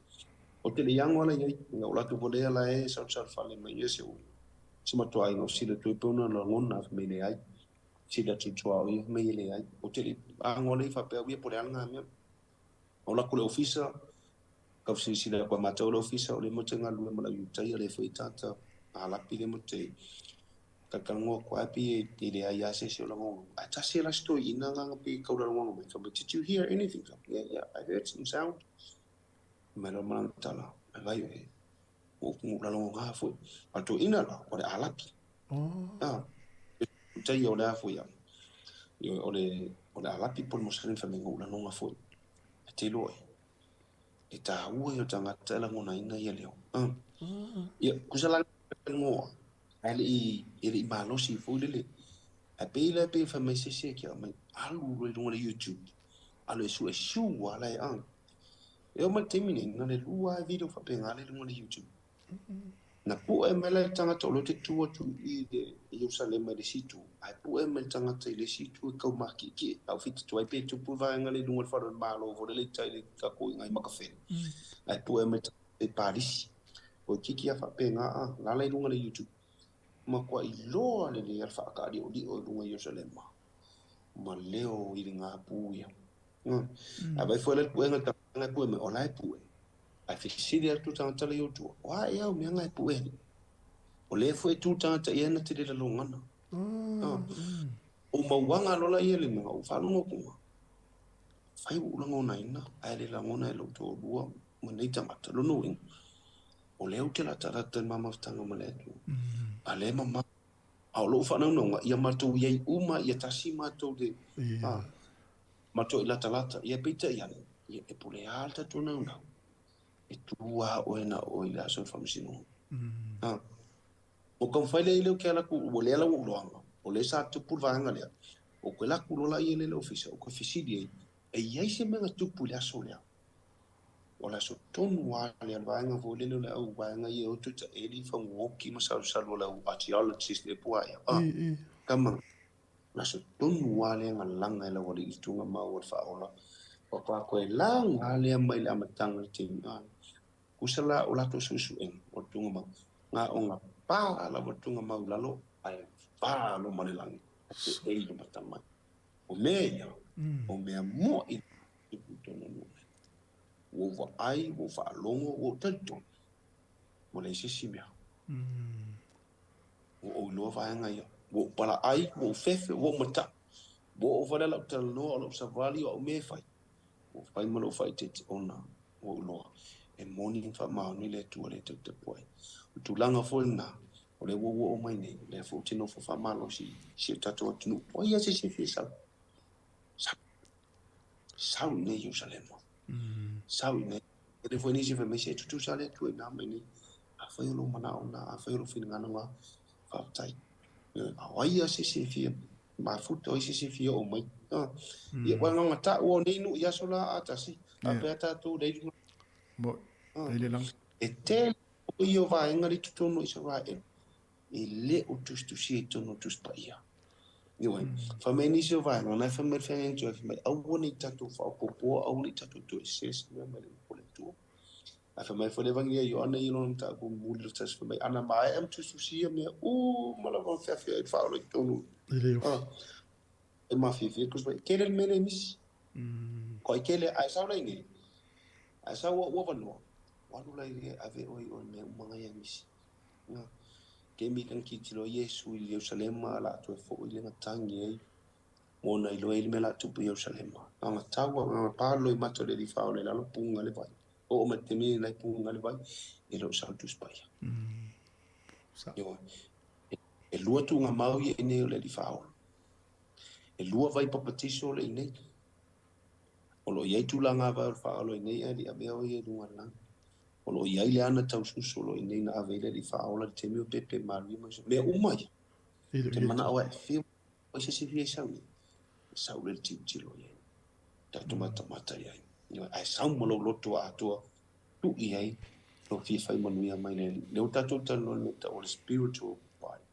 O te le iago ala i ai, ina o latou volea la e salusal fale mai ia se se matuaiga o sila toe pe ona lagona fai mai leai. Sila atu i tua o ia fai mai e leai. O te le ago ala i faapea uia po o le a lena mea. O lako le ofisa, kau silasila koe matou le ofisa o le mo te galue ma lau Iutaia le foi tata alapi le mo te Talanoa atu ai pei e leai lava se isi o lagona. Ae tasi e la se toeaina agaga pei e tau lagona mai, fai mai, Did you hear anything? Fai atu, Yeah, yeah, I heard some sound. Fai mai loa ma lana tala, Ai vai oe, ua ou lagona foi. A o le toeaina la, o le Alapi. Ah, tai o le a foi au. O le, o le Alapi po o le Moselemi, fai mai, na ou lagona foi. E te iloa e, e taua ia o tagata e lagonaina ia leo. Ah. Ia, kusa la ngoa, Ae le i, e le i malosi foi lele. Ae pei la pei fai mai se isi e kia mai alu loa i luga o le YouTube alu e sue su a la e a. E oo mai le taimi nei na le lua lava video faapena le i luga o le YouTube. Na pue mai la le tagata o lea ou te tu atu i le Ierusalema i le isi itu, ae pue mai le tagata i le isi itu e kau makiekie. A ou fiti atu ai pe tupu le vaega lea i luga o le fale o le Malo foi lele i tai i le tatou iga i Makafeli, ae pue mai le tagata i Palisi. O kiki a faapena a, lala i luga o le YouTube. Matuai loa lelei a le faataaliolio i luga o Ierusalema ma leo i le gapu ia. A vaai foi la le puega le tagata e pue mai, o la e pue. Ae fesili atu le tagata la i ou tua, o a ea au mea na e pue ai? O lea foi e tu le tagata i ai na te le lalogana. O mauaga loa la ia le mea, ou faalogo atu na, fai ua ou lagonaina, ae le lagona e lou toalua ma nei tagata. Lona uiga, o lea ou te latalata i le ma mafutaga ma le Atua, a lea e mamao. A o lou faanaunauga, ia matou i ai uma, ia tasi matou le, a, matou i latalata. Ia peitai ane, ia e pule a le tatou naunau, e tu a oe na o oe i le aso o le faamasinoga. A, o taumafai lea i leo ke ala ku, ua lea la ua ou loaga, o lea sa tupu le vaega lea, o koe laku loa la ia le ofisa, o koe fesili ai, e i ai se mea na tupu i le aso lea? O le aso tonu lava lea, le vaega foi lele o le au vaega ia e o toe taeli faguoki ma salusalu o le au archaeologist ea po o a ea. Ah, tama, o le aso tonu lava lea na laga e lau alii le tuugamau o le faaola. Faatoa toe laga lava lea mai le amataga o le taimi. Ah, tusa la o latou suesuega o le tuugamau, na ona pa lava le tuugamau i lalo ae va loa ma le lagi, ae ei le mata mai. O mea ia, o mea moi tupu i tonu nuu nei. Ua ou vaai, ua ou faalogo, ua ou talitonu, ua leai se isi mea. Ua ou iloa vaega ia. Ua ou palaai, ua ou fefe, ua ou mataʻu. Ua oo fale lau talanoa, o lau savali, o au mea e fai. Ua ou fai ma lou faaeteete ona ua ou iloa e moni ma faamaoni le Atua lea e taputapuai. O le tulaga foi lena, o lea ua ou oo mai nei, o lea foi ou te nofo faamalosi i si o tatou atunuu. O ai lava se isi e fia sau? Sau. Sau i inei i Ierusalema. Sau i inei. E le foi nisi fai mai, se tutusa le Atua i nā mai nei. Afai o lou manao lena, afai o lou finagalo lena, faafetai. A o ai lava se isi e fia mafuta, o ai se isi e fia oo mai. Ia, ua na ona taua o nei nuu i aso la a tasi, faapea tatou lei luga. Mo, e le lagi. E tele o ia vaega le totonu o Isaraelu e le o tusitusia i totonu o Tusi Paia. Ioe, fai mai nisi o vaega, na e fai mai le feagaiga tuai, fai mai, aua ne i tatou faaopoopoa, aua ne i tatou toe ese se mea mai le upu a le Atua. Ae fai mai foi le Evagelia a Ioane i lona mataupu mulimuli le tasi, fai mai, ana maea ma tusitusia mea uma lava ma feafioai le faaola i totonu. E le ofi. E mafiafia, cause fai, tele le mea le misi. Ko ai tele, ae sau la i nei, ae sau au avanoa, ua alu la i le ave oe i o i mea uma na ia misi. Na, kemi lana tilotilo ai Iesu i Ierusalema, la toe foi lena tagi ai, mo ona iloa ai le mea la tupu i Ierusalema. Na ona tau a, na ona palo i mata o le alii faaola i lalo puga le vai. Oo mai le taimi nei la e puga le vai, e le o sau le Tusi Paia. Ioe. E lua tuugamau ia i nei o le alii faaola. E lua vai papatiso o le i nei. O lo o i ai tulaga avae o le faaola i nei ae le i avea o ia i luga o le lagi. O lo o i ai le ana taususu o lo o i nei na ave ai le alii faaola i le taimi o pepe malie ma isi mea uma ia. Ou te manao e afio ai se isi fia i sau nei, e sau lea le tilotilo i ai, tatou matamata i ai. Ae sau ma lou loto atoa, tuu i ai lou fia fai manuia mai le Alii. Lea ua tatou talanoa i le mea e tau o le spiritual body.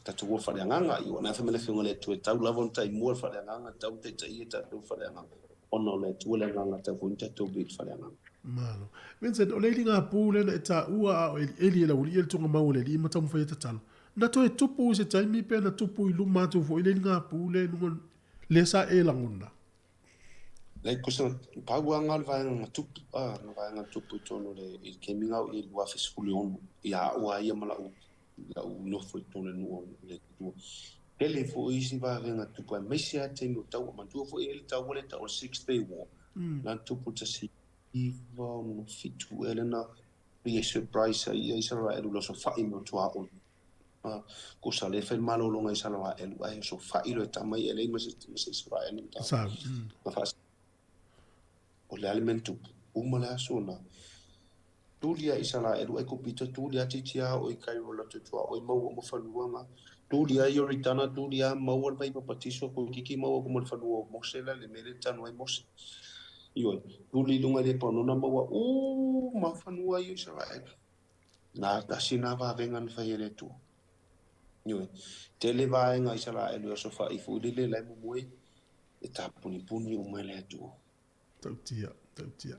Tatou ua faaleagaga i ona fai mai le Afioga i le Atua e tau lava ona taimua le faaleagaga, tau taitaia tatou faaleagaga, ona o le Atua le agaga tau foi ni tatou mea i le faaleagaga. Malo. Vincent, o le iliga pū lea na e taua a o elieli e le aualii e le tuugamau o le alii ma taumafai e tatalo. Na toe tupu i se taimi pe na tupu i luma atu foi le iliga pū lea i luga lea sa e lagona? Leai, kosa, pau lava na o le vaega na tupu, a, na vaega na tupu i totonu o le, i le taimi na o i 2016, ia au lava ia ma lau, lau nofo i totonu o le nuu o le Atua. Tele foi isi vavega na tupu, aemaise lava taimi o taua. Manatua foi e i ai le taua lea e tau o le Six Day War, na tupu i le 1967 ea lea na pei e surprise ai ia Isaraelu i le osofai mai o tuaoi. Kosa lea e fai le malologa i Isaraelu ae osofai loa e tama ia e leai ma se Isaraelu i Sa. O le a le mea na tupu? Uma le aso na. Tuli ia Isaraelu, Aikupita, tuli a titia o i Kairo la tutua o i maua ma fanuanga. Tuli a Ioritana, tuli a maua le vai papatiso ko kiki maua ko mo le fanua o Mose la le mele tanu ai Mose. Ioe, tuli i luga i le panona maua uma fanua i Isaraelu. Na tasi na vavenga na fai e le Atua. Ioe, tele vaega Isaraelu e aso faaifu i le le lae momoe e tapunipuni uma e le Atua. Tautia, tautia.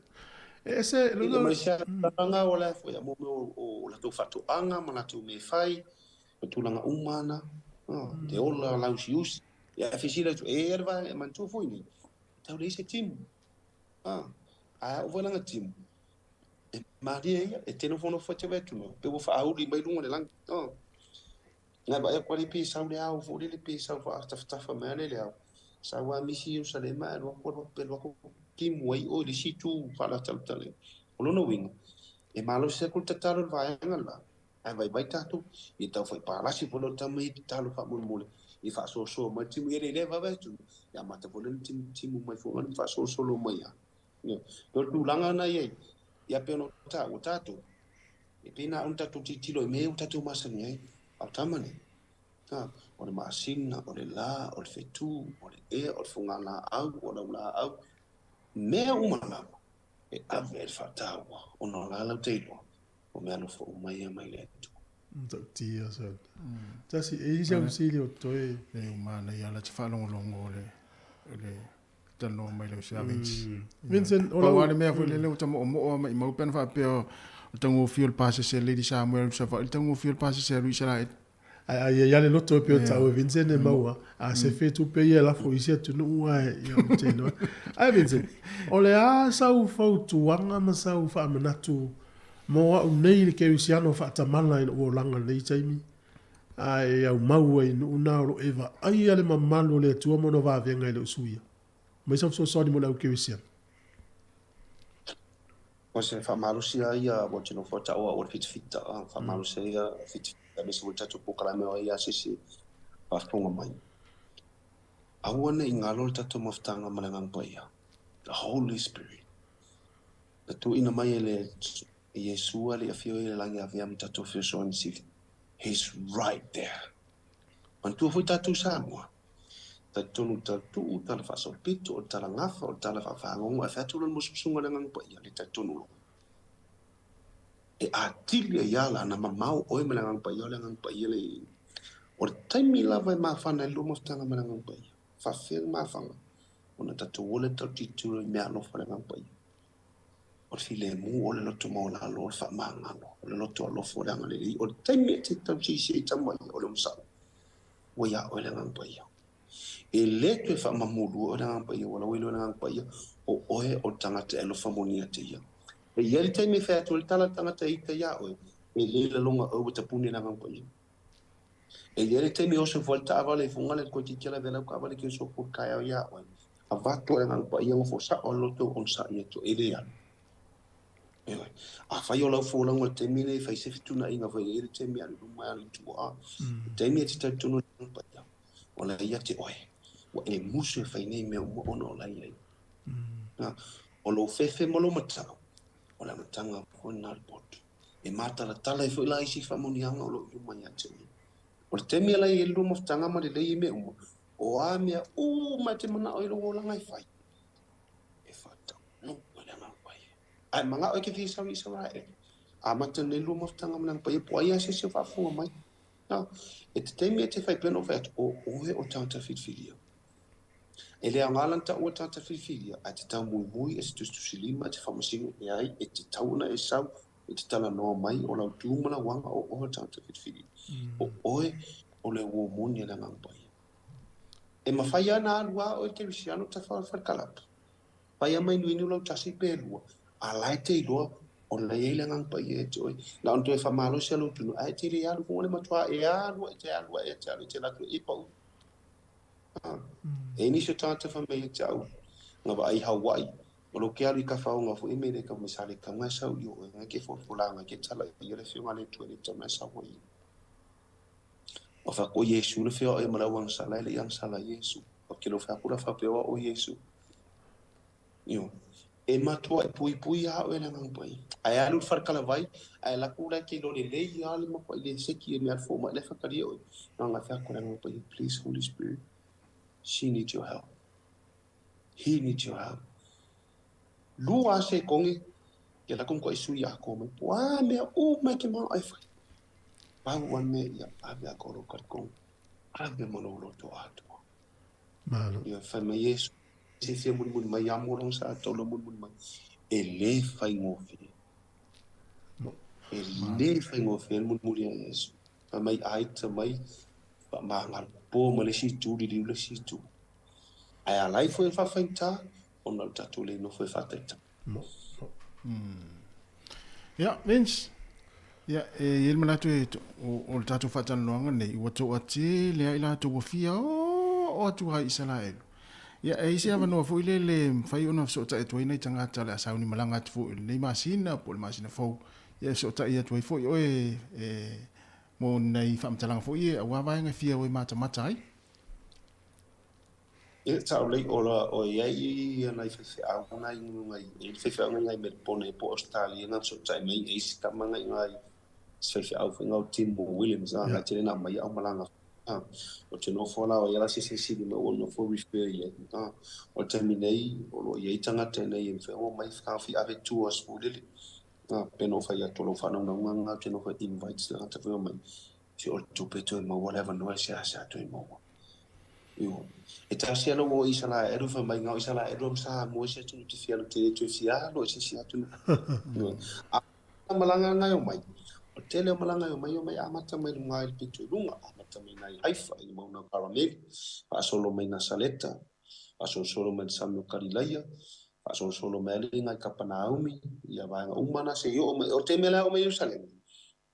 E ese, I le mai se tulaga o le foi mo mea o latou faatoaga ma latou mea e fai, ma tulaga uma ana, te ola lausiusi. Ia e fesili atu, e ia le vaega e manatua foi nei, tau leai se timu. A oo foi lana timu, e malie ia, e te nofonofo e te vaai atu noa, pe ua faaauli mai luga o le lagi. Ngai vaai atu ale pe sau le ao foi lele pe sau faatafatafa mai ale le ao. Sau a misi Ierusalema ae alu atu alu atu pe alu atu timu ai o i le isi itu faalatalata. O lona uiga, e malosi atu le tatalo i le vaega la, ae vaivai tatou, ia tau fai palasi foi lau tama ia tatalo faamolemole, ia faasoasoa mai le timu ia le lea vaavaai atu, ia amata foi lea timu timu mai foi ona faasolosolo mai a. Ia, o le tulaga na i ai, ia pei ona taua tatou, E pei na ona tatou tilotilo i mea ua tatou masani ai, a o tama nei, a, o le masina, o le lā, o le fetu, o le ea, o le fogalaau, o laulaau, mea uma lava e ave ai le faataua, ona o la lau te iloa, o mea alofa uma ia mai le Atua. Matautia son. Tasi, e i se au sili o toe. Le umana ia la te faalogologo o le o le talanoa mai lau se Vince. Vincent, o lau... le mea foi lele ua ta moomoo ma i mau pe ana faapea o le taugofie o le pasese a Lady Samuel i Savaii, le taugofie o le pasese a Luisa Laeti. Ai ai ia le loto e pei o tau e Vincent e maua, a se fe tupe ia e lafo i isi atunuu ae ia ou te iloa. Ae Vincent, o le a sau fautuaga ma sau faamanatu mo au nei le kerisiano faatamala i lou olaga i lenei taimi? Ae e aumau ai i nuu na o lo o e vaaia le mamalu o le Atua ma ona vavega e le o suia. Aumai sau fesoasoani mo le au kerisiano. O se faamalosi lava ia ua te nofo tau au o le fitafita, faamalosi ia fitafita aemaise foi le tatou polokalame o ai lava se isi faafofoga mai. Aua ne i galo le tatou mafutaga ma le Agaga Paia, the Holy Spirit, na tuuina mai e le Iesu a le i afio i le lagi avea ma tatou fesoasoani sili. He's right there. Manatua foi tatou Samoa, talitonu tala tuu, tala faasaopito, o le tala gafa, o le tala faafagogo, ae fai atu loa le musumusuga a le Agaga Paia, le talitonu loa. E atili ai lava la na mamao oe ma le Agaga Paia, o le Agaga Paia le i. O le taimi lava e mafana ai le lua mafutaga ma le Agaga Paia, faafefea le mafaga, ona tatou ola e tautitilo i meaalofa a le Agaga Paia. O le filemu, o le loto maualalo, o le faamagalo, o le loto alofa, o le agalelei, o le taimi e te tausisi ai tama ia, o le onosai, ua iā oe le Agaga Paia. E le toe faamamulu oe le Agaga Paia, ua laua iloa le Agaga Paia, o oe o le tagata e alofa moni ia te ia. E i ai le taimi e fai atu ai le tala a le tagata e ita iā oe, e le laloga oe ua tapuni e le Agaga Paia. E i ai le taimi e oso ifo ai le taavale i Fugalei, le toeitiiti lava e lau taavale ke oso atu i le taeao iā oe, avatu ai le Agaga Paia nofo sao le loto onosai atu e le alu. Ioe. Afai o lau folauga i le taimi lenei, fai se fetuunaiga foi e i ai le taimi e alu i luma e alu i tua. Le taimi e te talitonu i le Agaga Paia, o la e ia te oe, ua e musu e fai nei mea uma ona o la e i ai. Na, o lou fefe ma lou matau, o le amataga foi lena o le potu. E matalatala ai foi la isi faamanuiaga o lo o i luma ia te oe. O le taimi e lai ai le lua mafutaga ma lelei ai mea uma, o a mea uma e te manao i lou olaga e fai, e faataunuu e le Agaga Paia. Ae manao e te fia sau i Isaraele, amata nei le lua mafutaga ma le Agaga Paia, po o ai lava se isi o faafofoga mai. Na, e te taimi e te fai pea ona ou fai atu, o oe o le tagata filifilia. E le aoga la ona taua le tagata filifilia, ae te taumoemoe e se tusitusilima e te faamasino e ai, e tatau ona e sau, e te talanoa mai, o lau tu ma lau aga, o oe o le tagata filifilia. O oe o le uo moni a le Agaga Paia. E mafai lava ona alu lava oe i le kerisiano tafa o le fale kalapa, fai lava ma inuinu lau tasi pe lua, a la e te iloa o la e i ai le Agaga Paia ia te oe. Na ona toe faamalosi lava lou tino, ae e te le alu i luga le matua e alu e te alu e te alu e te alu atu e pau. E i ai nisi o tagata fai mai ia te au, nga vaai i Hawaii, o lo ke alu i kafaoga foi me le ka mai sa le tau e sau i oe, nga ke folafola nga ke tala i le afioga a le Atua le tau e sau ai. O fa ko Iesu le fea o e ma lau agasala e le i agasala Iesu. O ke lo fea kula fa pe o Iesu. Io. E matuaʻi puipui a oe le Agaga Paia. Ae alu i le falekalavai, ae alu atu la e te iloa lelei a le matuaʻi le seki e mea fomai la e faatalia oe. Na ona fai atu le Agaga Paia, please Holy Spirit, she needs your help. He needs your help. Lua a sekoge, ia alu atu matuaʻi sui atoa mai. Po a mea uma e te manao e fai. Pau a mea ia ave a ka o lou talitonu. Ave ma lou loto atoa. Malo. Ia fai mai Iesu. Se fia mulimuli mai amo lona sa taula mulimuli mai. E lē faigofie. E lē faigofie le mulimuli a Iesu. Fai mai aita mai faamagalo po ma le isi itu liliu le isi itu. Ae ala ai foi le faafaigata ona o le tatou le nofo e faataitai. Ia, Vince, ia, e i ai le manatu e, o, o le tatou faatalanoaga lenei, ua toatele ai latou ua fia oo atu lava i Isaraelu. Ia, e i ai se avanoa foi lele e mafai ona fesootai atu ai nai tagata o le a sauni malaga atu foi i lenei masina po o le masina fou, ia e fesootai atu ai foi oe e, mo ni nai faamatalaga foi ia aua vaega e fia o e matamata ai. Ia tau lei ola o iai ia nai faifeau nai ngai e i faifeau ngai ngai Melbourne po Australia nga so tai mai e isi tama ngai ngai se faifeau foi ngau Tim Williams a ngai tele na mai au malanga a o te nofo la o ia la se se sili mai o nofo refer ia a o le taimi nei o lo o iai tagata nei e mafai ona omai ka fi ave tours foi lele a pe no fai atu o lou faanaunauga nga te nofo invite tagata foi omai se o le tupe toe maua le avanoa e seasea toe maua. Io. E tasi ala ua o Isaraelu fai mai nga o Isaraelu am Samoa se atunu te fia alu te toe fia alu e se isi atunu. Io. A malanga ngai o mai. O tele o malanga o mai o mai amata mai lunga i le pito i lunga, amata mai nai Haifa i le mauna o Karameli, faasolo mai Nasaleta, faasolosolo mai le sami o Kalilaia, faasolosolo mai ale ngai Kapanaumi, ia vaega uma na se i oo mai, o te mea la e oo mai Ierusalema.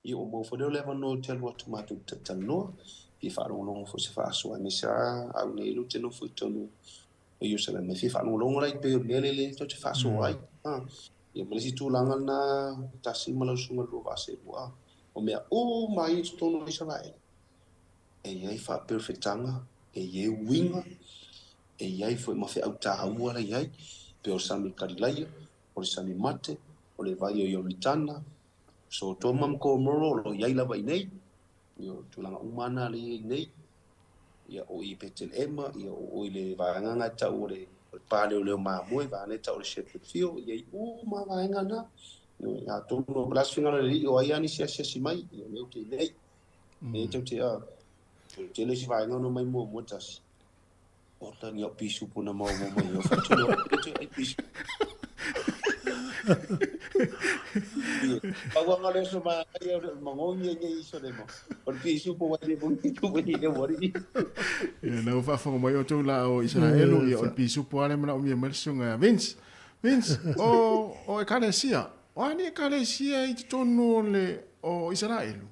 Ia ua maua foi lea o le avanoa ou te alu atu matou te talanoa, fia faalogologo foi i se faasoa aemaise lava au nei ou te nofo i totonu o Ierusalema e fia faalogologo la i pei o le mea lea lea tou te faasoa ai. Ia ma le isi tulaga lena tasi ma lau susuga lua vaa selua, o mea uma ia i totonu o Isaraele e i ai faaperefetaga, e i ai uiga, e i ai foi ma feau taua la i ai, pei o le sami Kalilaia, o le sami mate, o le vai o Ioritana, So Toma ma Komoro o lo o i ai lava i nei, ia o tulaga uma lava na lea i ai nei, ia o i Petelehema, ia o i le vaega na e tau o le paleoleo mamoe, vaega na e tau o le Shepherd Field, ia i uma lava vaega na. Ia atonu o le a se finagalo o le Alii o ai lava nisi asiasi mai, ia o lea ou te i nei. Lea tou te, tele isi vaega na omai muamua tasi. Ola ni au pisupo na maomao mai o whatu o te ai pisupo. Pauanga leo so ma ai o mangongi ai nei iso le mo. O le pisupo wai le bungi tu wai le wari. Ia na faafofoga mai outou la o Isaraelu ia o le pisupo lava le manaomia mai le susuga ia Vince. Vince, o o Ekalesia, o a ni Ekalesia i totonu o le o Isaraelu?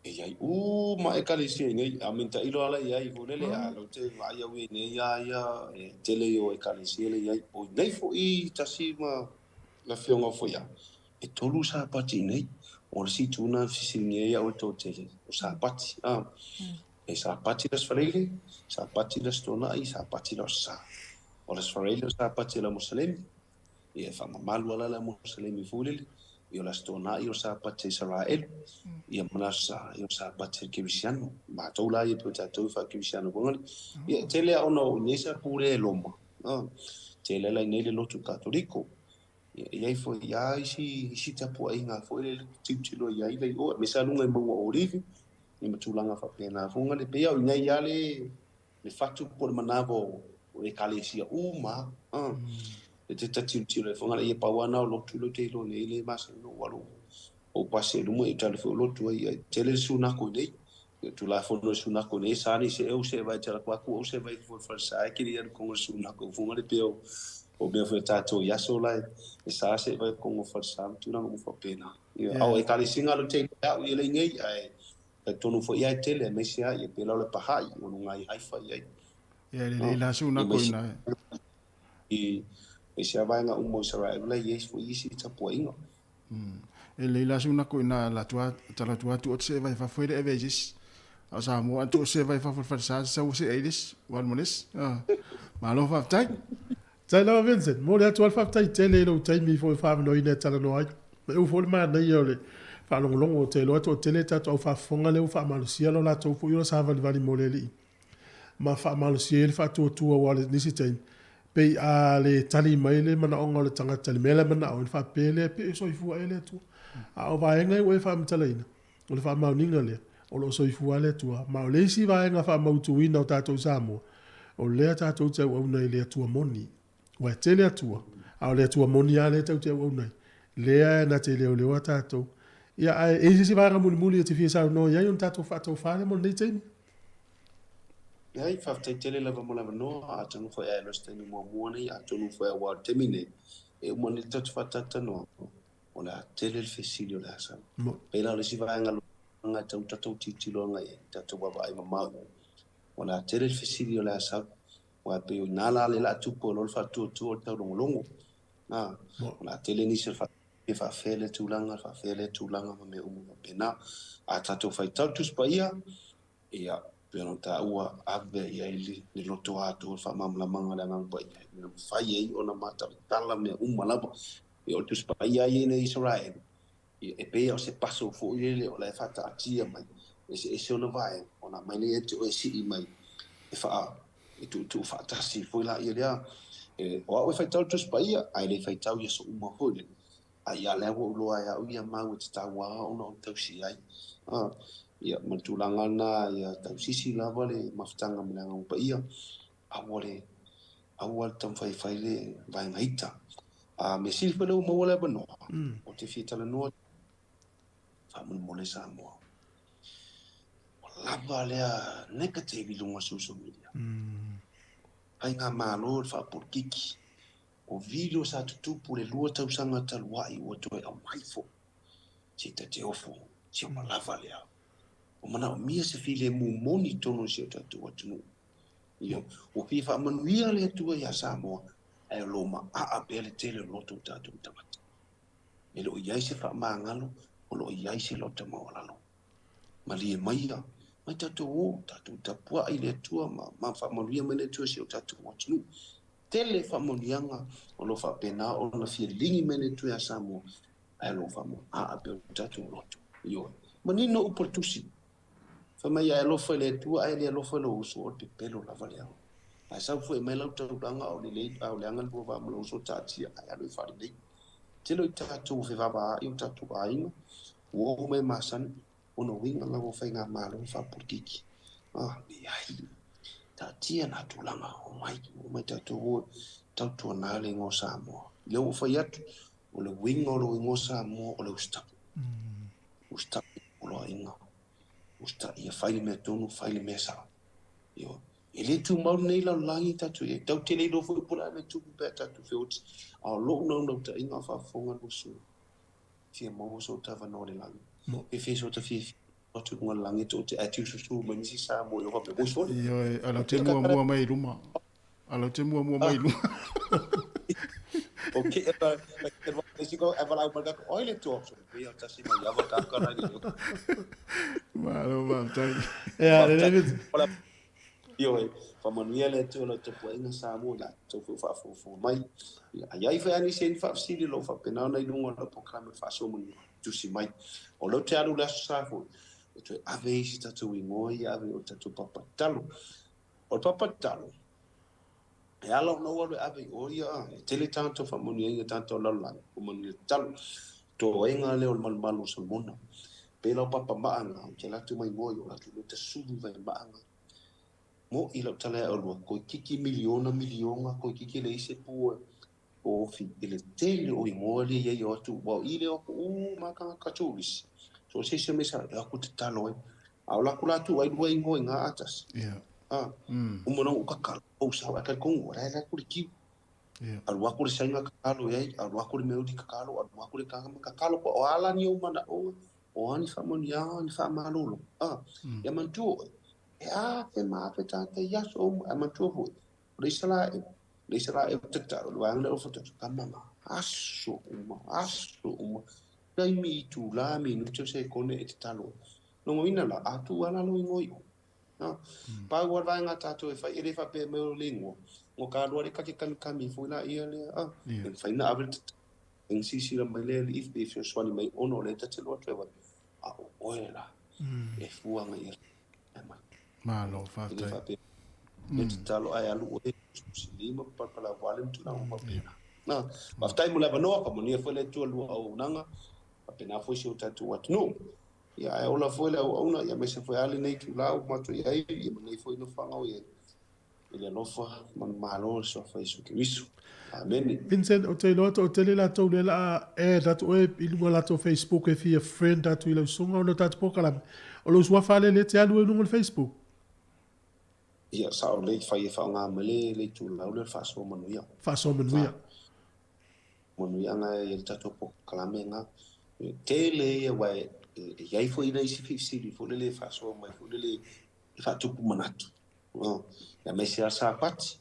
E iai uma ekalesia i nei, a me tailo ala i ai foi lele, a lau te vaai au i nei a ia, e tele i o ekalesia le iai, o i nei foi tasi ma le afioga foi a, e tolu sapati i nei, o le isi itu na fesiligia ai au e toatele, o sapati, a, e sapati le Aso Faraile, sapati le Aso Toonai, sapati le Aso Sa. O le Aso Faraile o sapati a le Moselemi, Ia e faamamalu ala le Moselemi foi lele, ia o le Aso Toonai o le Sapati a Isaraelu, ia ma le Aso Sa, ia o le Sapati a le Kerisiano. Matou la ia pei o tatou e faa-Kerisiano foi ngale. Ia e tele lava ona o i nei sa pule e Roma, a, tele ala i nei le lotu Katoliko. Ia e i ai foi lava isi, isi tapuaiga foi lele tilotilo i ai le i o, aemaise lava luga i mauga o Olivi, ia ma tulaga faapena foi ngale. Pei lava o i nei lava le le fatu po o le manava o Ekalesia uma a. E te tilotilo ai foi ngala ia pau lava na o lotu lea ou te iloa nei le masani ona ou alu ou pasi ai luma ia ou te alu foi o lotu ai ia tele le sunako i nei. Ia Tulafono le sunako i nei sa ni se eu se vai te ala aku ou se vai fo fale sa e kiri alu kongo le sunako funga le peo o mea foi tatou i aso la e sa se vai kongo fale sa ma tulaga uma faapena. Ia ao Ekalesia ngalo te iloa au ia le nei ae Talitonu foi ia e tele, aemaise lava ia pēlā o le Baha'i, o luga i Haifa i ai. Ia, e lelei la su nako ina e. I aemaise lava vaega uma o Isaraelu la i ai foi isi tapuaiga. E lelei la su nako ina la tua, tala tua tu o te se vai fafo e le eve i sisi. A o Samoa an tu o se vai fafo le falesa se sau se ai lisi, ua alu ma lisi. Malo faafetai. Tai lava Vincent, momoli atu lava le faafetai tele i lou taimi foi faaavanoaina e talanoa ai. E uu foi le manaia o le faalogologo, ou te iloa e toatele tatou au faafofoga lea ua faamalosia lo latou foi ola savalivali mo le Alii ma faamalosia ai le faatuatua aua o le nisi taimi pei a le tali mai le manaoga o le tagata i le mea la e manao ai ona faapea lea pei e soifua ea le Atua. A o vaega ua e faamatalaina, o le faamaoniga lea o lo o soifua lava le Atua. Ma o le isi vaega faamautuina o tatou i Samoa, o lea tatou te auauna i le Atua moni. Aua e tele Atua, a o le Atua moni lava lea tatou te auauna ai, lea na te leoleoa tatou. Ia, ae e i ai se isi vaega mulimuli e te fia saunoa i ai ona tatou faataufa lea mo lenei taimi? Leai, faafetai tele lava mo le avanoa, atonu foi a e loa se taimi muamua nei, atonu foi aua o le taimi nei, e uma nei le tatou faatalatalanoaga, o le a tele le fesili o le a sau. Pei la o le isi vaega e tatau ona tatou tilotilo agai i ai, tatou vaavaai mamao i ai, o le a tele le fesili o le a sau. Aua e pei o i ina la lea o le a tupu ai loa le faatuatua o le taulogologo. A, o le a tele nisi o le e faafefea lea tulaga, faafefea lea tulaga ma mea uma faapena. A tatou faitau le Tusi Paia, ia, pei ona taua, ave i ai le loto atoa, le faamalamalamaga a le Agaga Paia, ina ia mafai ai ona matalatala mea uma lava. Ia, o le Tusi Paia ia i Isaraelu, ia, e pei o se puzzle foi lele o la e faataatia mai, eseese ona vaega, ona aumai lea ia te oe e sii mai, e faa, e tuutuu faatasi foi laia lea. E, o au e faitau le Tusi Paia, ae le faitau i aso uma foi lele. A ia lea ua ou iloa e au ia mau e tatau lava ona ou tausi ai. A, ia, ma le tulaga lena, ia tausisi lava le mafutaga ma le Agaga Paia, aua le, aua le taumafai e fai le vaega ita. A mea sili foi lea ua maua le avanoa, ou te fia talanoa faamolemole Samoa. Ua lava lea negative i luga o social media. Faigamalo le faapolokiki. O video sa tutupu le 2 tausaga talu ai ua toe aumai foi. Se ta te ofo, se ua lava lea. Ua manaomia se filemu moni i totonu o si o tatou atunuu. Ia, ua fia faamanuia le Atua iā Samoa, ae o lo o maaa pea le tele o loto o tatou tagata. E le o i ai se faamagalo, o lo o i ai se lota maualalo. Malie maia, mai tatou o, tatou tapuai i le Atua ma, ma faamanuia mai le Atua i si o tatou atunuu. Tele faamanuiaga o lo o faapena ona fia ligi mai le Atua iā Samoa, ae o lo o faamaaa pea o tatou loto. Ioe. Manino upu a le Tusi. Fai mai a e alofa i le Atua ae le alofa i lou uso, o le pepelo lava lea. Ae sau foi e aumai lau taulaga a o lelei, a o leaga le lua va ma lou uso, taatia ae alu e faalelei. Tele o i tatou ua fevavaai o tatou aiga, ua oo mai masani, ona uiga lava o faigamalo ma faapolikiki. Ah, leai. Taatia na tulaga, omai, omai tatou o e tautuana le igoa o Samoa. Lea ua fai atu, o le uiga o lou igoa Samoa o le usitaʻi. Usitaʻi poloaiga. Usitaʻi ia fai le mea tonu, fai le mea sao. Ioe. E le tumau lenei lalolagi tatou i ai. Tatou te le iloa foi po o le a le mea e tupu pe a tatou feoti. A o lou naunautaiga a o faafofoga lua sui, fia maua so ta avanoa i le lagi. Pe fia so ta fiafia atu i luga o le lagi tou te ae tiususu mai nisi Samoa i o faapea, oi sole. Ioe, a lau te muamua mai i luma. A lau te muamua mai i luma. O ke e e wa isi ko e walau mai ka oi le tuo so pe o tasi mai ava ka ka na le. Malo faafetai. Ia, lelei Vincent. Ioe, faamanuia le Atua i lau tapuaiga Samoa i latou foi o faafogafoga mai. Ia, a i ai foi lava nisi e faafesili o lo o faapena ona i luga o lau polokalame o le faasoa manuia, tusi mai. O lea ou te alu i le Aso Sa foi, e toe ave ai se tatou igoa ia ave o le tatou papa tatalo. O le papa tatalo, e ala ona ou alu e ave i o ia, e tele tagata o faamanuiaina tagata o le lalolagi, o manuia tatalo. Toega lea o le malumalu o Solomona. Pei la o papa maaga, ou te alu atu mai igoa i o latou lea tasulu i vai maaga. Mo'i lau tala ia oulua, koikiki miliona miliona, koikiki leai se pu o ofi i le tele o igoa lea i ai o atu, ua o i lea o atu uma tagata tourist. So se isi o mea sa e aku tatalo ai. A o laku la tu ai lua igoa i ngā atas. Yeah. Ah, uma na u kakalo, ou sau ai kalikongo, la la ku le kiu. Yeah. Alu aku le sainga kakalo i ai, alu aku le meuli kakalo, alu aku le kanga kakalo, o ala ni o mana o, o ani whaamanuiaga, ni faamalolo. Ah, ia manatua oe, e afe ma afe tagata i aso uma, ae manatua foi, o le Isaraelu, le Isaraelu tatalo, le vaega lea o le fotota, tama aso uma, aso uma, taimi itulā, minute o sekone e tatalo ai. Logoina la, a tuu lava la lou igoa i o. No? Pau lava le vaega a tatou e fai, e le faapea mai o le igoa. Ka alu ale ka te kamikami foi laia lea, a. E mafai ona ave le tatalo, e silasila mai le Alii pe fesoasoani mai ona o lea ta te alu atu e vaai, a o oe la e fua agai i ai mai. Malo, faafetai. E le faapea e tatalo ae alu oe e tusitusi lima ma palapala wale ma tulaga uma faapena. Faafetai mo le avanoa, faamanuia foi le Atua i lua auaunaga, faapena foi si o tatou atunuu. Ia ae ola foi le auauna, ia aemaise foi lava lenei itula ua matou i ai, ia ma lenei foi nofoaga o i ai. I le alofa ma le malo o le Suafa Iesu Keriso. Amene. Vincent, ou te iloa toatele latou lea la a add atu oe i luga o latou Facebook e fia friend atu i lau susuga ona o tatou polokalame. O lou suafa lea lea e te alu ai i luga o le Facebook? Ia, sao lelei, fai e faaaoga mai le le itulau lea o le faasoa manuia. Faasoa manuia. Manuiaga e i ai le tatou polokalame lena. Tele ia aua e i ai foi nai isi feufesili foi lele e faasoa mai foi lele e faatupu manatu. Aemaise lava Sapati,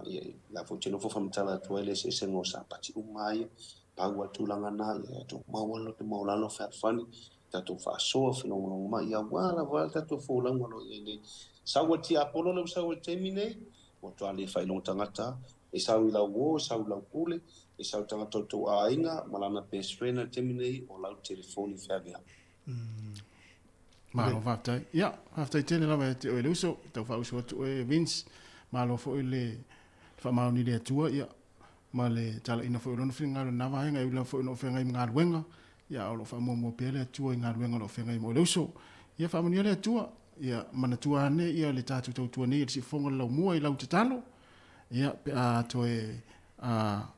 ia, la foi ou te nofo faamatala atu ai le eseesega o Sapati uma lava ia, pau lava le tulaga lena, ia tatou maua le loto maualalo fealofani, tatou faasoa, felogologomai, ia aua lava le tatou folauga o lo o i ai nei. Sau a le tiapolo lea ua sau ai i le taimi nei, ua matua le faailoga tagata, e sau i lau uo, e sau i lau pule, e sau i le tagata o le tou aiga ma lana best friend i le taimi nei, o lau telefoni feaveai. Malo faafetai. Ia, faafetai tele lava ia te oe le uso, tau faauso atu oe Vince. Malo foi le faamaoni i le Atua, ia, ma le talaina foi o lona finagalo i lena vaega, e ui lava foi ona o feagai ma galuega, ia, a o lo o faamuamua pea le Atua i galuega o lo o feagai ma oe le uso. Ia, faamanuia le Atua, ia, manatua ane ia le tatou tautua nei i le siufofoga o le laumua i lau tatalo, ia, pe a toe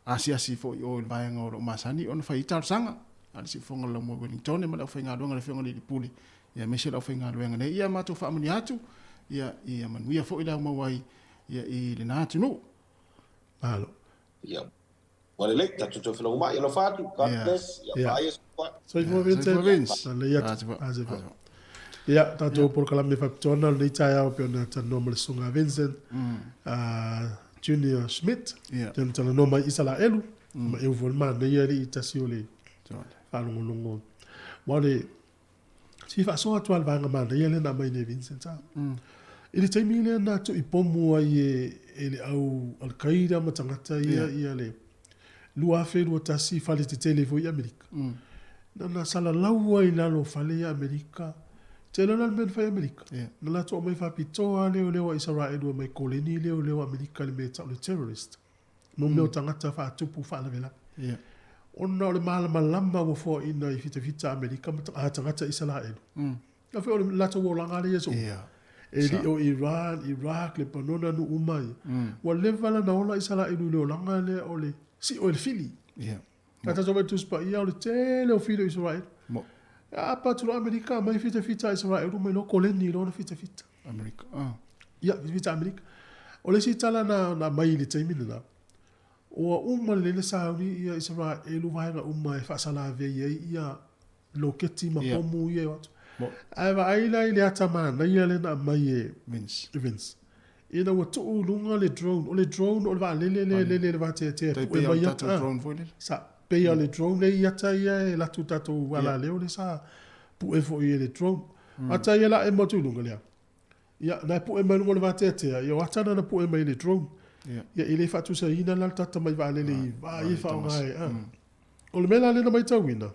asiasi foi i o i le vaega o lo o masani ona fai ai talosaga a le Siufofoga o le Laumua i Wellington ma le aufaigaluega a le Afioga i le Alii Pule, ia aemaise le aufaigaluega nei. Ia matou faamanuia atu, ia, ia manuia foi le aumau ai ia i lena atunuu. Malo. Ia, ua lelei, tatou toe felagomai, alofa atu, God bless, ia paia soifua. Soifua Vincent. Soifua Vince. Lelei atu. Ah, soifua. Ia, tatou polokalame faapitoa lenei taeao pei ona talanoa ma le susuga a Vincent Junior Schmidt, pei ona talanoa mai Isaraelu, ma eu foi le manaia alii tasi o le faalogologo. Aua o le fia faasoa atu lava i le vaega manaia lea na aumai nei e Vincent a. I le taimi lea na tuuipomu ai e le au Al-Qaeda ma tagata ia ia le 2021 fale tetele foi i Amerika. Na na salalau ai i lalo o fale ia Amerika. Te iloa la le mea na fai e Amerika? Na latou aumai faapitoa lava leoleo a Isaraelu e omai koleni leoleo a Amerika i le mea e tau o le terrorist. Mo mea o tagata faatupu faalavelave. Ona o le malamalama ua foaina i fitafita Amerika ma tagata Isaraelu. A foi o le latou olaga lea ia soo. E li o Iran, Iraq, Lebanona, nuu uma ia. Ua leva la na ola Isaraelu i le olaga lea o le sio e le fili. A tatou vaai i le Tusi Paia, o le tele o fili o Isaraelu. A apa atu loa Amerika aumai fitafita a Isaraelu mai loa koleni loa na fitafita. Amerika. Ah. Ia, fitafita Amerika. O le isi tala na, na aumai i le taimi lena, ua uma lelei le sauni ia Isaraelu vaega uma e faasalavei ai ia loketi ma pomu ia e o atu. Ae vaai la i le ata manaia lea na aumai e Vince. Vince. Ina ua tuu i luga le drone, o le drone o le vaalele lea e lele i le vateatea e pue mai ata. Sa pei o le drone lea i ata ia e alu atu i tatou alaleo lea sa pue foi e le drone. Ata ia la e emo atu i luga lea. Ia, na e pue mai luga o le vateatea, ia o ata na na pue mai e le drone. Ia, e le faatusaina la le tata mai vaalele i vaa ia e faaaoga e. O le mea la lea na matauina,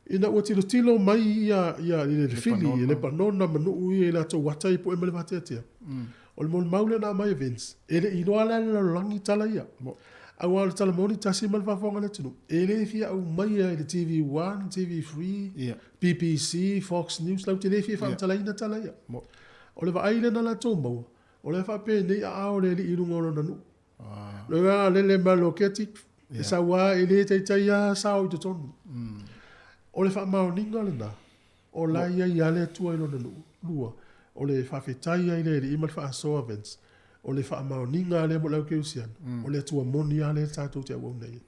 ina ua tilotilo mai ia, ia i le fili, Lepanona ma nuu ia i latou ata ia pue mai le vateatea. O le molimau lea na aumai e Vince, e le i iloa la e le lalolagi tala ia. Aua o le tala moni tasi ma le faafofoga a le atunuu, e le fia aumaia i le TV1, TV3, BBC, Fox News, latou te le fia faamatalaina tala ia. O le vaai lea na latou maua, o la e faapenei aao le alii i luga o lona nuu. Lona a lele mai le loketi, e sau lava e le taitai lava sao i totonu. O le faamaoniga lena, o la e i ai lava le Atua i lona nuu. Lua, o le faafetai ai le Alii ma le faasoa Vince, o le faamaoniga lea mo le au kerisiano, o le Atua moni lava lea tatou te auauna i ai.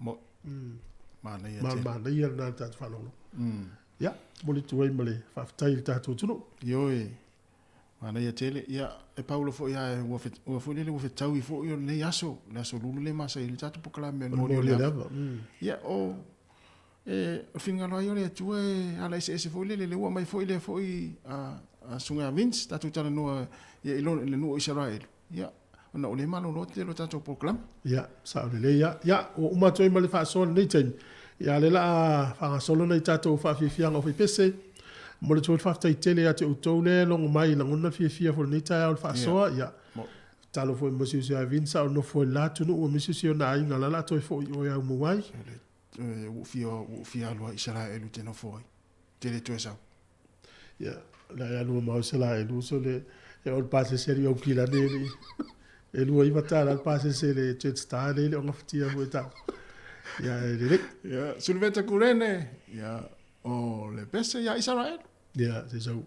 Manaia tele. Manaia lena i le tatou faalogologo. Ia, momoli atu ai ma le faafetai i le tatou atunuu. Ioe. Manaia tele. Ia, e paulo foi lava, ua, ua foi lele ua fetaui foi o lenei aso, le aso lulu lea masani ai le tatou polokalame o le moli o le ava. Ia, o, e, o le finagalo lava ia o le Atua e ala eseese foi lele, lea ua aumai foi lea foi a, a Susuga ia Vince, tatou talanoa ia i, lona, i le nuu o Isaraelu. Ia, Ona ua le malolo tele o tatou polokalame. Ia, sao lelei lava. Ia, ua uma atu ai ma le faasoa i lenei taimi. Ia, o lea o le a faagasolo nai tatou faafiafiaga o faipese. Momoli atu foi le faafetai tele ia te outou lea e logo mai, lagona le fiafia foi i lenei taeao i le faasoa. Ia, tatalo foi mo si uso ia Vince a o nofo i le la atunuu aemaise o si ona aiga o la o le a toe foi i o e aumau ai. Ua ou fia alu lava i Isaraelu ou te nofo ai. Te le toe sau. Ia, la e alu mamao Isaraelu so le e o le pasese a le Aukilani e le e 29 tala le pasese le Jetstar le le o gafatia foi tau. Ia e lelei. Ia, Suluveta Kurene, ia o le pese ia Isaraelu. Ia, se sau.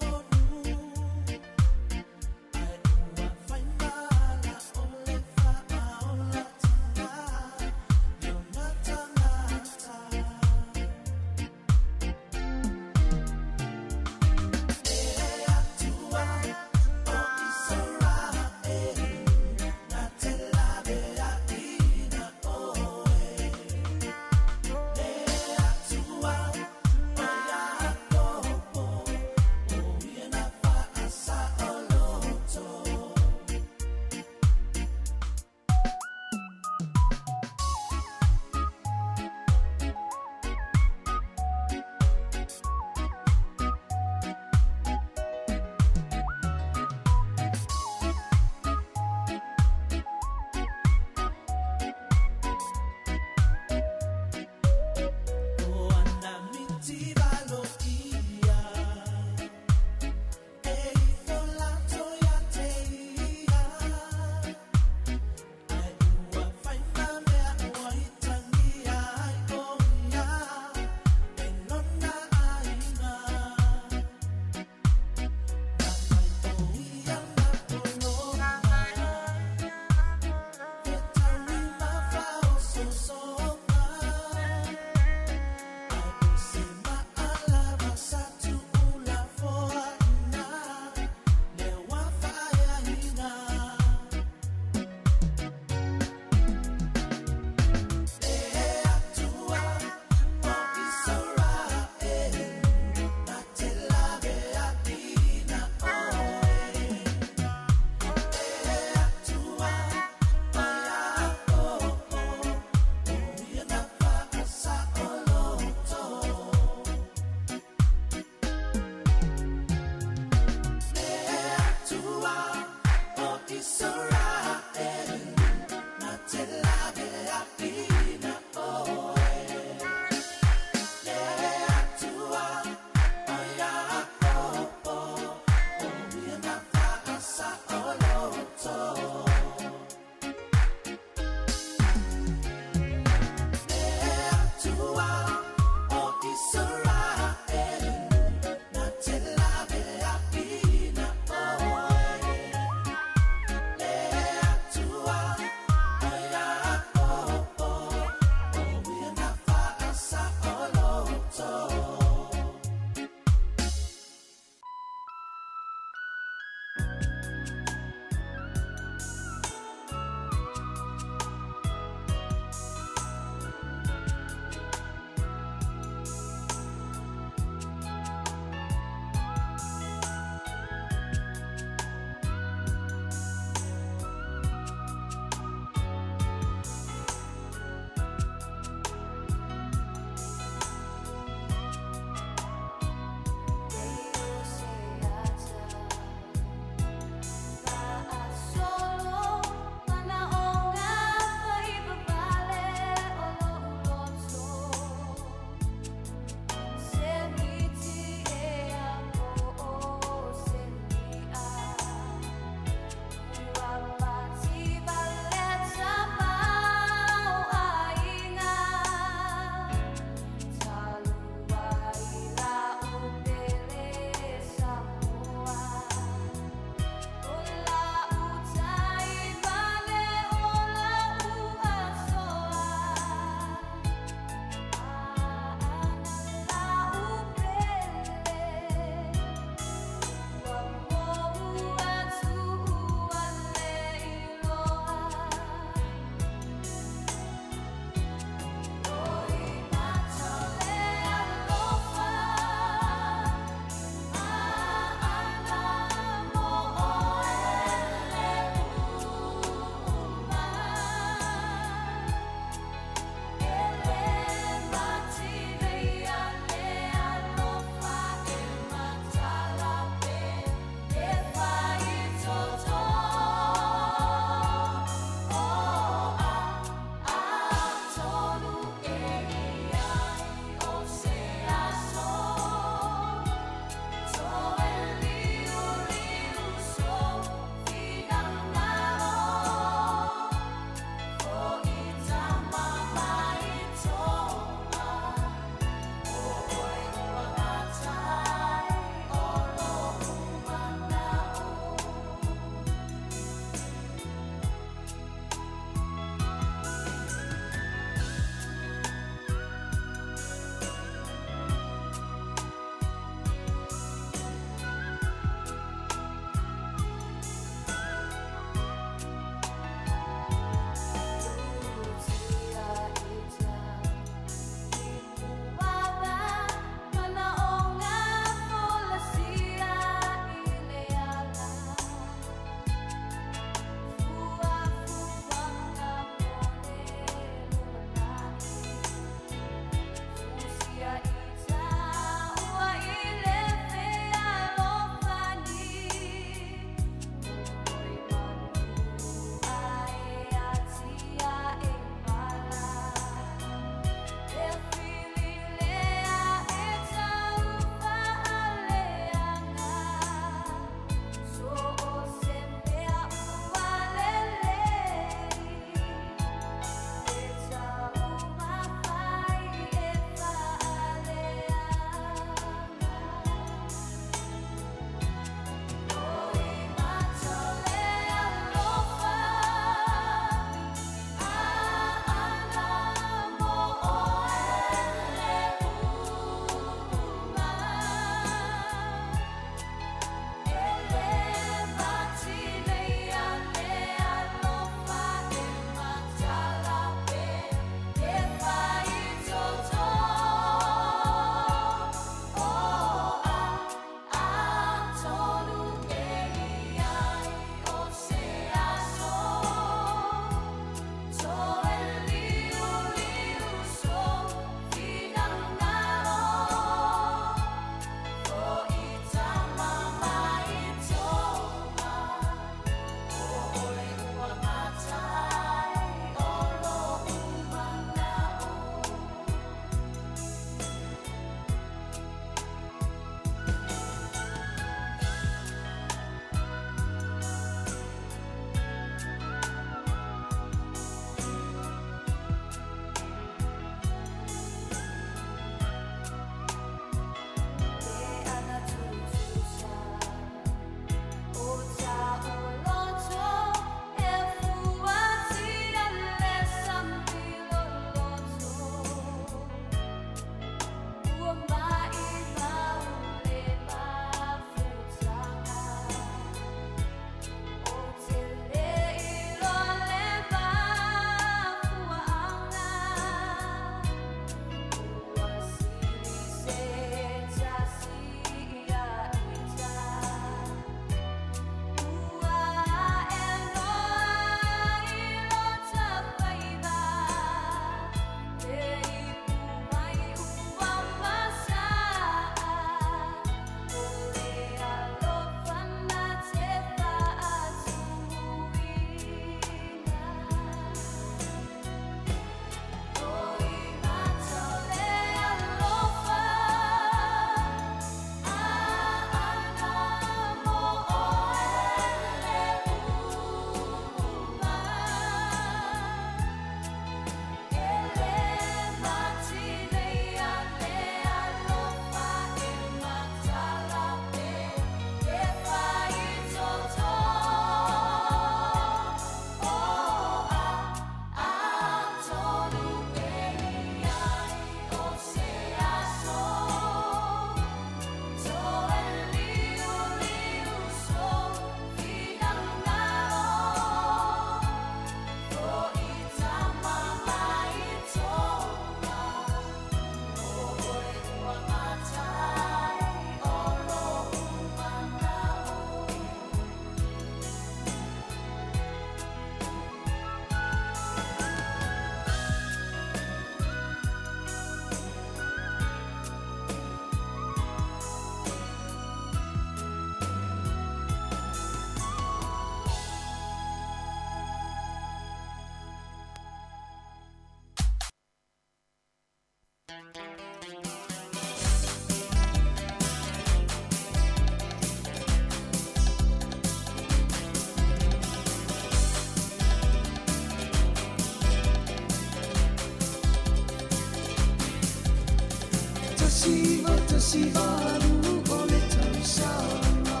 18 o le tausaga.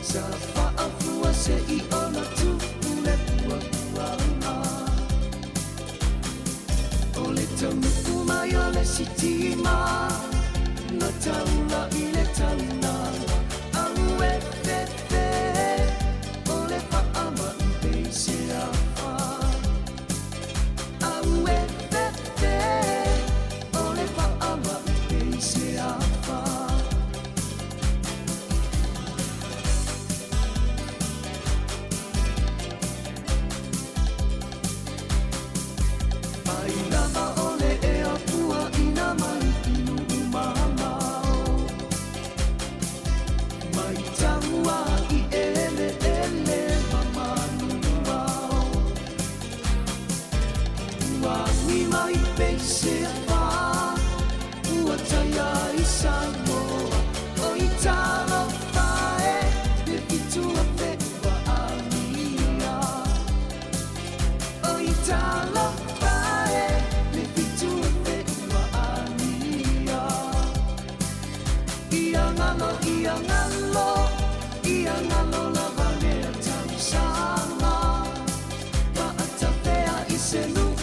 Sa faafua se'i ona tupu le puapuaga. O le taunuu mai o le sitima na taula i le taulaga. Auefefe o le faamai peiseafa. Auefefe o le faamai peiseafa. Ai lava o le ea puaina mai i nuu mamao. Mai taua i eleele ma manuao. Ua agi mai peiseafa, ua taia i Samoa. Oi talofa e, le 7,000 ua agia. Oi talofa e, le 7,000 ua agia. Ia galo, ia galo, ia galo lava lea tausaga. Paatafea i se nuu,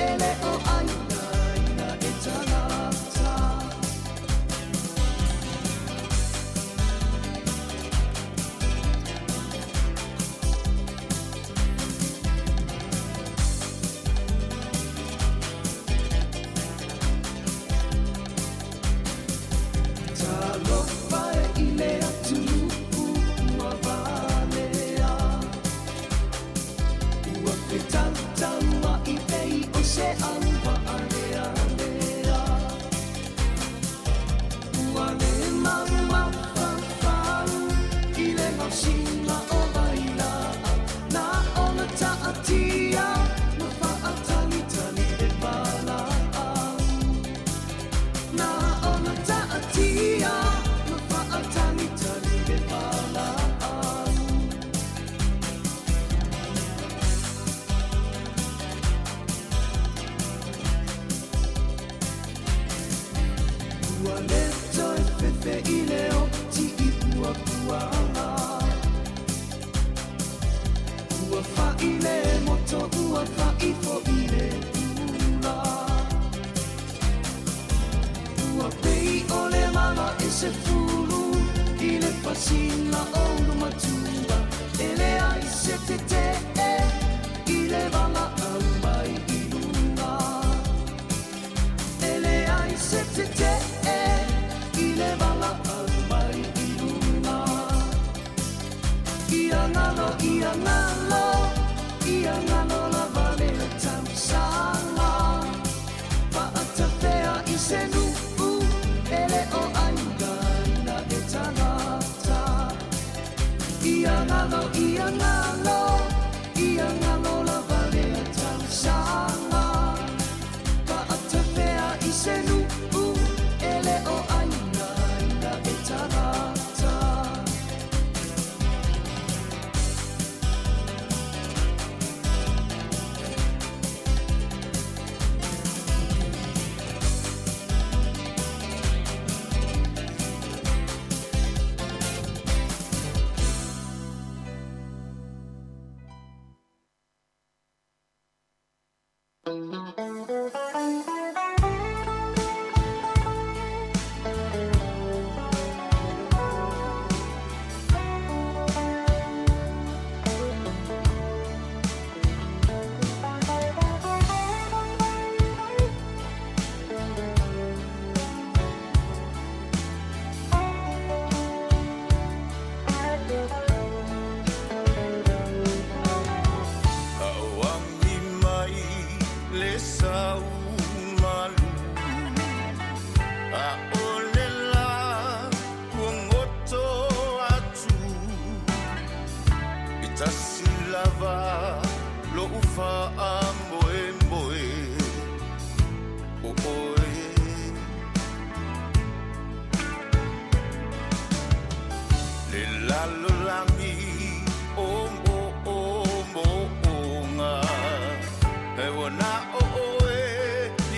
e le o ainaina e tagata. Talofa e i le atunuu ua valea. Ua fetautaua'i pei o se auvaalealea. Ua le maumafaufau i le gaosiga o vailaau. Na ona taatia ma faatalitali le valaau. Na ona taatia ma faatalitali le valaau. Ua le toe fefe i le oti i puapuaga. Ua fai le moto, ua fai fo'i le ula. Ua pei o le mala e se fulu i le fasina o ulumatua. E leai se tetee i le valaau mai i luga. E leai se tetee i le valaau mai i luga. Ia galo, ia galo, ia galo lava lea tausaga. Paatafea i se nuu, e le o ainaina e tagata. Ia galo, ia galo, ia galo lava lea tausaga. Paatafea i se nuu, e le o ainaina e tagata. Auagi mai le sau malu. A o le la kuagoto atu. E tasi lava lo'u faamoemoe o oe. Le lalolagi o moomooga, e ua na o oe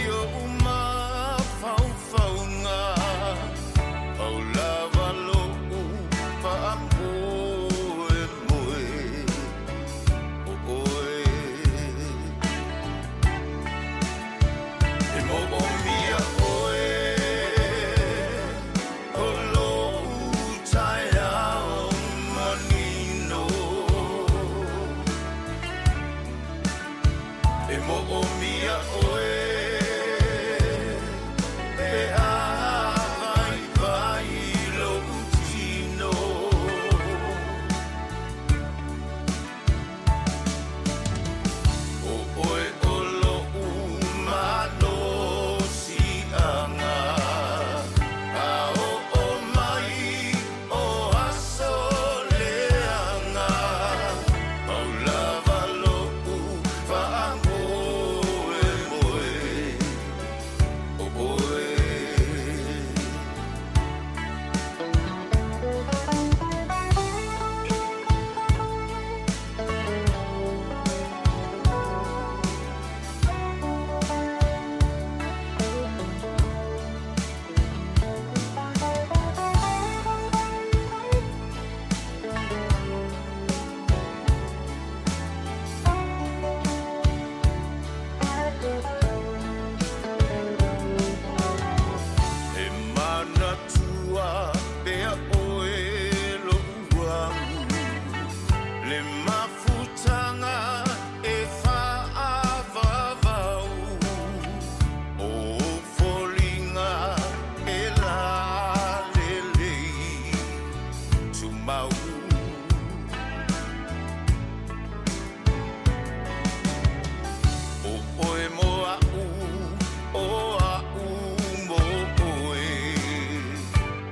i oʻu mafaufau.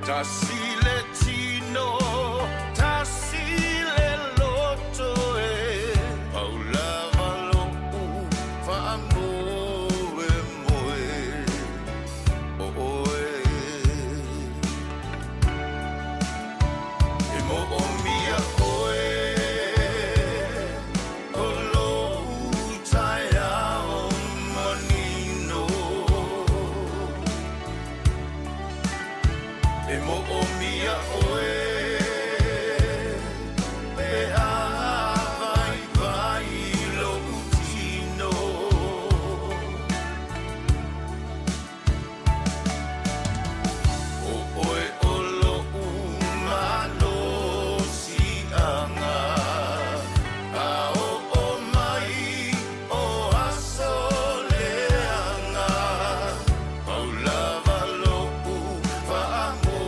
Tasi le tino, tasi le loto e Pau lava lo'u faamoemoe O oe. E moomia oe o lou taeao manino. E moomia oe pe a vaivai lou tino. O oe o lo'u malosi'aga A oo mai o aso leaga Pau lava lo'u faamoemoe.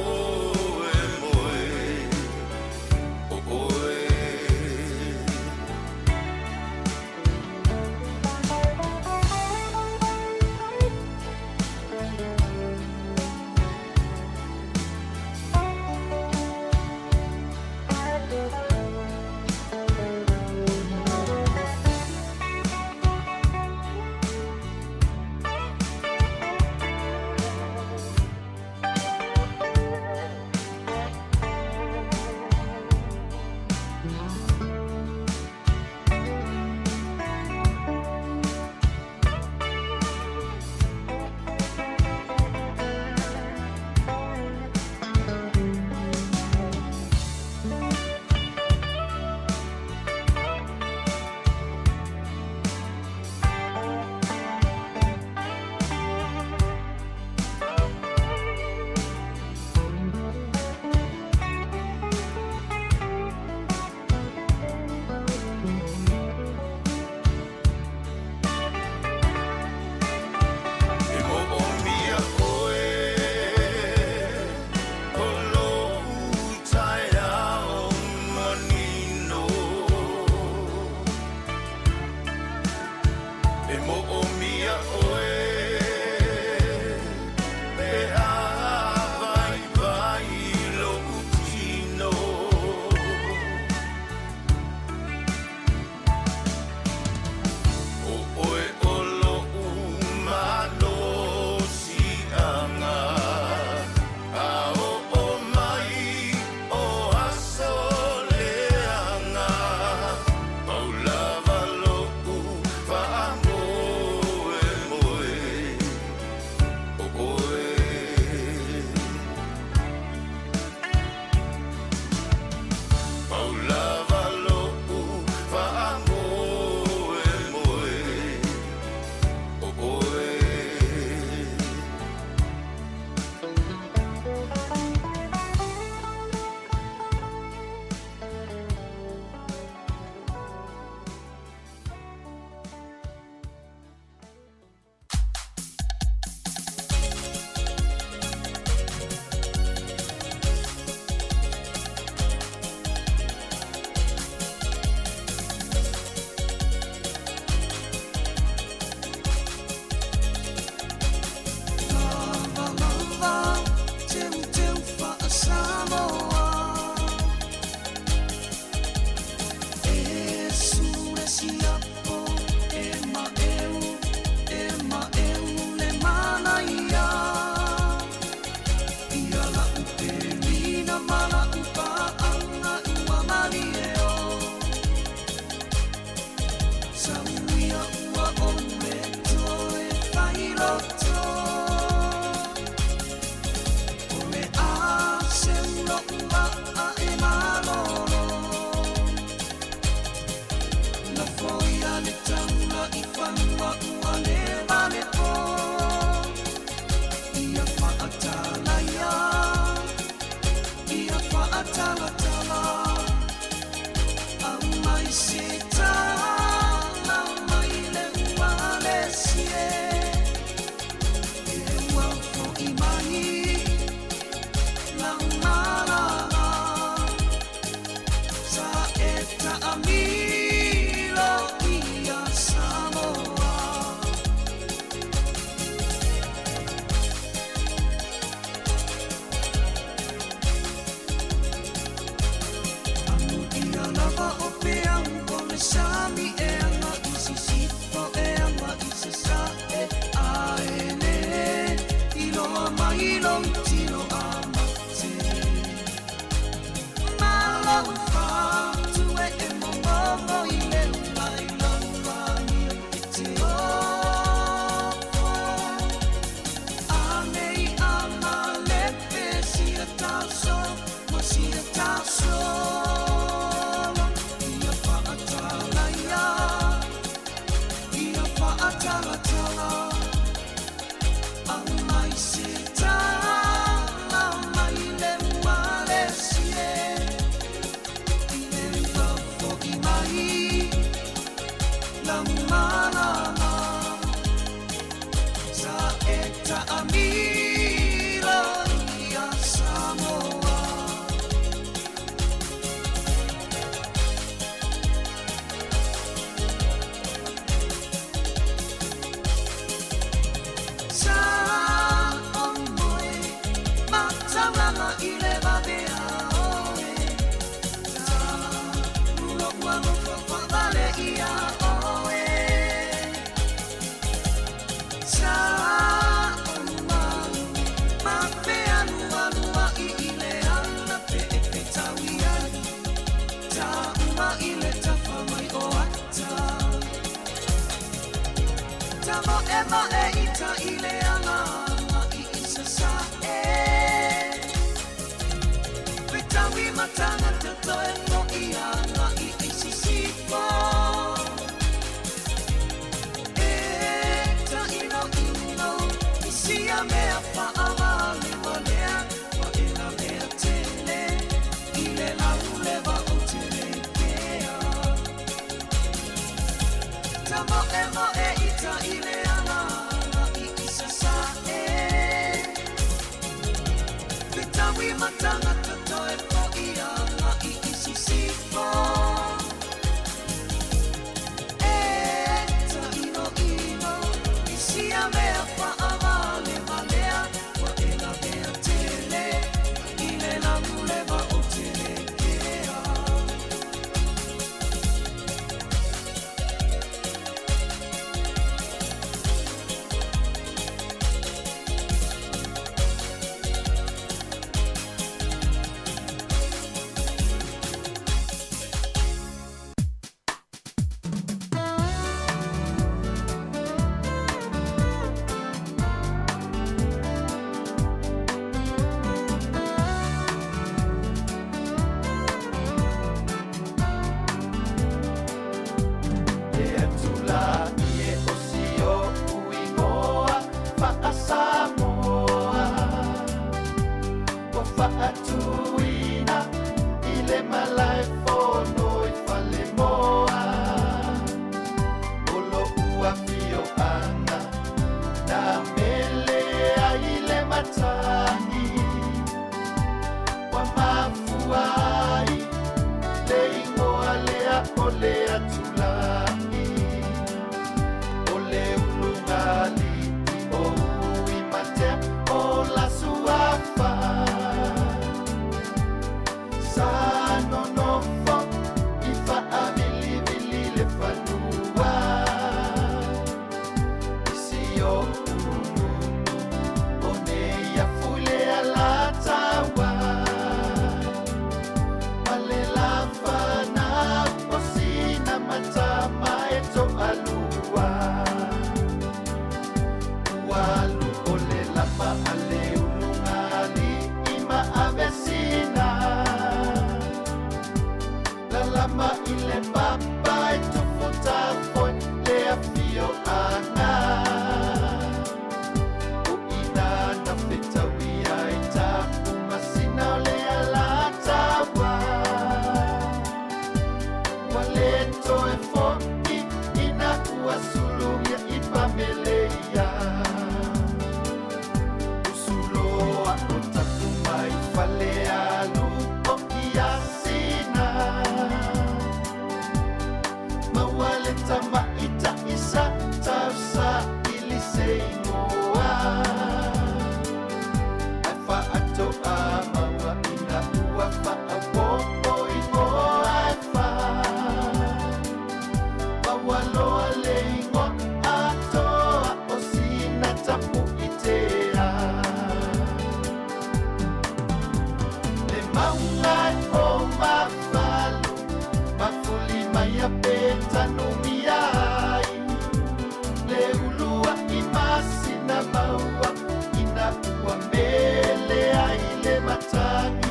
Ina ua mele ai le matagi.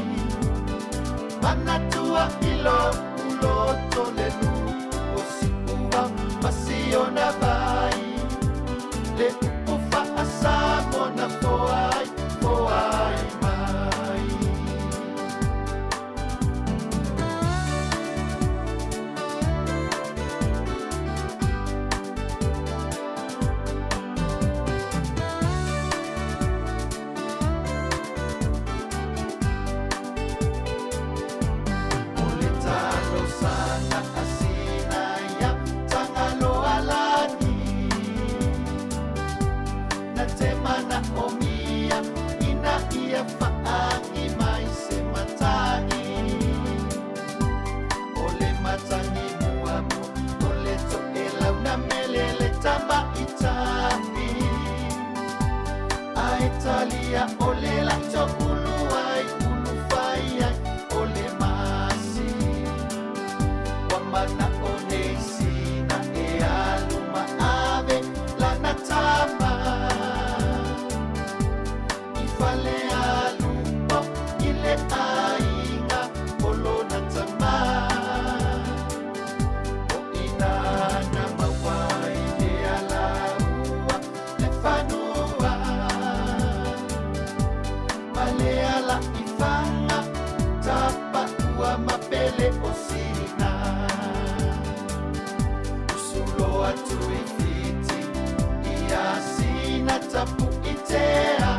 aiga o lona tamā. O ina na maua i le alaua le fanua ma le alaifaga tapaua ma pele o sina. Usulo atu i Fiti ia sina tapuitea.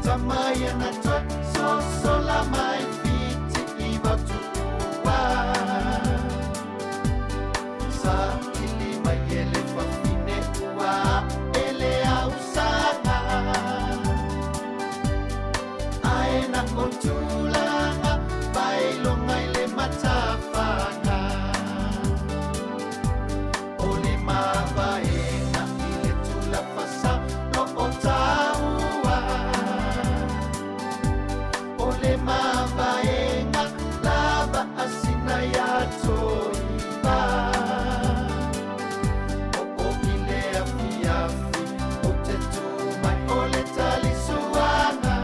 Tamaia na toe sosola mai Fiti i vautuua. Sa ili mai e le fafine ua ele ausaga. Ae na o tulaga failoga i le matafaga. O le mavaega i le tulafasa lo o taua. O le mavaega lava a sina ia toiva. O o i le afiafi o te tu mai o le talisuaga.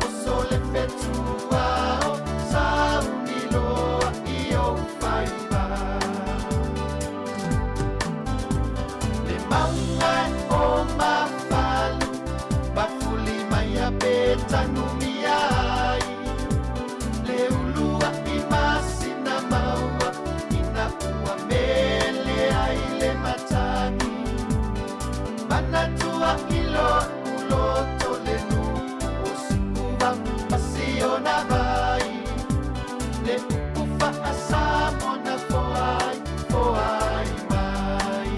Oso le fetuao sauni loa i ou faiva. Le mauga o mafalu mafuli mai a petanumia ai. Le ulua i masina maua ina ua mele ai le matagi. Manatua ilo uloto le nuu o Siuvao ma siona vai. Le upu faa-Samoa na foai, foai mai.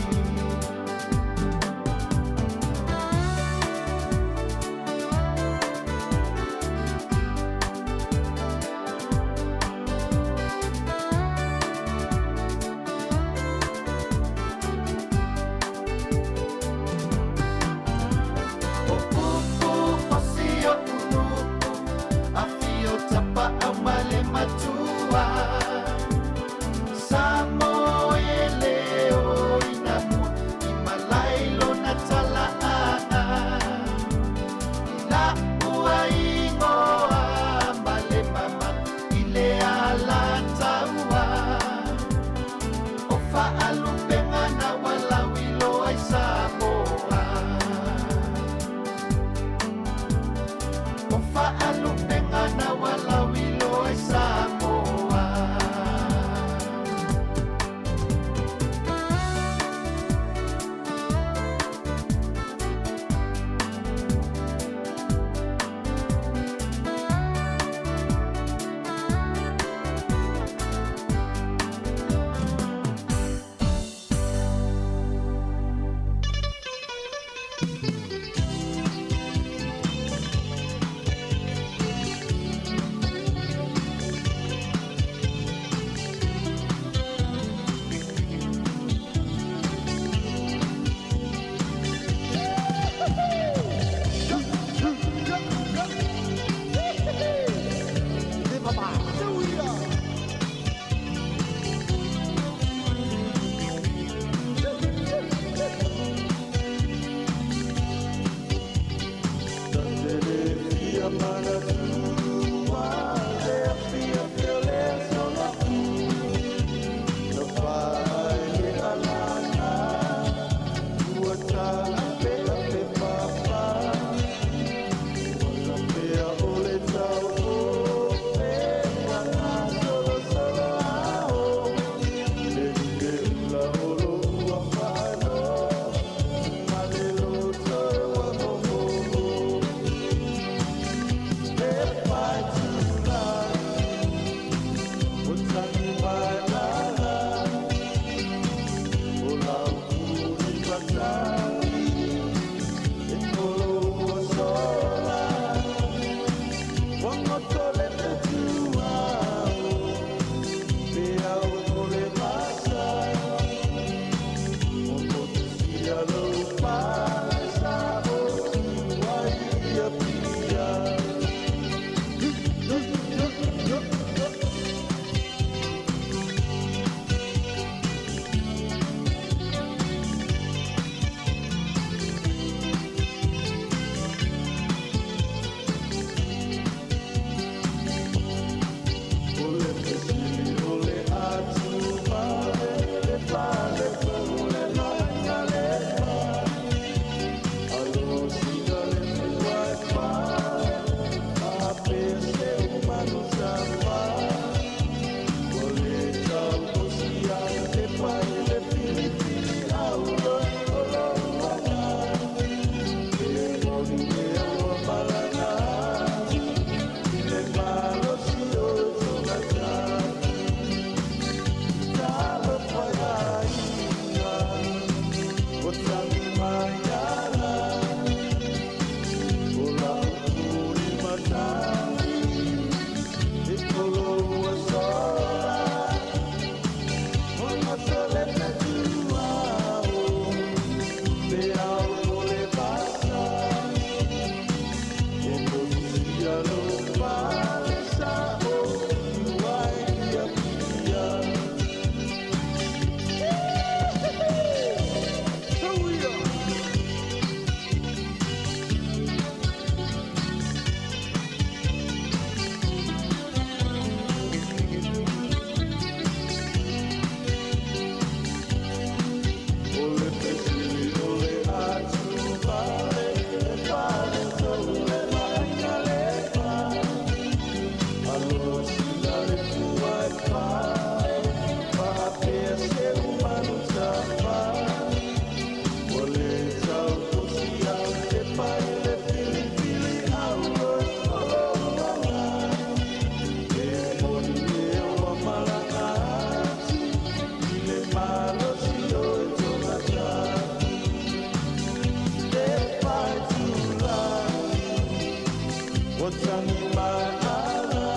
O tangi mai ala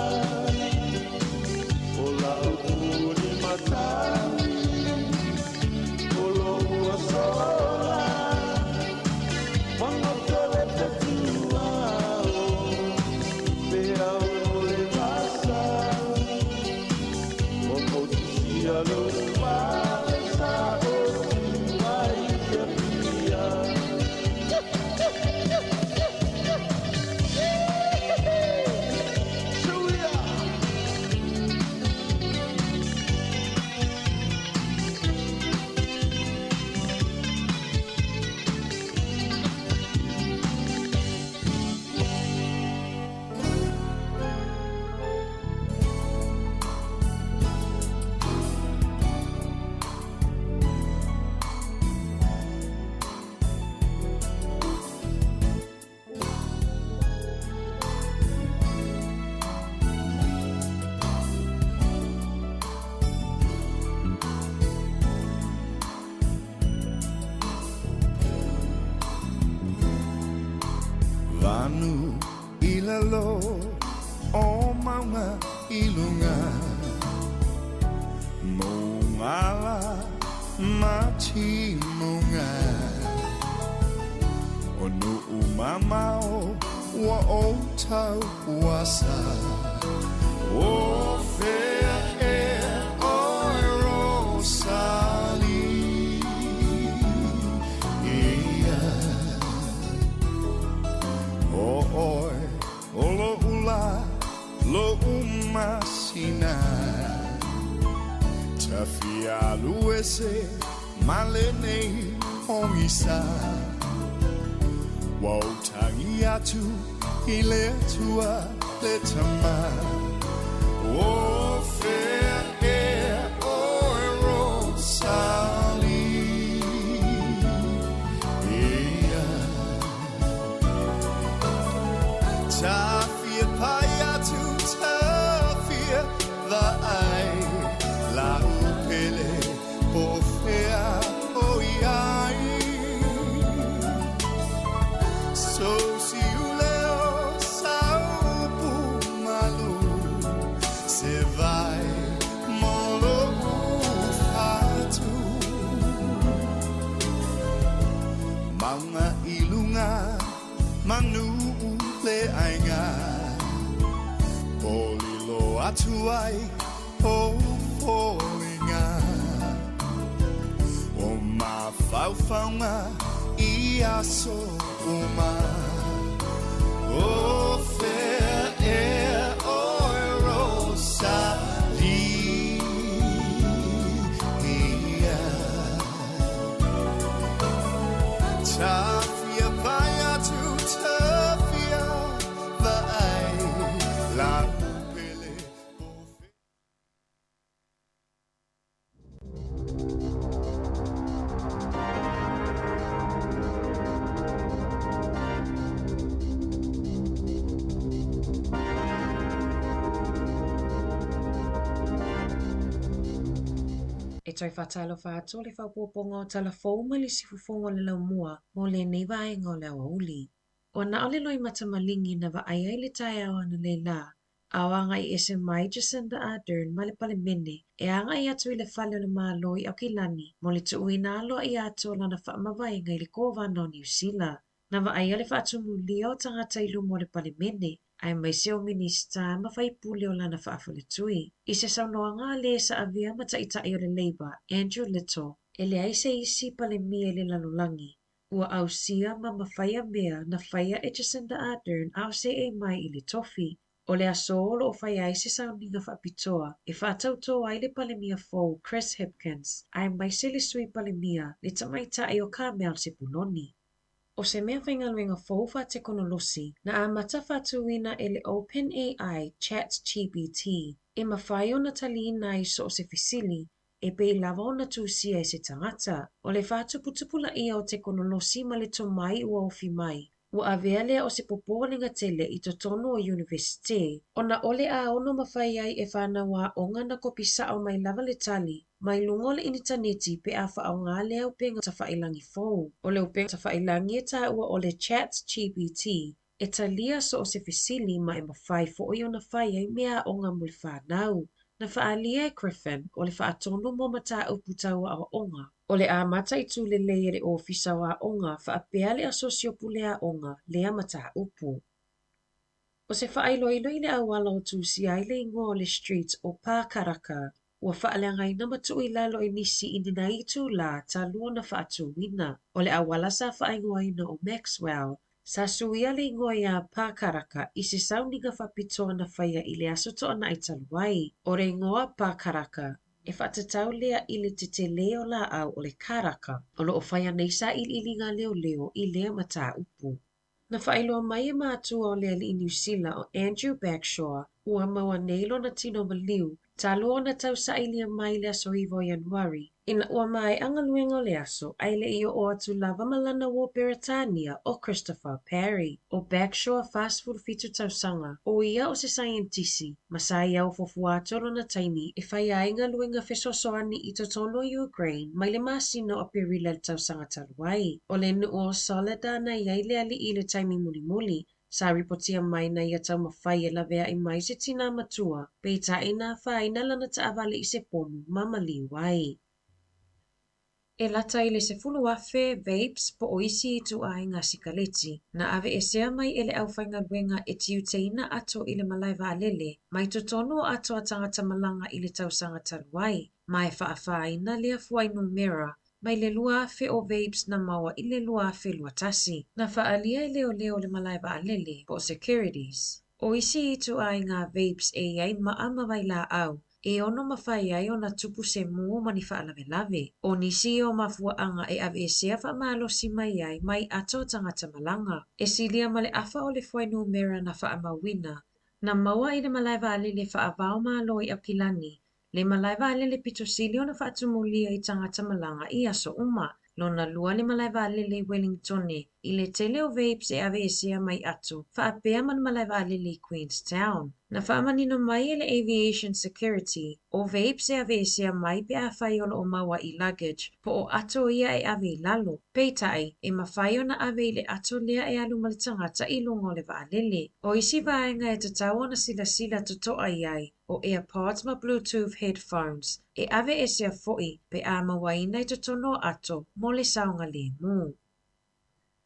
O lau uli matagi O lo ua sola Wanga tele te tuao Pe au o le vasa O motusia lo pale sa o mai ia pia. Suia! Vanu i lalo o maunga i lunga Mō ngā mati munga O nuu mamao ua o tau wasa O fea e oe Rosalie Ia O oe o lo ula lo umasina Tawhia luese ma lenei ongisa Wa o tangi atu i le atua le tama O fea e oe Rosalie Ia Tawhia pai atu tawhia vaai La upele po fea o iai So si uleo saupu malu Se vai molo ufatu Maunga i lunga manu le aiga Polilo atu ai o folinga O mawhauwhaunga i aso uma O fea e oe Rosalie Tawhia pai atu tawhia vaai La upele E toe faatalofa atu le faaopoopoga o tala fou mai le sifufoga o le laumua mo lenei vaega o le aoauli. Ua na o le loimata maligi na vaai ai le taeao analeila a o agai ese mai Jacinda Ardern ma le Palemene e agai atu i le fale o le Malo i Aukilani mo le tuuina aloaia atu o lana faamavaega i le Kovana o Niu Sila. Na vaaia le faatumulia o tagata i luma o le Palemene aemaise o Minisita ma faipule o lana faafaletui. I se saunoaga a lē sa avea ma taʻitaʻi o le Labour, Andrew Little, e leai se isi Palemia i le lalolagi ua ausia ma mafaia mea na faia e Jacinda Ardern a o seʻei mai i le tofi. O le aso o loo fai ai se sauniga faapitoa e faatautō ai le Palemia fou Chris Hipkins aemaise le Sui Palemia le tamaitaʻi o Carmel Sepuloni. O se mea faigaluega fou faatekonolosi na amata faatuina e le OpenAI ChatGPT e mafai ona taliina ai so o se fesili e pei lava ona tusia e se tagata. O le faatuputupulaia o tekonolosi ma le tomai ua ofi mai ua avea lea o se popolega tele i totonu o Iunivesite ona o le a ono mafai ai e fanau aoga na kopi sao mai lava le tali mai luga o le initaneti pe a faaaogā lea upega tafailagi fou. O le upega tafailagi e taua o le ChatGPT E talia so o se fesili ma e mafai foʻi ona fai ai meaaoga mo le fanau. Na faaalia e Griffin o le faatonu mo mataupu tau aoaoga o le a mataitu lelei e le Ofisa o Aoga faapea le Asosi o Pule Aoga lea mataupu. ʻO se faailoilo i le auala o tusia ai le igoa o le Street o Pākaraka, ua faaleagaina ma tuu i lalo e nisi i ni nai itulā talu ona faatūina. ʻO le auala sa faaigoaina ʻo Maxwell, sa suia le igoa iā Pākaraka i se sauniga faapitoa na faia i le Aso Toonai talu ai. ʻO le igoa Pākaraka, e faatatau lea i le tetelē o lāʻau o le karaka. O lo o faia nei saʻiliʻiliga leoleo i lea mataupu. Na faailoa mai e mātua o le aliʻi Niu Sila ʻo Andrew Bagshaw, ua maua nei lona tino maliu, talu ona tausaʻilia mai i le aso 9 o Ianuari, ina ua maea galuega o le aso a e le i oo atu lava ma lana uo Beretania ʻo Christopher Parry. ʻO Bagshaw 47 tausaga, ʻo ia o se saienitisi, ma sa ia fuafua atu o lona taimi e faia ai galuega fesoasoani i totonu o Ukraine mai le masina o Aperila i le tausaga talu ai. ʻO le nuʻu o Soledar na i ai le aliʻi i le taimi mulimuli, sa ripotia mai na ia taumafai e laweaʻi mai se tinā matua, peitai na afaina lana taʻawale i se pomu ma maliu ai. E lata i le 10,000 vapes po o isi ituaiga sikaleti, na aveesea mai e le aufaigaluega e tiuteina ato i le malae vaalele mai totonu o ato a tagata malaga i le tausaga talu ai, ma e faafaina lea fuainumera mai le 2,000 o vapes na maua i le 2021. Na faaalia e leoleo o le malae vaalele po o securities. ʻO isi ituaiga vapes e i ai maʻa ma wailaʻau, e ono mafai ai ona tupu se mū ma ni faalavelave. ʻO nisi ia o mafuaʻaga e aveesea faamalosi mai ai mai ato o tagata malaga. E silia ma le afa o le fuainumera na faamauina, na maua i le malae vaalele faava o Malo i ʻAukilani, le malae vaalele pito sili ona faatumulia i tagata malaga i aso uma. Lona lua le malae vaalele i Wellingtone i le tele o vapes e aveesea mai ato faapea ma le malae vaalele i Queenstown. Na faamanino mai e le Aviation Security, ʻo vapes e aveesea mai pe afai o lo o maua i luggage po o ato ia e ave i lalo. Peitai, e mafai ona ave i le ato lea e alu ma le tagata i luga o le vaalele. ʻO isi vaega e tatau ona silasila totoʻa i ai, ʻo AirPods ma Bluetooth headphones, e aveesea foʻi pe a mauaina i totonu o ato mo le saogalemu.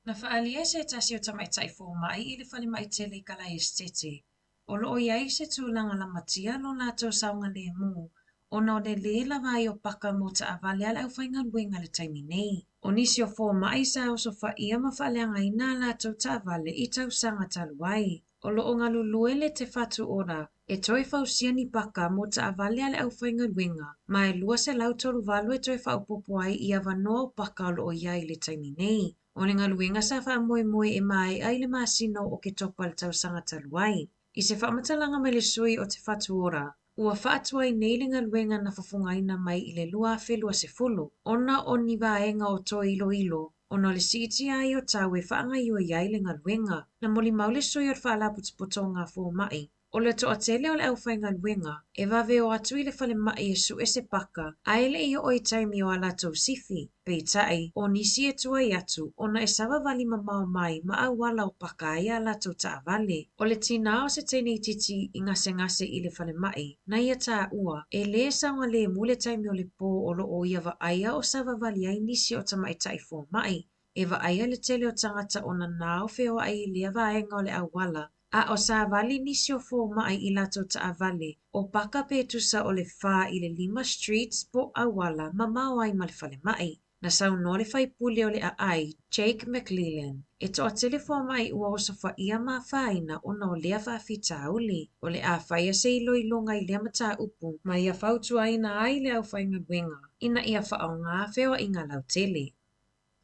Na faaalia se tasi o tamaitai fomai i le falemai tele i Kalaesetete, o lo o i ai se tulaga lamatia lo latou saogalemu ona o le lē lava ai o paka mo taʻawale a le aufaigaluega i le taimi nei. ʻO nisi o fomai sa osofaia ma faaleagaina a latou taʻawale i tausaga talu ai. O lo o galulue le Te Whatu Ora e toe fausia ni paka mo taʻawale a le aufaigaluega ma e 238 e toe faaopoopo ai i avanoa o paka o lo o i ai i le taimi nei. ʻO le galuega sa faamoemoe e maea i le masina o Oketopa i le tausaga talu ai. I se faamatalaga mai le sui o Te Whatu Ora, ua faatuai nei le galuega na fofogaina mai i le 2020 ona o ni vaega o toe iloilo ona o le siitia ai o tau e faagaoioi ai le galuega. Na molimau le sui o le Faalapotopotoga a Fomai, o le toatele o le aufaigaluega e vave o atu i le falemai e suʻe se paka a e le i oo i taimi o a latou sifi. Peitai, ʻo nisi e tuai atu ona e savavali mamao mai ma auala o paka ai a latou taʻawale. ʻO le tinā o se teine itiiti i gasegase i le falemai, na ia taua, e lē saogalemu le taimi o le pō o lo o ia vaaia o savavali ai nisi o tamaitai fomai. E vaaia le tele o tagata ona nao feoaʻi i lea vaega o le auala, a o savali nisi o fomai i latou taʻawale o paka pe tusa o le 4 i le 5 streets po auala mamao ai ma le falemai. Na saunoa le faipule o le ʻAʻai, Jake McLellan, e toatele fomai ua osofaia ma afaina ona o lea faafitauli. O le a faia se iloiloga i lea mataupu ma ia fautuaina ai le aufaigaluega ina ia faaaoga feoaiga lautele.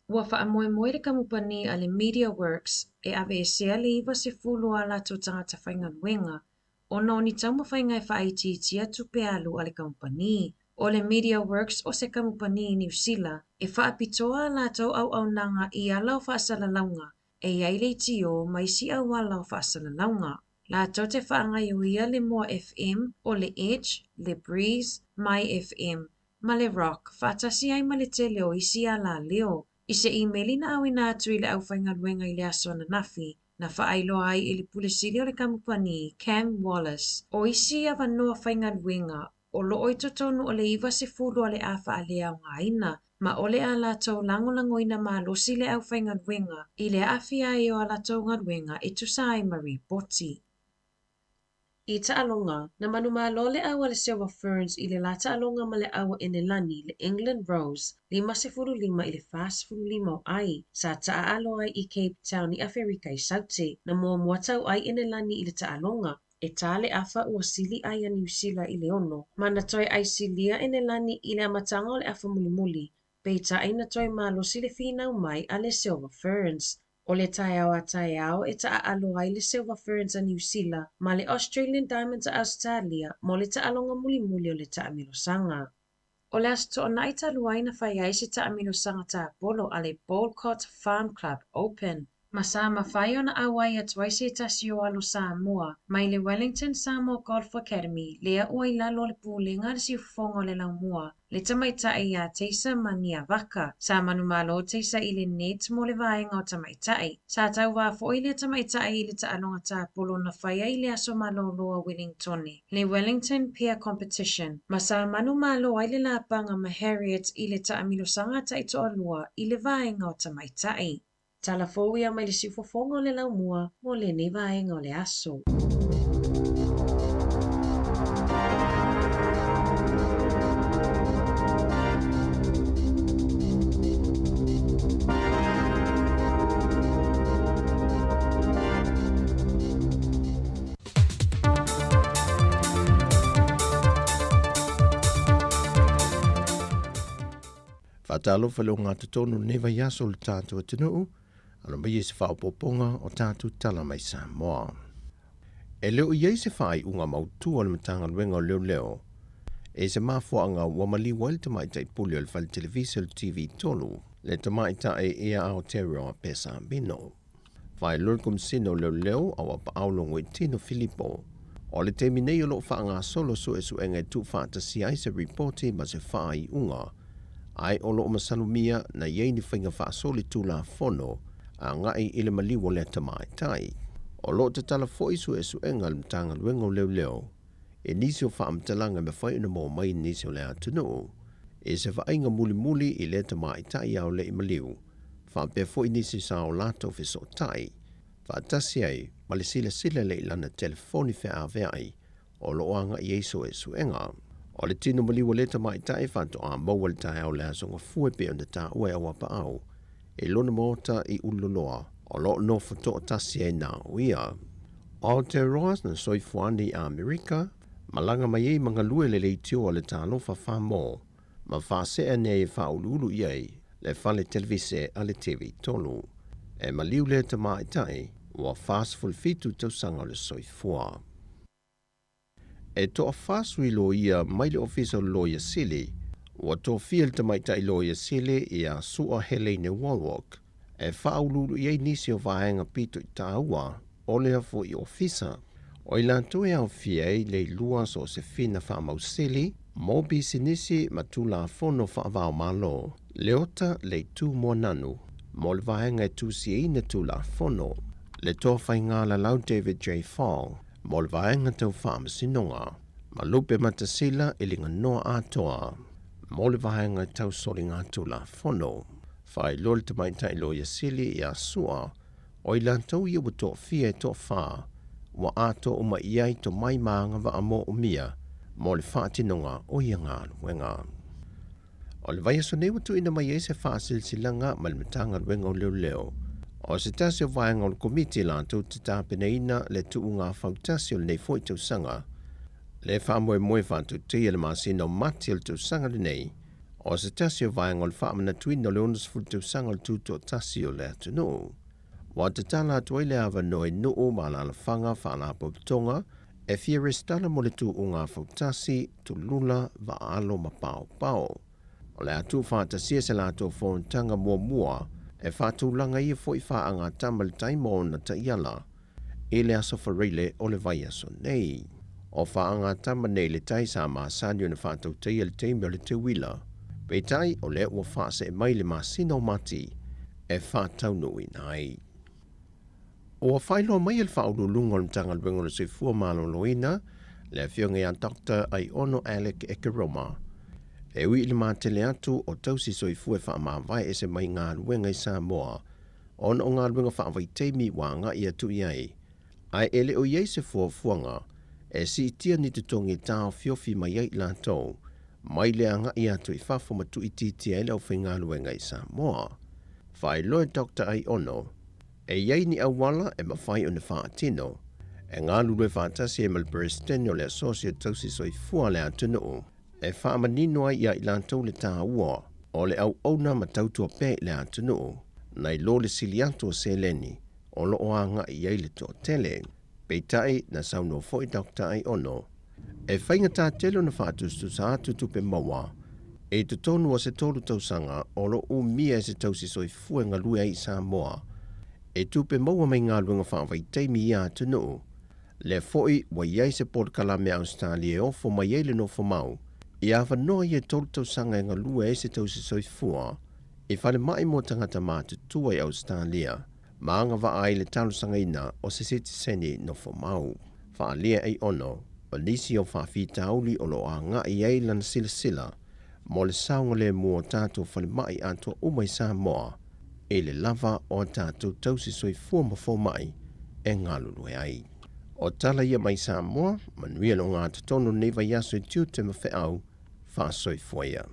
Ua faamoemoe le kamupani a le MediaWorks e aveesea le 90 o a latou tagata faigaluega ona o ni taumafaiga e faaitiitia tupe alu a le kamupani. ʻO le MediaWorks o se kamupani i Niu Sila e faapitoa a latou auaunaga i ala o faasalalauga e i ai leitio ma isi auala o faasalalauga. Latou te faagaoioia le Moa FM, ʻo le Edge, le Breeze, My FM, ma le Rock, faatasi ai ma le tele o isi alaleo. I se imeli na auina atu i le aufaigaluega i le aso ananafi, Na faailoa ai e le Pule Sili o le kamupani, Cam Wallace, o isi avanoa faigaluega o lo o i totonu o le 90 o le a faaleaogaina, ma o le a latou lagolagoina malosi le aufaigaluega i le aafia ai o a latou galuega e tusa ai ma ripoti. I taaloga, na manumalo le au a le Silver Ferns i le la taaloga ma le au a Enelani, le England Rose, 55 i le 45 o ai, sa taaalo ai i Cape Town i Aferika i Saute. Na muamua tauai Enelani i le taaloga, e ta le afa ua sili ai a Niu Sila i le ono, ma na toe aisilia Enelani i le amataga o le afa mulimuli, Peitai na toe malosi le finau mai a le Silver Ferns. O le taeao a taeao e taaalo ai le Silver Ferns a Niu Sila ma le Australian Diamonds a Ausetalia mo le taaloga mulimuli o le taamilosaga. O le Aso Toonai talu ai na fai ai se taamilosaga tapolo a le Boulcott Farm Club Open, ma sa mafai ona auai atu ai se tasi o alo Samoa mai le Wellington Samoa Golf Academy lea ua i lalo o le pulega a le siufofoga o le laumua, le tamaitai iā Taser Maniavaka. Sa manumalo o Taser i le net mo le vaega o tamaitai. Sa tauvā foi lea tamaitai i le taaloga tapolo na faia i le aso malolo a Wellingtone, le Wellington Pair Competition, ma sa manumalo ai le lapaga ma Harriet i le taamilosaga taitoalua i le vaega o tamaitai. Tala fou ia mai le siufofoga o le laumua mo lenei vaega o le aso. Faatalofa le ogatotonu i lenei vaiaso o le tatou atunuu, alo mai i se faaopoopoga o tatou tala mai Samoa. E le o i ai se faaiuga mautu a le Matagaluega o Leoleo i se mafuaaga ua maliu ai le tamaitai pule o le fale televise o le TV3, le tamaitai ia Aotearoa Pesabino. Faailoa le Komesina o Leoleo Auapaau Logoitino Filipo, o le taimi nei o lo o faagasolo suesuega e tuufaatasia ai se ripoti ma se faaiuga, ae o lo o masalomia na i ai ni faiga faasoli tulafono agai i le maliu o lea tamaitai. O lo o tatala foi suesuega a le Matagaluega o Leoleo i nisi o faamatalaga e mafai ona maua mai i nisi o le atunuu i se vaaiga mulimuli i lea tamaitai a o le i maliu, faapea foi nisi sa o latou fesootai faatasi ai ma le silasila lea i lana telefoni feaveai o lo o agai i ai suesuega. O le tino maliu o lea tamaitai faatoa maua i le taeao o le Aso Gafua e pei ona taua e Auapaau i lona maota i Ululoloa o lo o nofo toatasi ai na o ia. O Aotearoa na soifua nei i Amerika, malaga mai ai ma galue le leitio a le Talofa Famo ma faasea nei e faauluulu i ai le fale televise a le TV3. E maliu lea tamaitai ua 47 tausaga o le soifua. E toafa sui loia mai le Ofisa o le Loia Sili ua tofia le tamaitai loia sili ia Sua Helene Wallwork e faauluulu i ai nisi o vaega pito i taua o lea foi ofisa. O i latou e aofia ai le ilua so o se fina faamausili mo pisinisi ma tulafono faava-o-Malo, Leota Leitu Moananu mo le vaega e tusiaina tulafono, le toa faigalalau David J. Fong mo le vaega tau faamasinoga, ma Lupe Matasila i Liganoa atoa mo le vaega tau soligatulafono. Faailoa le tamaitai loia sili ia Sua, o i latou ia ua toafia e toafa, ua atoa uma i ai tomai ma agavaa moomia mo le faatinoga o ia galuega. O le vaiaso nei ua tuuina mai ai se faasilasilaga mai le Matagaluega o Leoleo, o se tasi o vaega o le Komiti latou te tapenaina le tuuga fautasi o lenei foi tausaga, le faamoemoe faatautia i le masina o Mati o le tausaga lenei, o se tasi o vaega o le faamanatuina o le 60 tausaga o le tutoatasi o le atunuu. Ua tatala atu ai le avanoa i nuu ma alaalafaga faalapotopotoga e fia resitala mo le tuuga fautasi, tulula, vaaalo ma paopao. O le a tuufaatasia se latou fonotaga muamua e faatulaga ia foi faagatama le tai ma ona taiala i le Aso Faraile o le vaiaso nei. O faagatama nei le tai sa masani ona faatautaia le taimi o le teuila, peitai o lea ua faasee mai le masina o Mati e faataunuuina ai. Ua faailoa mai e le Faauluuluga o le Matagaluega o le Soifua Maloloina, le Afioga ia Doctor Aiono Alec Ekeroma, e ui i le matele atu o tausi soifua e faamavae ese mai galuega i Samoa ona o galuega faavaitaimi ua agai atu i ai, ae e le o i ai se fuafuaga e siitia ni totogi e taofiofi mai ai i latou mai le agai atu i fafo ma tuuitiitia ai le aufaigaluega i Samoa. Faailoa e Doctor Aiono, E i ai ni auala e mafai ona faatino e galulue faatasi ai ma le Peresetene o le Asosi o Tausi Soifua a le atunuu e faamanino ai ia i latou le taua o le auauna ma tautua pea i le atunuu nai lo le sili atu o seleni o lo o agai i ai le toatele. Peitai, na saunoa foi Doctor Aiono, e faigata tele ona faatusatusa atu tupe maua i totonu o se tolu tausaga o lo o umia e se tausi soifua e galue ai i Samoa i tupe maua mai galuega faavaitaimi i ia atunuu. Lea foi ua i ai se polokalame a Ausetalia e ofo mai ai le nofomau i avanoa ia e tolu tausaga e galue ai se tausi soifua i falemai mo tagata matutua i Ausetalia ma agavaa ai le talosagaina o se sitiseni nofomau. Faaalia Aiono, o nisi o faafitauli o lo o agai i ai lana silasila mo le saogalemu o tatou falemai atoa uma i Samoa i le lava o a tatou tausi soifua ma fomai e galulue ai. O tala ia mai Samoa, manuia le ogatotonu o lenei vaiaso i tiute ma feau faasoifua ia.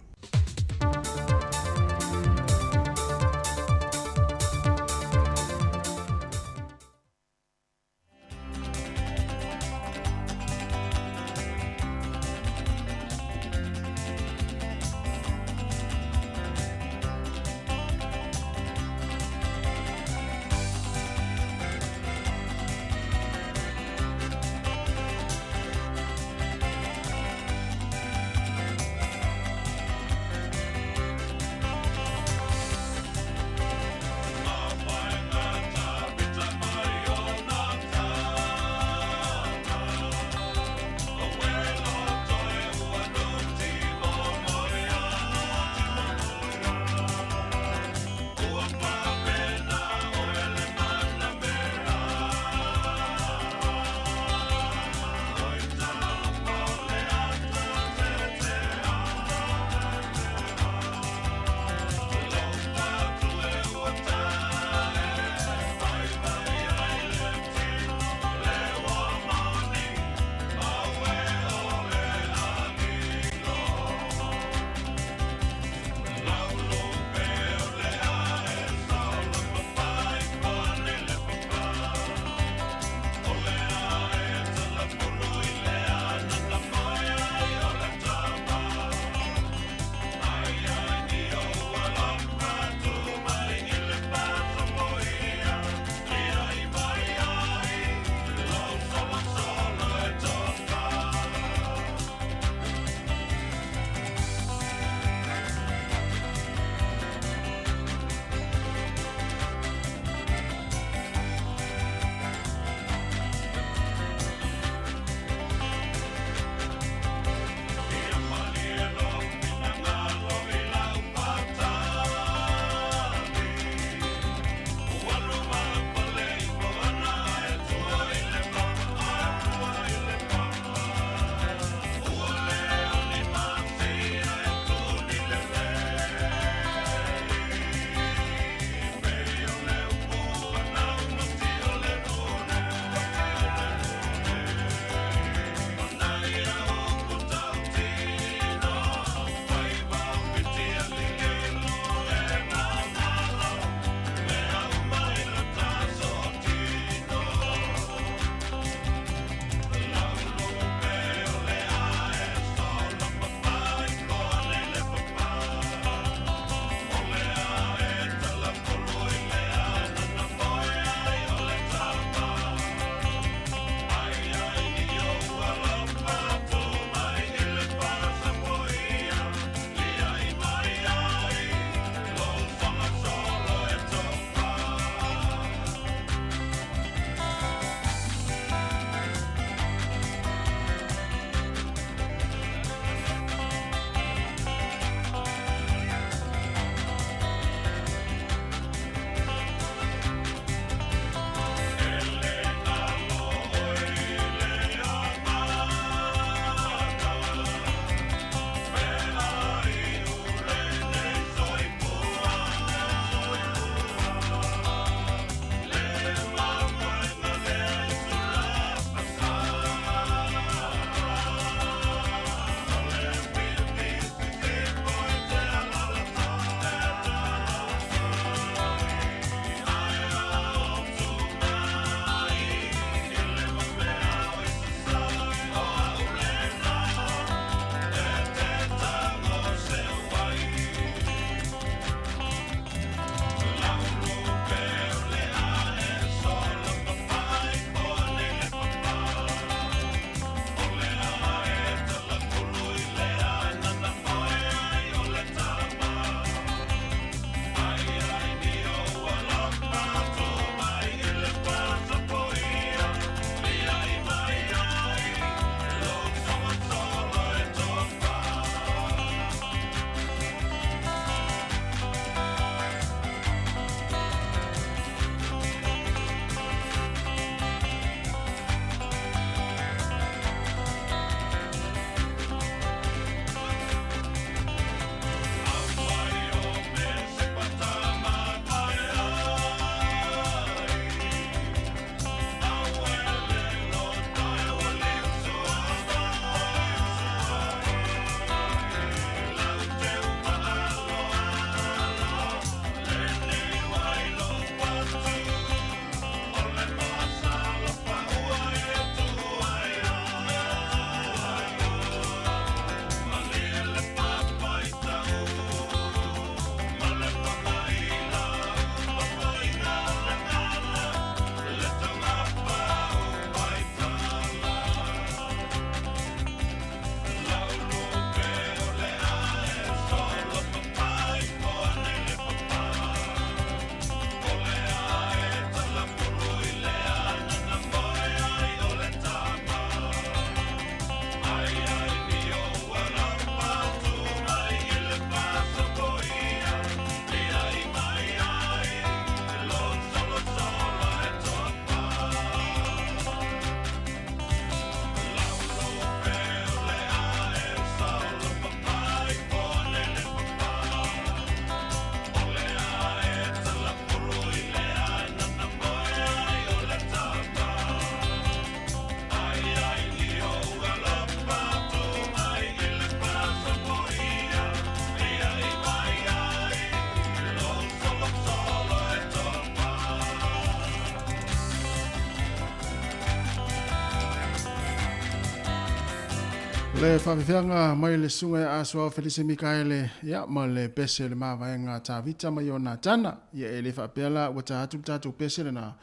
Le faafefeaga mai le susuga ia Asoao Felise Mikaele, ia, ma le pese o le mavaega a Tavita ma Ionatana. Ia, e le faapea la ua ta atu le tatou pese lena,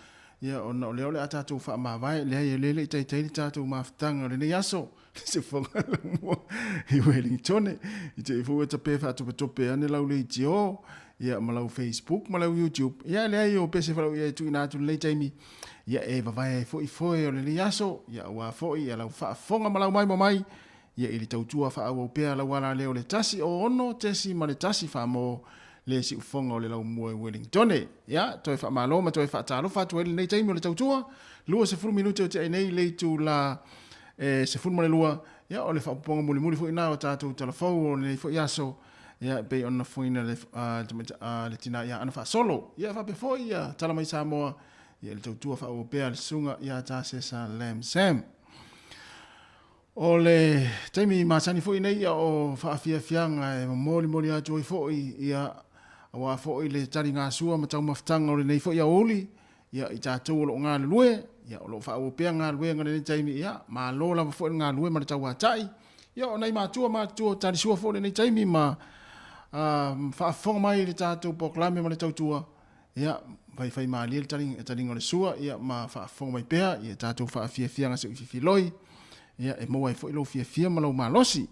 ia, ona o lea o le a tatou faamavae, leai, o lea e le i taitai le tatou mafutaga o lenei aso. Se fofoga laumua i Wellingtone, i te i foi ua tape faatopetope ane lau leitio, ia, ma lau Facebook ma lau YouTube. Ia, leai, o pese falaui e tuuina atu i lenei taimi, Ia e vavae ai foi foe o lenei aso, ia auā foi ia lau faafofoga ma lau maimoa mai, ia i le tautua faaauau pea lau alaleo le 106.1 faamoo le siufofoga o le laumua i Wellingtone. Ia, toe faamalo ma toe faatalofa atu ai lenei taimi o le tautua, 20 minute o tea nei le itula e 12, ia o le faaopoopoga mulimuli foi na o tatou talafou o lenei foi aso, ia e pei ona fofogaina le, le tina ia Ana Faasolo. Ia faapea foi ia Tala Mai Samoa, Ia le tautua faaauau pea a le susuga ia Tasesa Lam Sam. O le taimi masani foi nei ia o faafiafiaga e molimoli atu ai foi ia aua foi le taligasua ma taumafataga o lenei foi aoauli ia i tatou o lo o galulue ia o lo o faaauau pea galuega i lenei taimi ia malo lava foi le galulue ma le tauatai ia o nai matua matutua o talisua foi lenei taimi ma faafofoga mai i le tatou polokalame ma le tautua. Ia, faifai malie le taliga o le sua, ia, ma faafofoga mai pea, ia tatou faafiafiaga se i fifiloi, ia, e maua ai foi lou fiafia ma lou malosi.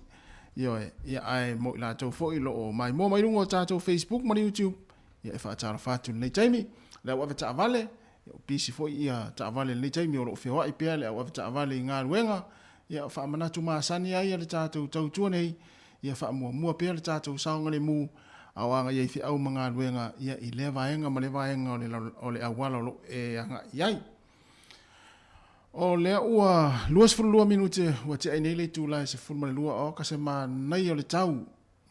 Ioe, ia, ae mo i latou foi o lo o maimoa mai luga o tatou Facebook ma le YouTube, ia, e faatalofa atu i lenei taimi. Le au avetaavale, ia, ua pisi foi ia taavale i lenei taimi o lo o feoai pea le au avetaavale i galuega, ia, faamanatu masani ai le tatou tautua nei, Ia faamuamua pea le tatou saogalemu a o agai ai feau ma galuega ia i lea vaega ma lea vaega o le auala o lo o e agai i ai. O lea ua 22 minute ua tea ai nei le itula e 12 o ka se manaia o le tau,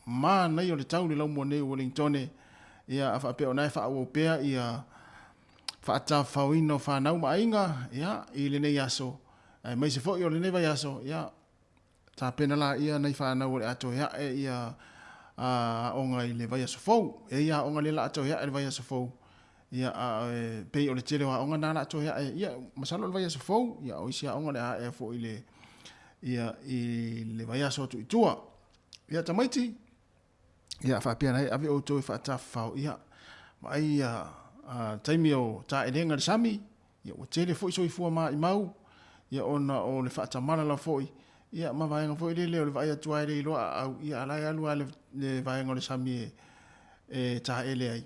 manaia o le tau le laumua nei o Wellingtone, ia a faapea o na e faaauau pea ia faatafaoina o fanau ma aiga ia i lenei aso aemaise foi o lenei vaiaso ia Tapena laia nai fanau o le a toe ae ia aoga i le vaiaso fou. E i ai aoga lea la a toe ae i le vaiaso fou. Ia a e pei o le tele o aoga na la a toe ae ia masalo o le vaiaso fou, ia o isi aoga o le a ae foi i le ia i le vaiaso atu i tua. Ia tamaiti, ia faapea nai ave outou e faatafafao ia vaai ia taimi o taelega le sami, Ia ua tele foi soifua maimau, ia ona o le faatamalala foi, ia ma vaega foi lele o le vaai atu lava e le iloa aau, ia a la e alu lava le vaega o le sami e taele ai.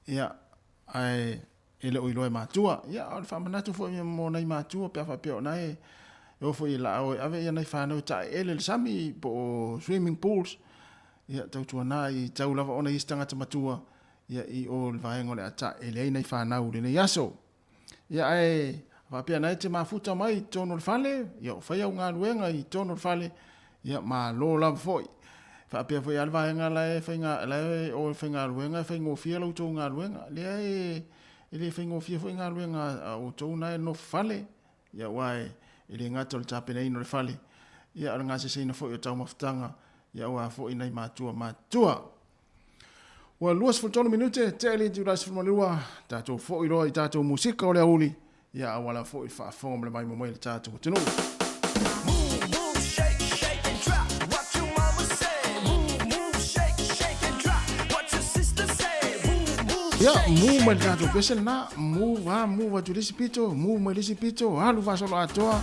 Ia, ae e le o iloa e matua. Ia, o le faamanatu foi mo nai matua pe a faapea o na e o foi e laa o e ave ia nai fanau e taeele le sami po o swimming pools. Ia, tautuana i tau lava ona i se tagata matua, ia i o le vaega o le a taele ai nai fanau i lenei aso. Ia ae faapea na e te mafuta mai i totonu o le fale, ia o fai au galuega i totonu o le fale, ia malo lava foi. Faapea foi lava le vaega la e faiga la e o e faigaluega e faigofie la outou galuega. Lea e e le faigofie foi galuega a outou na e nofo fale, ia aua e e le gata o le tapenaina o le fale, ia a o le gaseseina foi o taumafataga, ia aua foi nai matua matutua. Ua 23 minute, tea le itula 12, tatou foi loa i tatou musika o le aoauli, ia auala foi faafofoga ma le maimoa mai le tatou atunuu. Ia, mu mai le tatou pese lena, mu va, mu atu i le isi pito, mu mai le isi pito, alu faasolo atoa.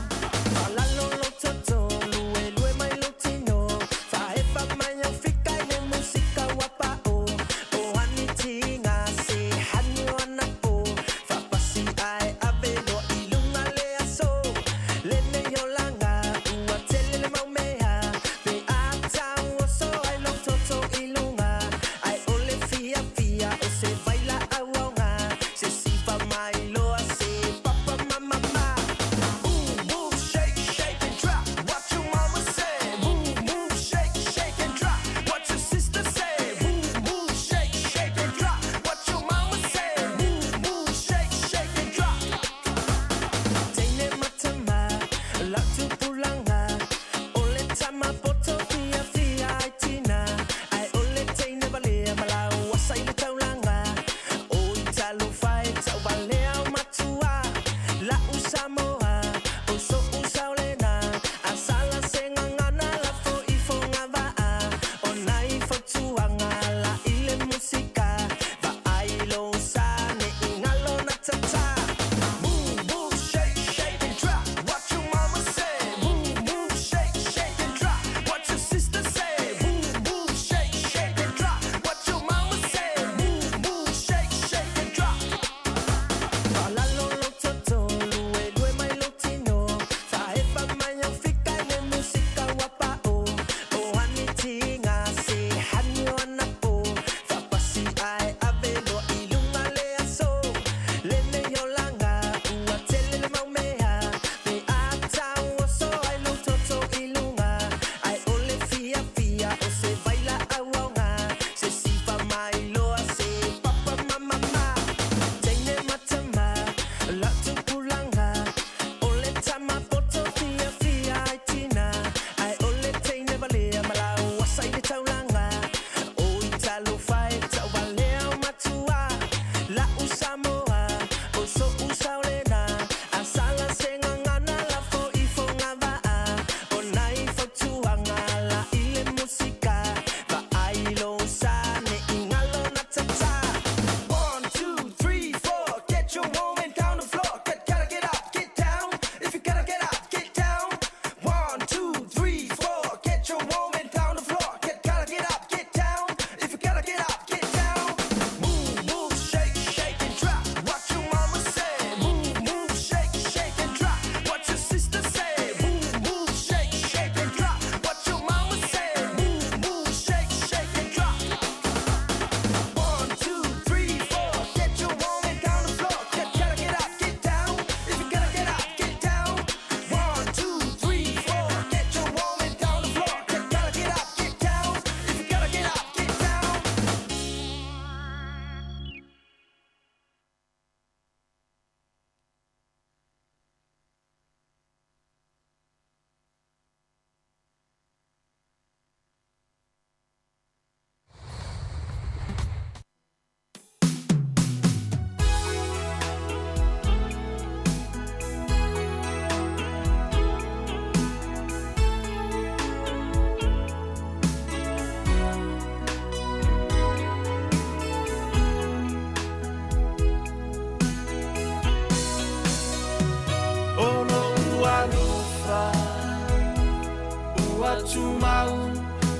tumau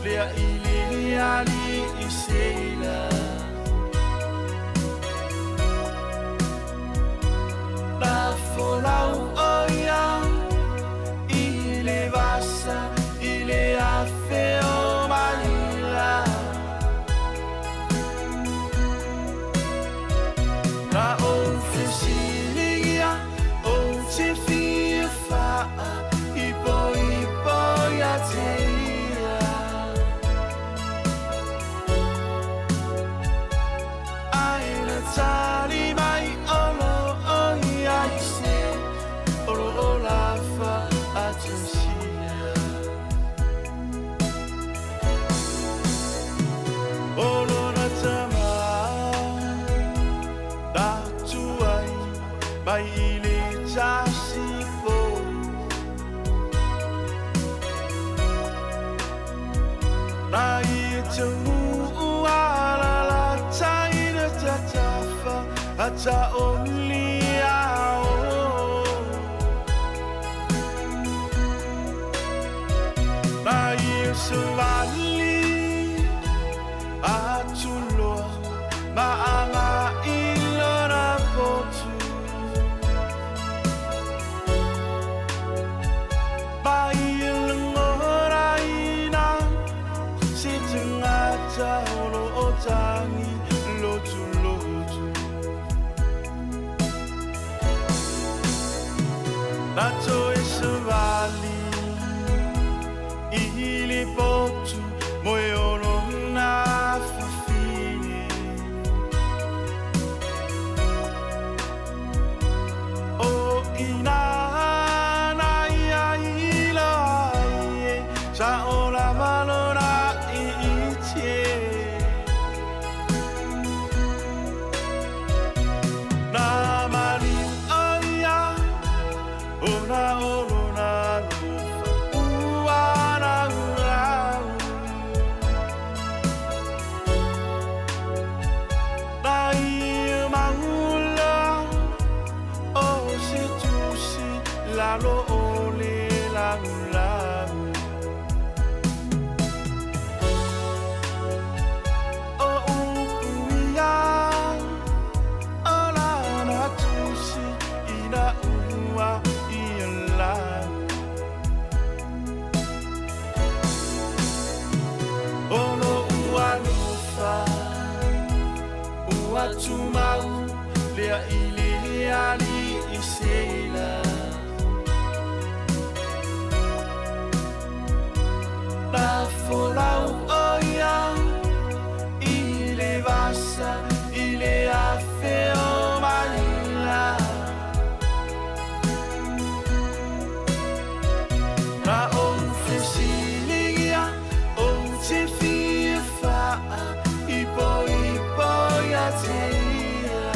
lea i le alii Sela. Na folau o ia i le vasa i le afe o Malila. Na ou fesiligia ou te fia faa ipo ipo ia te ia. Ai na tali mai o lo o ia i se, o lo o la fa a te sia. O lo na tama, na tuai, mai i le tasi po. Na ia te ua la la tai na tatafa, a ta o lia o. Na ia se vali, a tuloa, ma anga i lona potu. Ma ia lagona ina, se tagata o lo o tagi lotu lotu. Na toe savali i le potu mo e olona fafine. O ina na ia i loa ai e, sa o lava lona i i te. Na maliu o ia, o na o lona alofa, ua laulau. Na ia maula, o se tusi, lalo o le laulau. O upu ia, o lana tusi, ina ua ia lau. O lo'u alofa, ua tumau, lea i le alii Sela. Na folau o ia i le vasa i le afe o Malila. Na ou fesiligia ou te fia faa ipo ipo ia te ia.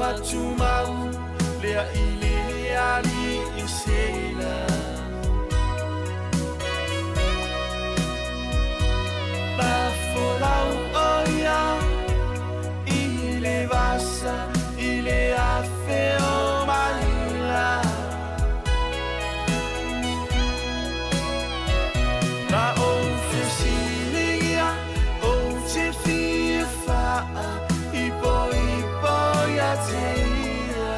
faatumau lea i le alii sela. Na folau o ia i le vasa i le afe o maila. Na ou fesiligia ou te fia faa ipoipo ia te ia.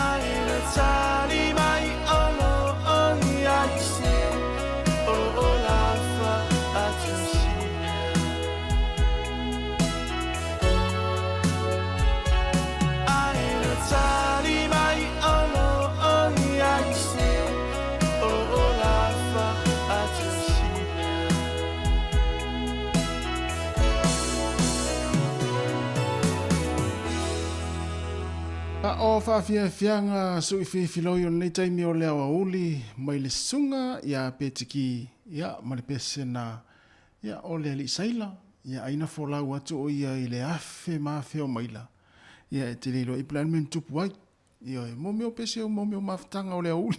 Ae na tali mai o lo o iai se o lo o lafa atusia. Ae na tali mai o lo o iai se o lo o lafa atusia. A o faafiafiaga suʻififiloi o lenei taimi o le aoauli mai le susuga ia Petiki ia ma le pesena ia o le alii saila ia ai na folau atu o ia i le afe ma afe o maila ia e te le iloa i po o le a le mea na tupu ai. Ioe, mo mea o pese mo mea o mafutaga o le aoauli.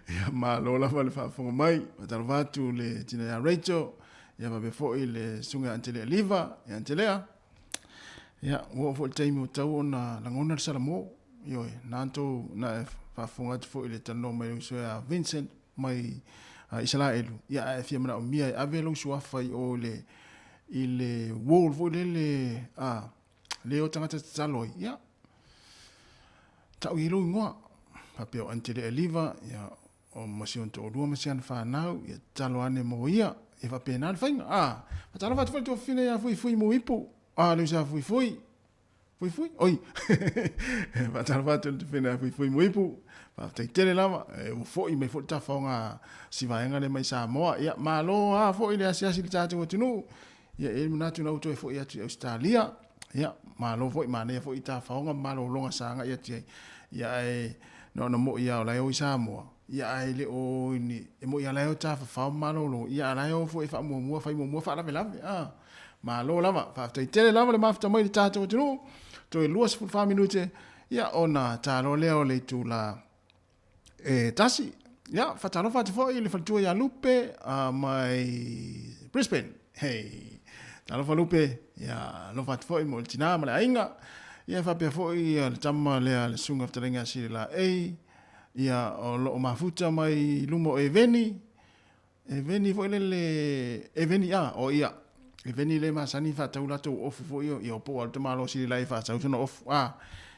Ia malo lava le faafofoga mai. Faatalofa atu le tina ia Rachel, ia faapea foi le susuga ia Antelea Liva, ia Antelea. Ia, ua oo foi le taimi ua tatau ona lagona le salamo. Ioe, na tou na e faafofoga atu foi i le talanoa mai o uso ia Vincent mai Isalaelu, ia ae fia manaomia e ave lou suafa i o i le wall foi lele a le o tagata tatalo ai, ia, tau i ai lou igoa. Faapea o Antelea Liva, ia, o ma si ona toalua ma si ana fanau, ia tatalo ane mo ia, ia faapena le faiga. A, faatalofa atu foi le tuafafine ia Fuifui Muipu, a, le uso ia Fuifui, Fuifui, oi, faatalofa atu le tuafafine ia Fuifui Muipu, faafetai tele lava, e ua foi mai foi le tafaoga si vaega lea mai Samoa, ia, malo lava foi le asiasi i le tatou atunuu, Ia, e i ai le manatu na ou toe foi atu i Ausetalia. Ia, malo foi, manaia foi i tafaoga ma malologa sa agai atu i ai. Ia, ae na ona moi lava o la e o i Samoa. Ia, ae le o ni, e moi lava la e o tafafao ma malolo. Ia, a la e o foi e faamuamua, fai muamua faalavelave. A, malo lava. Faafetai tele lava le mafuta mai i le tatou atunuu. Toe 24 minute, ia, ona ta loa lea o le itula e tasi. Ia, faatalofa atu foi i le faletua ia Lupe mai Brisbane. Hei, talofa Lupe, ia, alofa atu foi mo le tinā ma le aiga. Ia, faapea foi le tama lea le susuga fetalaiga a Sili Laei, ia, o lo o mafuta mai i luma o Eveni, Eveni foi lele, Eveni, a, o ia, Eveni le masani faatau latou ofu foi ia, ia po o le tamaloa Sili Laei faatau sona ofu, a,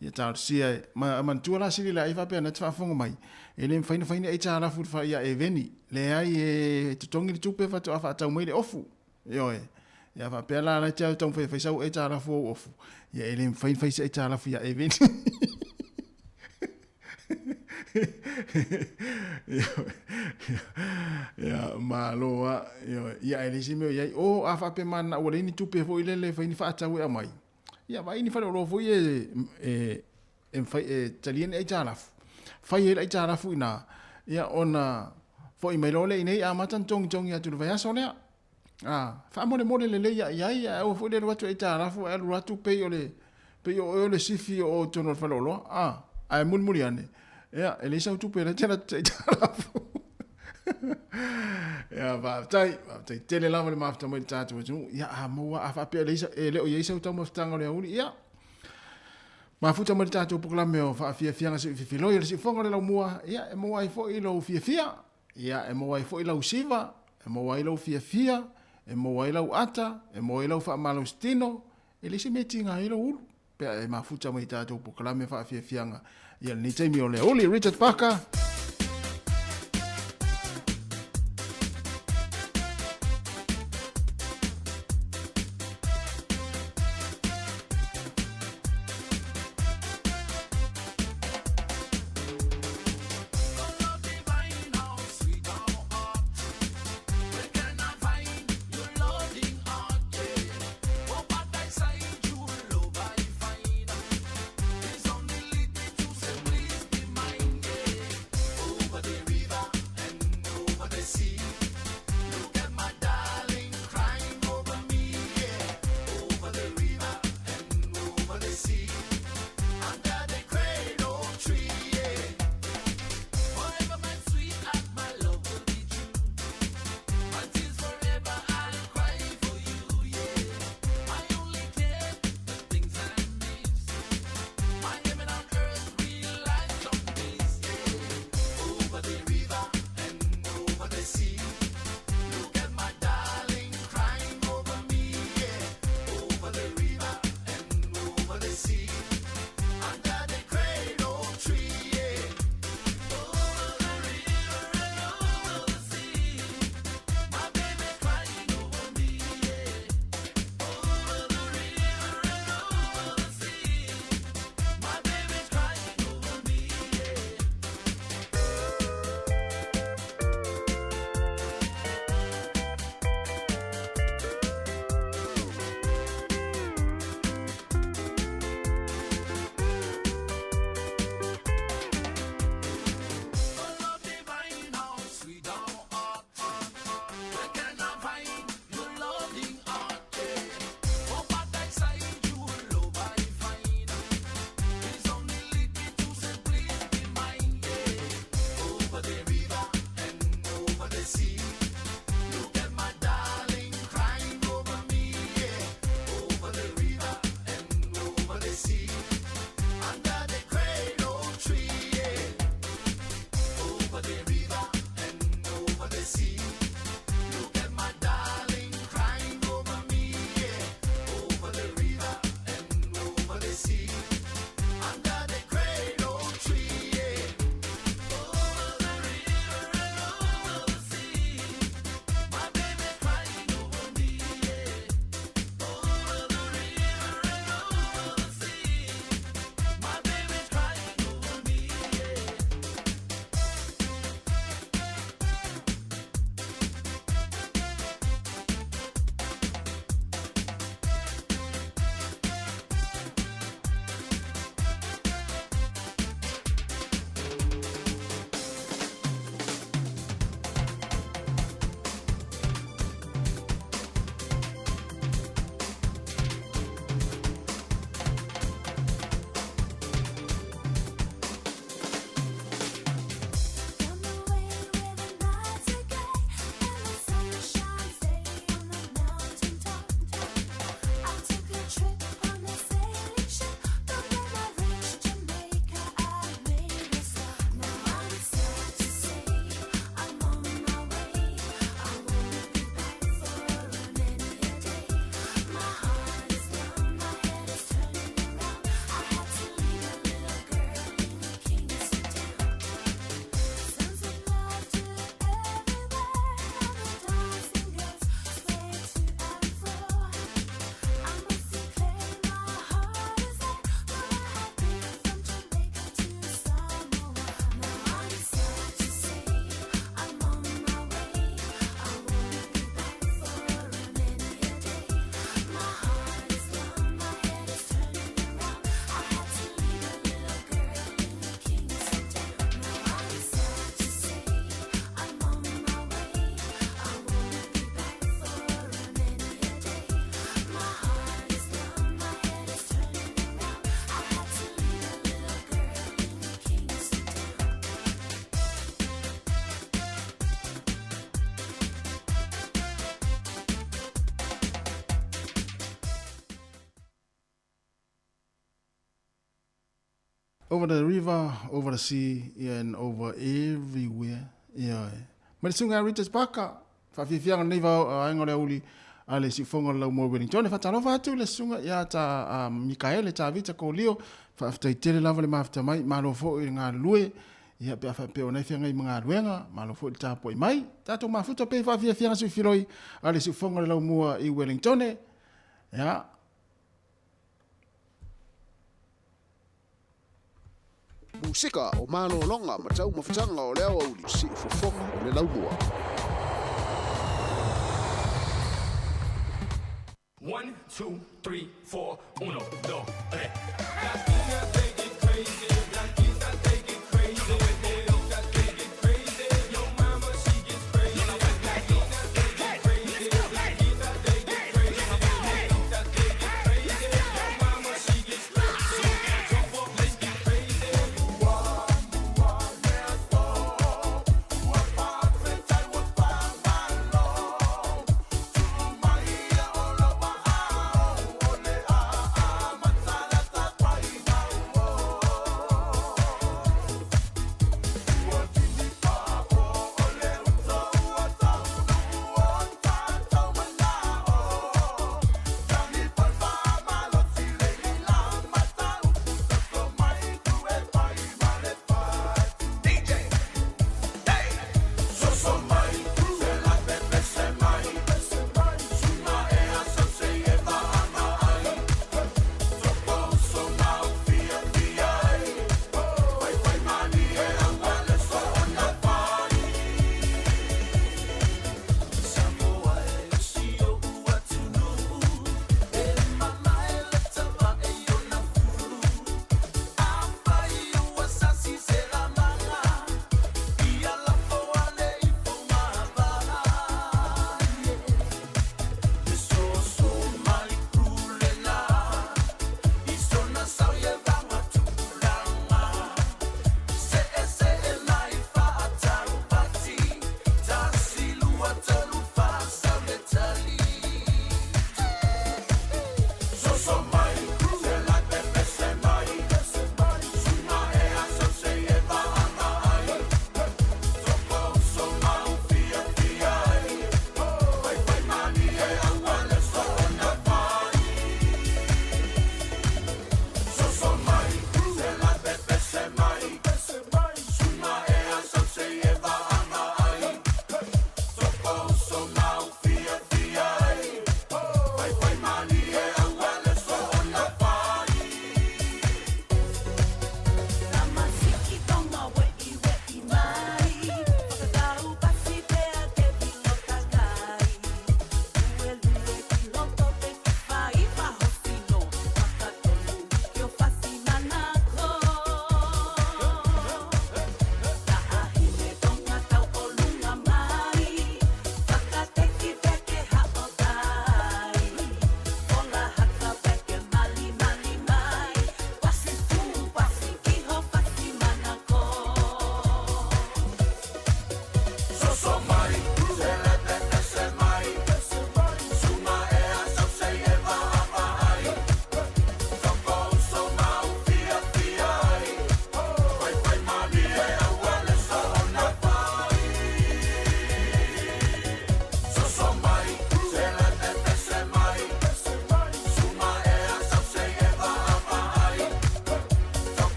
ia talosia e, ma, manatua la Sili Laei faapea na te faafofoga mai, e le mafai ona fai ni aitalafu i le fa, ia Eveni, leai e totogi le tupe faatoa faatau mai le ofu, ioe, ia faapea la la te au taumafai e fai sau aitalafu ou ofu, ia e le mafai ona fai se aitalafu ia Eveni. Ia, malo lava. Ia, ae leai se mea o i ai. O, a faapea mananao ua leai ni tupe foi lele e fai ni faatau e aumai, ia vaai ni faleoloa foi ia e mafai e talia ni aitalafu. Fai ai le aitalafu i ina, ia ona foi mai loa lea i inei amata ona togitogi atu i le vaiaso lea. A, faamolemole lelei lava i ai, ae aua foi le alu atu e aitalafu ae alu atu pei o le, pei o oe o le sifi o oe i totonu o le faleoloa. A, ae mulimuli ane, ia, e leai sau tupe o lea e te alu atu e te aitalafu. Ia, faafetai, faafetai tele lava le mafuta mai i le tatou atunuu. Ia, a maua, a faapea e leai sa, e le o i ai sau taumafataga o le aoauli, ia, mafuta mai le tatou polokalame o Faafiafiaga Siuififiloi o le Siufofoga o le Laumua, ia, e maua ai foi lou fiafia. Ia, e maua ai foi lau siva, e maua ai lou fiafia, e maua ai lau ata, e maua ai lau faamalositino, e leai se mea e tiga ai lou ulu, pe a e mafuta mai i tatou polokalame faafiafiaga ia lenei taimi o le aoauli. Richard Parker. Over the river, over the sea, ia and over everywhere. Ioe. Ma le susuga ia Richards Parker, faafiafiaga o lenei vaega o le aoauli a le Siufofoga o le Laumua Wellington. E faatalofa atu i le susuga ia ta Mikaele Tavita Kolio, faafetai tele lava le mafuta mai, malo foi le galulue, ia pe a faapea o na e feagai ma galuega, malo foi le tapuai mai. Tatou mafuta pea i faafiafiaga suifiloi a le Siufofoga o le Laumua i Wellington. Ia, Musika o malologa ma taumafataga o le aoauli, siufofoga o le laumua. One, two, three, four, uno, dos, tres.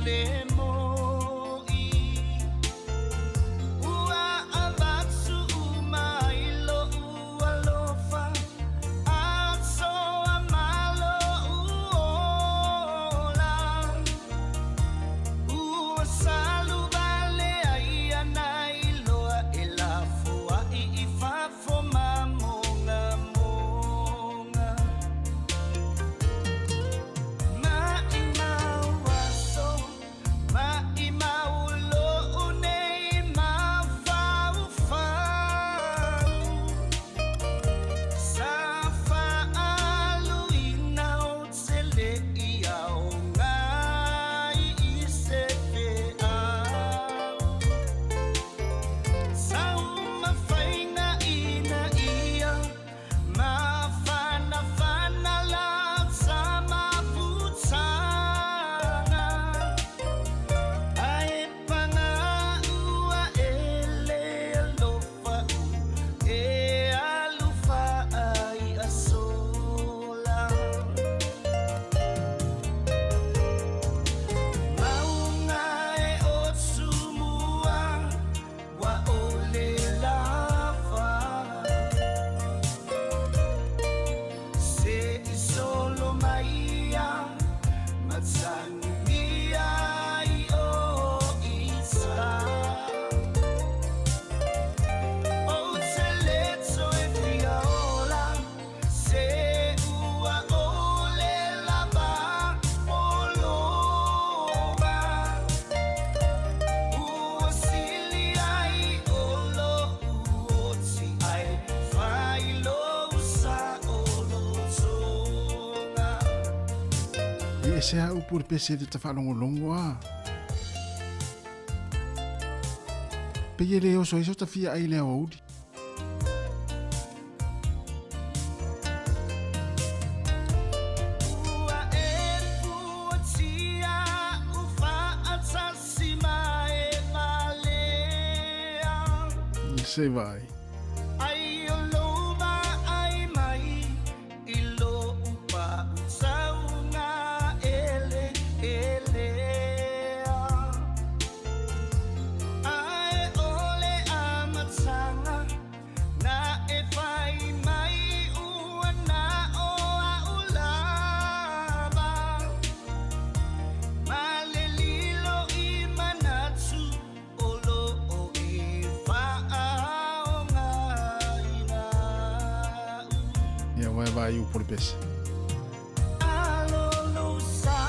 le mo'i. Ua avatu uma i lo'u alofa, asoa ma lo'u ola. Ua saluvale ai ana iloa e lafoa'i i fafo ma mogamoga. Ma'imau aso, ma'imau lo'u nei mafaufau. Sa fa'aaluina ou te le'i aoga i se fe'au. Taumafaiga ina ia mafanafana lata mafutaga. Ae paga'u a'e le alofa e alu fa'ai'asola. Mauga e o tumua ua ole lava. Se'i solo mai ia matagigia ai o ita. Ou te le toe fia ola, se ua ole lava polova. Ua sili ai o lo'u oti ae fai lou sa'olotoga. E ese a upu le pese te tawhaalongolongo a. Pe ie le oso iso ta fia ai le aoauli. Ua e fuatia u fa'atasi ma e valea. Se vai. Ai o lou vaai mai i lo'u pa'utauga eleelea. Ae o le amataga na e fai mai ua na o a'u lava. Ma le lilo i manatu o lo'o e fa'aaogāina. Ia vai vai upu le pese. Alolosa,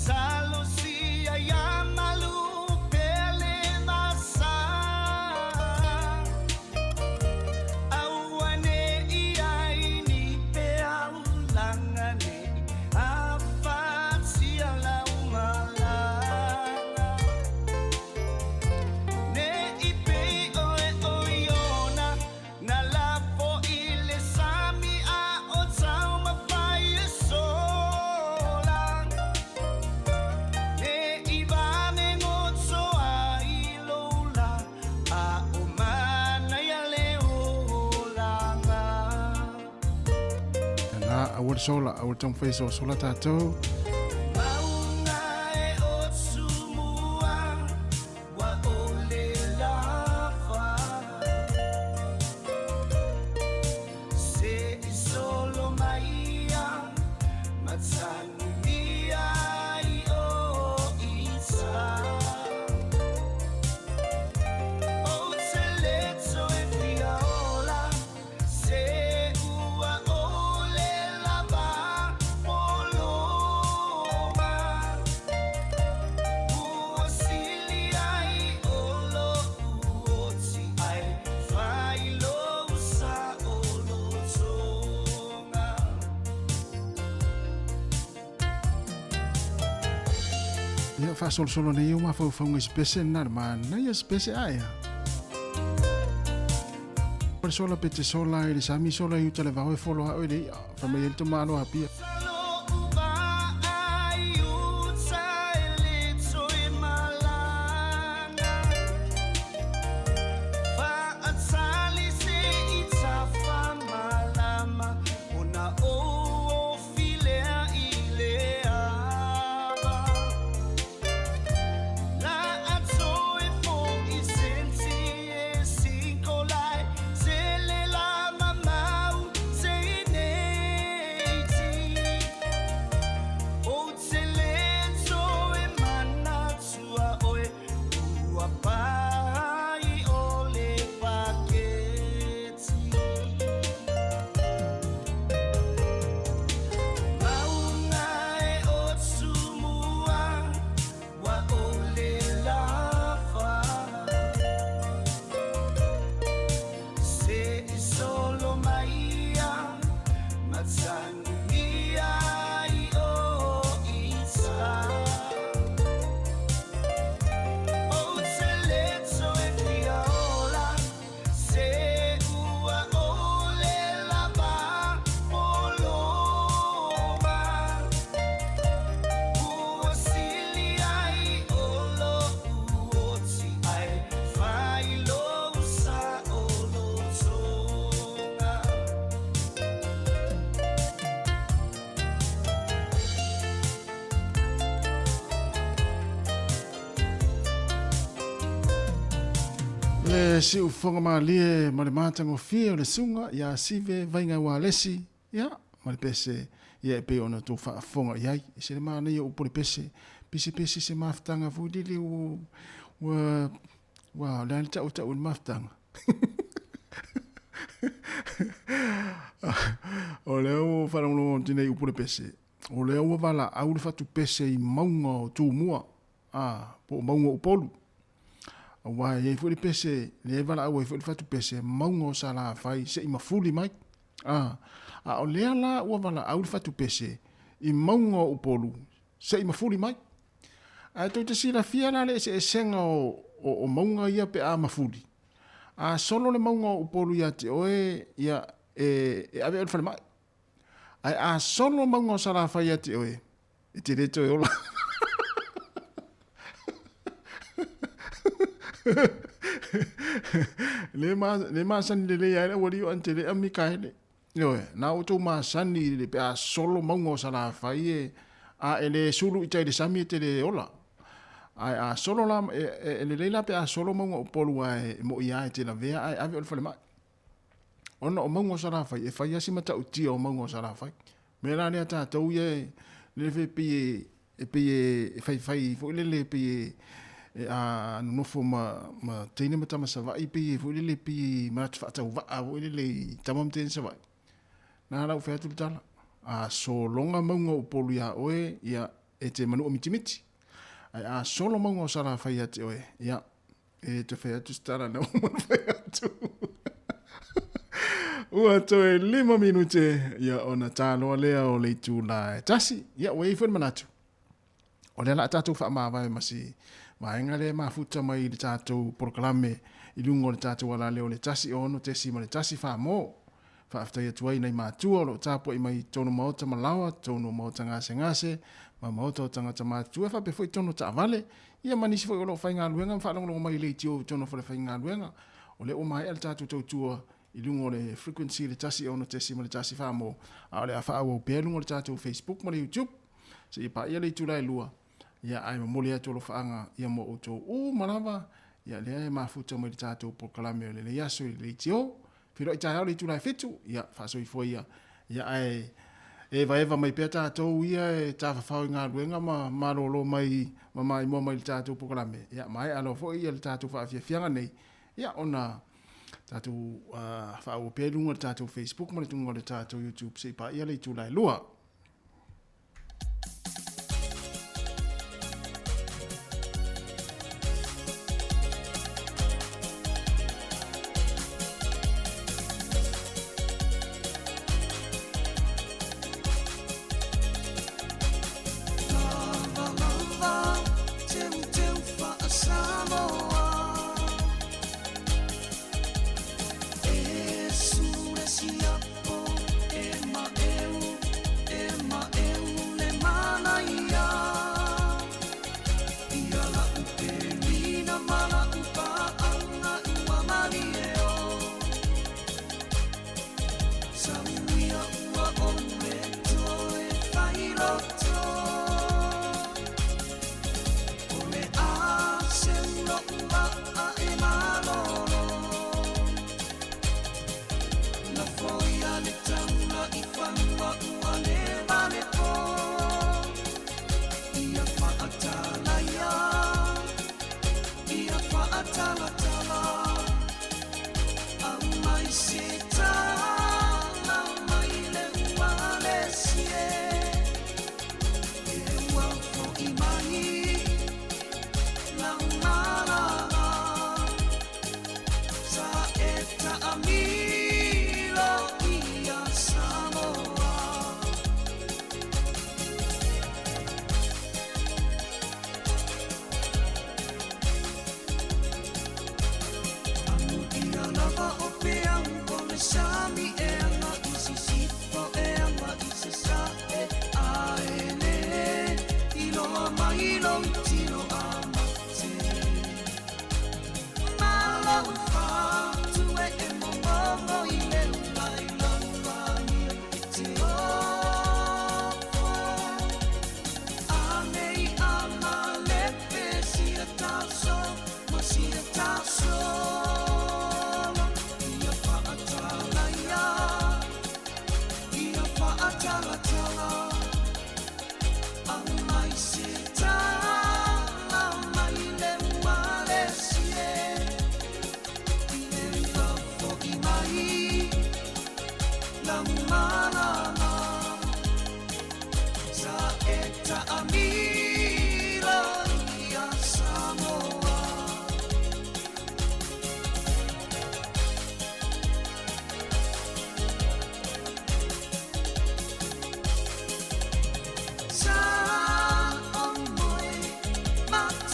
talosia ia malu pele vasa. Auane'i ai ni peau laga nei afatia lau malaga. Ne'i pei oe o Iona na lafo i le sami a o taumafai e sola. Ne'i vave goto ai lou lā a o manaia le olaga. Na aua le sola, aua le taumafai e solasola tatou. Mauga e o tumua ua ole lava. Se'i solo mai ia matagigia ai o ita. Ou te le toe fia ola, se ua ole lava polova. Ua sili ai o lo'u oti ae fai lou sa'olotoga. Ia faasolosolo nei o mafaufauga i se pese lena le manaia se pese ae a. O le sola pe te sola i le sami sola i uta le vao e folo a'o i le i'a. Fai mai ai le tamāloa Apia. Lo'u vaai uta e le toe malaga. Fa'atali se'i tafamalama ona ou ofi lea i le ava. Le siufofoga malie ma le matagofie o le suga ia Sive Vaiga Ualesi, ia, ma le pese, ia e pei ona outou faafofoga i ai. E se le manaia o upu o le pese, pisipisi se mafutaga foi lele ua, ua, ua, o le a le tautau i le mafutaga? O lea ua faalogologo atu nei upu o le pese, o lea ua valaau le fatupese i mauga o Tumua, a, po o mauga o Upolu. Aua e i ai foi le pese, lea e valaau ai foi le fatupese, mauga o Salafai se i mafuli mai. A, a o lea la ua valaau le fatupese i mauga o Upolu se i mafuli mai. Ae tou te silafia la le eseesega o, o, o mauga ia pe a mafuli. A solo le mauga o Upolu ia te oe, ia, e, e ave oe i le falemai. Ae a solo mauga o Salafai ia te oe, e te le toe ola. Le ma, le masani lelei ai le aualii o Anitelea ma Mikaele. Ioe, na outou masani i le pe a solo mauga o Salafai e, a e le sulu i tai i le sami e te le ola. Ae a solo la, e, e, e lelei la pe a solo mauga o Upolu ae e mo'i lava e te lavea ae ave oe i le falemai. Ona o mauga o Salafai, e fai lava si matautia o mauga o Salafai. Mea la lea tatou ia e lele foi pei e e pei e faifai foi lele pei e a nonofo ma ma teine ma tama Savaii pei e foi lele pei e manatu faatauvaa foi lele i tama ma teine Savaii. Na la ua fai atu le tala, a sologa mauga o Upolu iā oe, ia e te manua mitimiti. Ae a solo mauga o Salafai ia te oe, ia E te fai atu se tala na uma fai atu. Ua toe 5 minute ia ona tāloa lea o le itula e tasi. Ia ua i ai foi le manatu. O lea la a tatou faamavae ma si vaega lea e mafuta mai i le tatou polokalame i luga o le tatou alaleo o le 106.1 Famo. Faafetai atu ai i nai matua o lo o tapuai mai i totonu maota ma laoa, totonu o maota gasegase, ma maota o tagata matutua, faapea foi totonu o taavale, ia ma nisi foi o lo o faigaluega ma faalogologo mai i leitio i totonu o falefaigaluega. O lea ua maea le tatou tautua i luga o le frequency i le 106.1 Samoa, a o le a faaauau pea i luga o le tatou Facebook ma le YouTube seia paia le itula e 2. Ia, ae momoli atu alofaaga ia mo outou uma lava, ia lea e mafuta mai i le tatou polokalame o lenei aso i le leitio. Feiloai taeao le itula e 7, ia, faasoifua ia. Ia, ae evaeva mai pea tatou ia e tafafao i galuega ma malolo mai ma maimoa mai i le tatou polokalame. Ia, maea loa foi ia le tatou faafiafiaga nei, ia, ona tatou faaauau pea i luga o le tatou Facebook ma le luga o le tatou YouTube se i paia le itula e 2.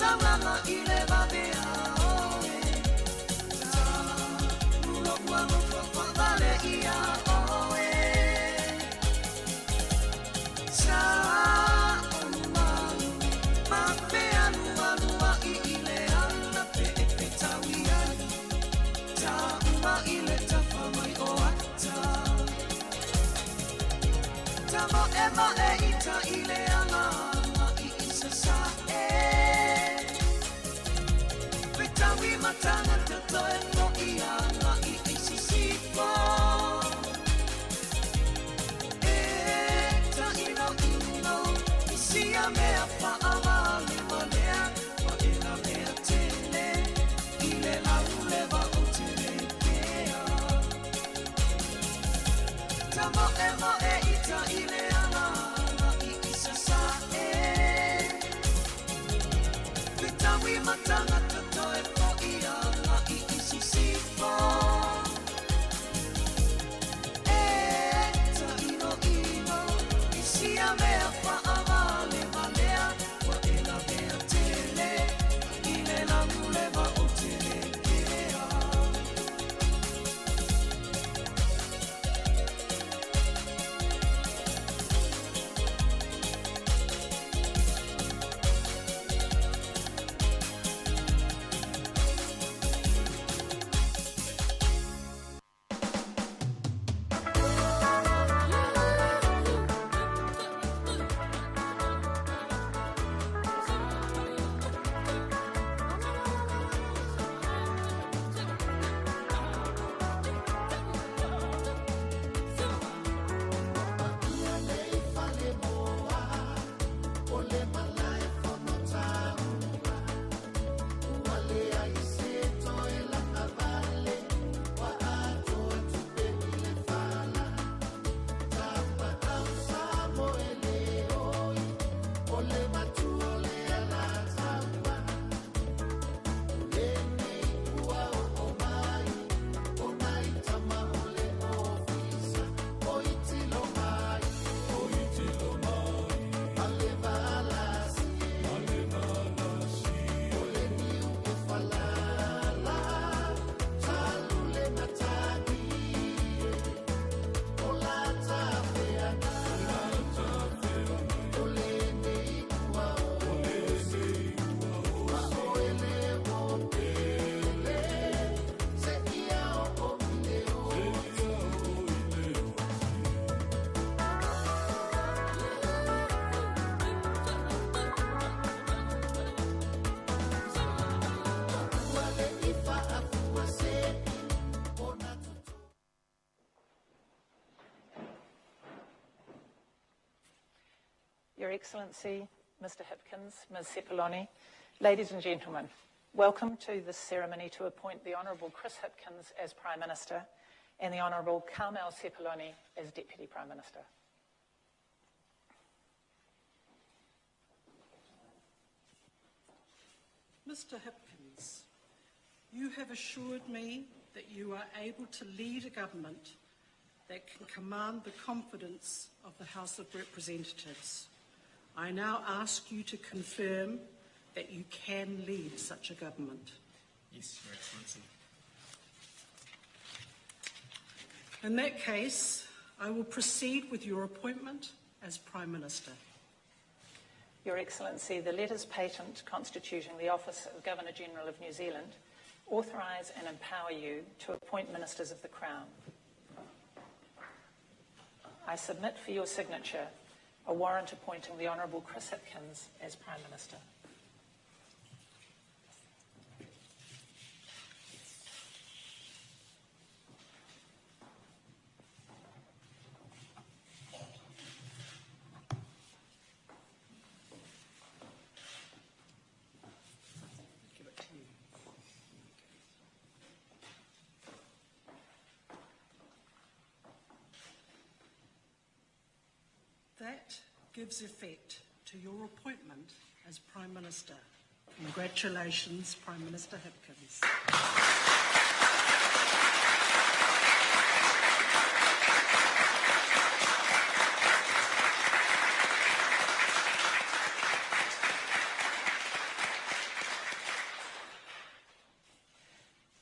taulaga i le vavea oe. Talu lo'u alofa fa'avale ia oe. Sa olualu ma fealualua'i i le ala pe e fetaui ai. Ta'uma i le tafa mai o ata. Tamo'ema'e ita i le ala i i sasa'e. Fetaui ma tagata toe fo'i aga'i i sisifo. E ta'ino'ino i sia mea fa'avalevalea ma e lavea tele i le lauleva o te lē kea. Tamo'ema'e ita i le ala i i sasa'e. Fetaui ma tagata toe fo'i aga'i i sisifo. E ta'ino'ino i sia mea fa'avalevalea ua e lavea tele i le laguleva o te lē kea. Your Excellency, Mr Hipkins, Ms Sepuloni, ladies and gentlemen, welcome to this ceremony to appoint the Honourable Chris Hipkins as Prime Minister and the Honourable Carmel Sepuloni as Deputy Prime Minister. Mr Hipkins, you have assured me that you are able to lead a government that can command the confidence of the House of Representatives. I now ask you to confirm that you can lead such a government. Yes, Your Excellency. In that case, I will proceed with your appointment as Prime Minister. Your Excellency, the letters patent constituting the Office of Governor-General of New Zealand authorise and empower you to appoint Ministers of the Crown. I submit for your signature a warrant appointing the Honourable Chris Hipkins as Prime Minister. Give it to you. That gives effect to your appointment as Prime Minister. Congratulations, Prime Minister Hipkins.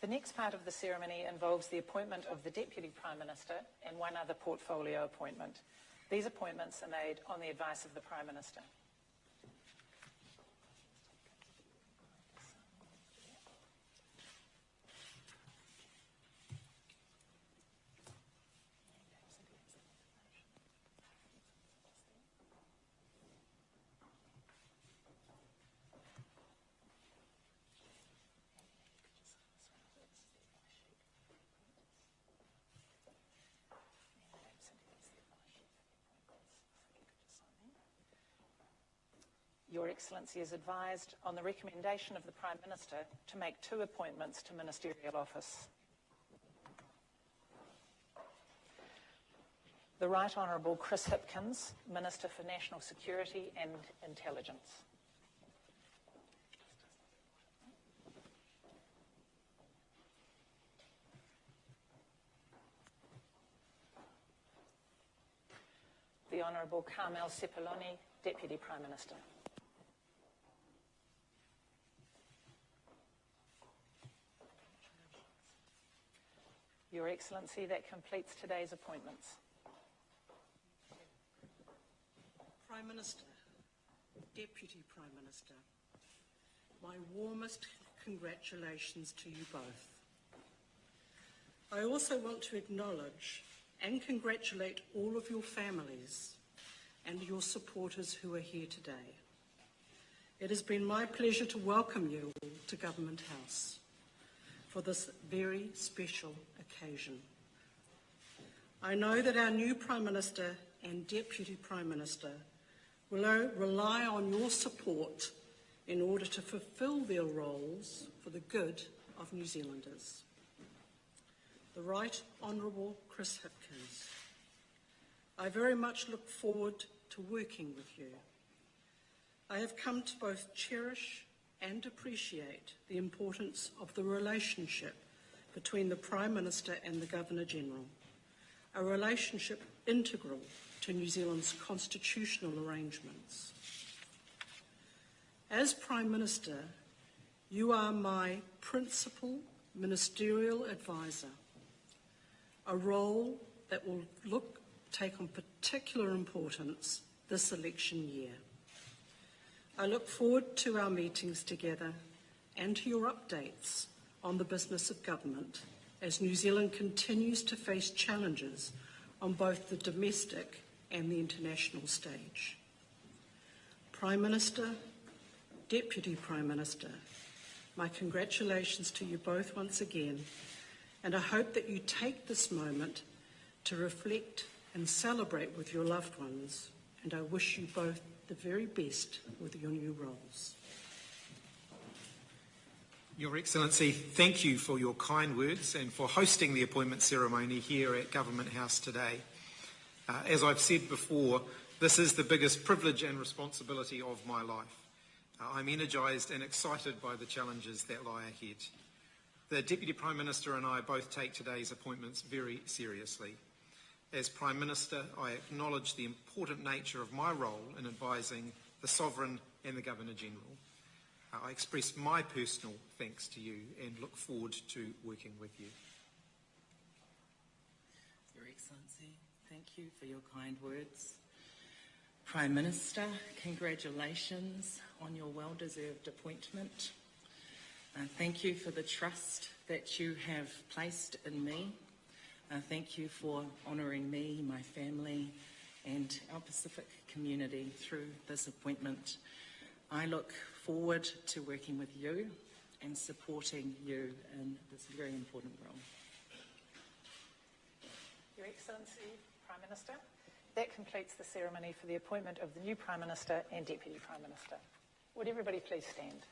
The next part of the ceremony involves the appointment of the Deputy Prime Minister and one other portfolio appointment. These appointments are made on the advice of the Prime Minister. Your Excellency is advised on the recommendation of the Prime Minister to make two appointments to ministerial office. The Right Honourable Chris Hipkins, Minister for National Security and Intelligence. The Honourable Carmel Sepuloni, Deputy Prime Minister. Your Excellency, that completes today's appointments. Prime Minister, Deputy Prime Minister, my warmest congratulations to you both. I also want to acknowledge and congratulate all of your families and your supporters who are here today. It has been my pleasure to welcome you all to Government House for this very special occasion. I know that our new Prime Minister and Deputy Prime Minister will rely on your support in order to fulfil their roles for the good of New Zealanders. The Right Honourable Chris Hipkins, I very much look forward to working with you. I have come to both cherish and appreciate the importance of the relationship between the Prime Minister and the Governor-General, a relationship integral to New Zealand's constitutional arrangements. As Prime Minister, you are my principal ministerial advisor, a role that will take on particular importance this election year. I look forward to our meetings together and to your updates on the business of government as New Zealand continues to face challenges on both the domestic and the international stage. Prime Minister, Deputy Prime Minister, my congratulations to you both once again, and I hope that you take this moment to reflect and celebrate with your loved ones, and I wish you both the very best with your new roles. Your Excellency, thank you for your kind words and for hosting the appointment ceremony here at Government House today. As I've said before, this is the biggest privilege and responsibility of my life. I'm energised and excited by the challenges that lie ahead. The Deputy Prime Minister and I both take today's appointments very seriously. As Prime Minister, I acknowledge the important nature of my role in advising the Sovereign and the Governor-General. I express my personal thanks to you and look forward to working with you. Your Excellency, thank you for your kind words. Prime Minister, congratulations on your well-deserved appointment. Thank you for the trust that you have placed in me. Thank you for honouring me, my family, and our Pacific community through this appointment. I look forward to working with you and supporting you in this very important role. Your Excellency, Prime Minister, that completes the ceremony for the appointment of the new Prime Minister and Deputy Prime Minister. Would everybody please stand?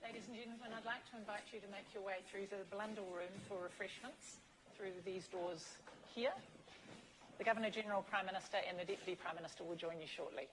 Ladies and gentlemen, I'd like to invite you to make your way through to the Blundell Room for refreshments through these doors here. The Governor-General, Prime Minister and the Deputy Prime Minister will join you shortly.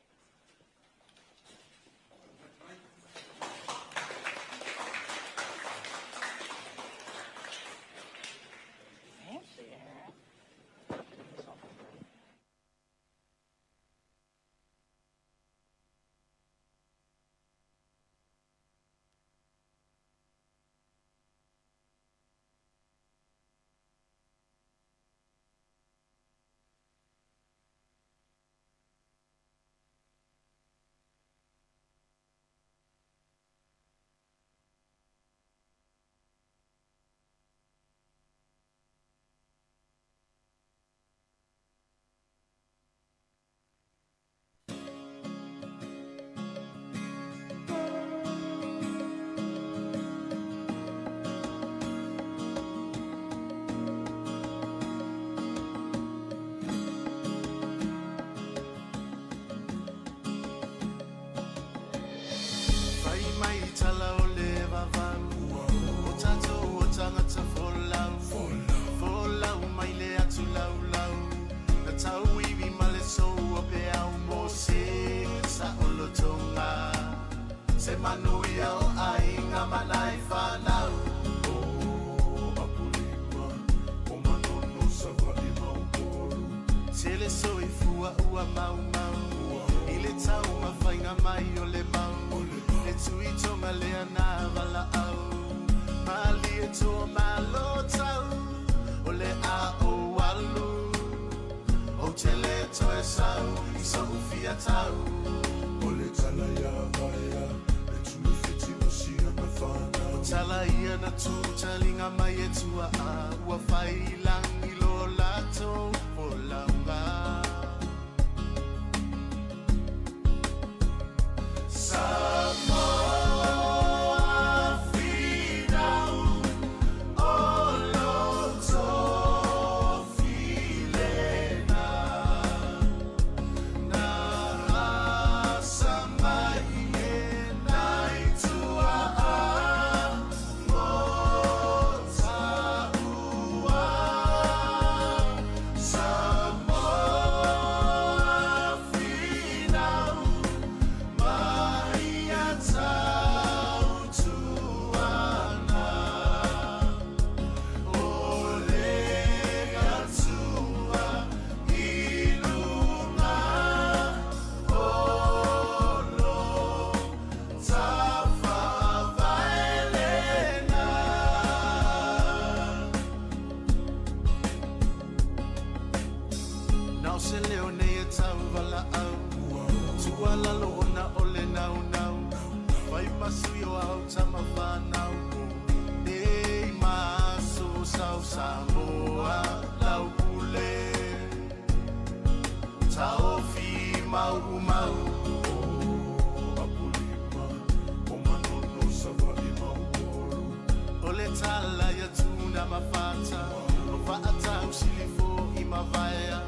o aiga ma nai fanau. O Apolima, o Manono, Savaii ma Upolu. Tele soifua ua maumau i le taumafaiga mai o le mau. Le tuitoga lea na valaau. Malie toa malo tau o le a ou alu. Ou te le toe sau i so'u fia tau. O le tala ia Vaea, le tuifiti o siana fanau. O tala ia na tutaliga mai e tuaa ua fai i lagi lo latou folauga. Samoa finau o lo tofi lena na asa mai e nai tuaa mo taua. Samoa finau mai ia tautuana o le Atua i luga o lo tafavae lena. Na o se leo nei e tauvalaau Tuualalo ona o le naunau Fai ma sui o au tama fanau Nei ma aso sau Samoa lau pule Taofi mau mau. O Apolima, o Manono, Savaii ma Upolu. O le tala ia Tuna ma Fata O Faatau Silifo i Mavaea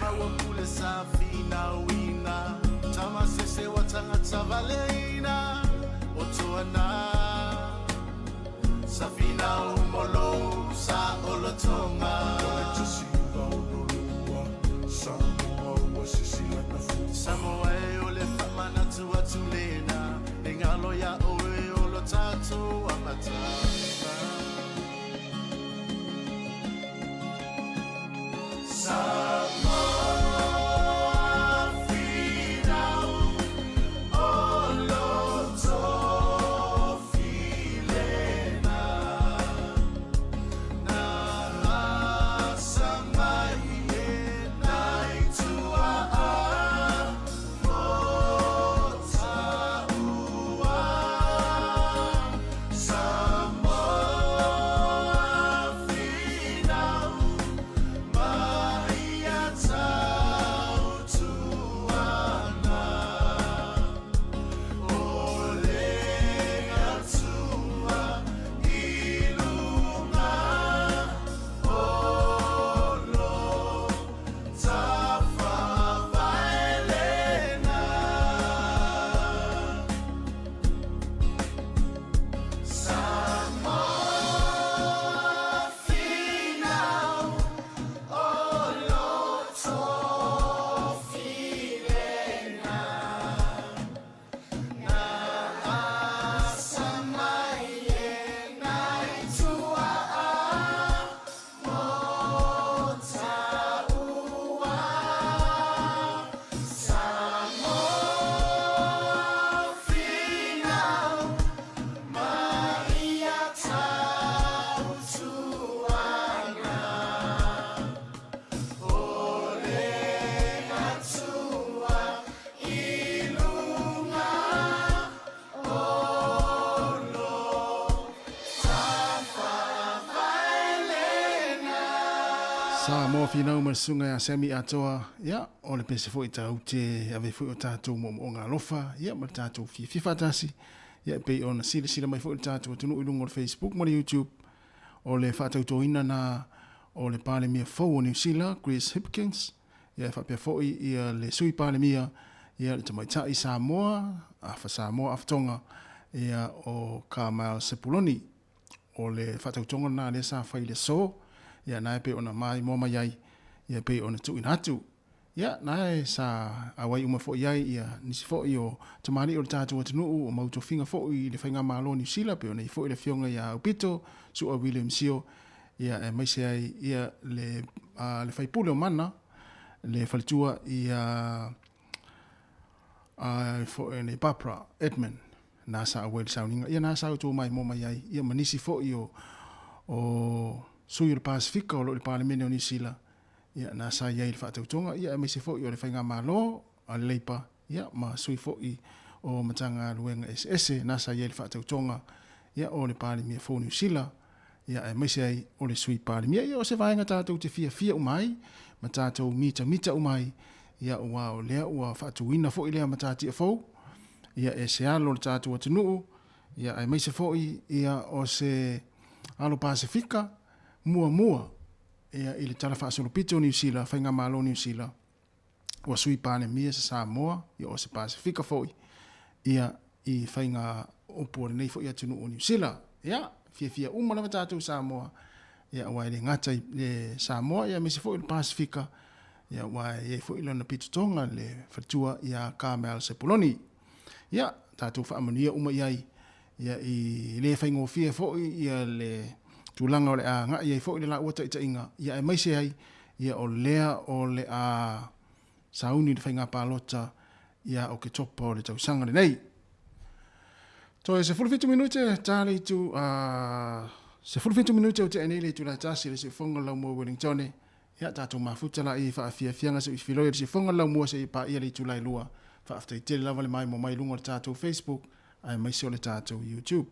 Maua pule sa finauina Tamasese wa tagata valeina O Toana Sa finau molou sa olotoga. O le 1962 Samoa ua sisi lana fua. Samoa e o le faamanatu atu lena Ne galo iā oe o lo tatou amataga. Samoa finau o lo tofi lena na asa mai e nai tuaa mo taua. Samoa finau mai ia tautuana o le Atua i luga o lo tafavae lena. Samoa finau o lo tofi lena na asa mai e nai tuaa mo taua. Samoa finau mai ia tautuana o le Atua i luga o lo tafavae lena. Samoa Finau ma le Susuga ia Sammy Atoa, ia, o le pese foi tatou te ave foi o tatou moomooga alofa, ia, ma le tatou fiafia faatasi, ia, e pei ona silasila mai foi le tatou atunuu i luga o le Facebook ma le YouTube, o le faatautoina na o le Palemia fou o Niu Sila, Chris Hipkins, ia, e faapea foi ia le Sui Palemia, ia, le tamaitai Samoa, afa Samoa afa Tonga, ia, o Carmel Sepuloni. O le faatautoga lena lea sa fai i le aso, ia na e pei ona maimoa mai ai, ia pei ona tuuina atu. Ia, na e sa auai uma foi ai ia nisi foi o tamalii o le tatou atunuu o mau tofiga foi i le Faigamalo o Niu Sila, pei ona i ai foi le Afioga ia Aupito Su'a William Sio, ia aemaise ai ia le le faipule o Mana, le faletua ia a foi nei Barbara Edmund, na sa auai le sauniga. Ia na sa outou maimoa mai ai ia ma nisi foi o o sui o le Pasefika o lo o i le Palemene o Niu Sila, Ia, na sa i ai le faatautoga, ia, aemaise foi o le Faigamalo a le Leipa, ia, ma sui foi o Matagaluega eseese, na sa i ai le faatautoga, ia, o le Palemia fou o Niu Sila, ia, aemaise ai o le Sui Palemia. Ia, o se vaega tatou te fiafia uma ai, ma tatou mitamita uma ai, ia, aua o lea ua faatuina foi lea matatia fou, ia, e se alo o le tatou atunuu, ia, aemaise foi, ia, o se alo Pasefika muamua, Ia, i le Tala Faasolopito o Niu Sila, Faigamalo o Niu Sila, ua Sui Palemia sa Samoa, ia o se Pasefika foi, ia, i faiga upu o lenei foi atunuu o Niu Sila. Ia, fiafia uma lava tatou Samoa, ia, aua e le gata i le Samoa, ia, aemaise foi o le Pasefika, ia, aua e i ai foi lona pitotoga le faletua ia Carmel Sepuloni. Ia, tatou faamanuia uma i ai, Ia, i le faigofie foi ia le tulaga o le a agai ai foi le laua taitaiga, ia aemaise ai ia o lea o le a sauni le faiga palota ia Oketopa o le tausaga lenei. Toe 17 minute ta le itu a 17 minute o tea nei le itula e tasi le siufofoga o le Laumua Wellingtone. Ia tatou mafuta laia i faafiafiaga se i filoi le siufofoga o le Laumua seia paia le itula e 2. Faafetai tele lava le maimoa mai i luga o le tatou Facebook aemaise o le tatou YouTube.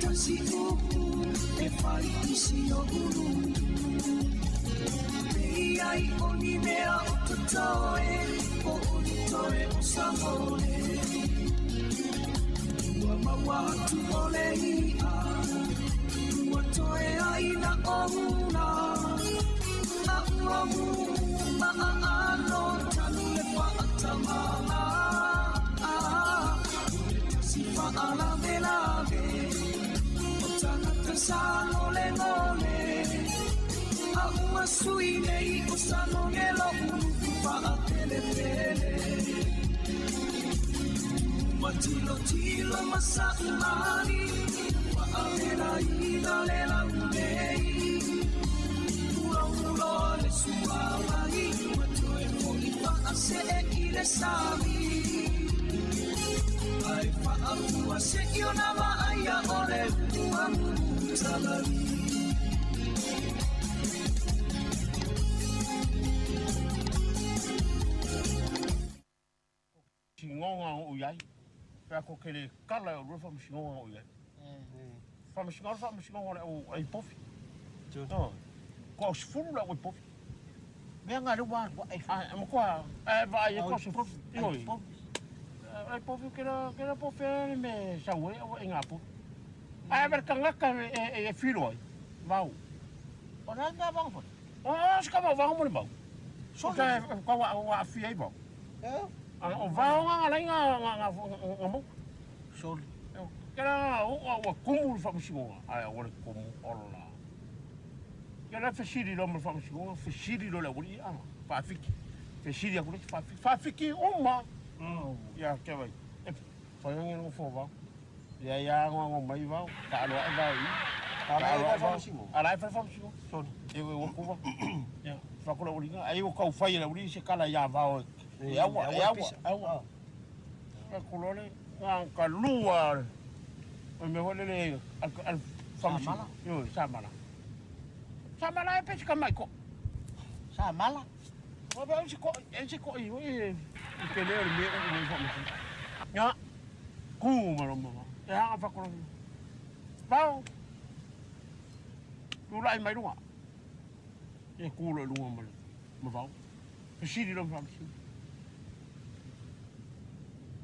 tasi upu e fai isi o ulu. Pei ai o ni mea o totoe, o oni toe o samole. Ua maua atu o le ia, ua toe ai na ouna. A ua mu ma a ano tanu le whaatamala. O le tasi whaalave o tangata sa ngole ngole. A ua sui nei o sa ngongelo ulu whaatele pele. Ua tilo tilo masa umani, ua avela ina le lau nei. Ua ulo le sua mai, ua toe foi whaase e i le sami. Ai whaafua se i ona maaia o le ua mutalari. Singonga o iai. Pea ko kele kala o rua whamasingonga o iai. Whamasingonga, whamasingonga le o ai pofi. Oh. Ko au sifuru le o ai pofi. Mea ngā rua ai. Ai, ma koa, e va ai ko sifuru. Ioi. Ai pofi kera pofi e me saue o e ngā pofi. Ai ver kangaka e whiro ai. Vau. O nā ngā vanga fo? O, ska vau vanga mo le vau. So ka ka wa wa fi ai vau. Eh? O vau ngā lai ngā ngā ngā mo. Soli. Kera o o kumu le whamasingonga. Ai o le kumu ola. Kera fesiri lo mo whamasingonga, fesiri lo le uri a whaafiki. Fesiri aku le whaafiki. Whaafiki uma. Ia ke vai. E whainga ngo fo vau. Ia ia ngo ngo mai vau. Ka aloa e vau i. Ala e whai whamasingonga. Ala e whai whamasingonga. Soli. E ue wakuva. Ia whakula uri nga. Ai o kau whai le uri se kala ia vau. E awa, e awa, awa. Ka kulole nga ka lua. O me hole le al Samala. Yo, samala. Samala e pesi ka mai ko. Samala. O ba si ko, e si ko i e ke le le me o me fa. Ya. Ku ma lo ma. Ya fa ko. Pau. Tu lai mai lunga. E ku lo lunga ma. Ma vau. Siri lo fa.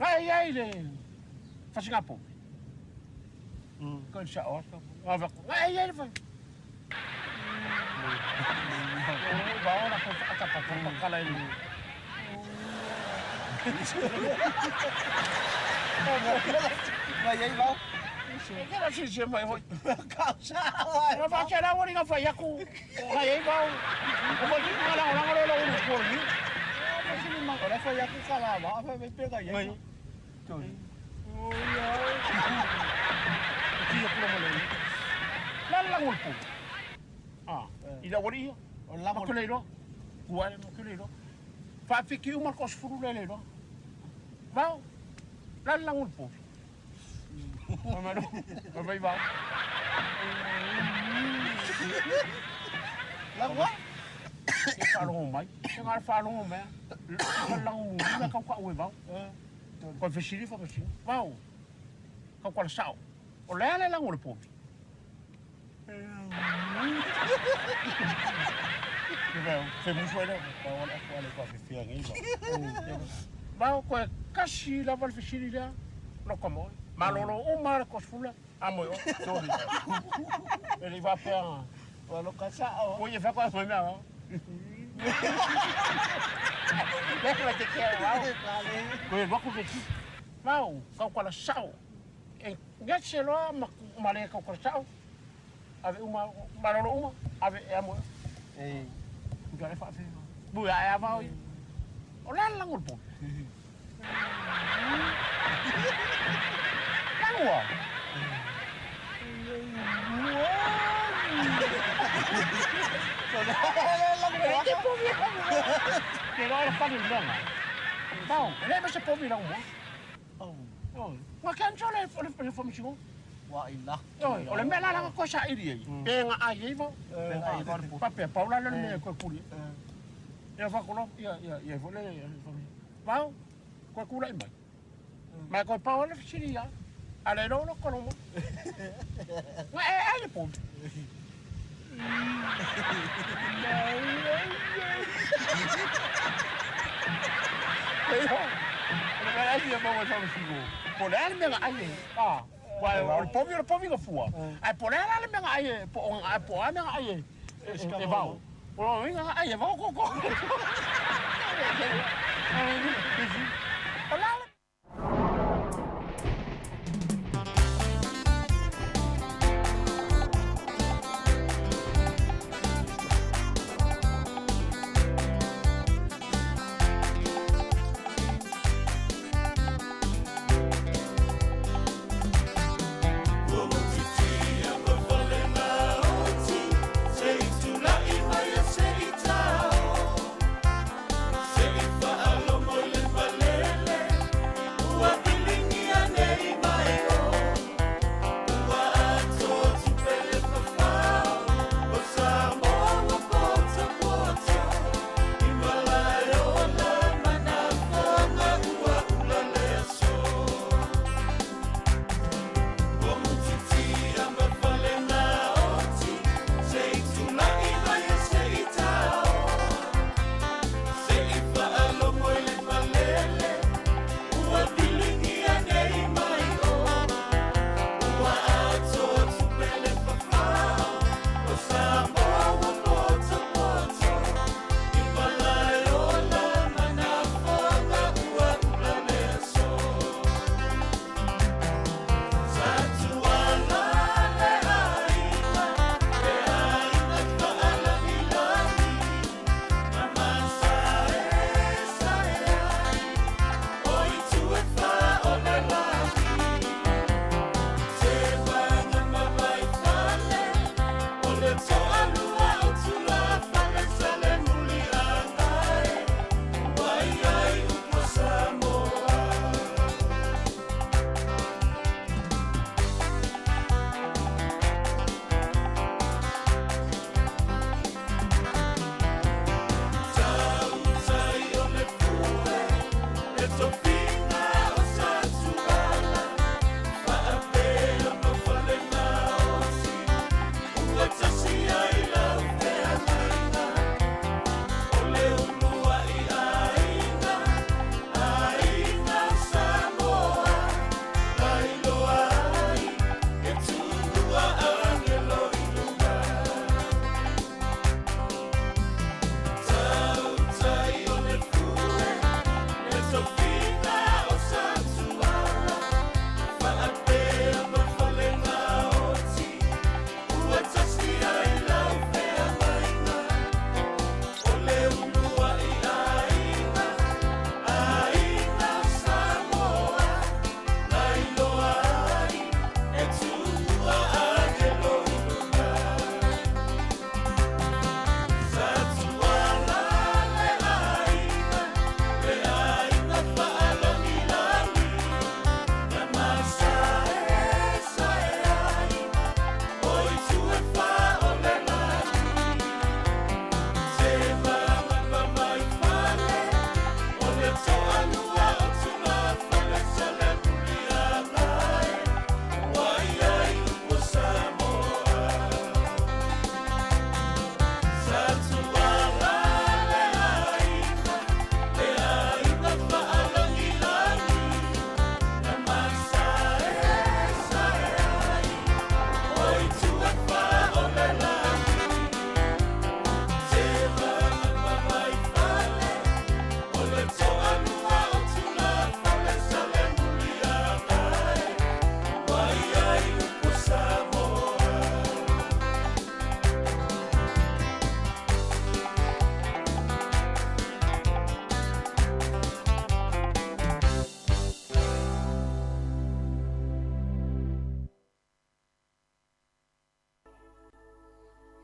Ai ai le. Fasinga po. Ko sa o. Ava ko. Ai ai fa. Ba ora ko fa ka pa kala ni. Mai ai vau. E kera si se mai hoi. Ka sa. Ma fa kera wori nga fa yaku. Ai ai vau. O mo ti ngala ora ngala lo ulu ko ni. Ma si ma ora fa yaku kala va fa me pega ye. Tori. O ya. Ti ko mo le. La la ngol po. Ah, i la wori. O la mo le ro. Ku ai mo le ro. Fa fiki uma ko sfuru le le ro. Vau. La la ngol po. Ma no. Ma vai vau. La wa? E whalongo mai. E ngā whalongo mea. Ka lango mu la kau ka ue vau. Koe fesiri whakasiri. Vau. Kau kala sao. O lea le lango le povi. Fe musu ele. Kau ala aku ale kua fefia ngi vau. Vau koe kasi lava le fesiri lea. Loko mo. Malolo o mara kosfula. Amo yo. Tori. Ele va pea. Wa lo ka sao. Ko ye fa kwa mai mea. Le la te kia vau. Koe waku ke ki. Vau, kau kala sao. E ngetse loa ma le kau kala sao. Ave uma, malolo uma, ave e amo. E. Uka le whaafe. Bui a e vau i. O la langol po. Langua. Te povi Te roa le whani longa. Pau, e le me se povi longa. Oh. Ngā kia le le whamasingo. Wa i la. Oi, o le mea la langa koe sa iri ei. Pe ngā ai ei vau. Pe ngā ai vau. Papea, pau la le mea koe kuri. Ia whakolo, ia, ia, ia, ia, ia, Vau, koe kura i mai. Mai koe pau le fisiri ia. A le iloa loko loma. Nga e ai le povi. O le mea e fia maua i faamasino, po o le a le mea na ai e, a, aua o le povi o le povi na fua, ae po o le a la le mea na ai e, po o po o a mea na ai e, e vao. O lona uiga na ai e vao koko. O le a le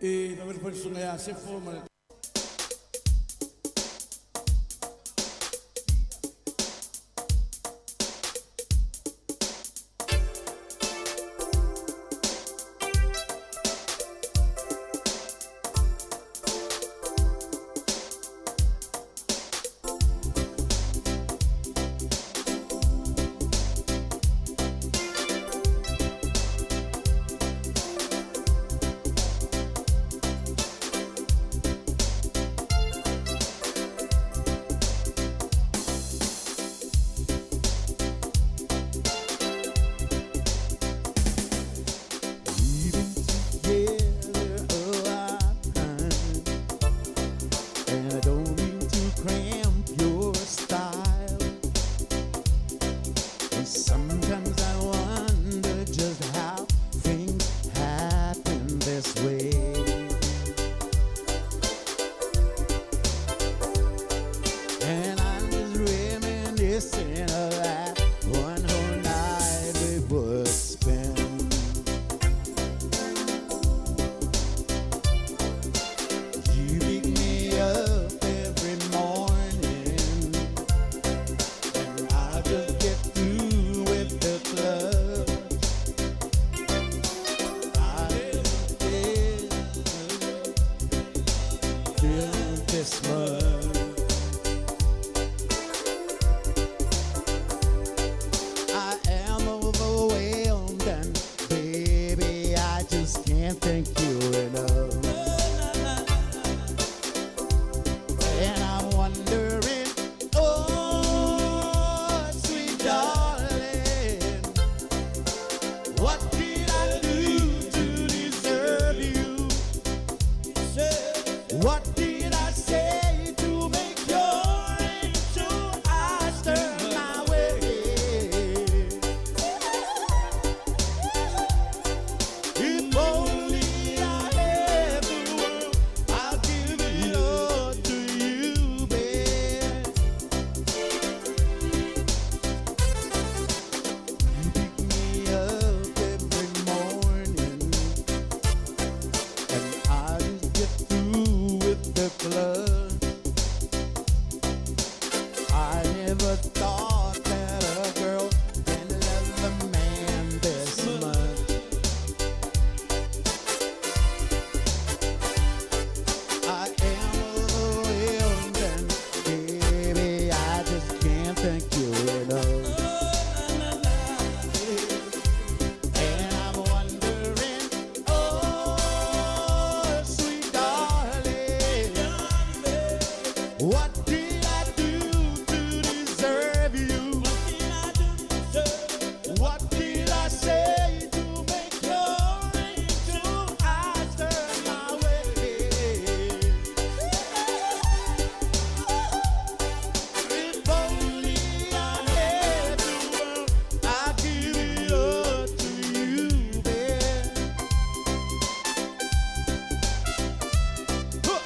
E faapea foi le susuga ia Sefo ma le this much. I am overwhelmed and baby, I just can't thank you enough. And I'm wondering, oh, sweet darling, what did I do to deserve you? What did I say to make your angel eyes turn my way? If only I had the world, I'd give it all to you, babe. You pick me up every morning, and I just get through with the club. I never thought that a girl can love a man this much. I am overwhelmed and baby, I just can't thank you enough. And I'm wondering, oh, sweet darling, what did I do to deserve you? What did I say to make your angel eyes turn my way? If only I had the world, I'd give it all to you, babe. Huh.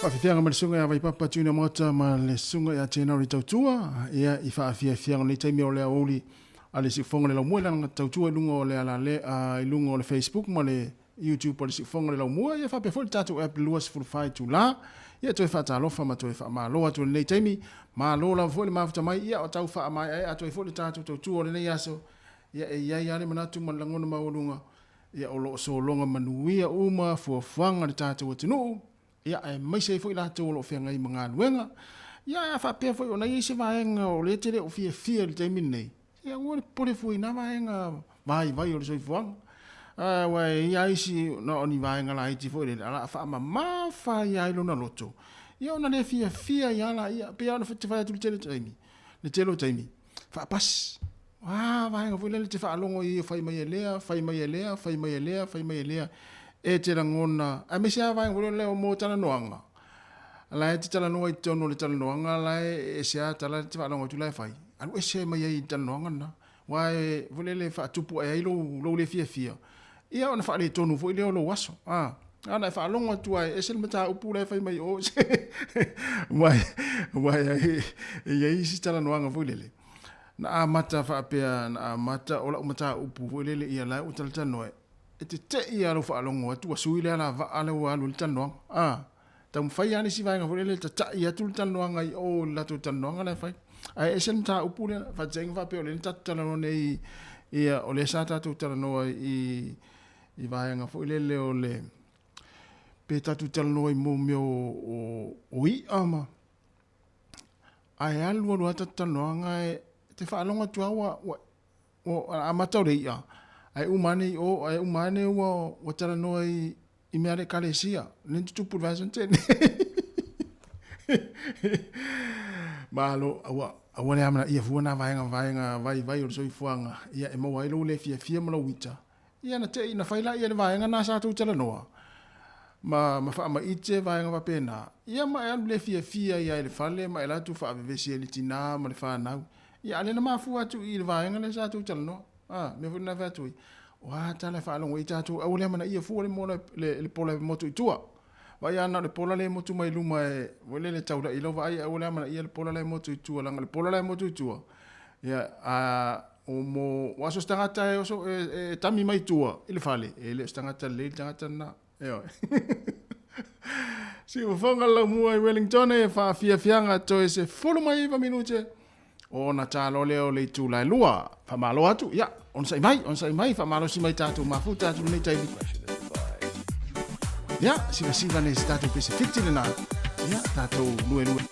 Faafiafiaga mai le susuga ia Vaipapa Junior Maota ma le susuga ia January Tautua, ia i faafiafiaga o lenei taimi o le aoauli a le Siufofoga o le Laumua i lana tautua i luga o le alale i luga o le Facebook ma le YouTube o le Siufofoga o le Laumua, ia faapea foi le tatou app 24 itula. Ia toe faatalofa ma toe faamalo atu i lenei taimi. Malo lava foi le mafuta mai, ia o tau faamaeaea atu ai foi le tatou tautua o lenei aso. Ia e i ai lava le manatu ma le lagona maualuga, ia o lo o sologa manuia uma fuafuaga a le tatou atunuu, ia aemaise ai foi latou o lo o feagai ma galuega. Ia ae a faapea foi ona i ai se vaega o lea e te le o fiafia i le taimi lenei, ia aua le popole fua i na vaega vaivai o le soifuaga. Aua e i ai isi na o ni vaega laiti foi lele, a o le a faamamafa ai lava i lona loto, ia ona le fiafia ai lava laia. E pei lava ona fai atu i le tele taimi, le tele o taimi, faapasi. A vaega foi lele e te faalogo i ai o fai mai e lea, fai mai e lea, fai mai e lea, fai mai e lea, e te lagona, aemaise lava vaega foi lele o mo talanoaga, la e te talanoa i totonu o le talanoaga la e ese lava tala e te faalogo atu la e fai, alu ese mai ai i le talanoaga lena. Aua e foi lele e faatupu ae ai lou, lou le fiafia, ia ona faaletonu foi lea o lou aso. A, ana e faalogo atu lava e ese le mataupu la e fai mai o, aua e i ai isi talanoaga foi lele. Na amata faapea, na amata o lau mataupu foi lele ia la ua talatalanoa e tete'i lava lou faalogo atu ua sui le alavaa lea ua alu ai le talanoaga. A, taumafai lava le isi vaega foi lele e tata'i atu le talanoaga i o i le latou talanoaga la e fai. Ae ese le mataupu lea, faataitaiga faapea o lea na tatou talanoa nei ia o lea sa tatou talanoa i i vaega foi lele o le pe tatou talanoa i mo mea o i'a ma Ae alu alu lava tatou talanoaga e te faalogo atu lava ua, ua, ua amata o le i'a, ae uma ane i o, ae uma ane ua, ua talanoa i, i mea a le ekalesia. Lea na tutupu i le vaiaso na tea nei. Malo, aua, aua le amanaia fua nā vaega vaega vaivai o le soifuaga, ia e maua ai lou le fiafia ma lou ita. Ia na te i na fai laia le vaega na sa tou talanoa ma ma faamaite vaega faapena. Ia ma e alu le fiafia ai lava i le fale ma e alu atu faavevesi ai i le tina ma le fanau. Ia a o lea na mafua atu i i le vaega lea sa tou talanoa. A, mea foi lena e fai atu ai, o a tala e faalogo ai tatou, aua le amanaia fua le mola le le pola e motu i tua. Vaai a na o le pola lea e motu mai luma e foi lele e taulai i lau vaai, aua le amanaia le pola la e motu i tua leaga o le pola la e motu i tua, ia a O mo ua so se tagata e oso e, e tami mai tua i le fale, e le o se tagata lelei le tagata lena. Ioe. Siufofoga le laumua i Wellington e faafiafiaga toe 19 minute ona talo lea o le itula e lua. Faamalo atu, ia, onosai mai, onosai mai, faamalosi mai tatou mafuta atu lenei taimi. Ia, sivasiva nei se tatou pese fiti lena. Ia, tatou luelue.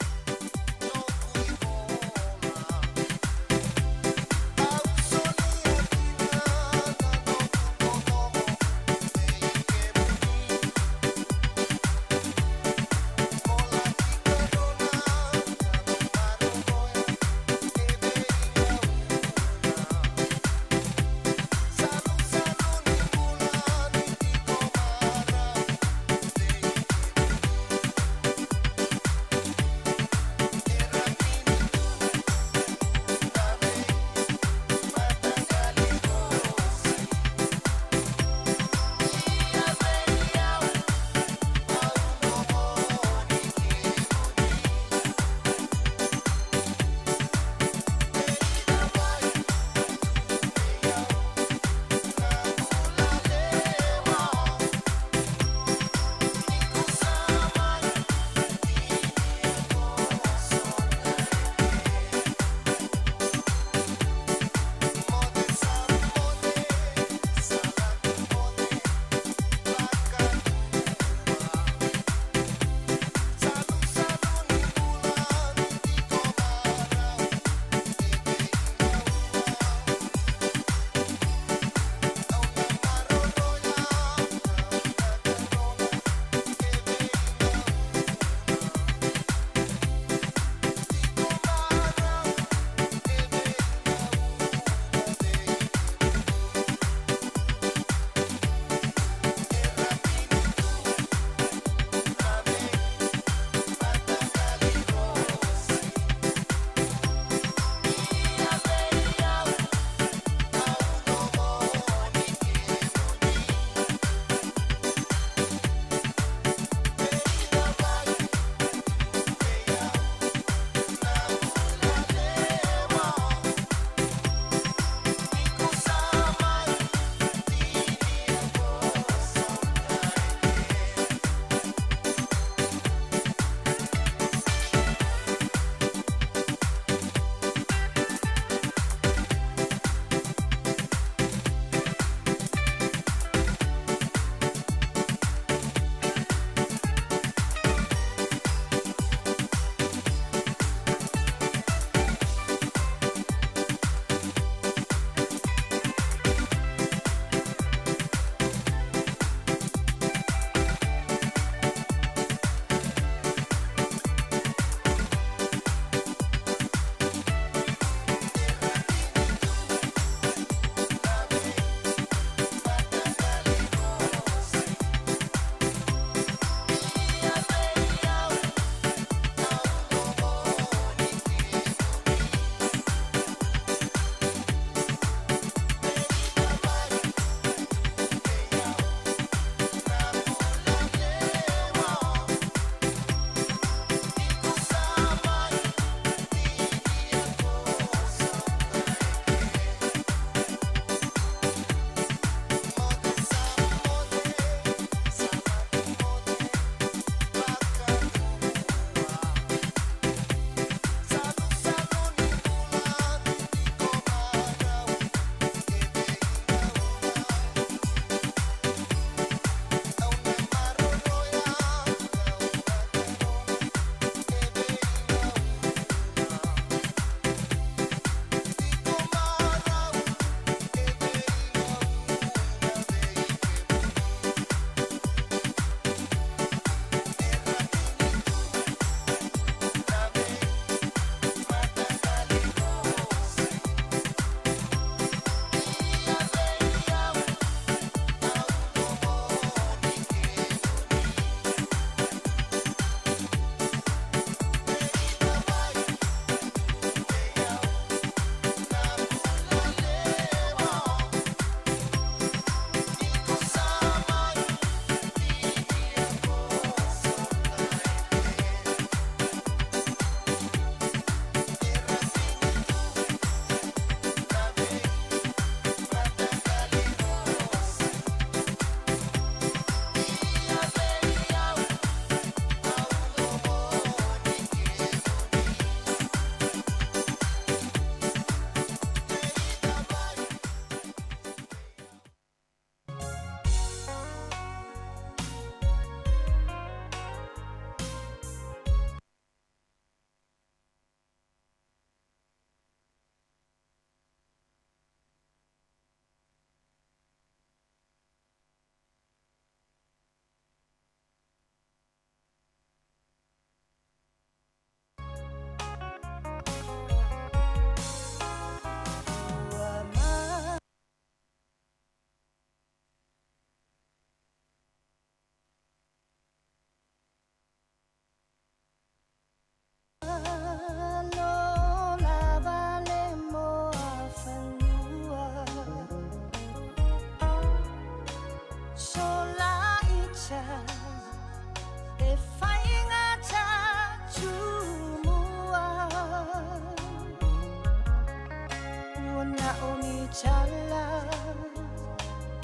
tala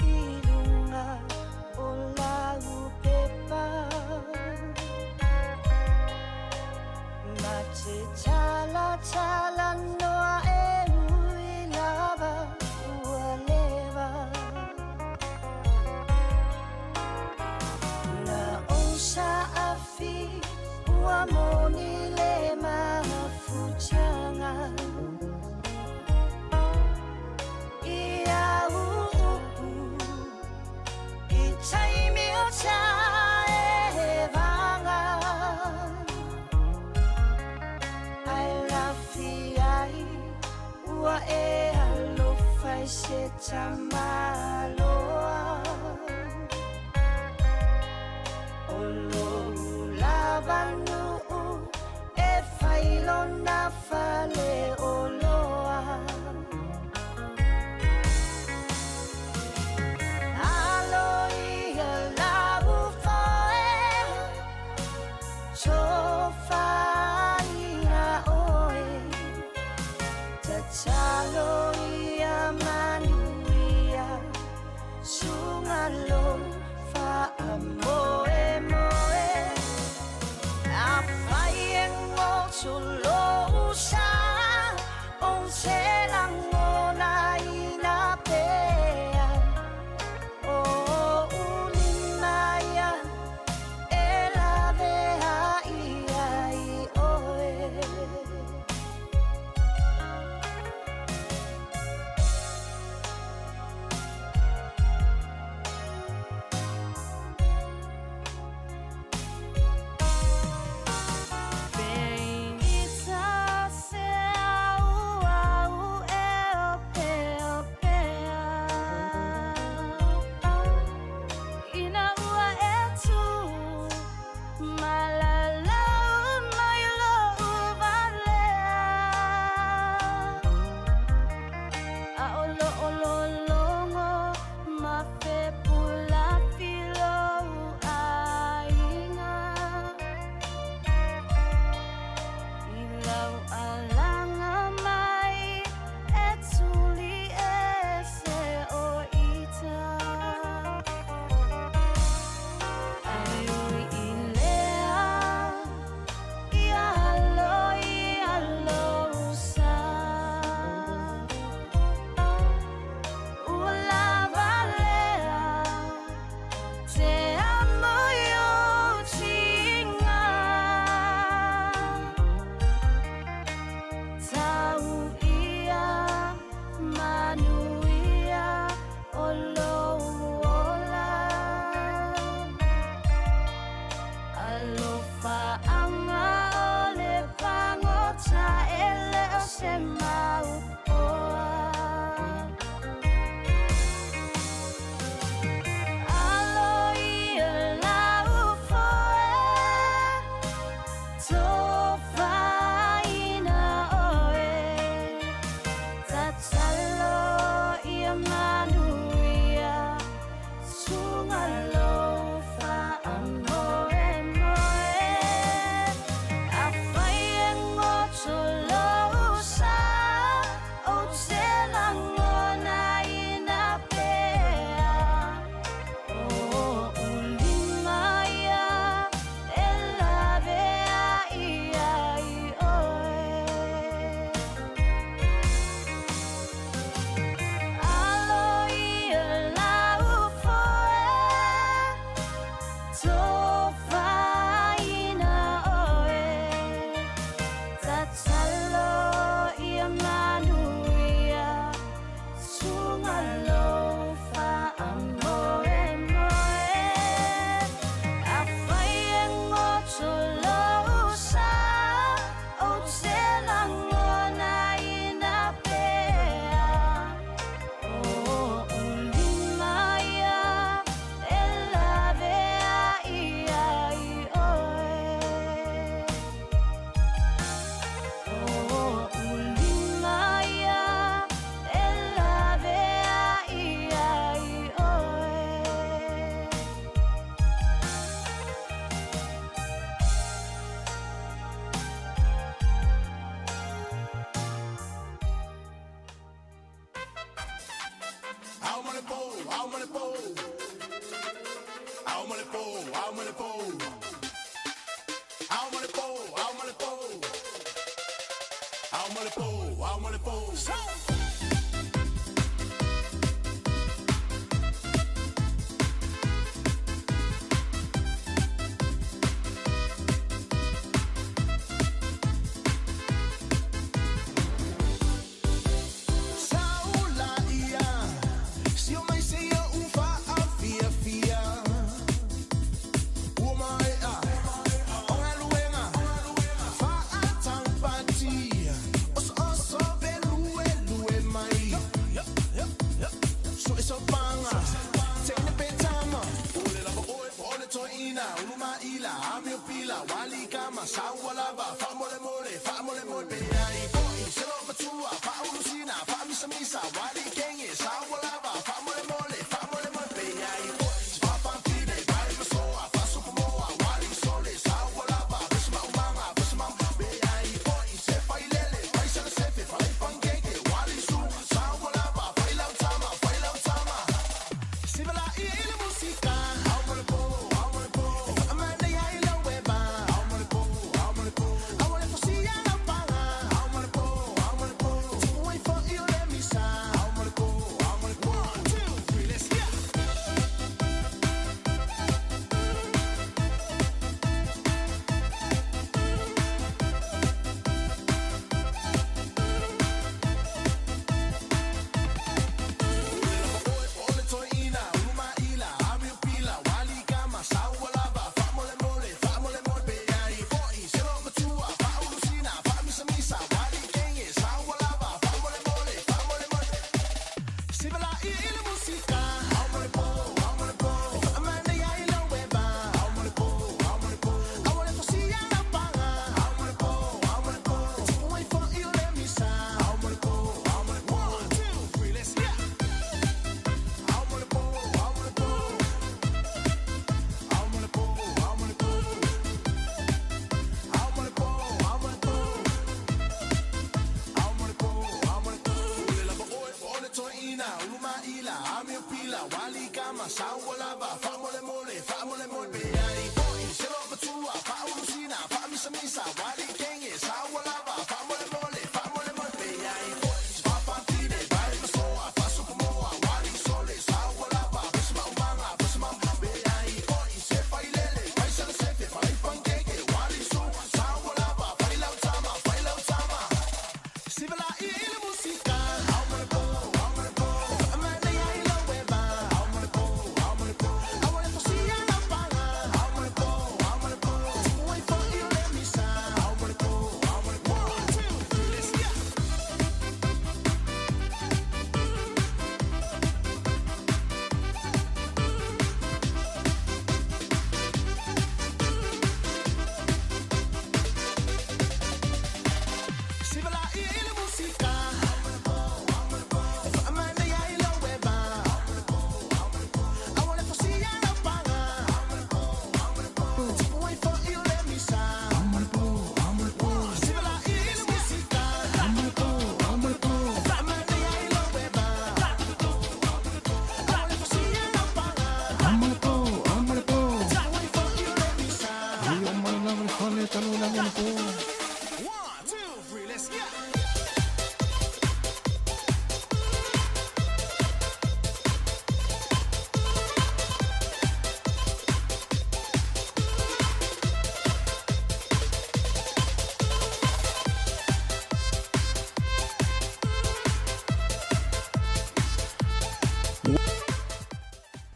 i luga o lau pepa. Ma te talatalanoa e ui lava ua leva. Na ou saafi ua moni le mafutaga i au upu i taimi o taevaga ae lafi ai ua e alofa i se tamaloa o lou lava nuu e fai lona faleoloa. Alo ia lau foe tofaina oe tatalo ia manuia suga lou faamoemoe. Afai e goto lou sa ou te lagonaina pea o ou lima ia e laveai ai oe. Ina ua e tu malalau mai lou valea A o loo lologo ma fepulafi lou aiga I lau alaga mai e tuli ese o ita Ae ui i lea ia alo ia lou sa Ua lava lea te amo i ou tiga Tau ia manuia o lou ola Alofaaga o le pagota e le o se mau oa Alo ia lau foe tofaina oe Tatalo ia manuia suga lou faamoemoe. Afai e goto lou sa Ao ma le po. Ao ma le po, ao ma le po. Ao ma le po, ao ma le po. Ao ma le po, ao ma le po.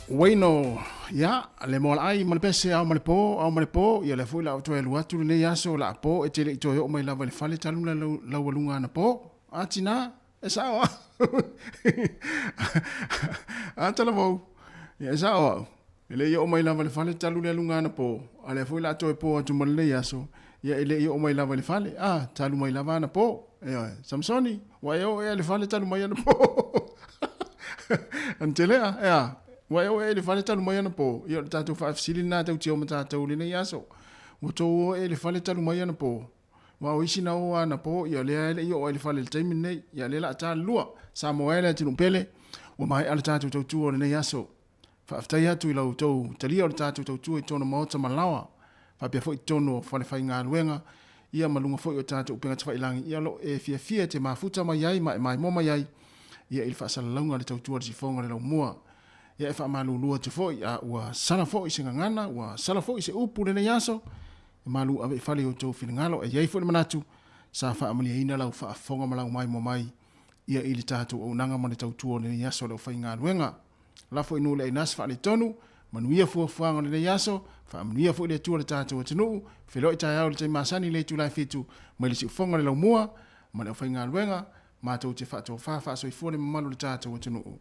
Uaino, ia, le moalaai ma le pese ao ma le po, ao ma le po, ia lea foi la ou toe alu atu lenei aso la po e te le i toe oo mai lava i le fale talu la laualuga ana po. A tina, e sao au. A talavou, ia e sao au. E le i oo mai lava i le fale talu le aluga ana po, a lea foi la toe po atu ma lenei aso, ia e le i oo mai lava i le fale, a talu mai lava ana po. Ioe, Samsoni, ua e oo ea i le fale talu mai anapo. Antelea, ea, ua e oo ea i le fale talu mai anapo. Ia o le tatou faafesili lena tau tio ma tatou i lenei aso. Ua tou oo ea i le fale talu mai anapo. Aua o isi na oo anapo, ia o lea e le i oo ai i le fale i le taimi lenei. Ia lea la a ta le lua. Samoa e le atunuu pele. Ua maea le tatou tautua o lenei aso. Faafetai atu i la outou talia o le tatou tautua i totonu o maota ma laoa, faapea foi i totonu o falefaigaluega, ia ma luga foi o tatou upega tafailagi, ia o lo o e fiafia e te mafuta mai ai ma e maimoa mai ai, ia i le faasalalauga a le tautua a le sifoga o le laumua. Ia e faamalulu atu foi, a ua sala foi se gagana, ua sala foi se upu i lenei aso, e malu ave i fale i outou finagalo. E i ai foi le manatu, sa faamalieina lau faafofoga ma lau maimoa mai, ia i le tatou auaunaga ma le tautua o lenei aso o le aufaigaluega. Lafo i nuu le aina se faaletonu, manuia fuafuaga o lenei aso, faamanuia foi le Atua i le tatou atunuu, feiloai taeao i le taimi masani i le itula e 7 mai le siufofoga o le laumua ma le aufaigaluega, matou te faatofa faasoifua le mamalu o le tatou atunuu.